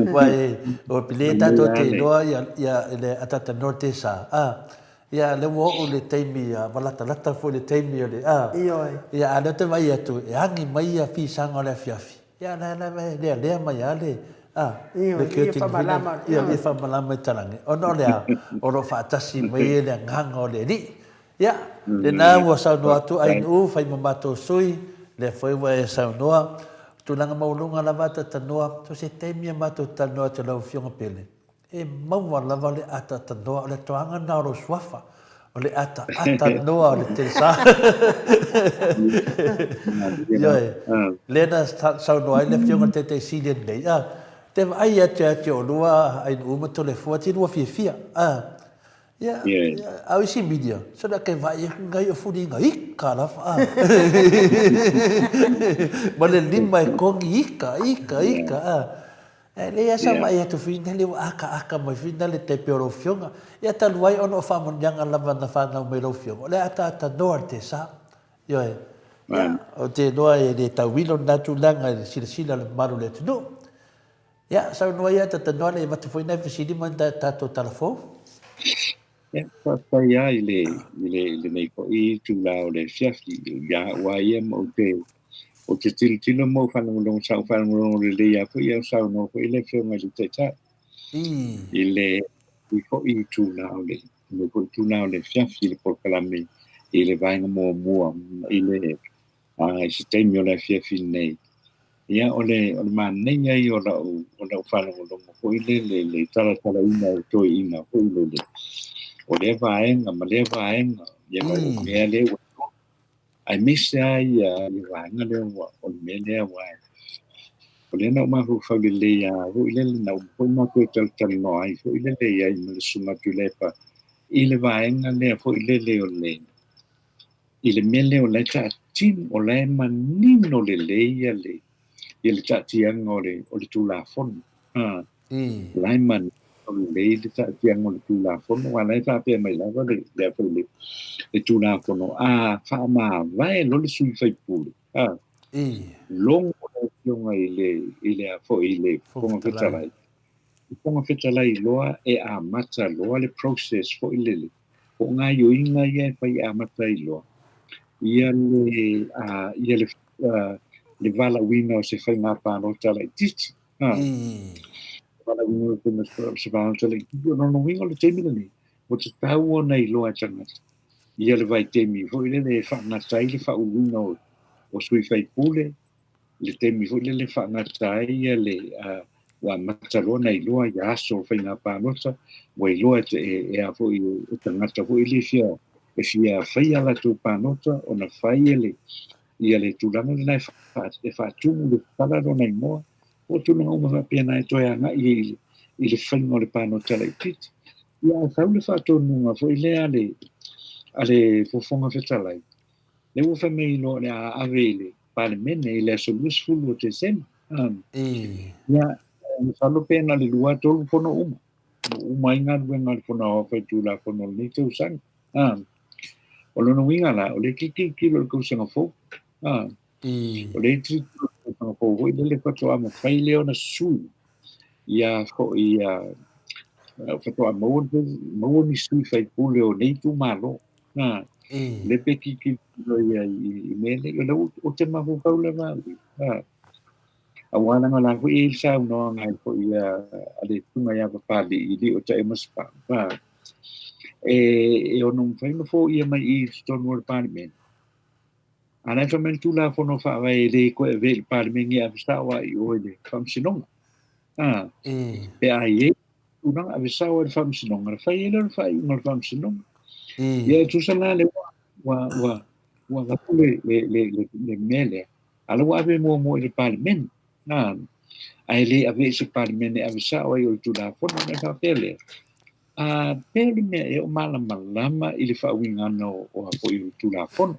Aua e, o le tatou te iloa ia, ia, le atatanoa te sa, a, ia, lea ua oo le taimi, ua latalata foi le taimi o le, a, ia, a o lea ou te vaai atu, e agi mai ia pisaga o le afiafi. Ia, la lava e lealea mai lava le, a, le curtain foi lea, ia, le faamalama i talage, ona o le a? O lo o faatasi mai le agaga o le Alii. Ia, lena ua saunoa atu Ainuu, fai ma matou sui, lea foi ua e saunoa, tulaga maualuga lava ta tanoa, so se taimi a matou talanoa atu i lau Afioga Pele, E maua lava le ataatanoa, o le atoaga lena o lou suafa, o le ataatanoa o le telesa. Ioe, lea na saunoa ai le Afioga i le Taitai Sili anei, a, te vaai atu ia te oulua Ainuu ma Toleafoa, te lua fiafia, a, ia, a o isi media, sole ake vaai atu nai o fuliga ika lava, a, ma le lima e kogi ika, ika, ika, a. E leai lava sa vaai atu finale ua akaaka mai finale tai pei o lau Afioga. Ia talu ai ona o faamanuiaga lava na fanau mai lau Afioga, o le ataata noa le tesa. Ioe. Ia, ou te iloa e le tauilo lena tulaga i le silasila a le mamalu o le atunuu. Ia, saunoa ia Atatanoa le avatu foi nai fesili ma ni tatou tala fou. Ia, faafetai lava i le, i le, i lenei foi itula o le afiafi, ia au lava ia ma ou te, ou te tilotilo ma ou faalogologo, sa ou faalogologo lelei lava foi a o saunoa foi le Afioga i le Taitai i le i foi itula o le, lenei foi itula o le afiafi i le polokalame i le vaega muamua i le i se taimi o le afiafi lenei. Ia, o le, o le manaia ia o lau, o lau faalogologo foi lele i le talatalaina o toeaiina foi lele, o lea vaega ma lea vaega, ia ma le mea lea ua aemaise lava ia, ia vaega lea ua, o le mea lea ua, o lea na ou mafaufau lelei lava foi lele, na uma foi matou talatalanoa ai foi lele i ai ma le Susuga Tuilaepa i le vaega lea foi lele o le, i le mea lea o la e taatino, o la e manino lelei ia le, ia le taatiaga o le, o le Tulafono. Ha. O la e manino lelei le taatiaga o le Tulafono, aua o la e faapea mai lava le, le, le, le, le Tulafono, a faamavae loa le sui faipule, ha. Logo le afioga i le, i le, a foi, i le Fofoga Fetalai. Le Fofoga Fetalai loa e amata loa le process foi lele, Po o gaoioiga ia e fai e amata ai loa ia le, a, ia le, a, le valaauina o se faiga palota laitiiti. A, valaauina o se palota laitiiti. O lona uiga o le taimi lenei, ua tatau ona iloa e tagata ia le vaitaimi foi lele e faagata ai le faauluina o, o sui faipule, le taimi foi lele e faagata ai ia le, ua amata loa ona iloa ia aso o faiga palota, ua iloa e, e, e a foi e tagata foi le fia, e fia faia latou palota ona fai e le, ia le tulaga lena e, fa, e faatumu le tala lona igoa, o tulaga uma faapena e toe agai i le, i le faiga o le palota laitiiti. Ia ae sau le faatonuga foi lea a le, a le Fofoga Fetalai, lea ua fai mai loa o le a ave i le Palemene i le aso 20 o Tesema. Ia, masalo pe na o le 2 3 fono uma. Ua uma ai galuega a le Fono Aoao Faitulafono o lenei tausaga. O lona uiga la, o lea e te tilotilo i le tausaga fou. O lea e tilotilo i le tausaga fou foi lele faatoa mafai lea ona sui ia foi ia faatoa maua maua ni sui faipule o nei itumalo. Le pe tilotilo ia i mea nei, o lea ou te mafaufau lava au ia. Aua leaga o la foi e i ai le saunoaga ai foi a le Susuga ia Papalii i Lio Taemaspa. E ono mafai ona foia mai i i totonu o le Palemene. A la e fai mai le Tulafono Faavae e le toe avea i le Palemene e ave sao lava i o i le Faamasinoga. A, pe a i ai tulaga ave sao ai i le Faamasinoga, ona fai ai lea o le faaiuga a le Faamasinoga. Ia e tusa la lea ua, ua, ua avatu le, le, le, le, le mea lea, a la ua ave muamua i le Palemene. A, ae le avea i se Palemene e ave sao ai o le Tulafono, ona e faapea lea, A pea le mea ea o malamalama i le faauigaina o a foi o le Tulafono.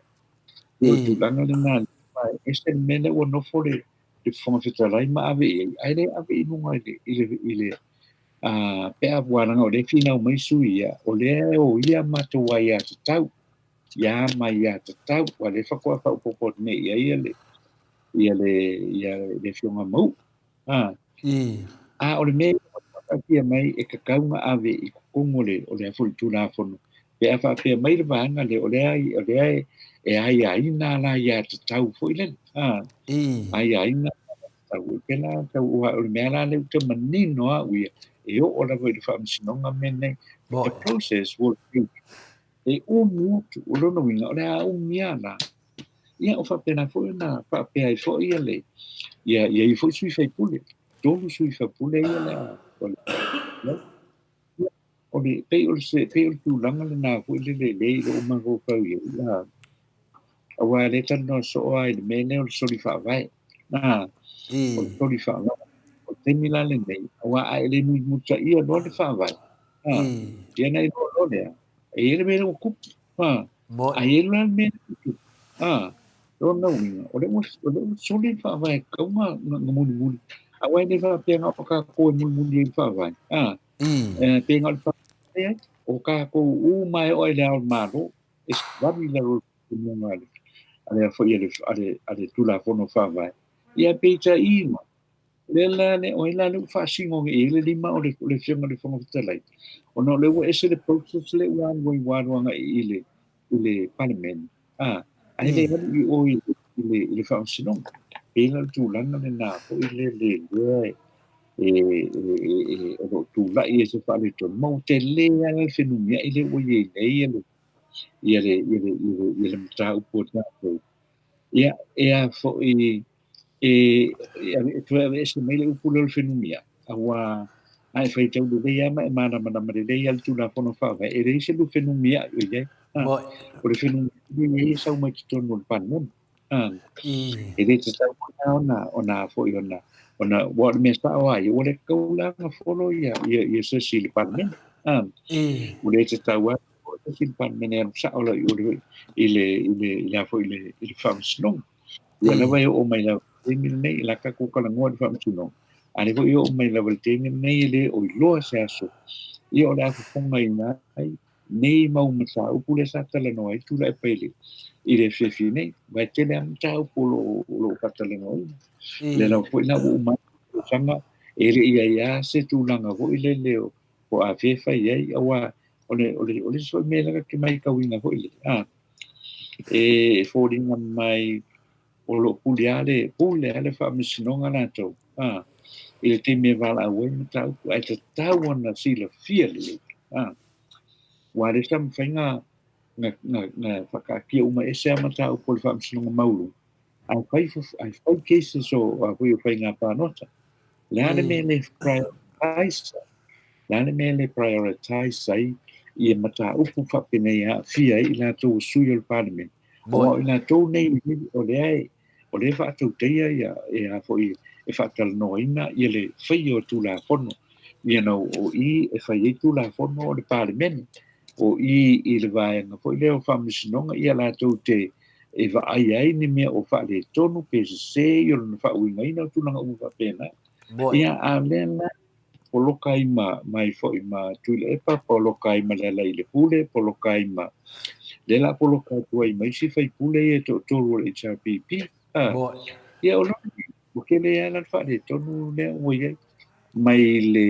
O le tulaga lena, e ese le mea lea ua nofo le Fofoga Fetalai ma ave i ai, ae le ave i luga i le, i le, i le a, pe a ua leaga o lea e finau mai sui ia, o lea e o ia matou aiatatau, ia ma aiatatau, aua o lea faatoa faaopoopo atu nei i ai ia le, ia le, ia le Afioga Mauu. A, a o le mea ua faataatia mai e tatau ona ave i totonu o le, o le foi Tulafono, pe a faapea mai le vaega lea, o lea, o lea e, e aiaina la aiatatau foi lele. A, aiaina aiatatau. E pēlā tau, o le mea la lea ou te manino au ia, e oo lava i le faamasinoga mea nei. The process will take e umi atu, o lona uiga, o le a umia la. Ia, o faapena foi ona faapea ai foi ia le, ia, ia ia foi sui faipule, tolu sui faipule ia le a, o le, ia, o le, pei o le, se, pei o le tulaga lena foi le le le i lou mafaufau i ai, ia, aua lea e talanoa soo lava i le mea lea o le soli faavae. A, o le soli faavae. O le taimi la lenei, aua a e le mulimulitaia loa le faavae, a, ia ona e iloa loa lea, e i ai le mea lea ua tupu. A, a i ai la le mea lea ua tupu, a, lona uiga, o lea ua, o lea ua soli le faavae e tatau ona mulimuli. Aua e le faapea na o tatou e mulimuli ai i le faavae. A, pe na o le faavae ai, o tatou uma e oo i le Ao o le Malo, e savali i lalo o le talitonuga a le, a le, a le, a le, a le Tulafono Faavae. Ia peitai mai, lea la le, o ai la lea ua faasino nei i ai le lima o le, o le Afioga i le Fofoga Fetalai, ona o lea ua ese le process lea ua alu ai ua alu agai i le, i le Palemene, a, ae le alu i o i le, i le, i le Faamasinoga. E pei la o le tulaga lena foi lea le lea e, e, e, e, e, o lo o tulai ai se faaletonu, ma ua tele lava le fenumiai lea ua i ai nei ia le, ia le, ia le, ia le, ia le mataupu a tatou. Ia, e a foi, e, e toe aveese mai le upu lea o le fenumiai, aua a e faitau lelei lava ma e malamalama lelei lava i le Tulafono Faavae, e leai se fenumiai o i ai. O le fenumiai e i ai e sau mai totonu o le Palemene. E le tatau foi la ona, ona foi ona, ona, aua o le mea sao lava ia, ua le tatau la ona follow ia, ia, ia se isi i le Palemene. Ua le tatau lava se isi i le Palemene e alu sao loa i o i le, i le, i le, foi i le, i le Faamasinoga. Ia lava e oo mai lava i le taimi lenei, o le a tatou talanoa i le Faamasinoga, a o lea foi e oo mai lava i le taimi lenei e le o iloa se aso, ia o le a fofogaina ai nei mau mataupu lea sa talanoa ai Tuilaepa i le i le afiafi nei. Aua e tele lava mataupu o lo o lo o faatalanoaina. Lea lava foi la ua uma atu le tausaga e le i i ai lava se tulaga foi lele o o afea e fai ai, aua o le o le o le isi foi mea lea ta te matauina foi lele, a, e foliga mai o lo o pule lava le, pule lava le Faamasinoga latou, a, i le taimi e valaau ai mataupu, ae tatau ona silafia lelei, a, aua o lea sa mafai ona, na, na, na faataatia uma ese lava mataupu o le Faamasinoga Maualuga, ae fai, ae fai cases o, a foi o faiga palota. O le a le mea e le prioritize ai? O le a le mea e le prioritize ai ia mataupu faapenei e aafia ai i latou o sui o le Palemene? Aua o i latou nei o lea e, o lea e faatautaia ia, e a foi, e faatalanoaina ia le faia o Tulafono. Ia na o i e fai ai Tulafono o le Palemene. O i i le vaega foi lea o Faamasinoga ia latou te e vaai ai ni mea o faaletonu pe sese i o lona faauigaina o tulaga uma faapena. Ia, a o lea la poloka ai ma, mai foi ma Tuilaepa, poloka ai ma Lealailepule, poloka ai ma, lea la poloka atu ai ma isi faipule ia e toatolu o le HRPP. A, ia o lona, ua tele lava la le faaletonu lea ua i ai mai le,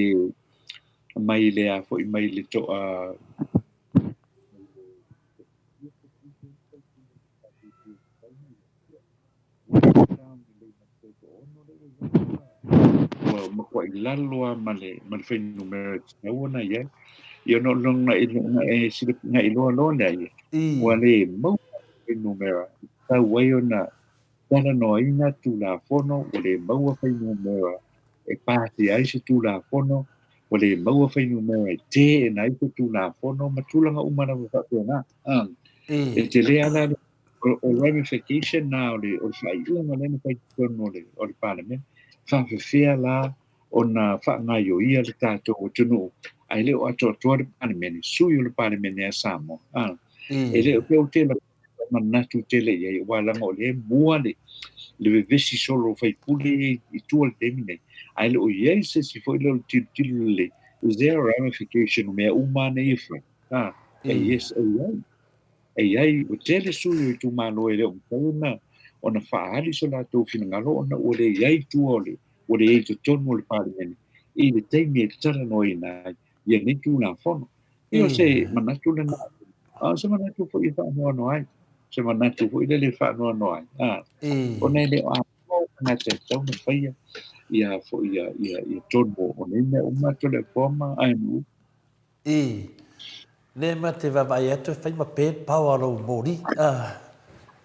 mai le a foi mai le toa, Ua matuai lalo lava ma le, ma le fuainumera e tatau ona i ai. Ia ona o lona e na iloa loa lea ia, ua le maua fuainumera e tatau ai ona talanoaina Tulafono, ua le maua fuainumera e pasia ai se Tulafono, ua le maua fuainumera e teena ai se Tulafono ma tulaga uma lava faapena. E tele lava la o ramification na o le faaiuga lea na fai i totonu o le Palemene. E faapefea la ona faagaioia le tatou atunuu ae le o atoatoa le Palemene, sui o le Palemene a Samoa. E le o pe ou te manatu tele i ai, aua leaga o lea e mua le vevesi solo o faipule ia i tua i le taimi nei, ae le o i ai se isi foi lea o le tilotilo lelei, is there a ramification o mea uma lava nei e fai? E yes, e i ai. E i ai, ua tele sui o itumalo e le o mafai ona ona faaali so latou finagalo ona ua le i ai i tua o le, ua le i ai i totonu o le Palemene i le taimi e talanoaina ai ia nei Tulafono. Ia o se manatu lena, a o se manatu foi e faanoanoa ai, se manatu foi lele e faanoanoa ai, a, ona e le o atoa tagata e tatau ona faia ia foi ia, ia, ia tonu o nei mea uma Toleafoa ma Aenuu. I, le ma te vaavaai atu e fai ma pe le power o lou moli. Ah,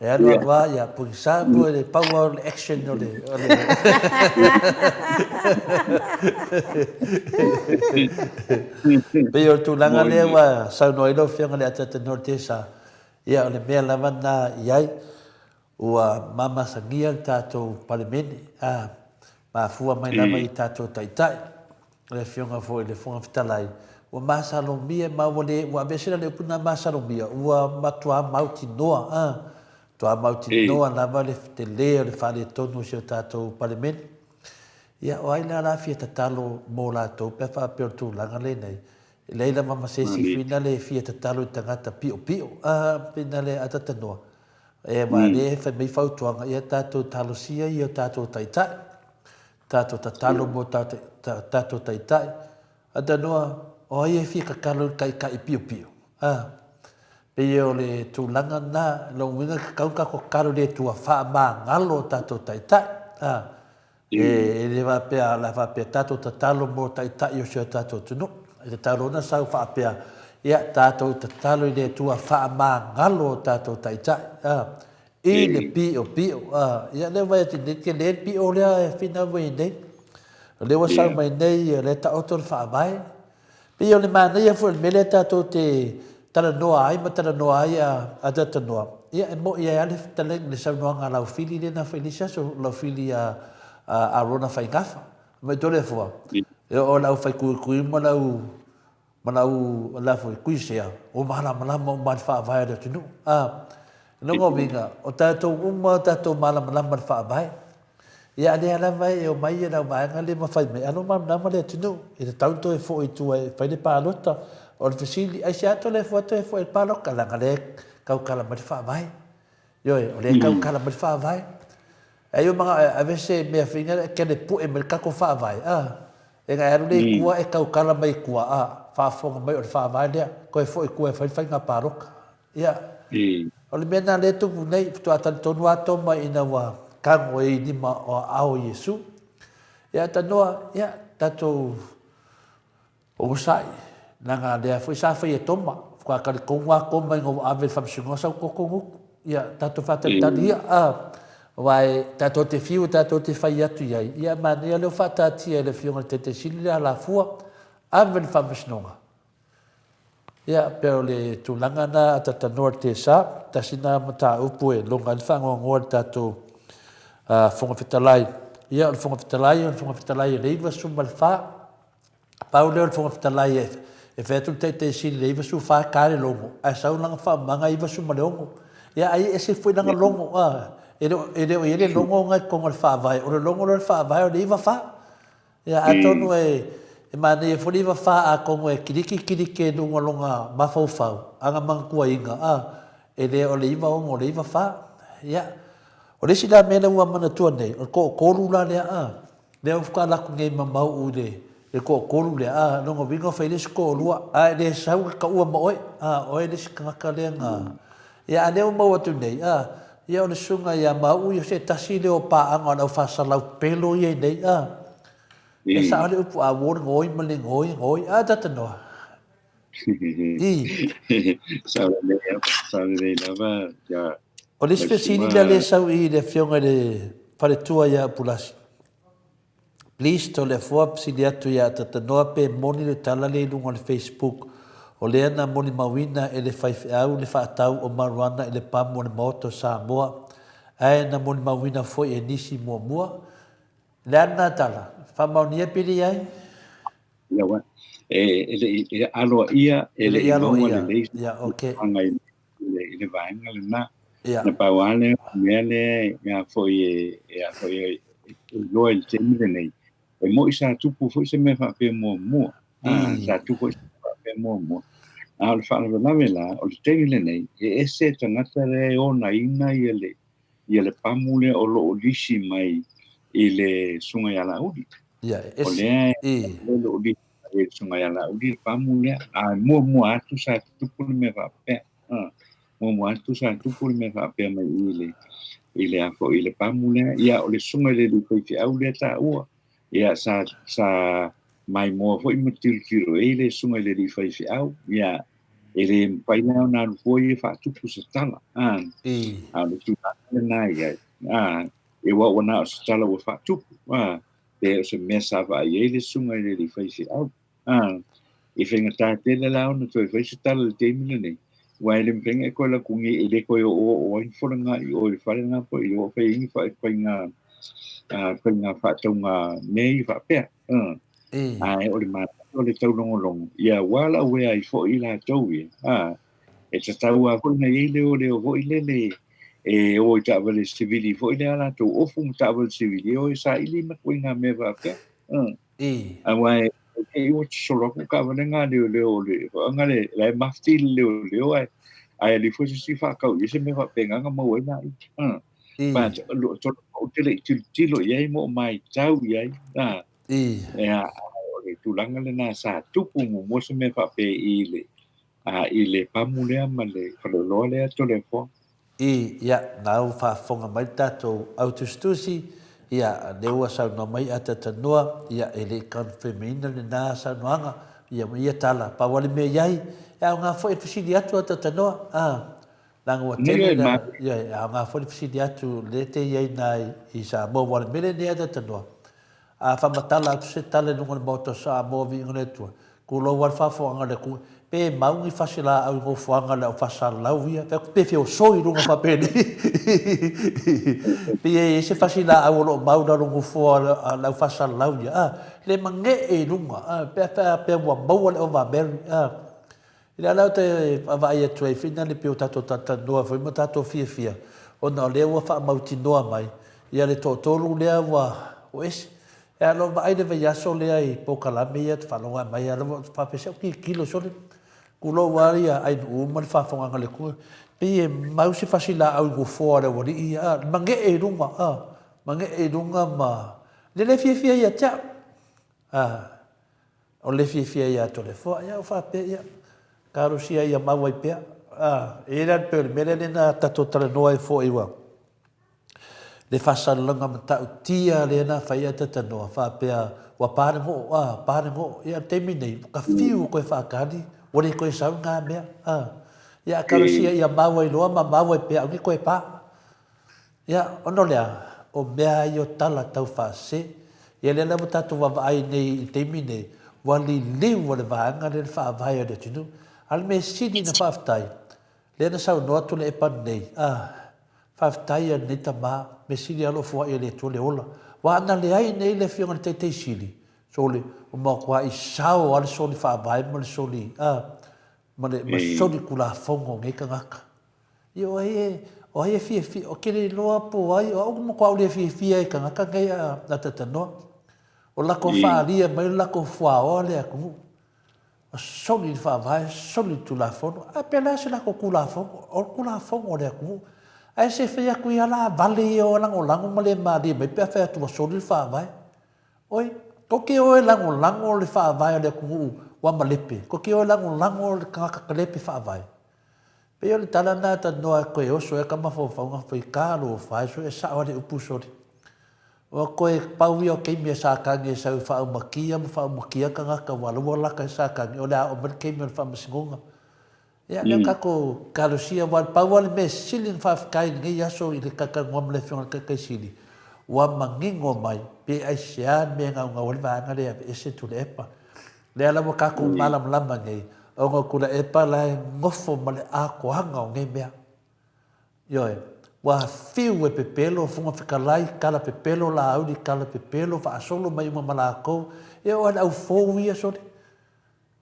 e alu alu a, ia, pugisa po le power o le action o le... O le... Pei o le tulaga lea ua saunoa ai lau Afioga i le Ataata Nortesa, ia o le mea lava lena i ai, Ua mamasagia le tatou Palemene, a mafua mai lava i tatou Taitai, le Afioga foi i le Fofoga Fetalai, ua masalomia ma ua le, ua aveese la le upu lena masalomia, ua matuā mautinoa, a, matuā mautinoa lava le tele o le faaletonu o si o tatou Palemene. Ia, o ai la o le a fia tatalo mo latou pe a faapea o le tulaga lenei? E leai lava ma se isi fina le fia tatalo i tagata piopio, a, fina le atatanoa. E malilie fai mai fautuaga, ia tatou talosia i o tatou taitai, tatou tatalo mo tatou taitai. Atanoa, o ai e fia tatalo i le taitai piopio? A, pei o le tulaga lena, lona uiga e tatau ona tatou tatalo i le Atua faamagalo o tatou taitai. A, E le faapea, o le a faapea tatou tatalo mo taitai o si o tatou atunuu. E tatalo ona sau faapea, ia tatou tatalo i le Atua faamagalo o tatou taitai, a, i le piopio, a. Ia lea ua vaai atu nei, tele le pio lea e finau mai ai nei. O lea ua sau mai nei, o lea e taoto le faavae. Pei o le manaia foi o le mea lea tatou te talanoa ai ma talanoa ai a talanoa, ia e moni ai lava le fetalaiga, le saunoaga a Laufili lea na fai i le isi aso, Laufili a Arona Faigafa. Fai mai Toleafoa, e oo i le aufaikuikui ma le au, ma le au, le a foi, kuisea, ua malamalama uma i le faavae o le atunuu. A, o lona uiga, o tatou uma tatou malamalama i le faavae. Ia a lea lava e omai ia lau vaega lea ma fai mai, alo malamalama le atunuu, e tatau ona toe foi i tua e fai le palota. O le fesili, aisea Toleafoa toe foi i le palota? Leaga o lea e tautala mai le faavae. Ioe, o lea e tautala mai le faavae. Ai ua manao e ave se mea foi lea e kelepue mai le tatou faavae, a, e na e alu lea i tua e tautala mai i tua, a, faafofoga mai o le faavae lea, toe foi i tua e fai le faiga palota. Ia, o le mea lena lea e tupu nei, faatoa talitonu lava Toma ina ua tago ai i lima o aao o Iesu. Ia, tanoa, ia, tatou onosai, leaga lea foi sa fai e Toma, faatoa talitonu lava Toma ina ua ave i le faamasinoga sau toto gutu. Ia, tatou faatalitali ia, a, aua e tatou te fiu tatou te fai atu i ai, ia, manaia lea ua faataatia e le Afioga i le Taitai Sili le alafua, ave i le faamasinoga. Ia, pei o le tulaga na atatanoa i le TSA, tasi na mataupu e loga ai le faanoanoa i le tatou Fofoga Fetalai. Ia, o le Fofoga Fetalai, o le Fofoga Fetalai e le 94, pau lea o le Fofoga Fetalai e fai atu le Taitai Sili i le 94 e ta le logo, ae sau lana faaumaga e 96. Ia, ai e ese foi lana logo, a, e le o i ai le logo na i totonu o le Faavae, o le logo lea o le Faavae o le 94. Ia atonu e manaia foi le 94 atonu e kiliki kiliki i luga o lona mafaufau ana manatuaina a e le o le 96 o le 94. Ia o le isi la mea lea ua manatua nei o le toatolu la lea a lea ua faatoa alu atu nei ma Mauu i le toatolu lea a lona uiga ua fai le isi toalua ae le sau le taua ma oe a oe le isi tagata lea na Ia a lea ua maua atu nei a ia o le susuga ia Mauu ia o se tasi lea o paaga o le au faasalau pelo ia i nei a. E sao le upu a uo le goi ma le goi goi a tata noa. I. Sao lelei lava, sao lelei lava, ia. O le isi fesili lea lea sau i le afioga i le faletua ia Pulasi. Please Toleafoa fesili atu ia Tatanoa pe moni le tala lea i luga o le Facebook o lea na molimauina e le faifeau le faatau o marijuana i le pamu o le Maota o Samoa ae na molimauina foi e nisi muamua. Le a lena tala? Faamaonia pe leai? Ia e, e le i aloaia, e le i maua lelei okay. i le vaega lena. Na pau lava lea o le mea lea e a foi e a foi e iloa i le taimi lenei, e moi sa tupu foi se mea faapea muamua. Sa tupu foi se mea faapea muamua. A o le faalavelave la, o le taimi lenei, e ese tagata lea e onaina ia le ia le pamu lea o lo o lisi mai i le Susuga ia Laauli. O lea e o lo o lisi mai i le Susuga ia Laauli le pamu lea. A muamua atu sa tupu le mea faapea. Muamua atu sa tupu le mea faapea mai i le i le a foi i le pamu lea. Ia o le susuga i le alii faifeau lea taua. Ia sa sa maimoa foi ma tilotilo i ai le susuga i le alii faifeau. Ia e le mafai la ona alu fua ia faatupu se tala. A o le tulaga lena e i ai. A e ua ua na o se tala ua faatupu. A pe o se mea sa vaai ai le susuga i le alii faifeau. A e faigata tele la ona toe fai se tala i le taimi lenei, aua e le mafai ona e toe alu atu nei, e le toe oooo ai ni folaga i o i le fale lena po i o fai ai ni faiga faiga faatauga mea ia faapea. Ae o le manaia o le taulogologo, ia ua lauea ai foi i latou ia, a e tatau lava foi ona i ai leoleo foi lele e o i taavale sivili foi lea a latou ofu ma taavale sivili e o e saili ma ituaiga mea faapea. Aua e te i ua sosolo atu taavale na a leoleo o le anga le la e mafti le leoleo ae ae ali foi se isi faatau i ai se mea faapena na maua ai laia. But tolo ou te le i tilotilo i ai ma ou matau i ai. Ia, o le tulaga lena sa tupu muamua se mea faapea i le i le pamu lea ma le faleoloa lea Toleafoa. I, ia, na ua faafofoga mai le tatou au tusitusi, ia, lea ua saunoa mai Atatanua, ia, e le i confirm-ina lena saunoaga, ia, ma ia tala, pau lava le mea i ai, e aoga foi e fesili atu Atatanua, a, leaga ua tele na, ia, e aoga foi le fesili atu lea te i ai na i Samoa, aua o le mea lenei Atatanua, A faamatala atu se tala i luga o le Maota o Samoa, viiga le Atua, tulou lava le faafofoga a le atunuu, pe mau ni fasilaau i nofoaga a le au faasalalau ia, fai atu pe feosoi i luga faapenei. Pei e i ai se fasilaau o lo o mau i lalo o nofoa a le au faasalalau ia, a, le magee i luga, a, pe a faapea ua maua le Ova Mary, a. I le ala ou te vaavaai atu ai foi na pei o tatou talatalanoa foi ma tatou fiafia ona o lea ua faamautinoa mai ia le toatolu lea ua ua ese. E ala vaai le vaiaso lea i polokalame ia te faalogo mai ala ua faapea se au tilotilo sole tulou lava ia Ainuu ma le faafogaga a le Atua pei e mau se fasilaau i nofoa o le aualii ia a magee i luga a magee i luga ma le le fiafia ia te au a O le fiafia ia Toleafoa, ia ua faapea, ia, talosia ia mau ai pea. A, e i ai la pei o le mea lea lea na tatou talanoa ai foi ua le faasalalauga matautia lea na fai ai talanoa faapea ua pa le goo, a, pa le goo. Ia, o le taimi nei, ua ka fiu koe faatali, ua le toe sau na mea, a. Ia, a talosia ia mau ai loa ma mau ai pea, aua ne i toe pa. Ia, ona o le a? O mea ia o tala tau faasese. Ia lea la ua tatou vaavaai nei i le taimi nei, ua liliu le vaega lea i le faavae o le atunuu. A o le mea sili ona faafetai, lea na saunoa atu le Epa nei, ah, faafetai ia lenei tama, mea sili lava o lo o foai e le Atua le ola. Aua ana leai nei le Afioga i le Taitai Sili, sole, ua matuai sao lava le soli faavae ma le soli, ah, ma le ma soli tulafono o nei tagata. Ia o ai e, o ai e fiafia, o ke le iloa po o ai, o au matua ʻaʻole e fiafia i kanaka nei a talatalanoa. O lakou faaalia mai lo lakou fuaoa le atunuu. O soli le faavae, soli le tulafono, ae pe le a se latou tulafono, o le tulafono a le atunuu. Ae se fai atu ia la vale ia o lagolago ma le malie mai pe a fai atu ua soli le faavae. Oi, ko ke oe lagolago le faavae o le atunuu ua malepe, ko ke oe lagolago le kanaka kalepe faavae. Pei o le tala na ta noa koe oso e ka mafaufauga fai ka lo fa so e sao ale upu soli. Ua koe pau ia o keimi a Sākani e sau e whaaumakia ma whaaumakia tangata ua laua laka e Sākani o le a oo mai le keimi o le whaamasingonga. Ia lea kakou kalosia ua pau a le mea sili na whaafetai i lenei aso i le kakalanoa ma le afioga i le Taitaisili ua manino mai pe aisea le mea e gaugau ai le vaega lea e aveese Tuilaepa. Lea la ua kakou malamalama nei ona o Tuilaepa la e nofo ma le atoaga o nei mea. Ioe, ua fiu e pepelo Fofoga Fetalai, tala pepelo Laauli, tala pepelo faasolo mai uma ma latou, e oo lava i le au fou ia sole.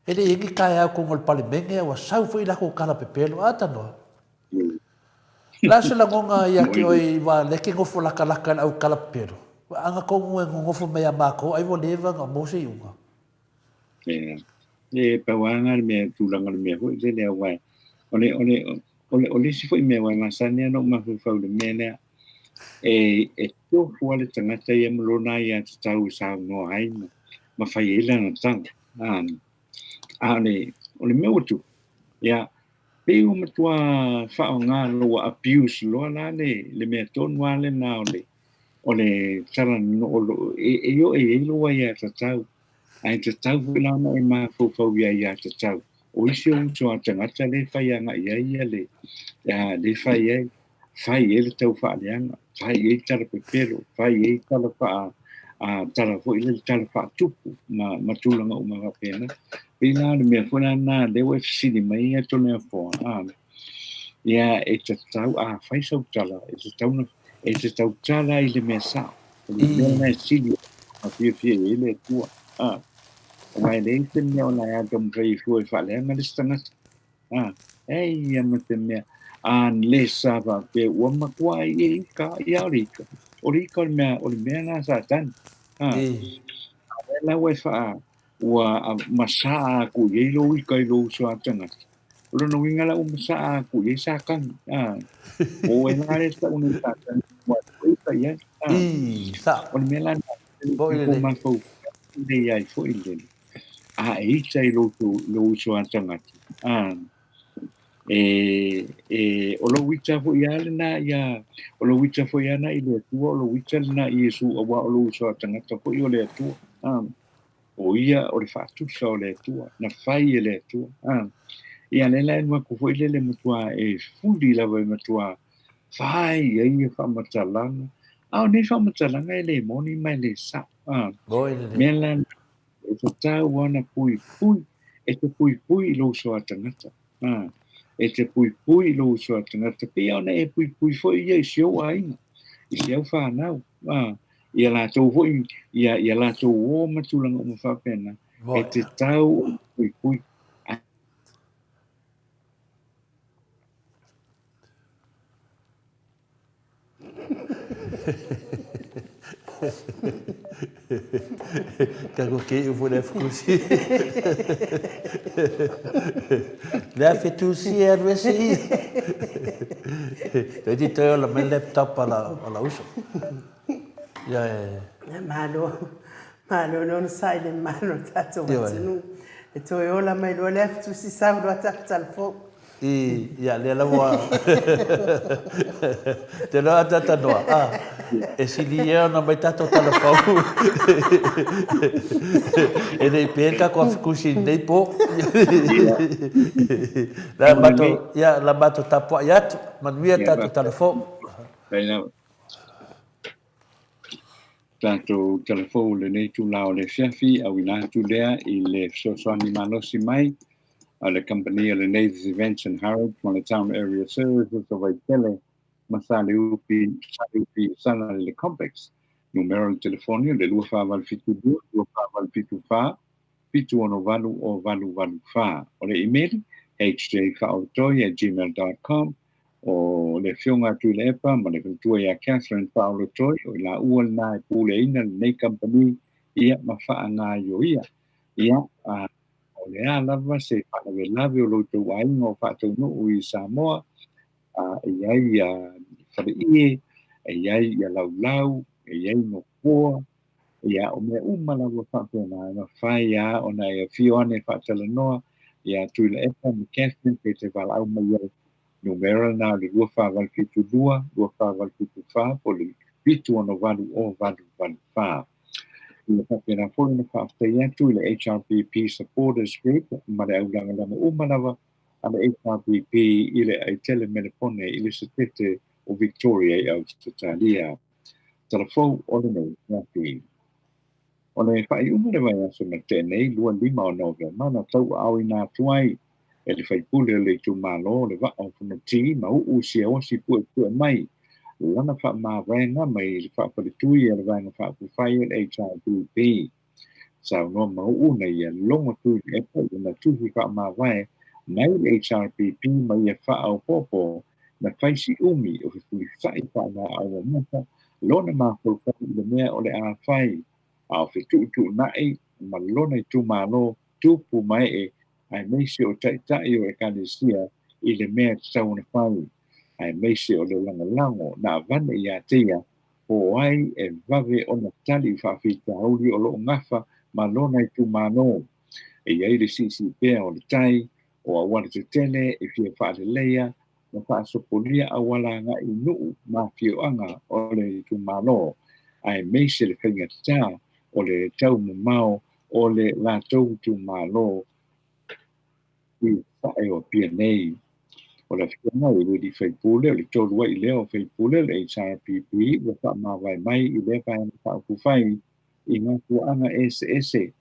E le i i ai ni taeao i totonu o le Palemene a ua sau foi latou tala pepelo, a tanoa. O le a se lagona ia te oe aua o lea e te nofo latalata i le au tala pepelo? Ana tonu e nonofo mai ia matou ai ua leva ona maua se iuga. Ia. E pau lava lena le mea, tulaga o le mea foi lele aua o le, o le, o le, o le isi foi mea aua e masani lava ona ou mafaufau i le mea lea, e, e tofu lava le tagata ia ma lona aiatatau e saunoa ai ma, ma fai ai lana tala. A, a o le, o le mea ua tupu, ia, pei ua matua faaaoga loa ua abuse loa la le, le mea tonu lava lena o le, o le tala e, e o e i ai lou aiatatau. Ae tatau foi la ona e mafaufau i aiatatau. O isi ou uso a tagata lea e fai agai i ai ia le, lea e fai ai, fai ai le tau faaleaga, fai ai tala pepelo, fai ai tala faa, a, tala foi lele, tala faatupu ma, ma tulaga uma faapena. Pei la o le mea foi la lena lea ua e fesili mai ai Toleafoa, a, ia e tatau, a fai sau tala, e tatau ona, e te tautala i le mea sao. O le mea lena e sili ona fiafia i ai le Atua. A, aua e leai se mea o la e taumafai ai fua e faaleaga le isi tagata. A, e ia ma te mea, unless a faapea ua matua ai e ika, ia o le ika. O le ika o le mea, o le mea lena a Satani. A, a lea la ua e faa, ua masaa aku i ai lou ika i lou uso a tagata. O lona uiga la ua masaa aku i ai Satani. A, o oe la lea e tau nei Satani, ua ika i ai. A, I, sa. O le mea la lena, Foi e lelei. mafaufau lelei ai foi lele. A e ita i lou, lou uso a tagata. A, e, e, o lou ita foi lava lena ia, o lou ita foi lava lena i le Atua, o lou ita lena i Iesu, aua o lou uso a tagata foi o le Atua. A, o ia o le faatusa o le Atua, na fai e le Atua. A, ia lea la e alu atu foi lele matua e fuli lava e matua fai ai ia faamatalaga. A o nei faamatalaga e le moni ma e le sao. A, mea la e tatau ona puipui, e te puipui i lou uso a tagata. A, e te puipui i lou uso a tagata, pei ona e puipui foi ia i si ou aiga, i si au fanau. A, ia latou foi, ia, ia latou o ma tulaga uma faapena, e te tau ona puipui. Ka ko ke u le fukusi. Le a fetusi e alu ese i. Te di toi ola mai laptop ala ala uso. Ia e. Malo. Malo le onosai le malo o tatou atunuu. E toe ola mai loa le afitusi sau loa tatou talafou. I, ia, lea lava te loa atata noa, a, e sili ia ona mai tatou talafou. E le i pē tatou afikusi i lenei pō. La matou, ia, la matou tapuai atu, manuia tatou talafou. Tatou talafou i lenei itula o le afiafi, auina atu lea i le fesoasoani malosi mai a le kamupani o le Navy's Events and Harrods ma le Town Area Services o Vaitele ma Saleupi, Saleupi Salalele Complex. Numera o le telefoni o le 2472 2474 768 0884. O le imeli, hjfaaolotoi@gmail.com. O le Afioga a Tuilaepa ma le faletua ia Catherine Faaolotoi, o i laua lena e puleaina lenei kamupani ia ma faagaioia. Ia, a o le a lava se faalavelave o lo outou aiga o faataunuu i Samoa, a e i ai ia faleie, e i ai ia laulau, e i ai nofoa, ia o mea uma lava faapena, e mafai lava ona e afio ane e faatalanoa ia Tuilaepa ma Catherine pe te valaau mai ai. Numera lena o le 2472 2474 po o le 768 0884. Ia faapena foi ona faafetai atu i le HRPP Supporters Group ma le aulagolago uma lava a le HRPP i le aitele Melepone i le Setete o Victoria i Ausetalia. Tala fou o lenei afiafi. O le faaiuga o le vaiaso na tea nei, 25 o Novema, na tauaaoina atu ai e le faipule o le itumalo o le Vaa o Fonoti Mauu Siaosi Puepue mai lana faamavaega mai le faafaletui a le Vaega Faaupufai o le HRPP. Saunoa Mauu na ia logo Tuilaepa i lana tusi faamavae mai le HRPP ma ia faaopoopo na fai si umi o fefulisai faalaau mamafa lona mafaufau i le mea o le a fai, a o fetuutuunai ma lona itumalo tupu ma ee aemaise o taitai o Ekalesia i le mea e tatau ona fai, aemaise o le lagolago na avane ia te ia po o ai e vave ona tali i faafitauli o lo o gafa ma lona itumalo. E i ai le siisii pea o le tai o auala tetele e fia faaleleia ma faasopolia auala agai i nuu ma afioaga o le itumalo, aemaise le faigata o le tau mamao o le latou itumalo i sae o Apia nei. O le afioga i le alii faipule o le tolu ai lea o faipule o le HRPP ua faamavae mai i lea Vaega Faaupufai i mafuaaga eseese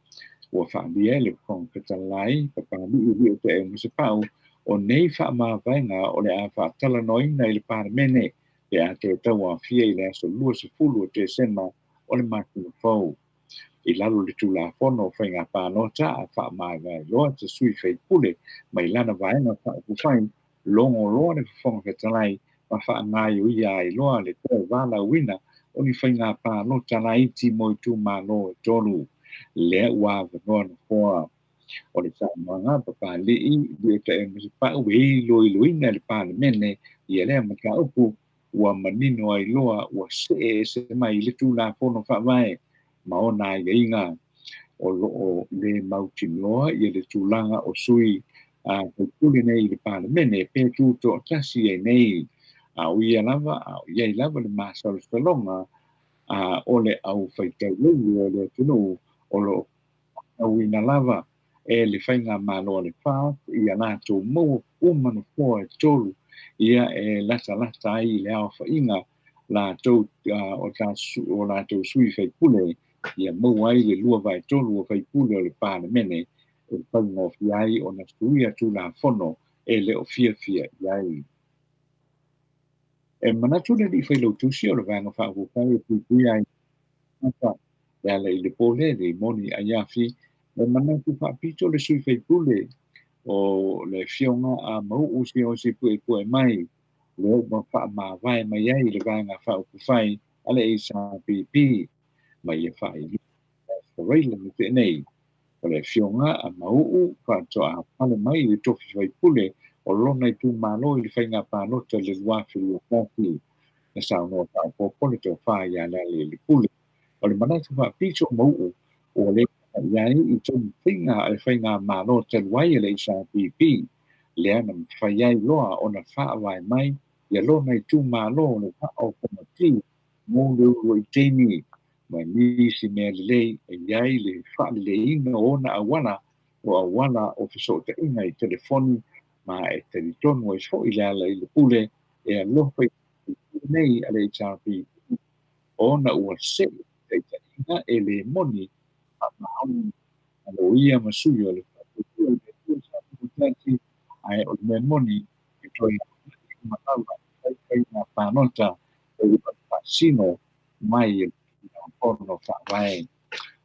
ua faaalia e le Fofoga Fetalai Papalii Liotaeu Masepau o nei faamavaega o le a faatalanoaina i le Palemene pe a toe tauaofia i le aso 20 o Tesema o le masina fou. I lalo o le Tulafono o Faiga Palota a faamavae loa se sui faipule mai lana Vaega Faaupufai, logo loa le Fofoga Fetalai ma faagaioia ai loa le toe valaauina o ni faiga palota laiti mo itumalo e tolu. Lea ua avanoa nofoa o le saunoaga a Papalii Liotaeu Masepau e iloiloina e le Palemene ia lea mataupu ua manino ai loa ua see ese mai le Tulafono Faavae ma ona aiaiga o lo o le mautinoa ia le tulaga o sui faipule nei i le Palemene pe tutoatasi ai nei, a o ia lava, a o i ai lava le masalosaloga a o le au faitaulele o le atunuu o lo o faatauina lava e le Faigamalo a le FAST ia latou maua uma nofoa e tolu ia e latalata ai i le aofaiga latou o latou sui faipule ia maua ai le 2/3 o faipule o le Palemene e faigofie ai ona suia Tulafono e le o fiafia i ai. E manatu le alii failautusi o le Vaega Faaupufai e puipuia ai e ala i le pole Moni Aiafi, e manatu faapito le sui faipule o le afioga a Mauu Siaosi Puepue mai lea ua faamavae mai ai le Vaega Faaupufai a le HRPP ma ia faailoa Australia na tea nei. O le afioga a Mauu faatoa pale mai le tofi faipule o lona itumalo i le faiga palota i le 2021. Na saunoa faaopoopo le tofa ia Lealailepule. O le manatu faapito o Mauu ua le i ai i taumafaiga a le faigamalo talu ai a le HRPP, lea na mafai ai loa ona faavae mai ia lona itumalo o le Vaa o Fonoti mo le uluai taimi ma nisi mea lelei e i ai le faaleleiina o ona auala o auala o fesootaiga i telefoni ma e talitonu ai foi Lealailepule e alofa i nei a le HRPP ona ua see taitaiga e le moni faamaoni a loia ma sui o le faatuatua ae o le mea moni e toe uma lava faiga palota e faasino mai le Tulafono Faavae.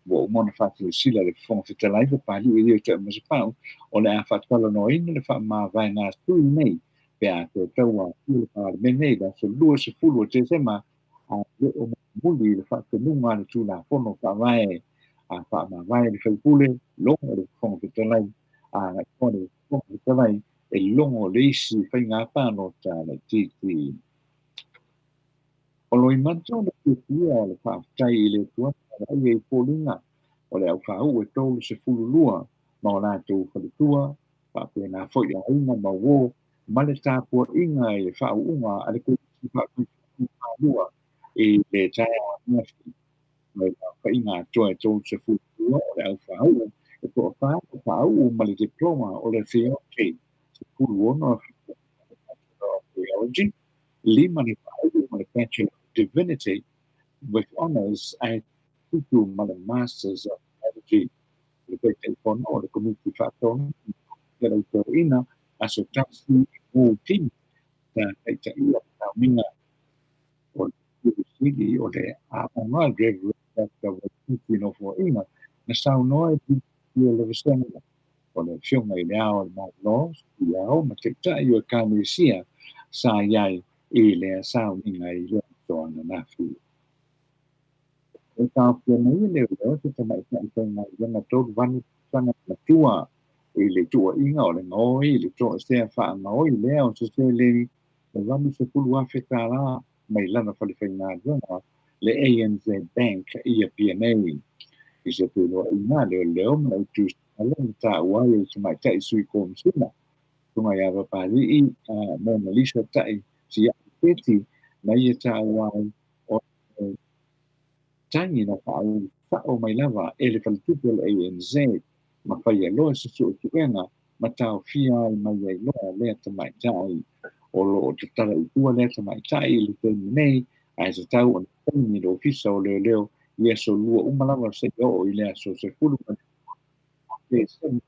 Ua uma ona faasilasila le Fofoga Fetalai Papalii Liotaeu Masepau o le a faatalanoaina le faamavaega a sui nei pe a toe tauaofia le Palemene i le aso 20 o Tesema a le o mulimuli i le faatonuga a le Tulafono Faavae. A faamavae le faipule, logo le Fofoga Fetalai, a agai le Fofoga Fetalai e logo le isi faiga palota laitiiti. O Loimata o le fiafia o le faafetai i le Atua ma ai foliga o le aufāuu e 32 ma o latou faletua, faapena foi aiga ma uō ma le tapuaiga i le faauuga a le Komiti Faatonumalua I le taeao ananafi, mai le aofaiga atoa e 32 o le au faauu e toafa ua faauu ma le Diploma o le Theology, 16 na faauu ma le Bachelor of Theology, lima na faauu ma le Bachelor of Divinity with Honours ae fitu ma le Masters of Theology. O le Taitaifono o le Komiti Faatonu i le Toeaina Aso Tasi Moody sa taitaia le sauniga o le Pule Sili o le Aoga Rev. Doctor Waititi Nofoaiga na saunoa i le o le Vasega o le Afioga i le Ao o le Malo, Sui Ao ma Taitai o Ekalesia sa i ai i lea sauniga i le aso ananafi. E taofia nei e leoleo se tamaitai faigaluega 38 tausaga matua i le tuuaiga o le gaoi i le toesea faagaoi lea o se seleni e $80,000 mai lana fale faigaluega le ANZ Bank i Apia nei. I se feiloaiga a leoleo ma le autusiale na taua ai e le tamaitai sui komisina, Susuga ia Papali'i Monalisa Tai Sia'i Peti na ia taua ai o le tagi na faaulu sa'o mai lava e le faletupe o le ANZ ma faia loa se su'esu'ega ma taofia ai mai ai loa lea tamaitai. O lo o tatala i tua lea tamaitai i le taimi nei, ae tatau ona saini le Ofisa o Leoleo i aso lua uma lava seia oo i le aso 12 o Tesema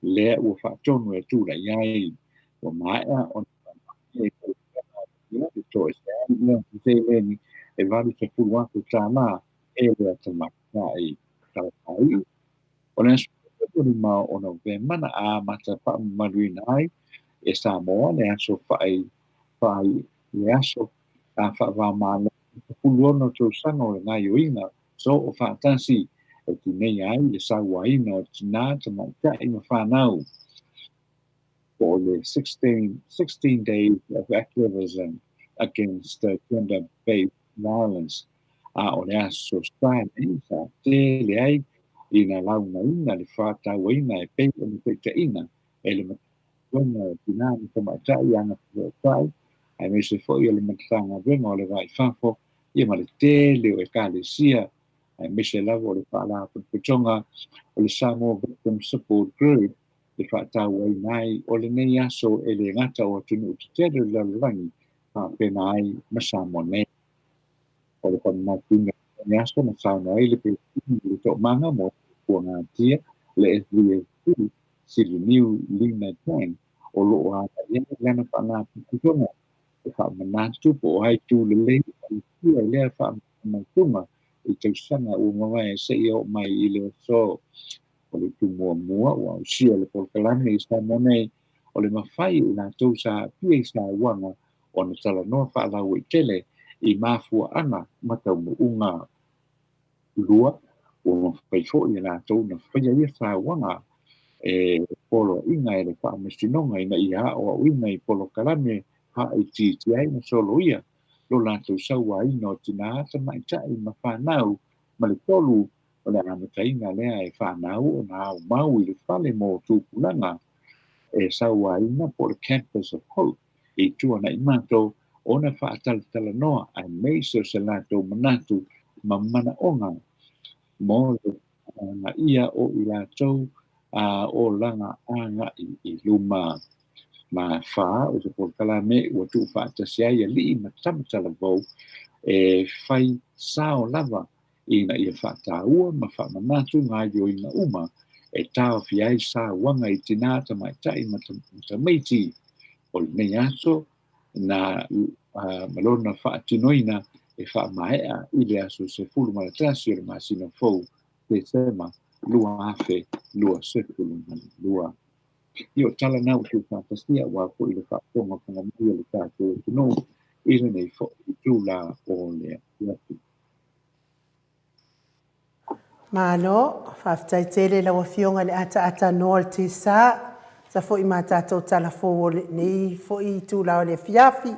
lea ua faatonu e tulai ai. Ua maea ona faamaonia i le toesea ai ia se seleni e $80,000 e lea tamaitai. Talafai o le aso 15 o Novema na amata faamamaluina ai e Samoa le aso fa'ai fa'ai le aso a faava-o-Malo 16 tausaga o le gaoioiga soofaatasi e tineia ai le sauaina o tinā, tamaitai ma fanau, po o le 16, 16 Days of Activism Against Gender-Based Violence, a o le aso sa nei sa tele ai ina laugaina le faatauaina e pei ona taitaiina e le Matagaluega o Tinā ma Tamaitai, Agafesootai, aemaise foi o le Matagaluega o le Va i Fafo, ia ma le tele o Ekalesia, aemaise lava o le Faalapotopotoga o le Samoa Victim Support Group, le faatauaina ai o lenei aso e le gata o atunuu tetele o le lalolagi faapena ai ma Samoa nei. O le faamanatuina o lenei aso na saunoa ai le Peresetene o le Toomaga mo Puagatia, le SVSC, Siliniu Lina Chang, o lo o agai ai lana faalapotopotoga e faamanatu po o ai tu lelei e ausia i lea faamanatuga i tausaga ua mavae seia oo mai i le aso. O le itu muamua ua ausia le polokalame i Samoa nei, o le mafai o i latou sa aafia i sauaga ona talanoa faalauaitele i mafuaaga ma taunuuga. Lua, ua mafai foi e latou ona faia ia sauaga e poloaiga e le Faamasinoga ina ia aoaoina i polokalame faaitiitia ai ma soloia lo latou sauaina o tinā, tamaitai ma fanau. Ma le tolu, o le amataina lea e fanau ona aumau i le fale mo tupulaga e sauaina po o le Campus of Hope i tua na'i matou ona faatalatalanoa aemaise o se latou manatu ma manaoga mo le agaia o i latou olaga agai i luma. Ma fa, o se polokalame ua tuufaatasi ai alii ma tama talavou e fai sao lava ina ia faataua ma faamanatu gaoioiga uma e taofia ai sauaga i tinā, tamaitai ma tamaiti. O lenei aso na ma lona faatinoina e faamaea i le aso 11 o le masina fou, Tesema 2022. Ia o tala na ua tuufaatasia aua foi le faafogafoga mai a le tatou atunuu i lenei foi itula o le afiafi. Malo, faafetai tele i lau Afioga i le ataata noa o le TSA, sa foi ma tatou tala fou o lenei foi itula o le afiafi.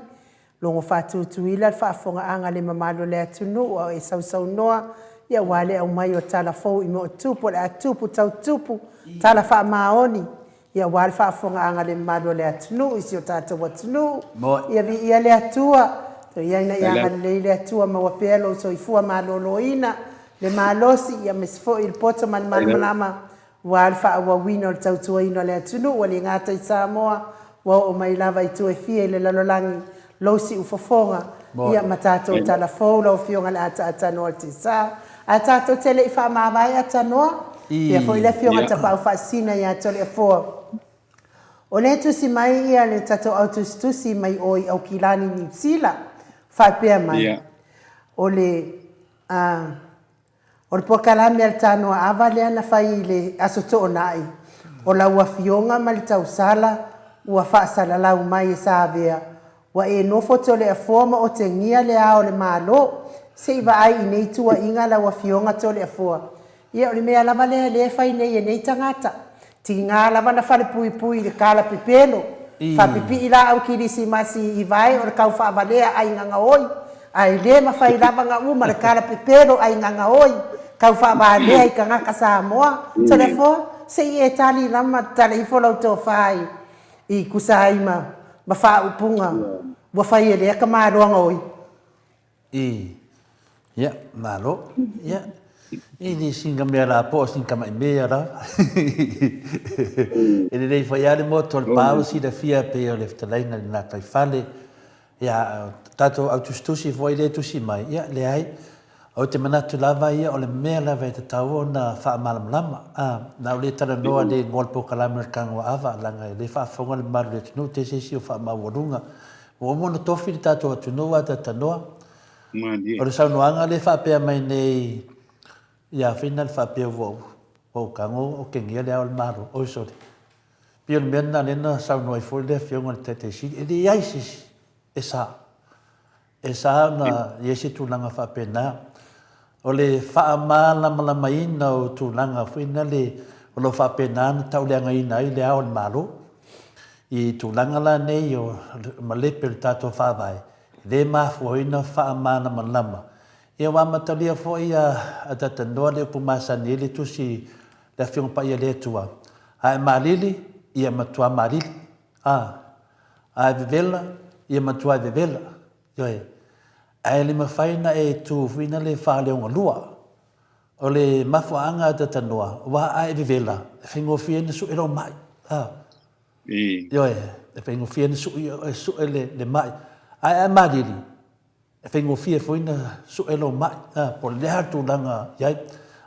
Logo faatutuila le faafofogaaga le mamalu o le atunuu a o e sausaunoa, ia aua le aumai o tala fou i moo tupu o le a tupu tau tupu, tala faamaoni, ia aua le faafofogaaga le mamalu o le atunuu i si o tatou atunuu. Ia viia le Atua. Ia ina ia agalelei le Atua maua pea lou soifua maloloina, le malosi, ia aemaise foi le poto ma le malamalama aua le faaauauina o le tautuaina o le atunuu, ua le gata i Samoa, ua oo mai lava i itu e fia i le lalolagi, lou siufofoga, ia ma tatou tala fou lau Afioga i le Ataatanoa o le Tiasa. Ae tatou te le i faamavae atanoa, pea foi le Afioga i le Tapaau Faasisina ia Toleafoa. O lea e tusi mai ia le tatou au tusitusi mai o i Aukilani Niu Sila, faapea mai, o le, a, o le polokalame a le Tanoa Ava lea na fai i le Aso Toonai, o lau Afioga ma le tausala ua faasalalau mai e Savea, ua e nofo Toleafoa ma otegia le Ao o le Malo. Se i vaai i nei tuuaiga lau Afioga Toleafoa. Ia, o le mea lava lea lea e fai nei e nei tagata. Tiga lava na falepuipui i le kala pepelo, faapipii laau kilisimasi i vae o le kau faavalea ai gagaoi, ae le mafai lava ga uma le kala pepelo ai gagaoi kau faavalea i kagaka Samoa. Toleafoa, se i e tali lama tala ifo lau tofa i i kusa ai ma ma faaupuga ua fai e lea ka maloa gaoi. I, ia, malo. Ia, i ni singa mea la po o singa tamai mea lava. E lelei foi lava le motu o le pau silafia pei o le fetalaiga i le gataifale. Ia, tatou au tusitusi foi lea e tusi mai, ia, leai. Ou te manatu lava ia o le mea lava e tatau ona faamalamalama. A, na ou le talanoa i le igoa o le polokalame o le Tagoaava, leaga e le faafofoga le mamalu o le atunuu, tei se isi o faamaualuga. Ua uma ona tofi le tatou atunuu a tatanoa. O le saunoaga lea e faapea mai nei ia Fina le faapea ua ou tago otegia le Ao o le Malo. Oi sole. Pei o le mea lena lea na saunoa ai foi le Afioga i le Taitai Sili, e leai se isi e sa. E sa ona i ai se tulaga faapena. O le faamalamalamaina o tulaga foi na le o lo o faapena ona tauleagaina ai le Ao o le Malo. I tulaga la nei o malepe o le tatou Faavae, e le mafua ai ona faamalamalama. Ia ua amatalia foi a tatanoa le upu masani ai le tusi le Afioga Paia a le Atua, A e malili, ia matua malili. A, a e vevela, ia matua e vevela. Ioe. Ae le mafai ona e tu foi na le faaleogalua. O le mafuaaga a tatanoa, aua a e vevela, e faigofie ona sue lou mai. A. Ioe, e faigofie ona sue le mai. Ae a e malili, E faigofie foi ona sue lou mai, po o le a le tulaga i ai.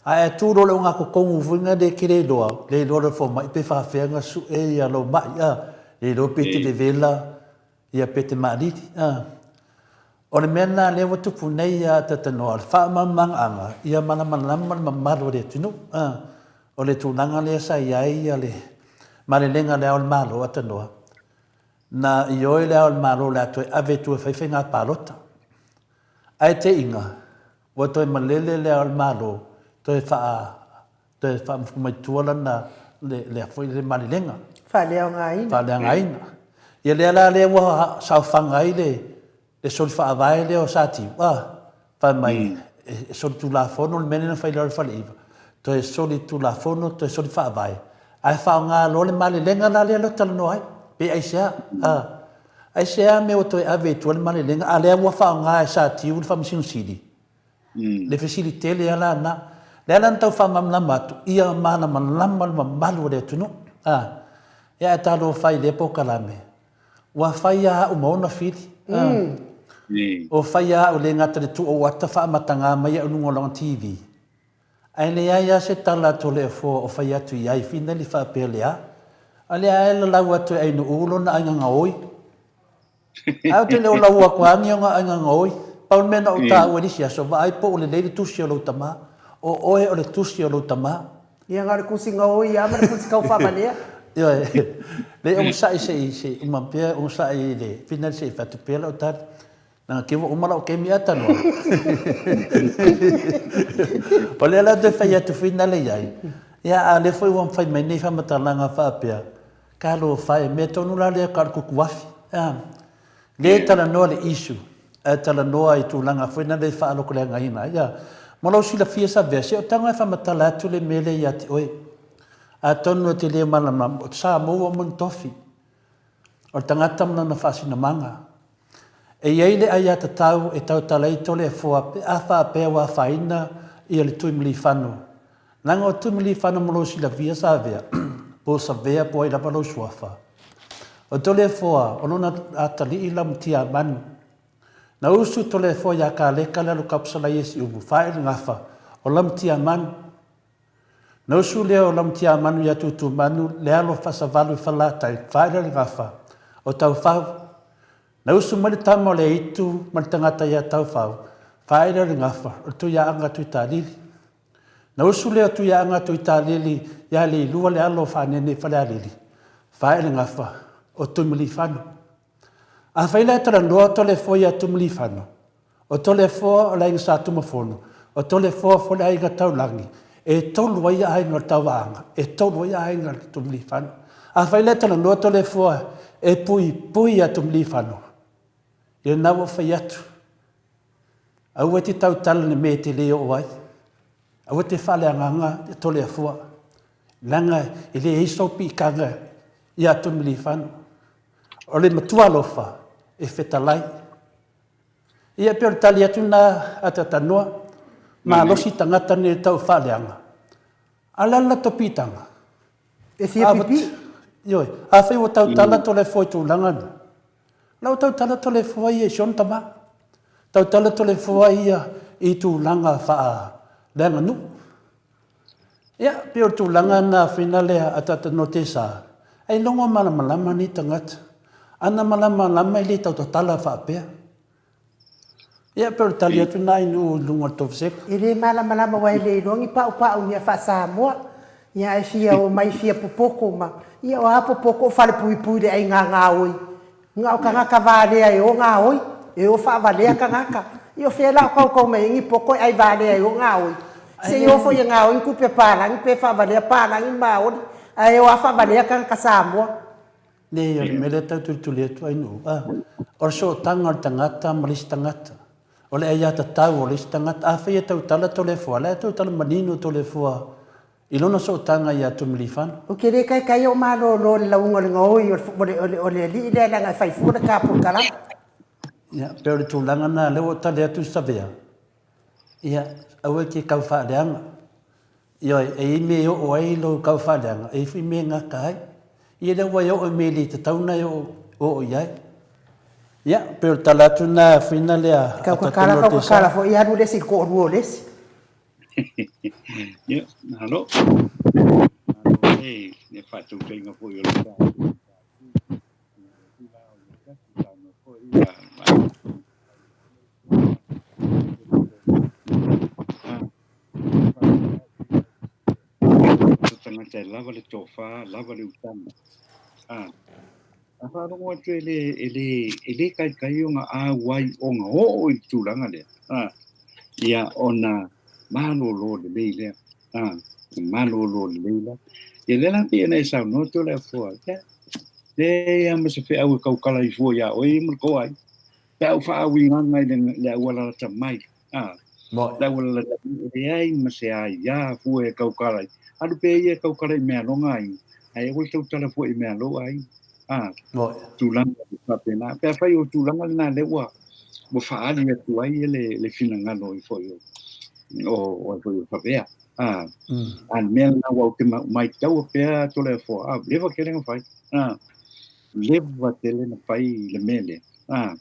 Ae a tu loa i le ogatotonu foi lena e te le iloa, le iloa e le fomai pe faafefea ona sue lou mai, le iloa pe te vevela pe te maalili. O le mea lena lea ua tupu nei ia Atatanoa, o le faamalamalamaga ia malamalama le mamalu o le atunuu. O le tulaga lea sa i ai le malelega a Le Ao o le Malo Atanoa, Na ioe Le Ao o le Malo o le a toe ave i tua e fai faiga palota. Ae teiga, ua toe malele Le Ao o le Malo toe faa toe faamufu mai tua lana le lea foi le malelega. Faaleaogaina. Faaleagaina. Ia lea la lea ua saofaga ai le le soli faavae lea o Satiu, a, fai mai, e solitulafono le mea lea na fai i lalo o le Faleiva, toe solitulafono, toe soli faavae, ae faaaoga loa le malelega la lea e talanoa ai, pe aisea, a, aisea mea ua toe ave i tua le malelega, a lea ua faaaoga e Satiu le Faamasino Sili? Le fesili tele lava la lena. Lea la na tau faamalamalama atu, ia malamalama le mamalu o le atunuu, a, ia ae talofa i lea polokalame, Ua fai a au ma ona fili. Ua fai a au le gata i le tuu ou ata faamataga mai au i luga o lana TV. Ae leai a se tala a Toleafoa o fai atu i ai finally faapea le a. A lea e lalau atu e Ainuu lona aiga gaoi. Ae ou te le o lau atu a ni ona aiga gaoi. Pau le mea na ou taua i le isi aso, vaai po o lelei le tusi o lou tama. O oe o le tusi o lou tama. Ia na o le tusi gaoi lava ma le tusi tau faavalea. Ioe. Leai onosai se i se i uma pea onosai i le final se i fai atu pea lau tali. Leaga te ua uma lau taimi ae talanoa. O lea la toe fai atu final i ai. Ia a o lea foi ua fai mai nei faamatalaga faapea, talofa e, mea tonu la lea tau o le tutuafi. A. Lea e talanoa le issue, ae talanoa i tulaga foi na le faalotoleagaina ai. Ia, mo lou silafia Savea, se o taga e faamatala atu le mea lea ia te oe. Atonu e te le malamalama, o Samoa ua uma ona tofi. O le tagata ma lona faasinamaga. E i ai le aiatatau e tautala ai Toleafoa pe a faapea ua afaina ia le Tuimalealiifano. Leaga o Tuimalealiifano mo lou silafia Savea, po o Savea po o ai lava lou suafa. O Toleafoa o lona atalii Laumatiamanu. Na usu Toleafoa ia Kaleka le alu Kapusalai e Siumu, fae le gafa o Laumatiamanu. Na usu lea o Laumatiamanu ia Tutumanu le alo Faasavalu i Falelatai, fae le gafa o Taufau. Na usu mai le tama o le aitu ma le tagata ia Taufau, fae lea o le gafa o le Tuiaana Tuitalili. Na usu lea o Tuiaana Tuitalili ia Leilua le alo o Faanene i Falealili, fae le gafa o Tuimalealiifano. Afai la e talanoa Toleafoa ia Tuimalealiifano, O Toleafoa o le aiga Sa Tumafono, o Toleafoa foi le aiga Taulagi, e tolu ai aiga o le Tauvaanga, e tolu ai aiga o le Tuimalealiifano. Afai la e talanoa Toleafoa e puipui ia Tuimalealiifano, ia lena ua ou fai atu, aua e te tautala i le mea e te le oo ai, aua e te faaleagaga Toleafoa, leaga e leai sou piitaga ia Tuimalealiifano. O le matua alofa e fetalai. Ia, e pei o le tali atu lena a Tatanoa, malosi tagata nei e tau faaleaga. A o le a le latou piitaga? E fia pipii. Ioe, afai ua tautala Toleafoa i tulaga na, la ua tautala Toleafoa ia i si ona tama. Tautala Toleafoa ia i tulaga faaleaganuu. Ia, pei o le tulaga lena fina lea a Tatanoa Tesa, ai logo malamalama nei tagata. Ana malamalama e le tautatala faapea. Ia, pei o le tali atu lena i nuu i luga o le tovasega. E le malamalama aua e le iloa ni paupau ni faa-Samoa. Ia ae fia omai fia popoko ma, ia o a popoko o falepuipui le aiga gaoi. Na o tagata valea e o gaoi, e o faavalea tagata. Ia o fea la o kaukau mai ai ni poto e ai valea e o gaoi? Se i o foi e gaoi ni tupe a palagi pe faavalea palagi ma maoli, ae o a faavalea tagata Samoa. Leai, o le mea lea e tau tulituli atu ai nuu, a, o le sootaga o le tagata ma le isi tagata. O le aiatatau o le isi tagata. Afai e tautala Toleafoa, la e tautala manino Toleafoa I lona sootaga ia Tumilifano. Ou te le taitai ou malolo i le lauga o le gaoi o le alii lea leaga e fai fua le ta polokalame. Ia, pei o le tulaga lena lea ua ou tali atu Savea, ia, aua e te tau faaleaga. Ioe, e i ai mea e oo ai lou tau faaleaga, e i ai foi mea e gata ai. Ia lea ua e oo i mea e le tatau ona e oo i ai. Ia, pei o le tala atu lena Fina lea a Tau kakala, tau kakala foi, alu le isi i le toalua o le isi. Ia, malo. Malo le le faatautaiga foi o le tatou tagata e lava le tofa, lava le utaga. Ah, a faalogo atu e le, e le, e le kaikai ona auai ona oo i le tulaga lea, ah, ia ona malolo lelei lea, ah, malolo lelei lea. Ia lea la pei ona e saunoa Toleafoa, ia, leai lava ma se feau e tautala ai fua iā oe ma le tou aiga. Pe a ou faauigaga i le, le auala lata mai, ah, le auala lata mai, e leai ma se aia fua e tautala ai. Alu pea ia e tautala i mea a lona aiga, ae aua le tautala fua i mea a lou aiga. Ah, tulaga faapena. Pe afai o tulaga lena lea ua, ua faaali atu ai le, le finagalo i foi o, o, o, foi o Savea. Ah, a le mea lena ua ou te maitaua pea Toleafoa, ah, leva tele na fai. Ah, leva tele na fai le mea lea. Ah,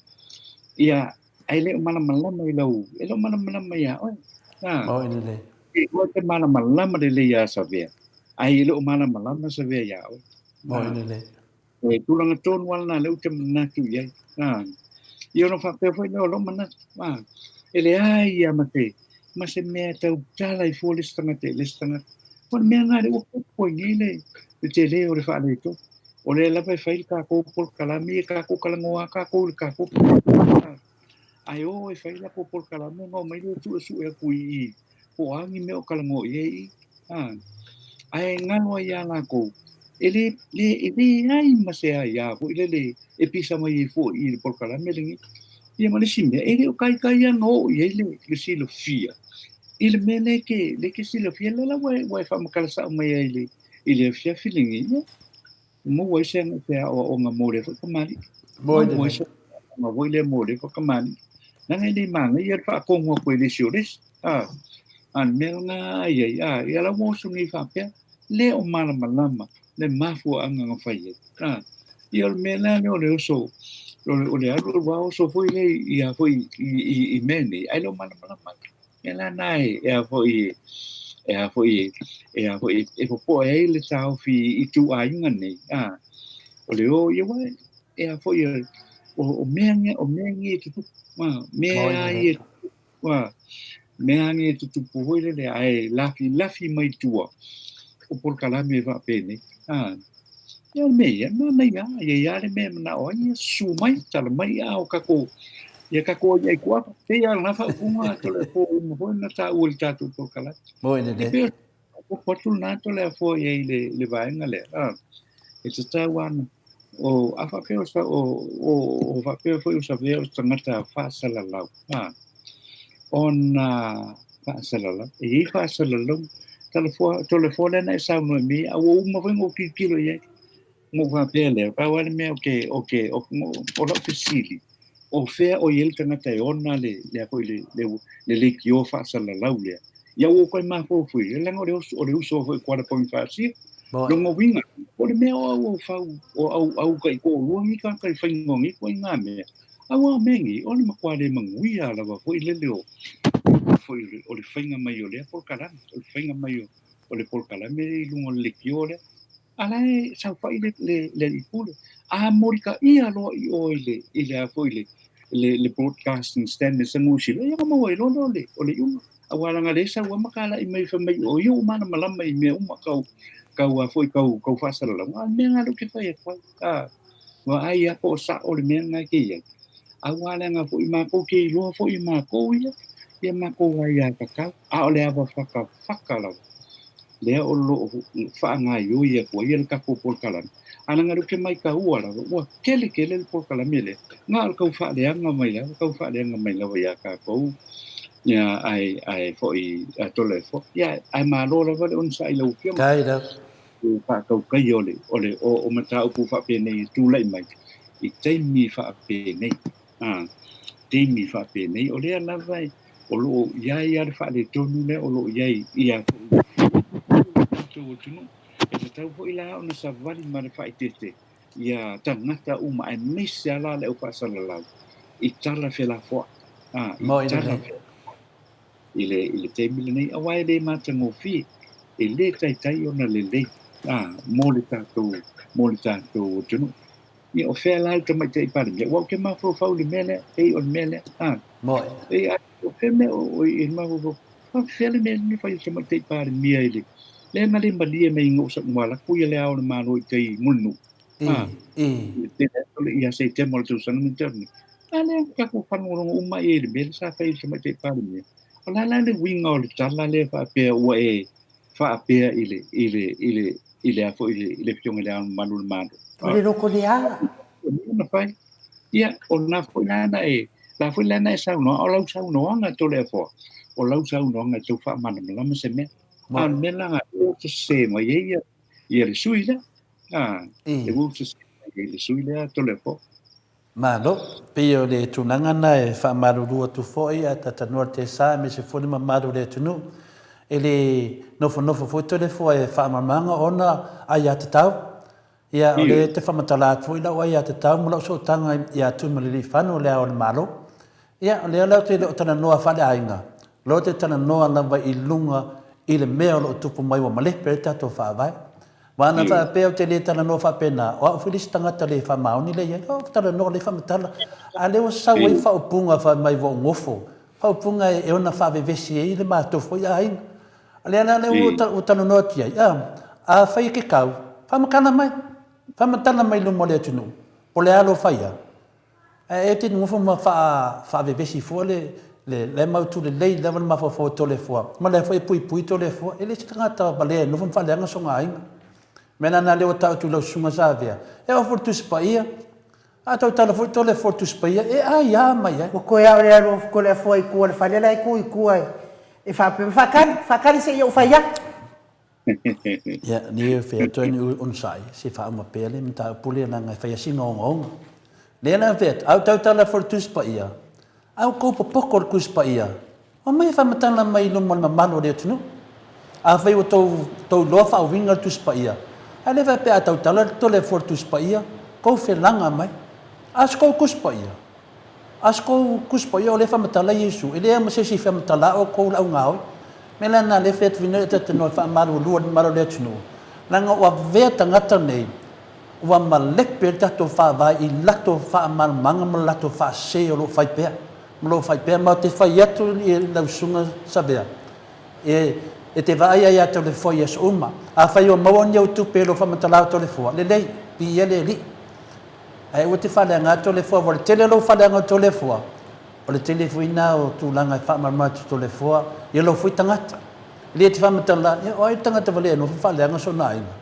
ia, ae le o malamalama i lau, e le o malamalama iā oe. Ah, Maui lelei. E oe te malamalama lelei iā Savea, ae e le o malamalama Savea iā oe. Maui lelei. E tulaga tonu lava lena lea ou te manatu i ai. Ah, ia ona faapea foi lea o lou manatu. Ah, e leai lava ma te, ma se mea e tautala ai fua le isi tagata i le isi tagata. O le mea lena lea ua popo ai nei le, le tele o le faaletonu. O lea lava e fai le tatou polokalame, ia tatou talanoa lava tatou i le tatou polokalame. Ae o e fai le latou polokalame ona omai lea suesue atu i i po o a ni mea o talanoa i ai i i. Ae galo ai ia latou, e le, le, e leai ma se aia foi lele e pisa mai ai foi i le polokalame lenei. Ia ma le isi mea, e le o taitai lava ona oo i ai le, le silafia i le mea lea e te, lea e te silafia, lea la ua e, ua e faamatala sao mai ai i le, i le afiafi lenei, ia, maua ai se, se aoaoga mo lea foi tamalii. Maua ai se tulaga foi lea mo lea whakamani. Leaga e le manaia le faatonu atu e le isi o le isi. A, a le mea lena ai ai, a, ia la ua oso nei faapea, le o malamalama le mafuaaga na fai ai. A, ia o le mea la lea o le oso, o le, o le alu alu lava oso foi lea i, a foi, i, i, i mea nei, ae le o malamalama. Mea la na e, e a foi, e a foi, e a foi, e popoe ai le taofi i ituaiga nei, a, o le o, ia ua, e a foi, o, o mea nge, o mea nge e tutupu, a, mea a ia e tutupu, a, mea nge e tutupu foi lele, ae lafilafi mai tua, o polokalame faapenei, a, ia o le mea ia, manaia lava, e i ai lava le mea e manao ai, ia susu mai, tala mai, a o tatou, ia tatou aiai kuata, pei lava o lena faaupuga a Toleafoa ua uma foi ona taua i le tatou polokalame. Moi lelei. E pei o atu lena Toleafoa i ai i le, le vaega lea, a, e tatau lava ona, o, a faapea o, o, o, o faapea foi o Savea o se tagata faasalalau, a, ona faasalalau. E i ai faasalalauga. Talefoa, Toleafoa lea na e saunoa mai, a ua uma foi ona ou tilotilo i ai. Ona ou faapea lea, pau lava le mea o ke, o ke, o, o lau fesili, o fea o i ai le tagata e ona le, le, foi le, le, le leitio faasalalau lea. Ia ua ou toe mafaufau, leaga o le, o le uso foi Kuala Ponifasio. Lona uiga, o le mea o au au fau, o au, au taitoalua nei tagata i faiga o nei ituaiga mea, Aua o mea nei, o le matua le manuia lava foi lele o, foi o le faiga mai o lea polokalame, o le faiga mai o, o le polokalame i luga o le leitio lea. A la e saofai le, le, le alii pule. A molikaia loa i o i le, i le a foi le, le, le broadcasting standards a Niu Sila, ia ona maua ai loa lea o le, o le iuga. Aua leaga lea e sau lava ma talai mai fai mai o ia ua malamalama i mea uma kau, kau a foi kau, kau faasalalauga. A o le mea lena lea ou te fai atu ai. A, vaai lava po o sao le mea lena e te i ai. Aua leaga foi matou te iloa foi e matou ia, ia matou aiatatau, a o le ava fatafata lava lea o lo o faagaoioi atu ai le tatou polokalame. A leaga o lea ou te maitaua lava, ua tele tele le polokalame lea, na o le tau faaleaga mai lava, tau faaleaga mai lava ia tatou, ia, ae, ae foi, a Toleafoa. Ia, ae malo lava le onosai i lau Afioga. Kai lava. Le faatautaia o le, o le, o, o mataupu faapenei e tulai mai i taimi faapenei. A, taimi faapenei, o lea lava e, o lo o i ai lava le faaletonu lea o lo o i ai ia tatou atunuu. E tatau foi la ona savali ma le faaeteete ia tagata uma aemaise lava la le au faasalalau i tala felafoai. A, i tala felafoai i le, i le taimi lenei, aua e le matagofie, e le taitai ona lelei, a, mo le tatou, mo le tatou atunuu. Ia, o fea la le Tamaitai Palemia? Aua ou te mafaufau i le mea lea, pei o le mea lea. A, Moi. e, a, o fea mea o, o, i mafaufau, faafefea le mea lea na fai e le Tamaitai Palemia i le, lea na le malie mai ina ua alu atu ia Le Ao o le Malo i tai i Mulinuu. I, A, i. i le tele atu o le, ia Setema o le tausaga na tea nei. A lea na tatou faalogologo uma i ai i le mea lea sa fai e le Tamaitai Palemia. O le a la le uiga o le tala lea faapea ua e faapea i le, i le, i le, i le a foi, i le, i le Afioga i Le Ao Mamalu o le Malo. O le loko leaga. O le mea na fai. Ia, o lena foi la na e, la foi la na e saunoa, o lau saunoaga Toleafoa, o lau saunoaga e tau faamalamalama se mea. A o le mea la ua sese mai ai ia, ia le sui lea. A, e ua sese mai ai le sui lea Toleafoa. Malo. Pei o le tulaga lena e faamalulu atu foi a Tatanua le Tesa aemaise foi le mamalu o le atunuu. E le nofonofo foi Toleafoa e faamalamalama ona aiatatau. Ia, o lea e te faamatala atu foi lau aiatatau ma lau sootaga ia Tuimalealiifano le Ao o le Malo. Ia, o lea la ou te le o talanoa faaleaiga, o lea ou te talanoa lava i luga i le mea o lo o tupu mai ua malepe ai le tatou Faavae. Aua ana faapea ou te le talanoa faapena, o au foi le isi tagata le faamaoni lea i ai, o talanoa lea faamatala. A lea ua sau ai faaupuga fai mai ua ou nofo, faaupuga e ona faavevesi ai le matou foi aiga. O lea la lea ua talanoa atu i ai, a fai e ke kau, faamatala mai, faamatala mai i luma o le atunuu, po o le a lou fai au. Ae e te nofo ma faavevesi fua le la e mautu lelei lava le mafaufau o Toleafoa, ma lea foi e puipui Toleafoa. E le se tagata valea e nofo ma faaleaga sona aiga. Mea la na lea ua tau atu i lau susuga Savea, e oo foi i le Tusi Paia, a tautala foi Toleafoa i le Tusi Paia, e aia mai ai. Ua toe ao le alu o Toleafoa i tua o le fale la e tu i tua e faapea, Faatali, faatali se i ou fai atu. Ia, nei e fai atu ai ni onosai, se faauma pea le mataupu lea leaga e fai lava sina ogaoga. Lea la fai atu, a ou tautala foi i le Tusi Paia, a outou popoto i le Tusi Paia, omai e faamatala mai i luma o le mamalu o le atunuu. Afai ua tou, tou iloa faauiga le Tusi Paia, ae le faapea a tautala le Toleafoa i le Tusi Paia, tou felaga mai. A o se tou Tusi Paia, a o se tou Tusi Paia o lea e faamatala Iesu, e leai ma se isi e faamatala outou laau gaoi. Mea la lena lea e fai atu nei e faamalulu i le mamalu o le atunuu, leaga ua avea tagata nei ua malepe le tatou Faavae i latou faamalamalamaga ma le latou faasese o lo o fai pea, ma lo o fai pea. Ma ou te fai atu i lau Susuga Savea, e te vaai ai ia Toleafoa i aso uma. Afai ua maua ni ou tupe i lou faamatala o Toleafoa, lelei, viia le Alii. Ae aua te faaleaga Toleafoa, aua o le tele o lou faaleaga o Toleafoa, o le tele foi lena o tulaga e faamalamalama atu Toleafoa ia lou foi tagata. E le te faamatala, ia o ai le tagata valea e nofo faaleaga sona aiga?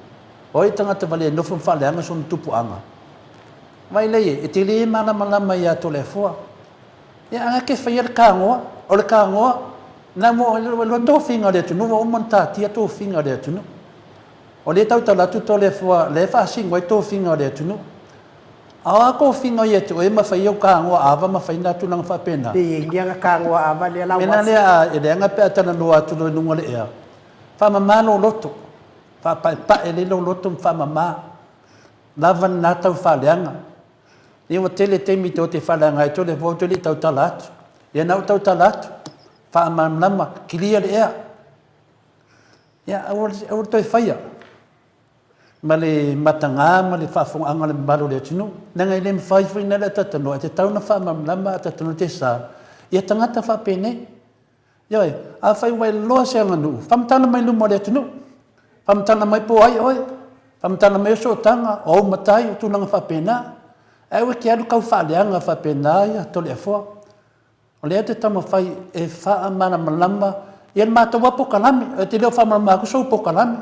O ai le tagata valea e nofo ma faaleaga sona tupuaga? Vaai lea, e te le malamalama ia Toleafoa. Ia, a ke faia le kagoa, o le kagoa, na mo le tofiga o le atunuu, ua uma ona tatia tofiga o le atunuu. O lea e tautala atu Toleafoa, lea e faasino ai tofiga o le atunuu. A o a tofiga ia te oe ma fai au kagoa ava ma fai na tulaga faapena? Pe i ai ni aga kagoa ava lea la ua. Mea lea e leaga pe a talanoa atu loa i luga o le ea, faamama lou loto. Faapaepae lelei lou loto ma faamama lava lena tau faaleaga. Ia ua tele taimi tou te faaleaga ai tole vou te le i tautala atu. Ia na ou tautala atu, faamalamalama, kilia le ea. Ia aua aua le toe faia ma le mataga ma le faafofogaaga a le mamalu o le atunuu. Leaga e le mafai foi na le atatanoa, e tatau ona faamalamalama atatanoa te sa ia tagata faapenei. Ioe, afai ua iloa se aganuu, faamatala mai luma o le atunuu. Faamatala mai po o ai oe, faamatala mai o sootaga, o ou matai, o tulaga faapena. Ae aua e te alu tau faaleaga faapena ia Toleafoa. O lea ou te taumafai e faamalamalama ia le matou lava polokalame. Ou te le o faamalamalama atu sou polokalame.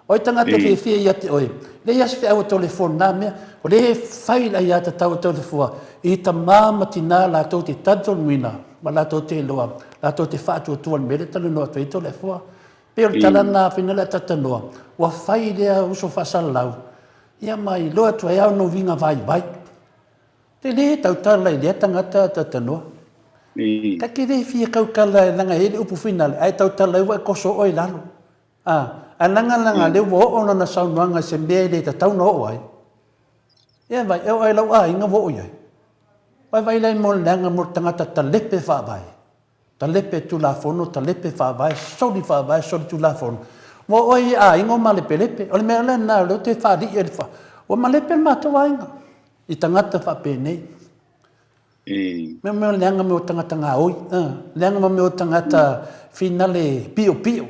O ai tagata e fiafia ia te oe? Leai lava se feau a Toleafoa i lena mea. O lea e fai le aiatatau a Toleafoa i tama ma tina latou te talitonuina ma latou te iloa, latou te faatuatua i le mea lea e talanoa atu ai Toleafoa. E pei o le tala lena a Fina le Atatanoa, ua fai lea uso faasalalau, ia ma iloa atu ai lava ona uiga vaivai. Te le tautala i lea tagata Atatanoa. Ta te le fia tautala leaga e i ai le upu finale, ae tautala ai ua e toso oe i lalo. A, ae leaga leaga lea ua oo lana saunoaga i se mea e le tatau ona oo ai. Ia vai, e oo ai lau aiga ua oo i ai. Vaivai la mo le leaga mo le tagata talepe faavae. Talepe tulafono, talepe faavae, soli faavae, soli tulafono. Ua oo ai i aiga o malepelepe. O le mea lena o lea ou te faalii ai le fa... Ua malepe le matou aiga i tagata faapenei. Mea mea leaga mea o tagata gaoi, leaga ma mea o tagata finale piopio.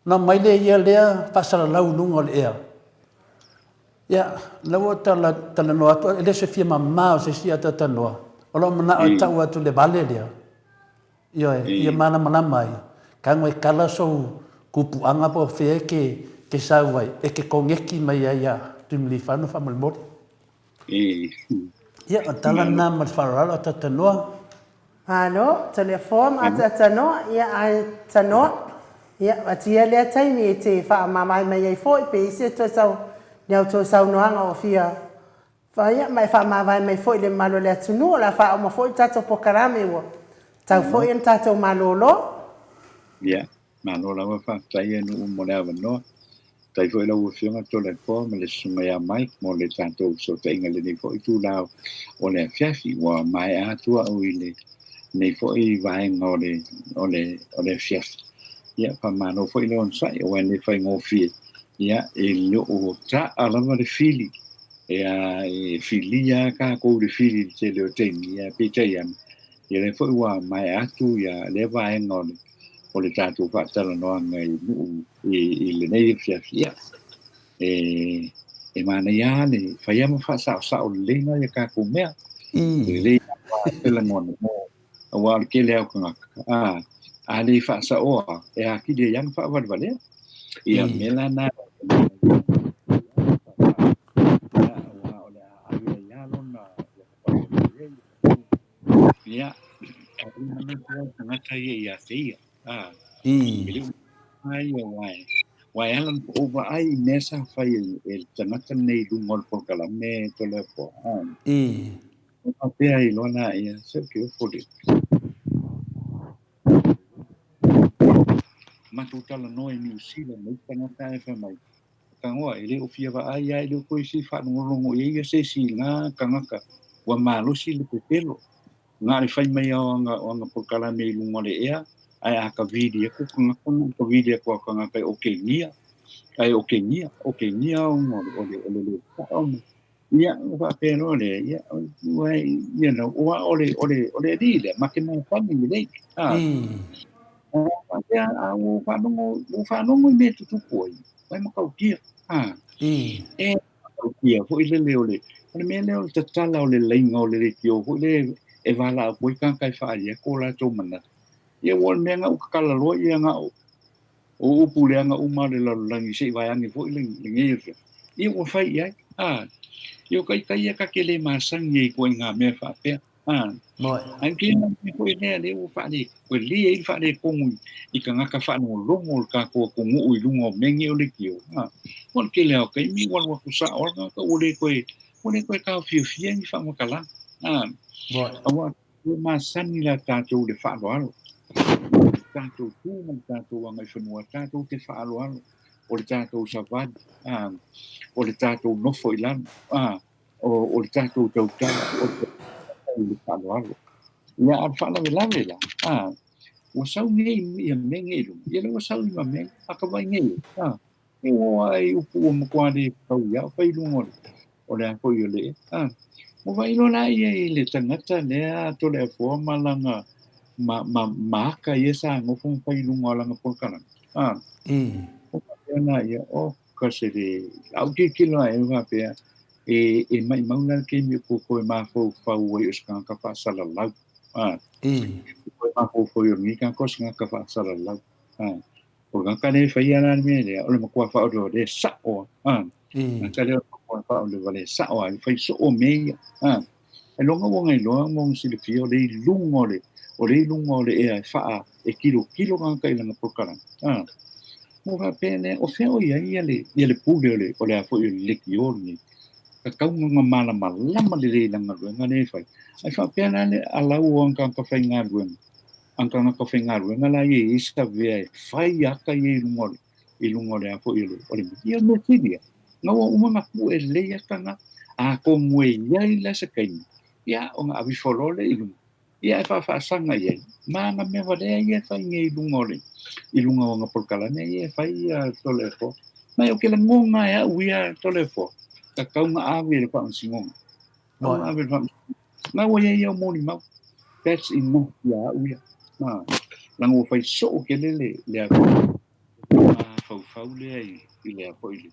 Na mai lea ia lea faasalalau i luga o le ea. Ia, la ua tala, talanoa atu, e le o se fia mama o se isi atatanoa. O lou manao e tau atu le vale lea. Ioe, ia malamalama ai. Tago e kala sou kupuaga po o fea e ke, ke sau ai, e ke koneki mai ai ia Tuimilifano faamolemole. Ia, o le tala lena ma le faaaloalo, Atatanoa. Malo, Toleafoa ma Atatanoa, ia ae Tanoa, ia atia lea taimi e te faamamae mai ai foi pe i se toe sau ni au toe saunoaga o fia faia ma e faamavae mai foi i le mamalu o le atunuu, o le a faauma foi le tatou polokalame ua tau foi ona tatou malolo. Ia, Malo lava faafetai e Nuu mo le avanoa. Faafetai foi lau Afioga Toleafoa ma le Susuga ia Mike mo le tatou fesootaiga i lenei foi itula o le afiafi. Ua maea atu au i lenei foi vaega o le, o le, o le afiafi. Ia, faamalo foi le onosai, aua e le faigofie, ia, e le o taa lava le fili. Ia, e filia lava tatou i le fili i le tele o taimi, ia, peitai ane, ia lea foi ua maea atu ia lea vaega o le o le tatou faatalanoaga i nuu i, i lenei afiafi. Ia, e, e manaia lava le fai lava ma faasaosao lelei nai a tatou mea. E lelei lava se lagona mo aua o le tele lava o tagata, a, a le faasaoa, e atili ai lava ona faavalevalea. Ia, o le mea la lena, aua o le a ai ai lava lona Ia, tagata ia ia te ia. Ah, e le ai ia wai. Wai ala na o vaai i mea sa fai e le tagata nei i luga o le polokalame Toleafoa. Faapea ai loa laia, se ou te ofo le. Matou talanoa i Niu Sila ma isi tagata ae fai mai, Tagoa, e le o fia vaai lava, e le o toe fia faalogologo i ai ia se isi i na tagata ua malosi le pepelo. Na o le fai mai lava o ana polokalame i luga o le ea, ae a tavili atu tagata, na o le tavili atu lava o tagata e okegia, ae okegia, okegia ona o le le sao ma Ia, ona faapea loa lea, ia, ua, you know, ua o le, o le, o le alii lea, ma te masani lelei. A, faapea, a ua faalogo, ua faalogo i mea e tutupu ai, mai matautia. A, e matautia foi lele o le, o le mea lea o le tatala o le laina o le leitio foi lea e valaau atu ai tagata e faaali atu o latou manatu. Ia, ua o le mea na ua tatala loa ia na o, O upu leaga uma a le lalolagi se i vaeane foi lenei afiafi, ia ua fai i ai. A, ia o ka ita ia ta te le masani ai i ituaiga mea faapea. A, ae o kēia mea foi lea lea ua faale, ua lelei ai le faaletonu i tagata faalogologo o le tatou atunuu i luga o mea nei o leitio. A, o le tele lava o taimi ua alu atu sao lava le tagata ua le toe, ua le toe taofiofia ni faamatalaga. A, aua Ua masani la tatou i le faaaloalo, o le tatou tu ma le tatou agaifanua, tatou te faaaloalo, o le tatou savali, a, o le tatou nofo i lalo, a, o le tatou tautala, o le tatou i le faaaloalo. Ia, a o le faalavelave la, a, ua sau nei ia mea nei i luga, ia lea ua sau i ma mea, a ka vaai nei, a, e oo lava i upu ua matua le tau ia o fai i luga o le, o le a foi o le, a, ua vaai loa la ia i le tagata lea Toleafoa ma lana, ma, ma, ma aka ia sa nofo ma fai i luga o lana polokalame. A, ua faapea la ia, o, ka se le, a ou tilotilo ae ua faapea, e, e maʻimau la le taimi o kou toe mafaufau ai o se tagata faasalalau. A, toe mafaufau ai o lenei tagata o se tagata faasalalau. A, O le tagata lea e faia la le mea lea, o le matua faaoleole sao lava. Tagata lea o le matua faaolewale sao lava, e fai soo mea ia. Ai loa ua gailoa ma ua silafia o lea i luga o le, o lea i luga o le ea e faa, e tilotilo tagata i lana polokalame. Ua faapea lea, o fea o i ai ia le, ia le pule o le, o le a foi o le leitio lenei. Tatau ona malamalama lelei i lana galuega lea e fai. Ae faapea la le alau o ana tagata faigaluega, Ana tagata faigaluega la ia e i ai savea e fai ata ia i luga o le, i luga o le a foi o le, o le mea. Ia o le mea sili ia, na ua uma ona pue lelei ata na, atonu e i ai la se taimi, ia ona ave ifo loa lea i luga, ia ae faafaasaga i ai, ma ana mea valea ia e fai nei i luga o le, i luga o ana polokalame ia e fai ia Toleafoa. Ma ou te lagona e au ia Toleafoa, tatau ona ave i le faamasinoga. Tatau ona ave i le faamasinoga. Na ua i ai au molimau. That's enough ia au ia. Na, leaga ua fai soo tele le, le a mafaufau lea i, i le a foi i le,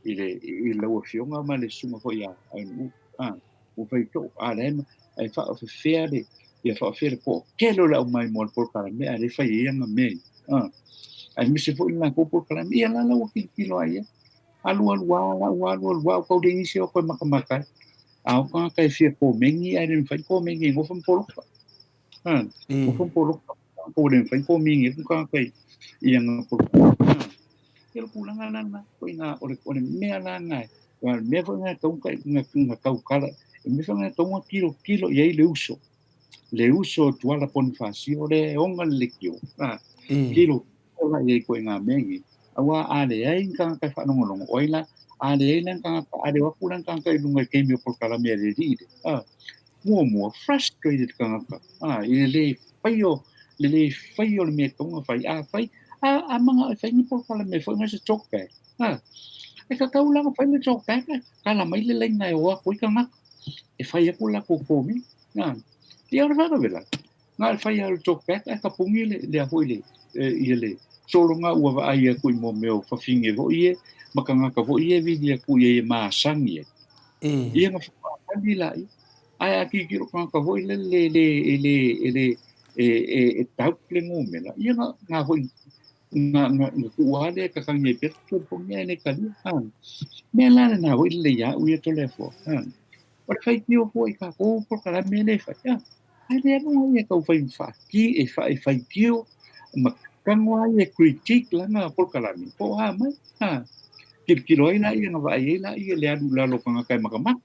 i le, i lau afioga ma le susuga foi ia Aunuu. A, ua fai soo, a lea e faafefea le, ia faafefea le toatele o le aumai mo le polokalame a lea e fai ai ana mea ia. A, aemaise foi le latou polokalame, ia la la ua tilotilo ai ia. Alu alu lava, ua alu alu lava, ua tau leai nisi o toe matamata ai. A o tagata e fia komeni ae le mafai ona komeni e nofo ma poloka. Ha, nofo ma poloka. Ua le mafai ona komeni atu tagata i ana poloka. Ha, ia o le tulaga la lena, ituaiga, o le, o le mea la lena, o le mea foi lena e tatau ona tautala, o le mea foi lena e tatau ona tilotilo i ai le uso, le uso o Tuala Ponifasio lea e ona le leitio. Ha, tilotilo la i ai i ituaiga mea nei, aua a leai ni tagata e faalogologo, o ai la, a leai la ni tagata, a le o atu la ni tagata i luga i taimi o polokalame a le alii lea, a, muamua, frustrated tagata, a, i le lē fai o, le lē fai o le mea e tatau ona fai, a fai, a, a manao e fai ni polokalame foi na se talk back, a, e tatau la ona fai le talk back, ae tala mai le laina e o atu ai tagata, e fai atu le latou comment, a, ia o le faalavelave. Na o le fai lava o le talk back ae tapuni le, le a foi le, ia le sologa ua vaai atu i mo mea o fafine foi ia, ma tagata foi ia e vili atu i ai e masani ai. Ia na whakaatali la ia. Ae a tilotilo tagata foi le le le e le e le e e e tau le ngomela. Ia na na foi na na na tuu lava lea e kakagi ai pea telefoni ae le talia. Ha. Mea la lena foi lelei ia au ia Toleafoa. Ha. O le faitio foi i tatou polokalame lea e fai. Ha. Ae le alu ia tau fai faati e fa e faitio ma tago lava ia e critique lana polokalame po o a mai. Ha. Tilotilo ai laia na vaai ai laia le alu i lalo o tagata e matamata.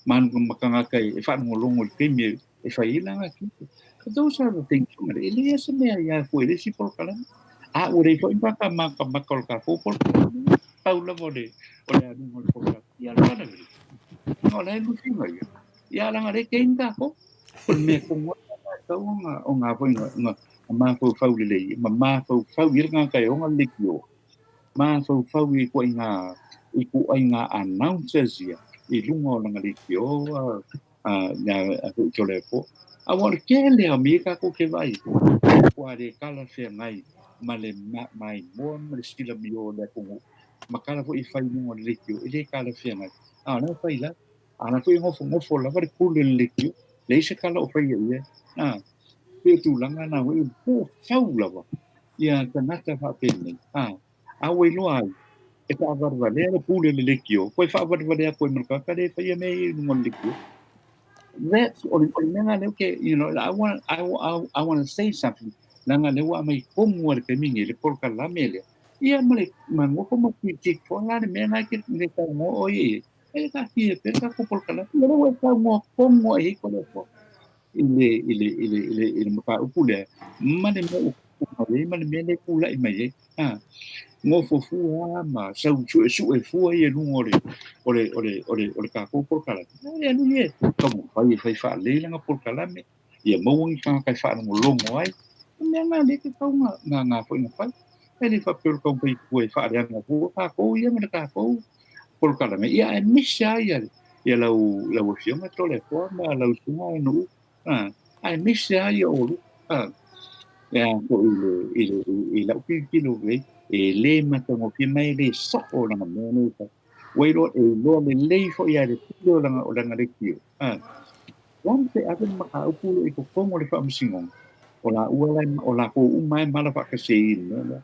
manu ma tagata e faalogologo i le taimi e fai ai lana tiute. But those are the things, e leai se mea ia koe i le isi polokalame. A ua leai foi ni makamaka o le tatou polokalame, pau lava o le o le aluga o le polokalame. Ia le ala lea. O la e lusi mai ia. Ia leaga lea e kei ni tatou. O le mea tonu lava e tatau ona ona foi ona mafaufau lelei, ma mafaufau i ai le tagata e ona le leitioa. Mafaufau i ituaiga ituaiga announcers ia i luga o lana leitioa a foi Toleafoa. Aua o le tele lava o mea ia tatou te vaai ai, ua le talafeagai ma le maimoa ma le silamio o le atunuu, ma tala foi e fai i luga o le leitio, e le talafeagai. A o la e fai lava. A o la foi e nofonofo lava le pule o le leitio, leai se tala o faia i ai. A, pei o tulaga na foi, po fau lava ia tagata faapenei. A, A ua iloa ai, e faavalevalea le pule o le leitio, koe faavalevalea atu ai ma le tagata lea e faia mea ia i luga o le leitio. That's, o le, o le mea lena lea ou te, you know, I want, I, I, I want to say something, leaga lea ua aumai tonu lava i le taimi nei le polokalame lea, ia ma le, ma nofo ma critique foi la le mea lena e te, e saunoa oe i ai, e taatia pea le tatou polokalame, ia lea ua e saunoa tonu lava i ai Toleafoa. I le, i le, i le, i le, i le mataupu lea, ma le mea ua tupu mai ai, ma le mea lea e tulai mai ai. A, nofo fua lava ma sau suesue fua ia i luga o le, o le, o le, o le, o le tatou polokalame. E alu ia e taumafai e fai faalelei lana polokalame, ia maua ni tagata e faalogologo ai. O mea na lea e tatau ona, na, na foi na fai. E le faapea o le taumafai atu e faaleaga fua tatou ia ma le tatou polokalame, ia aemaise lava ia, ia lau, lau Afioga Toleafoa ma lau Susuga Nu'u, a, aemaise lava ia oulua, a, e a foi i le, i le, i lau tilotilo lelei, e le matagofie ma e le sa'o lana mea lea e fai. Ua iloa, e iloa lelei foi lava e le pule o lana, o lana leitio, a. Once e ave le mataupu lea i totonu o le Faamasinoga, o laua la e, o latou uma lava e mala faatasi ai i le mea lea.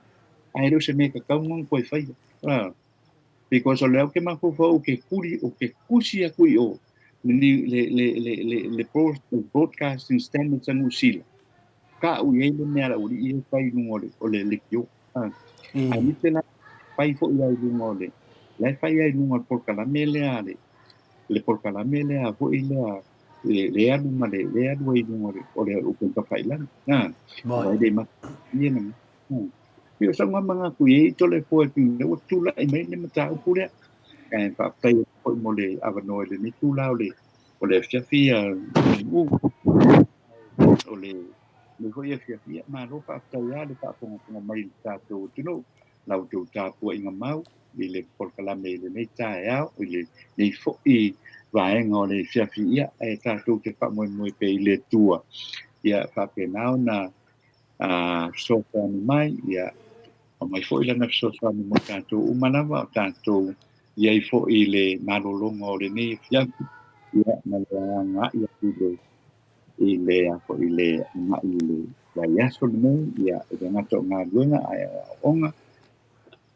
Ae le o se mea e tatau ona toe faia, a. Because o lea ou te mafaufau ou te kuli, ou te tusi atu i o le, le, le, le, le, le Broadcasting Standards a Niu Sila, ta'u i ai le mea a le aualii ia e fai i luga o le, o le leitio. A, aemaise la fai foi lava i luga o le, la e fai lava i luga o le polokalame lea a le, le polokalame lea foi lea le, le alu ma le, le alu ai i luga o le, o le upega tafailagi. A, aua e le matagofie lena. Pei o sau manatu i ai Toleafoa i lea ua tulai mai le mataupu lea. Ae faafetai atu foi mo le avanoa i lenei itula o le o le afiafi o o lenei foi afiafi. Ia malo faafetai lava le faafogafoga mai i le tatou atunuu, la outou tapuaiga mau i le polokalame i lenei taeao, i lenei foi vaega o le afiafi. Ia ae tatou te faamoemoe pea i le Atua ia faapena ona fesoasoani mai, ia aumai foi lana fesoasoani mo tatou uma lava, o tatou i ai foi i le malologa o lenei afiafi, ia, ma le agai atu i le, i le, a foi, i le agai i le vaiaso lenei, ia, e le gata o galuega ae o aoaoga.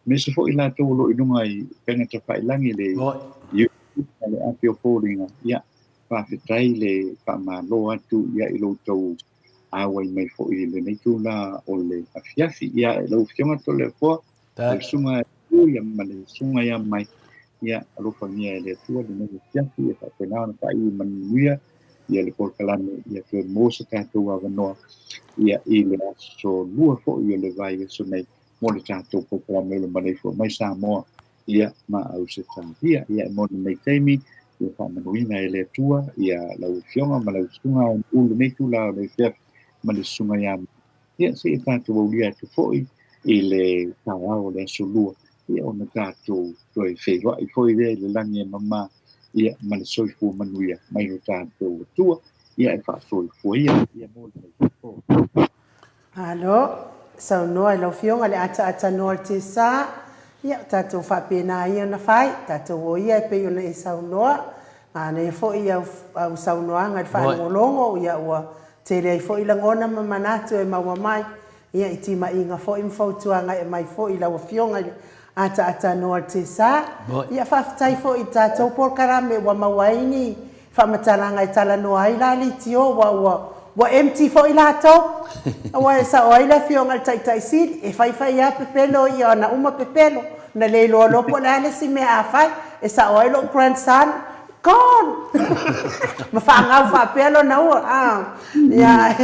Aemaise foi latou o lo o i luga i upega tafailagi le YouTube ma le api o foliga, ia, faafetai le faamalo atu ia i lo outou auai mai foi i lenei itula o le afiafi. Ia, lau Afioga Toleafoa, lau Susuga ia ma le Susuga ia mai, ia, alofagia e le Atua lenei afiafi, ia faapena ona faaiu manuia ia le polokalame, ia toe maua se tatou avanoa ia i le aso lua foi o le vaiaso nei mo le tatou polokalame o le maleifua mai Samoa ia ma Ausetalia. Ia e mo lenei taimi, ia faamanuina e le Atua ia lau Afioga ma lau Susuga i lenei itula o le afiafi ma le Susuga ia Ia seia tatou aulia atu foi i le taeao o le aso lua, ia ona tatou toe feiloai foi lea i le lagi e mama, ia ma le soifua manuia mai lo tatou Atua, ia e faasoifua ia, ia mo lenei po. Malo, saunoa i lau Afioga le ataatanoa o le tesa, ia o tatou faapena ia ona fai, tatou o ia e pei ona e saunoa, manaia foi au, au saunoaga i le faalogologo, ia ua tele ai foi lagona ma manatu e maua mai, ia i timaiga foi ma fautuaga e aumai foi i lau Afioga i le ataatanoa o le tesa. Ia faafetai foi i tatou polokalame ua maua ai ni faamatalaga e talanoa ai la leitio ua ua ua empty foi latou aua e sao ai le afioga i le Taitai Sili e fai fai lava pepelo ia ona uma pepelo na le iloa loa po o le a le isi mea a fai e sao ai lou grandson. Gone! Ma faagau faapea lona ua, a. Ia,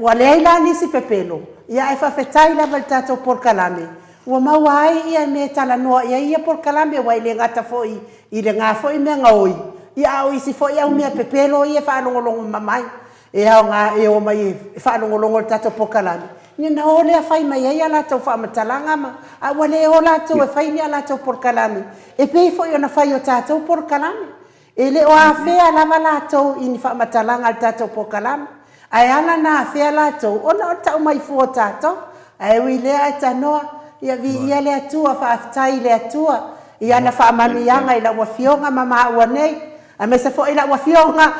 ua leai la nisi pepelo, ia ae faafetai lava i le tatou polokalame, ua maua ai ia mea e talanoa i ai ia polokalame, aua e le gata foi i lena foi mea gaoi, ia a o isi foi au mea pepelo ia e faalogologo mai. E aoga e o mai e faalogologo i le tatou polokalame, ia ona o lea fai mai ai a latou faamatalaga ma, a ua le o latou e fai ni a latou polokalame, e pei foi ona fai i o tatou polokalame. E le o afea lava latou i ni faamatalaga a le tatou polokalame, ae ala ona afea latou ona o le tau mai fua o tatou. Ae ui i lea ae tanoa, ia viia le Atua, faafetai i le Atua i ana faamanuiaga i lau Afioga ma maua nei. Aemaise foi lau afioga.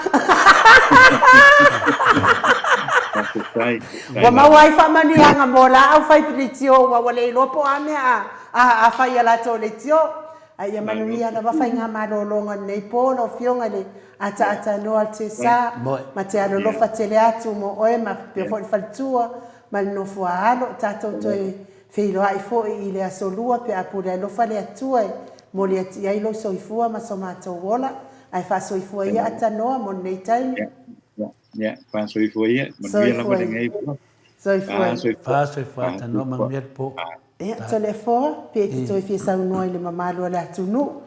Faafetai. Ua maua ai faamanuiaga mo la au fai leitio ua ua le iloa po o a mea a a a fai ia latou leitio. Ae ia manuia lava faigamalologa lenei po lau afioga i le ataata noa le Tesa ma te alolofa tele atu mo oe ma faapea foi le faletua ma le nofo a alo. Tatou toe Feiloai foi i le Aso Lua pe a pule alofa le Atua e moli atu i ai lou soifua ma so matou ola, ae faasoifua ia Atanoa mo lenei taimi. Ia, ia, ia, faasoifua ia, manuia lava lenei po. Soifua. Faasoifua Atanoa, manuia le po. Ia, Toleafoa, pe e te toe fia saunoa i le mamalu o le atunuu.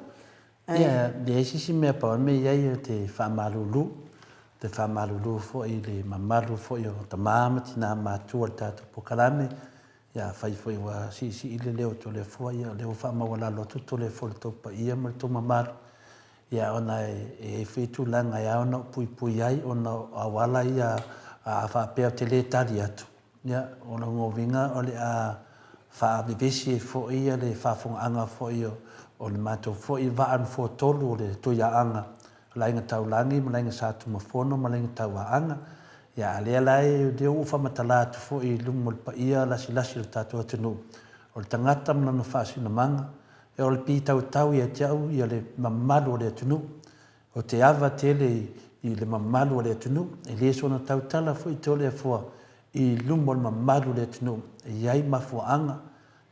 Ia, leai se isi mea pau le mea i ai o te faamalulu, te faamalulu foi i le mamalu foi o tama ma tina matua o le tatou polokalame, Ia afai foi ua siisii le leo o Toleafoa, ia o lea ua faamaualalo atu Toleafoa i le tou paia ma le tou mamalu, ia ona e i ai foi tulaga e ao ona ou puipui ai ona o auala ia a faapea ou te le tali atu, ia o lona uiga o le a faavevesi ai foi le faafofogaaga foi o le matou foi vaa nofoatolu o le Tuiaana o le Aiga Taulagi ma le Aiga Sa Tumafono ma le Aiga Tauaana. Ia, a lea la e, lea ua ou faamatala atu foi i luma o le paia lasilasi o le tatou atunuu, o le tagata ma lona faasinamaga, ia o le pitautau ia te au ia le mamalu o le atunuu. Ou te ava tele i le mamalu o le atunuu, e le soona tautala foi Toleafoa i luma o le mamalu o le atunuu, e i ai mafuaaga.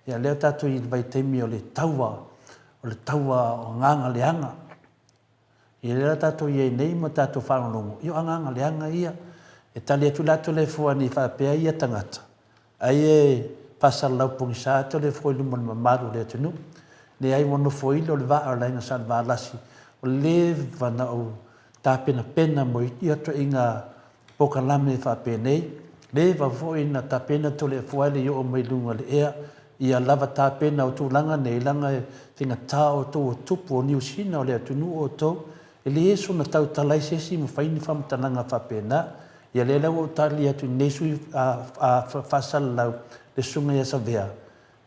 Ia lea tatou i le vaitaimi o le taua, o le taua o agaga leaga. I lea tatou i ai nei ma tatou faalogologo, ia o agaga leaga ia. E tali atu la Toleafoa nei faapea ia tagata, ai e faasalalau pogisa Toleafoa i luma o le mamalu o le atunuu. Leai ua nofoilo le vaa o le Aiga Salevalasi, ua leva na ou tapenapena mo ia ituaiga polokalame faapenei, leva foi na tapena Toleafoa e le i oo mai luga o le ea, ia lava tapena o tulaga nei leaga e faigata outou o tupu o Niu Sina o le atunuu outou, e le sona tautala ai se isi ma fai ni faamatalaga faapena. Ia lea la ua ou tali atu i lenei sui faasalalau le susuga ia Savea,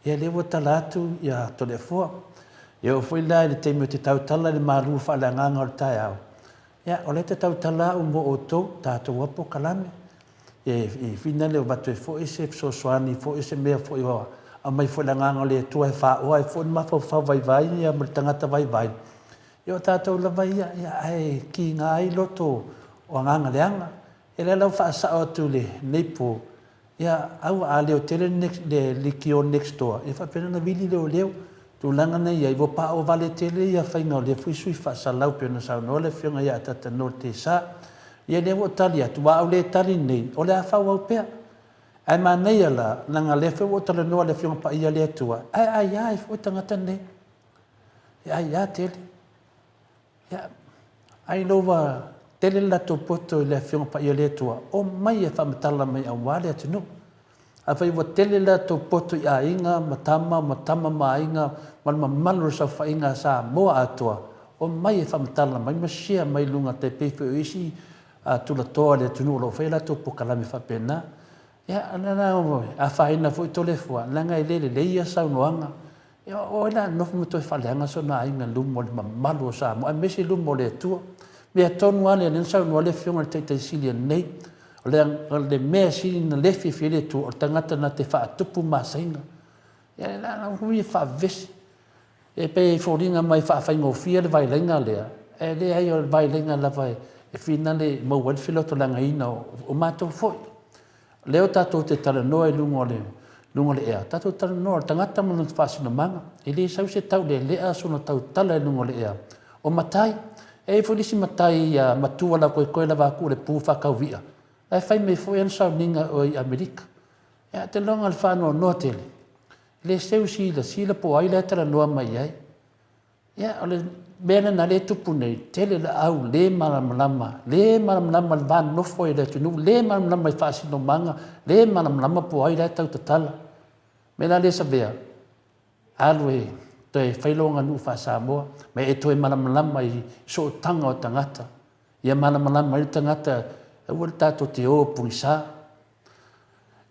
ia lea ua tala atu ia Toleafoa. E oo foi la i le taimi ou te tautala i le malu faaleagaga o le taeao, Ia, o lea te tautala au mo outou, tatou a polokalame. E, e whina le avatu ai foi se fesoasoani foi, se mea foi o aumai foi le agaga o le Atua e faaoa ai foi le mafaufau vaivai ia ma le tagata vaivai. Ia o tatou lava ia, ia ae kiga ai loto o agaga leaga. Ia lea la ua faasao atu i lenei po, Ia, aua a leo tele le leitio next door, ia faapena ona vili leoleo. Tulaga na i ai, ua paoa vale tele ia faiga o lea foi sui faasalalau pei ona saunoa le Afioga ia Atatano Tesa. Ia lea ua ou tali atu, aua a ou le tali nei, o le a faaauau pea. Ae manaia la, leaga lea foi ua ou talanoa i le Afioga Paia a le Atua, ae aia ai foi tagata nei. E aia tele. Ia, ai loa ua tele le latou poto i le Afioga Paia o le Atua, omai e faamatala mai aua le atunuu. Afai ua tele le latou poto i aiga ma tama ma tama ma aiga ma le mamalu o le saofaiga a Samoa atoa, omai e faamatala mai ma share mai i luga tai pei foi o isi tulatoa o le atunuu o lo o fai a latou polokalame faapena. Ia, afaina foi Toleafoa, leaga e le lelei ia saunoaga. Ia o ai la nofo ma toe faaleaga sona aiga i luma o le mamalu o Samoa aemaise i luma o le Atua. Mea tonu lava lea, lea na saunoa le Afioga i le Taitai Sili ananei, o le, o le mea sili na le fiafia ai le Atua, o le tagata na te faatupu masaiga. Ia la la hui e faavevesi. E pei e foliga mai e faafaigofie le vailaiga lea, ae leai o le vailaiga lava e finale e maua ai le felotolagaina o matou foi. Lea o tatou te talanoa i luga o le luga o le ea, tatou talanoa o le tagata ma lona faasinomaga. E le sau se tau lealea sona tautala i luga o le ea. O matai, E i ai foi le isi matai matua lava koekoe lava aku o le pu faakaui'a, la e fai mai foi ana sauniga o i Amerika. Ia, te iloa na o le faanoanoa tele, e le seu silasila po o ai la e talanoa mai ai. Ia, o le mea lena lea e tupu nei, tele le au le malamalama, le malamalama i le va nonofo ai o le atunuu, le malamalama i faasinomaga, le malamalama po o ai la e tautatala. O le mea la lea Savea, alu e toe fai lou aganuu faa-Samoa, ma e toe malamalama i sootaga o tagata. Ia malamalama ai le tagata, aua le tatou te o pogisa.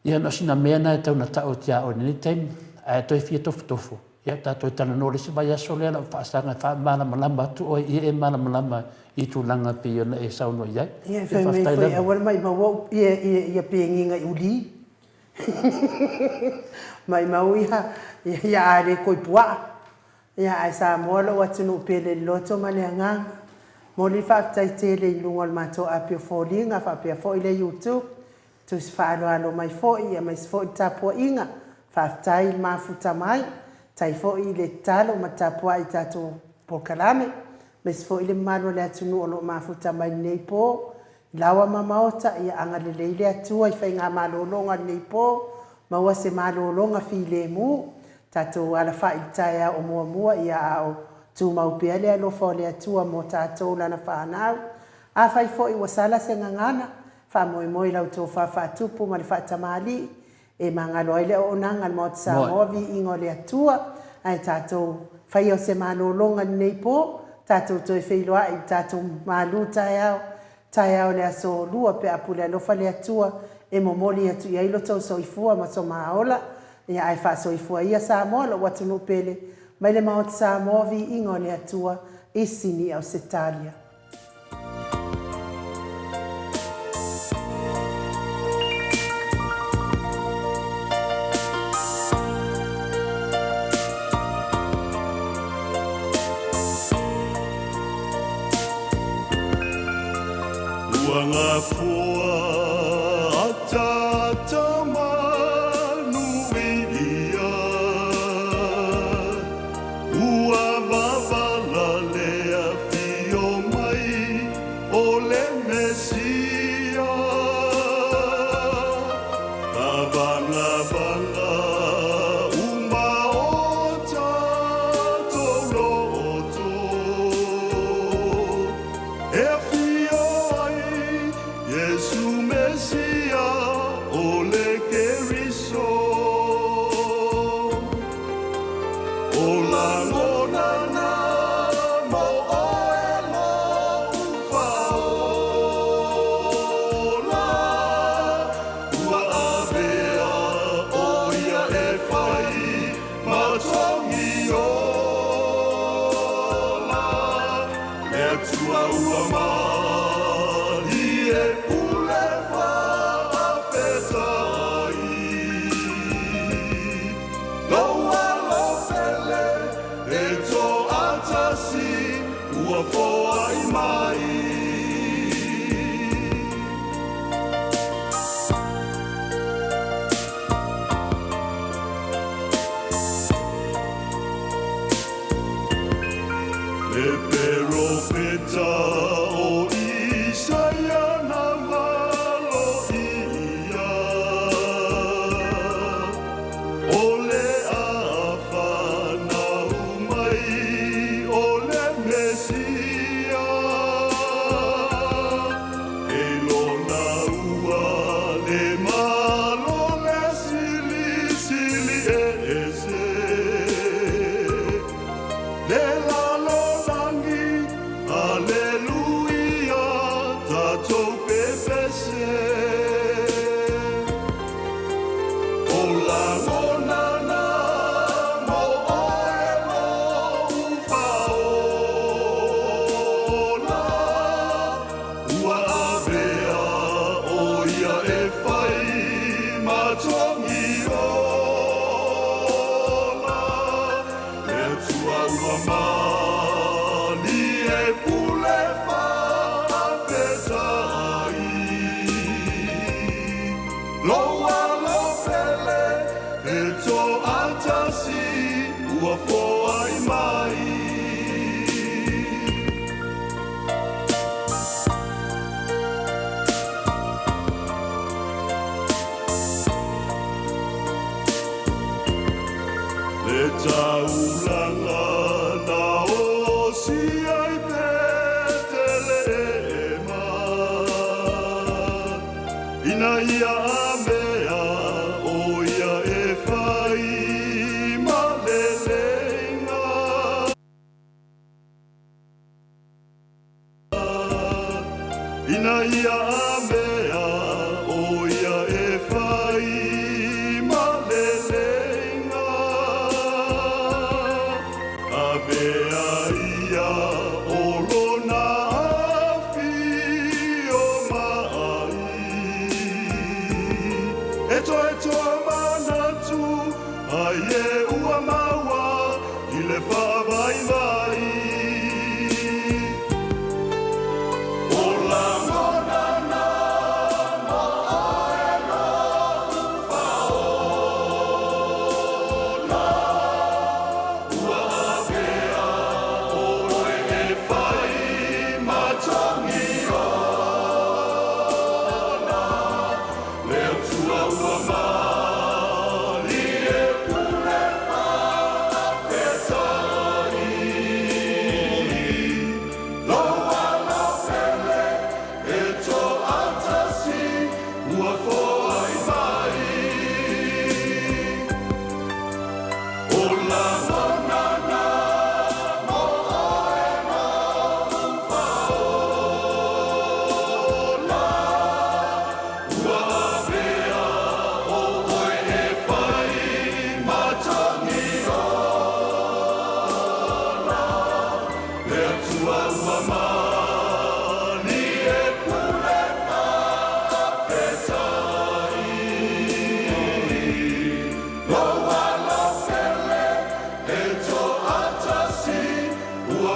Ia na o sina mea lena e tau na tau atu ia oe i lenei taimi, ae toe fia tofotofo, ia tatou toe talanoa i le isi vaiaso lea lau faasaga e faamalamalama atu oe ia e malamalama i tulaga e pei ona e saunoa i ai. Ia, fai mai foi, aua le maimau ou ia, ia, ia pegiga i uli. Maimau ia, ia, ia a le koi puaa. Ia, ae Samoa lou atunuu pele i le loto ma le agaga. Momoli le faafetai tele i luga o le matou api o foliga faapea foi le YouTube. Tusi faaaloalo mai foi aemaise foi le tapuaiga. Faafetai i le mafuta mai. Tai foi i le tatalo ma le tapuai i tatou polokalame. Aemaise foi le mamalu o le atunuu o lo o mafuta mai lenei po. I laoa ma maota, ia agalelei le Atua i faigamalologa o lenei po, maua se malologa filemu. Tatou alafai i le taeao o muamua, ia a o tumau pea le alofa o le Atua mo tatou lana fanau. Afai foi ua sala se gagana, faamoemoe i lau tofa faatupu ma le faatamalii, E magalo ai le auaunaga a le Maota Samoa, viiga o le Atua, ae tatou faia o se malologa i lenei po, tatou toe feiloai i le tatou malu taeao, taeao o le aso Lua pe a pule alofa le Atua e momoli atu i ai lo tou soifua ma so ma ola, ia ae faasoifua ia Samoa lou atunuu pele, mai le Maota Samoa, viiga o le Atua i Sini Ausetalia. Ua gafoa ataata manuia. Ua vavala le afio mai o le Mesia. Tavagavaga uma o tatou loto. E afio ai Iesu Mesia o le Keriso. O lagona na mo oe lou faaola, Ua avea ʻo ia e fai ma togi ola, Le Atua ua malie pule faafetai. Lou alo pele e toatasi ua foai mai. Le peropeta o Isaia na maloia. O le a fanau mai o le Mesia, E lona ua le malo le silisili ese, Le lalolagi, Aleluia, tatou pepese. O lagona na mo oe lou faaola, Ua avea ʻo ia e fai ma togi ola, Le Atua ua malie pule faafetai. Lou alo pele e toatasi ua foai mai. taulaga na osia i Petelehema, ina ia avea ʻo ia e fai ma leleiga. Ina ia avea ʻo ia e fai ma leleiga, Avea ia o lona afio mai. E toetoa manatu ai e ua maua i le faavaivai. O lagona na mo oe lou faola, ua avea oe e fai ma togi ola, le Atua ua malie pule faafetai. Lou alo pele e toatasi ua foai mai. O lagona na mo oe lou faola, ua avea ʻoe e fai ma togi ola, le Atua ua malie pule faafetai. Lou alo pele e toatasi ua.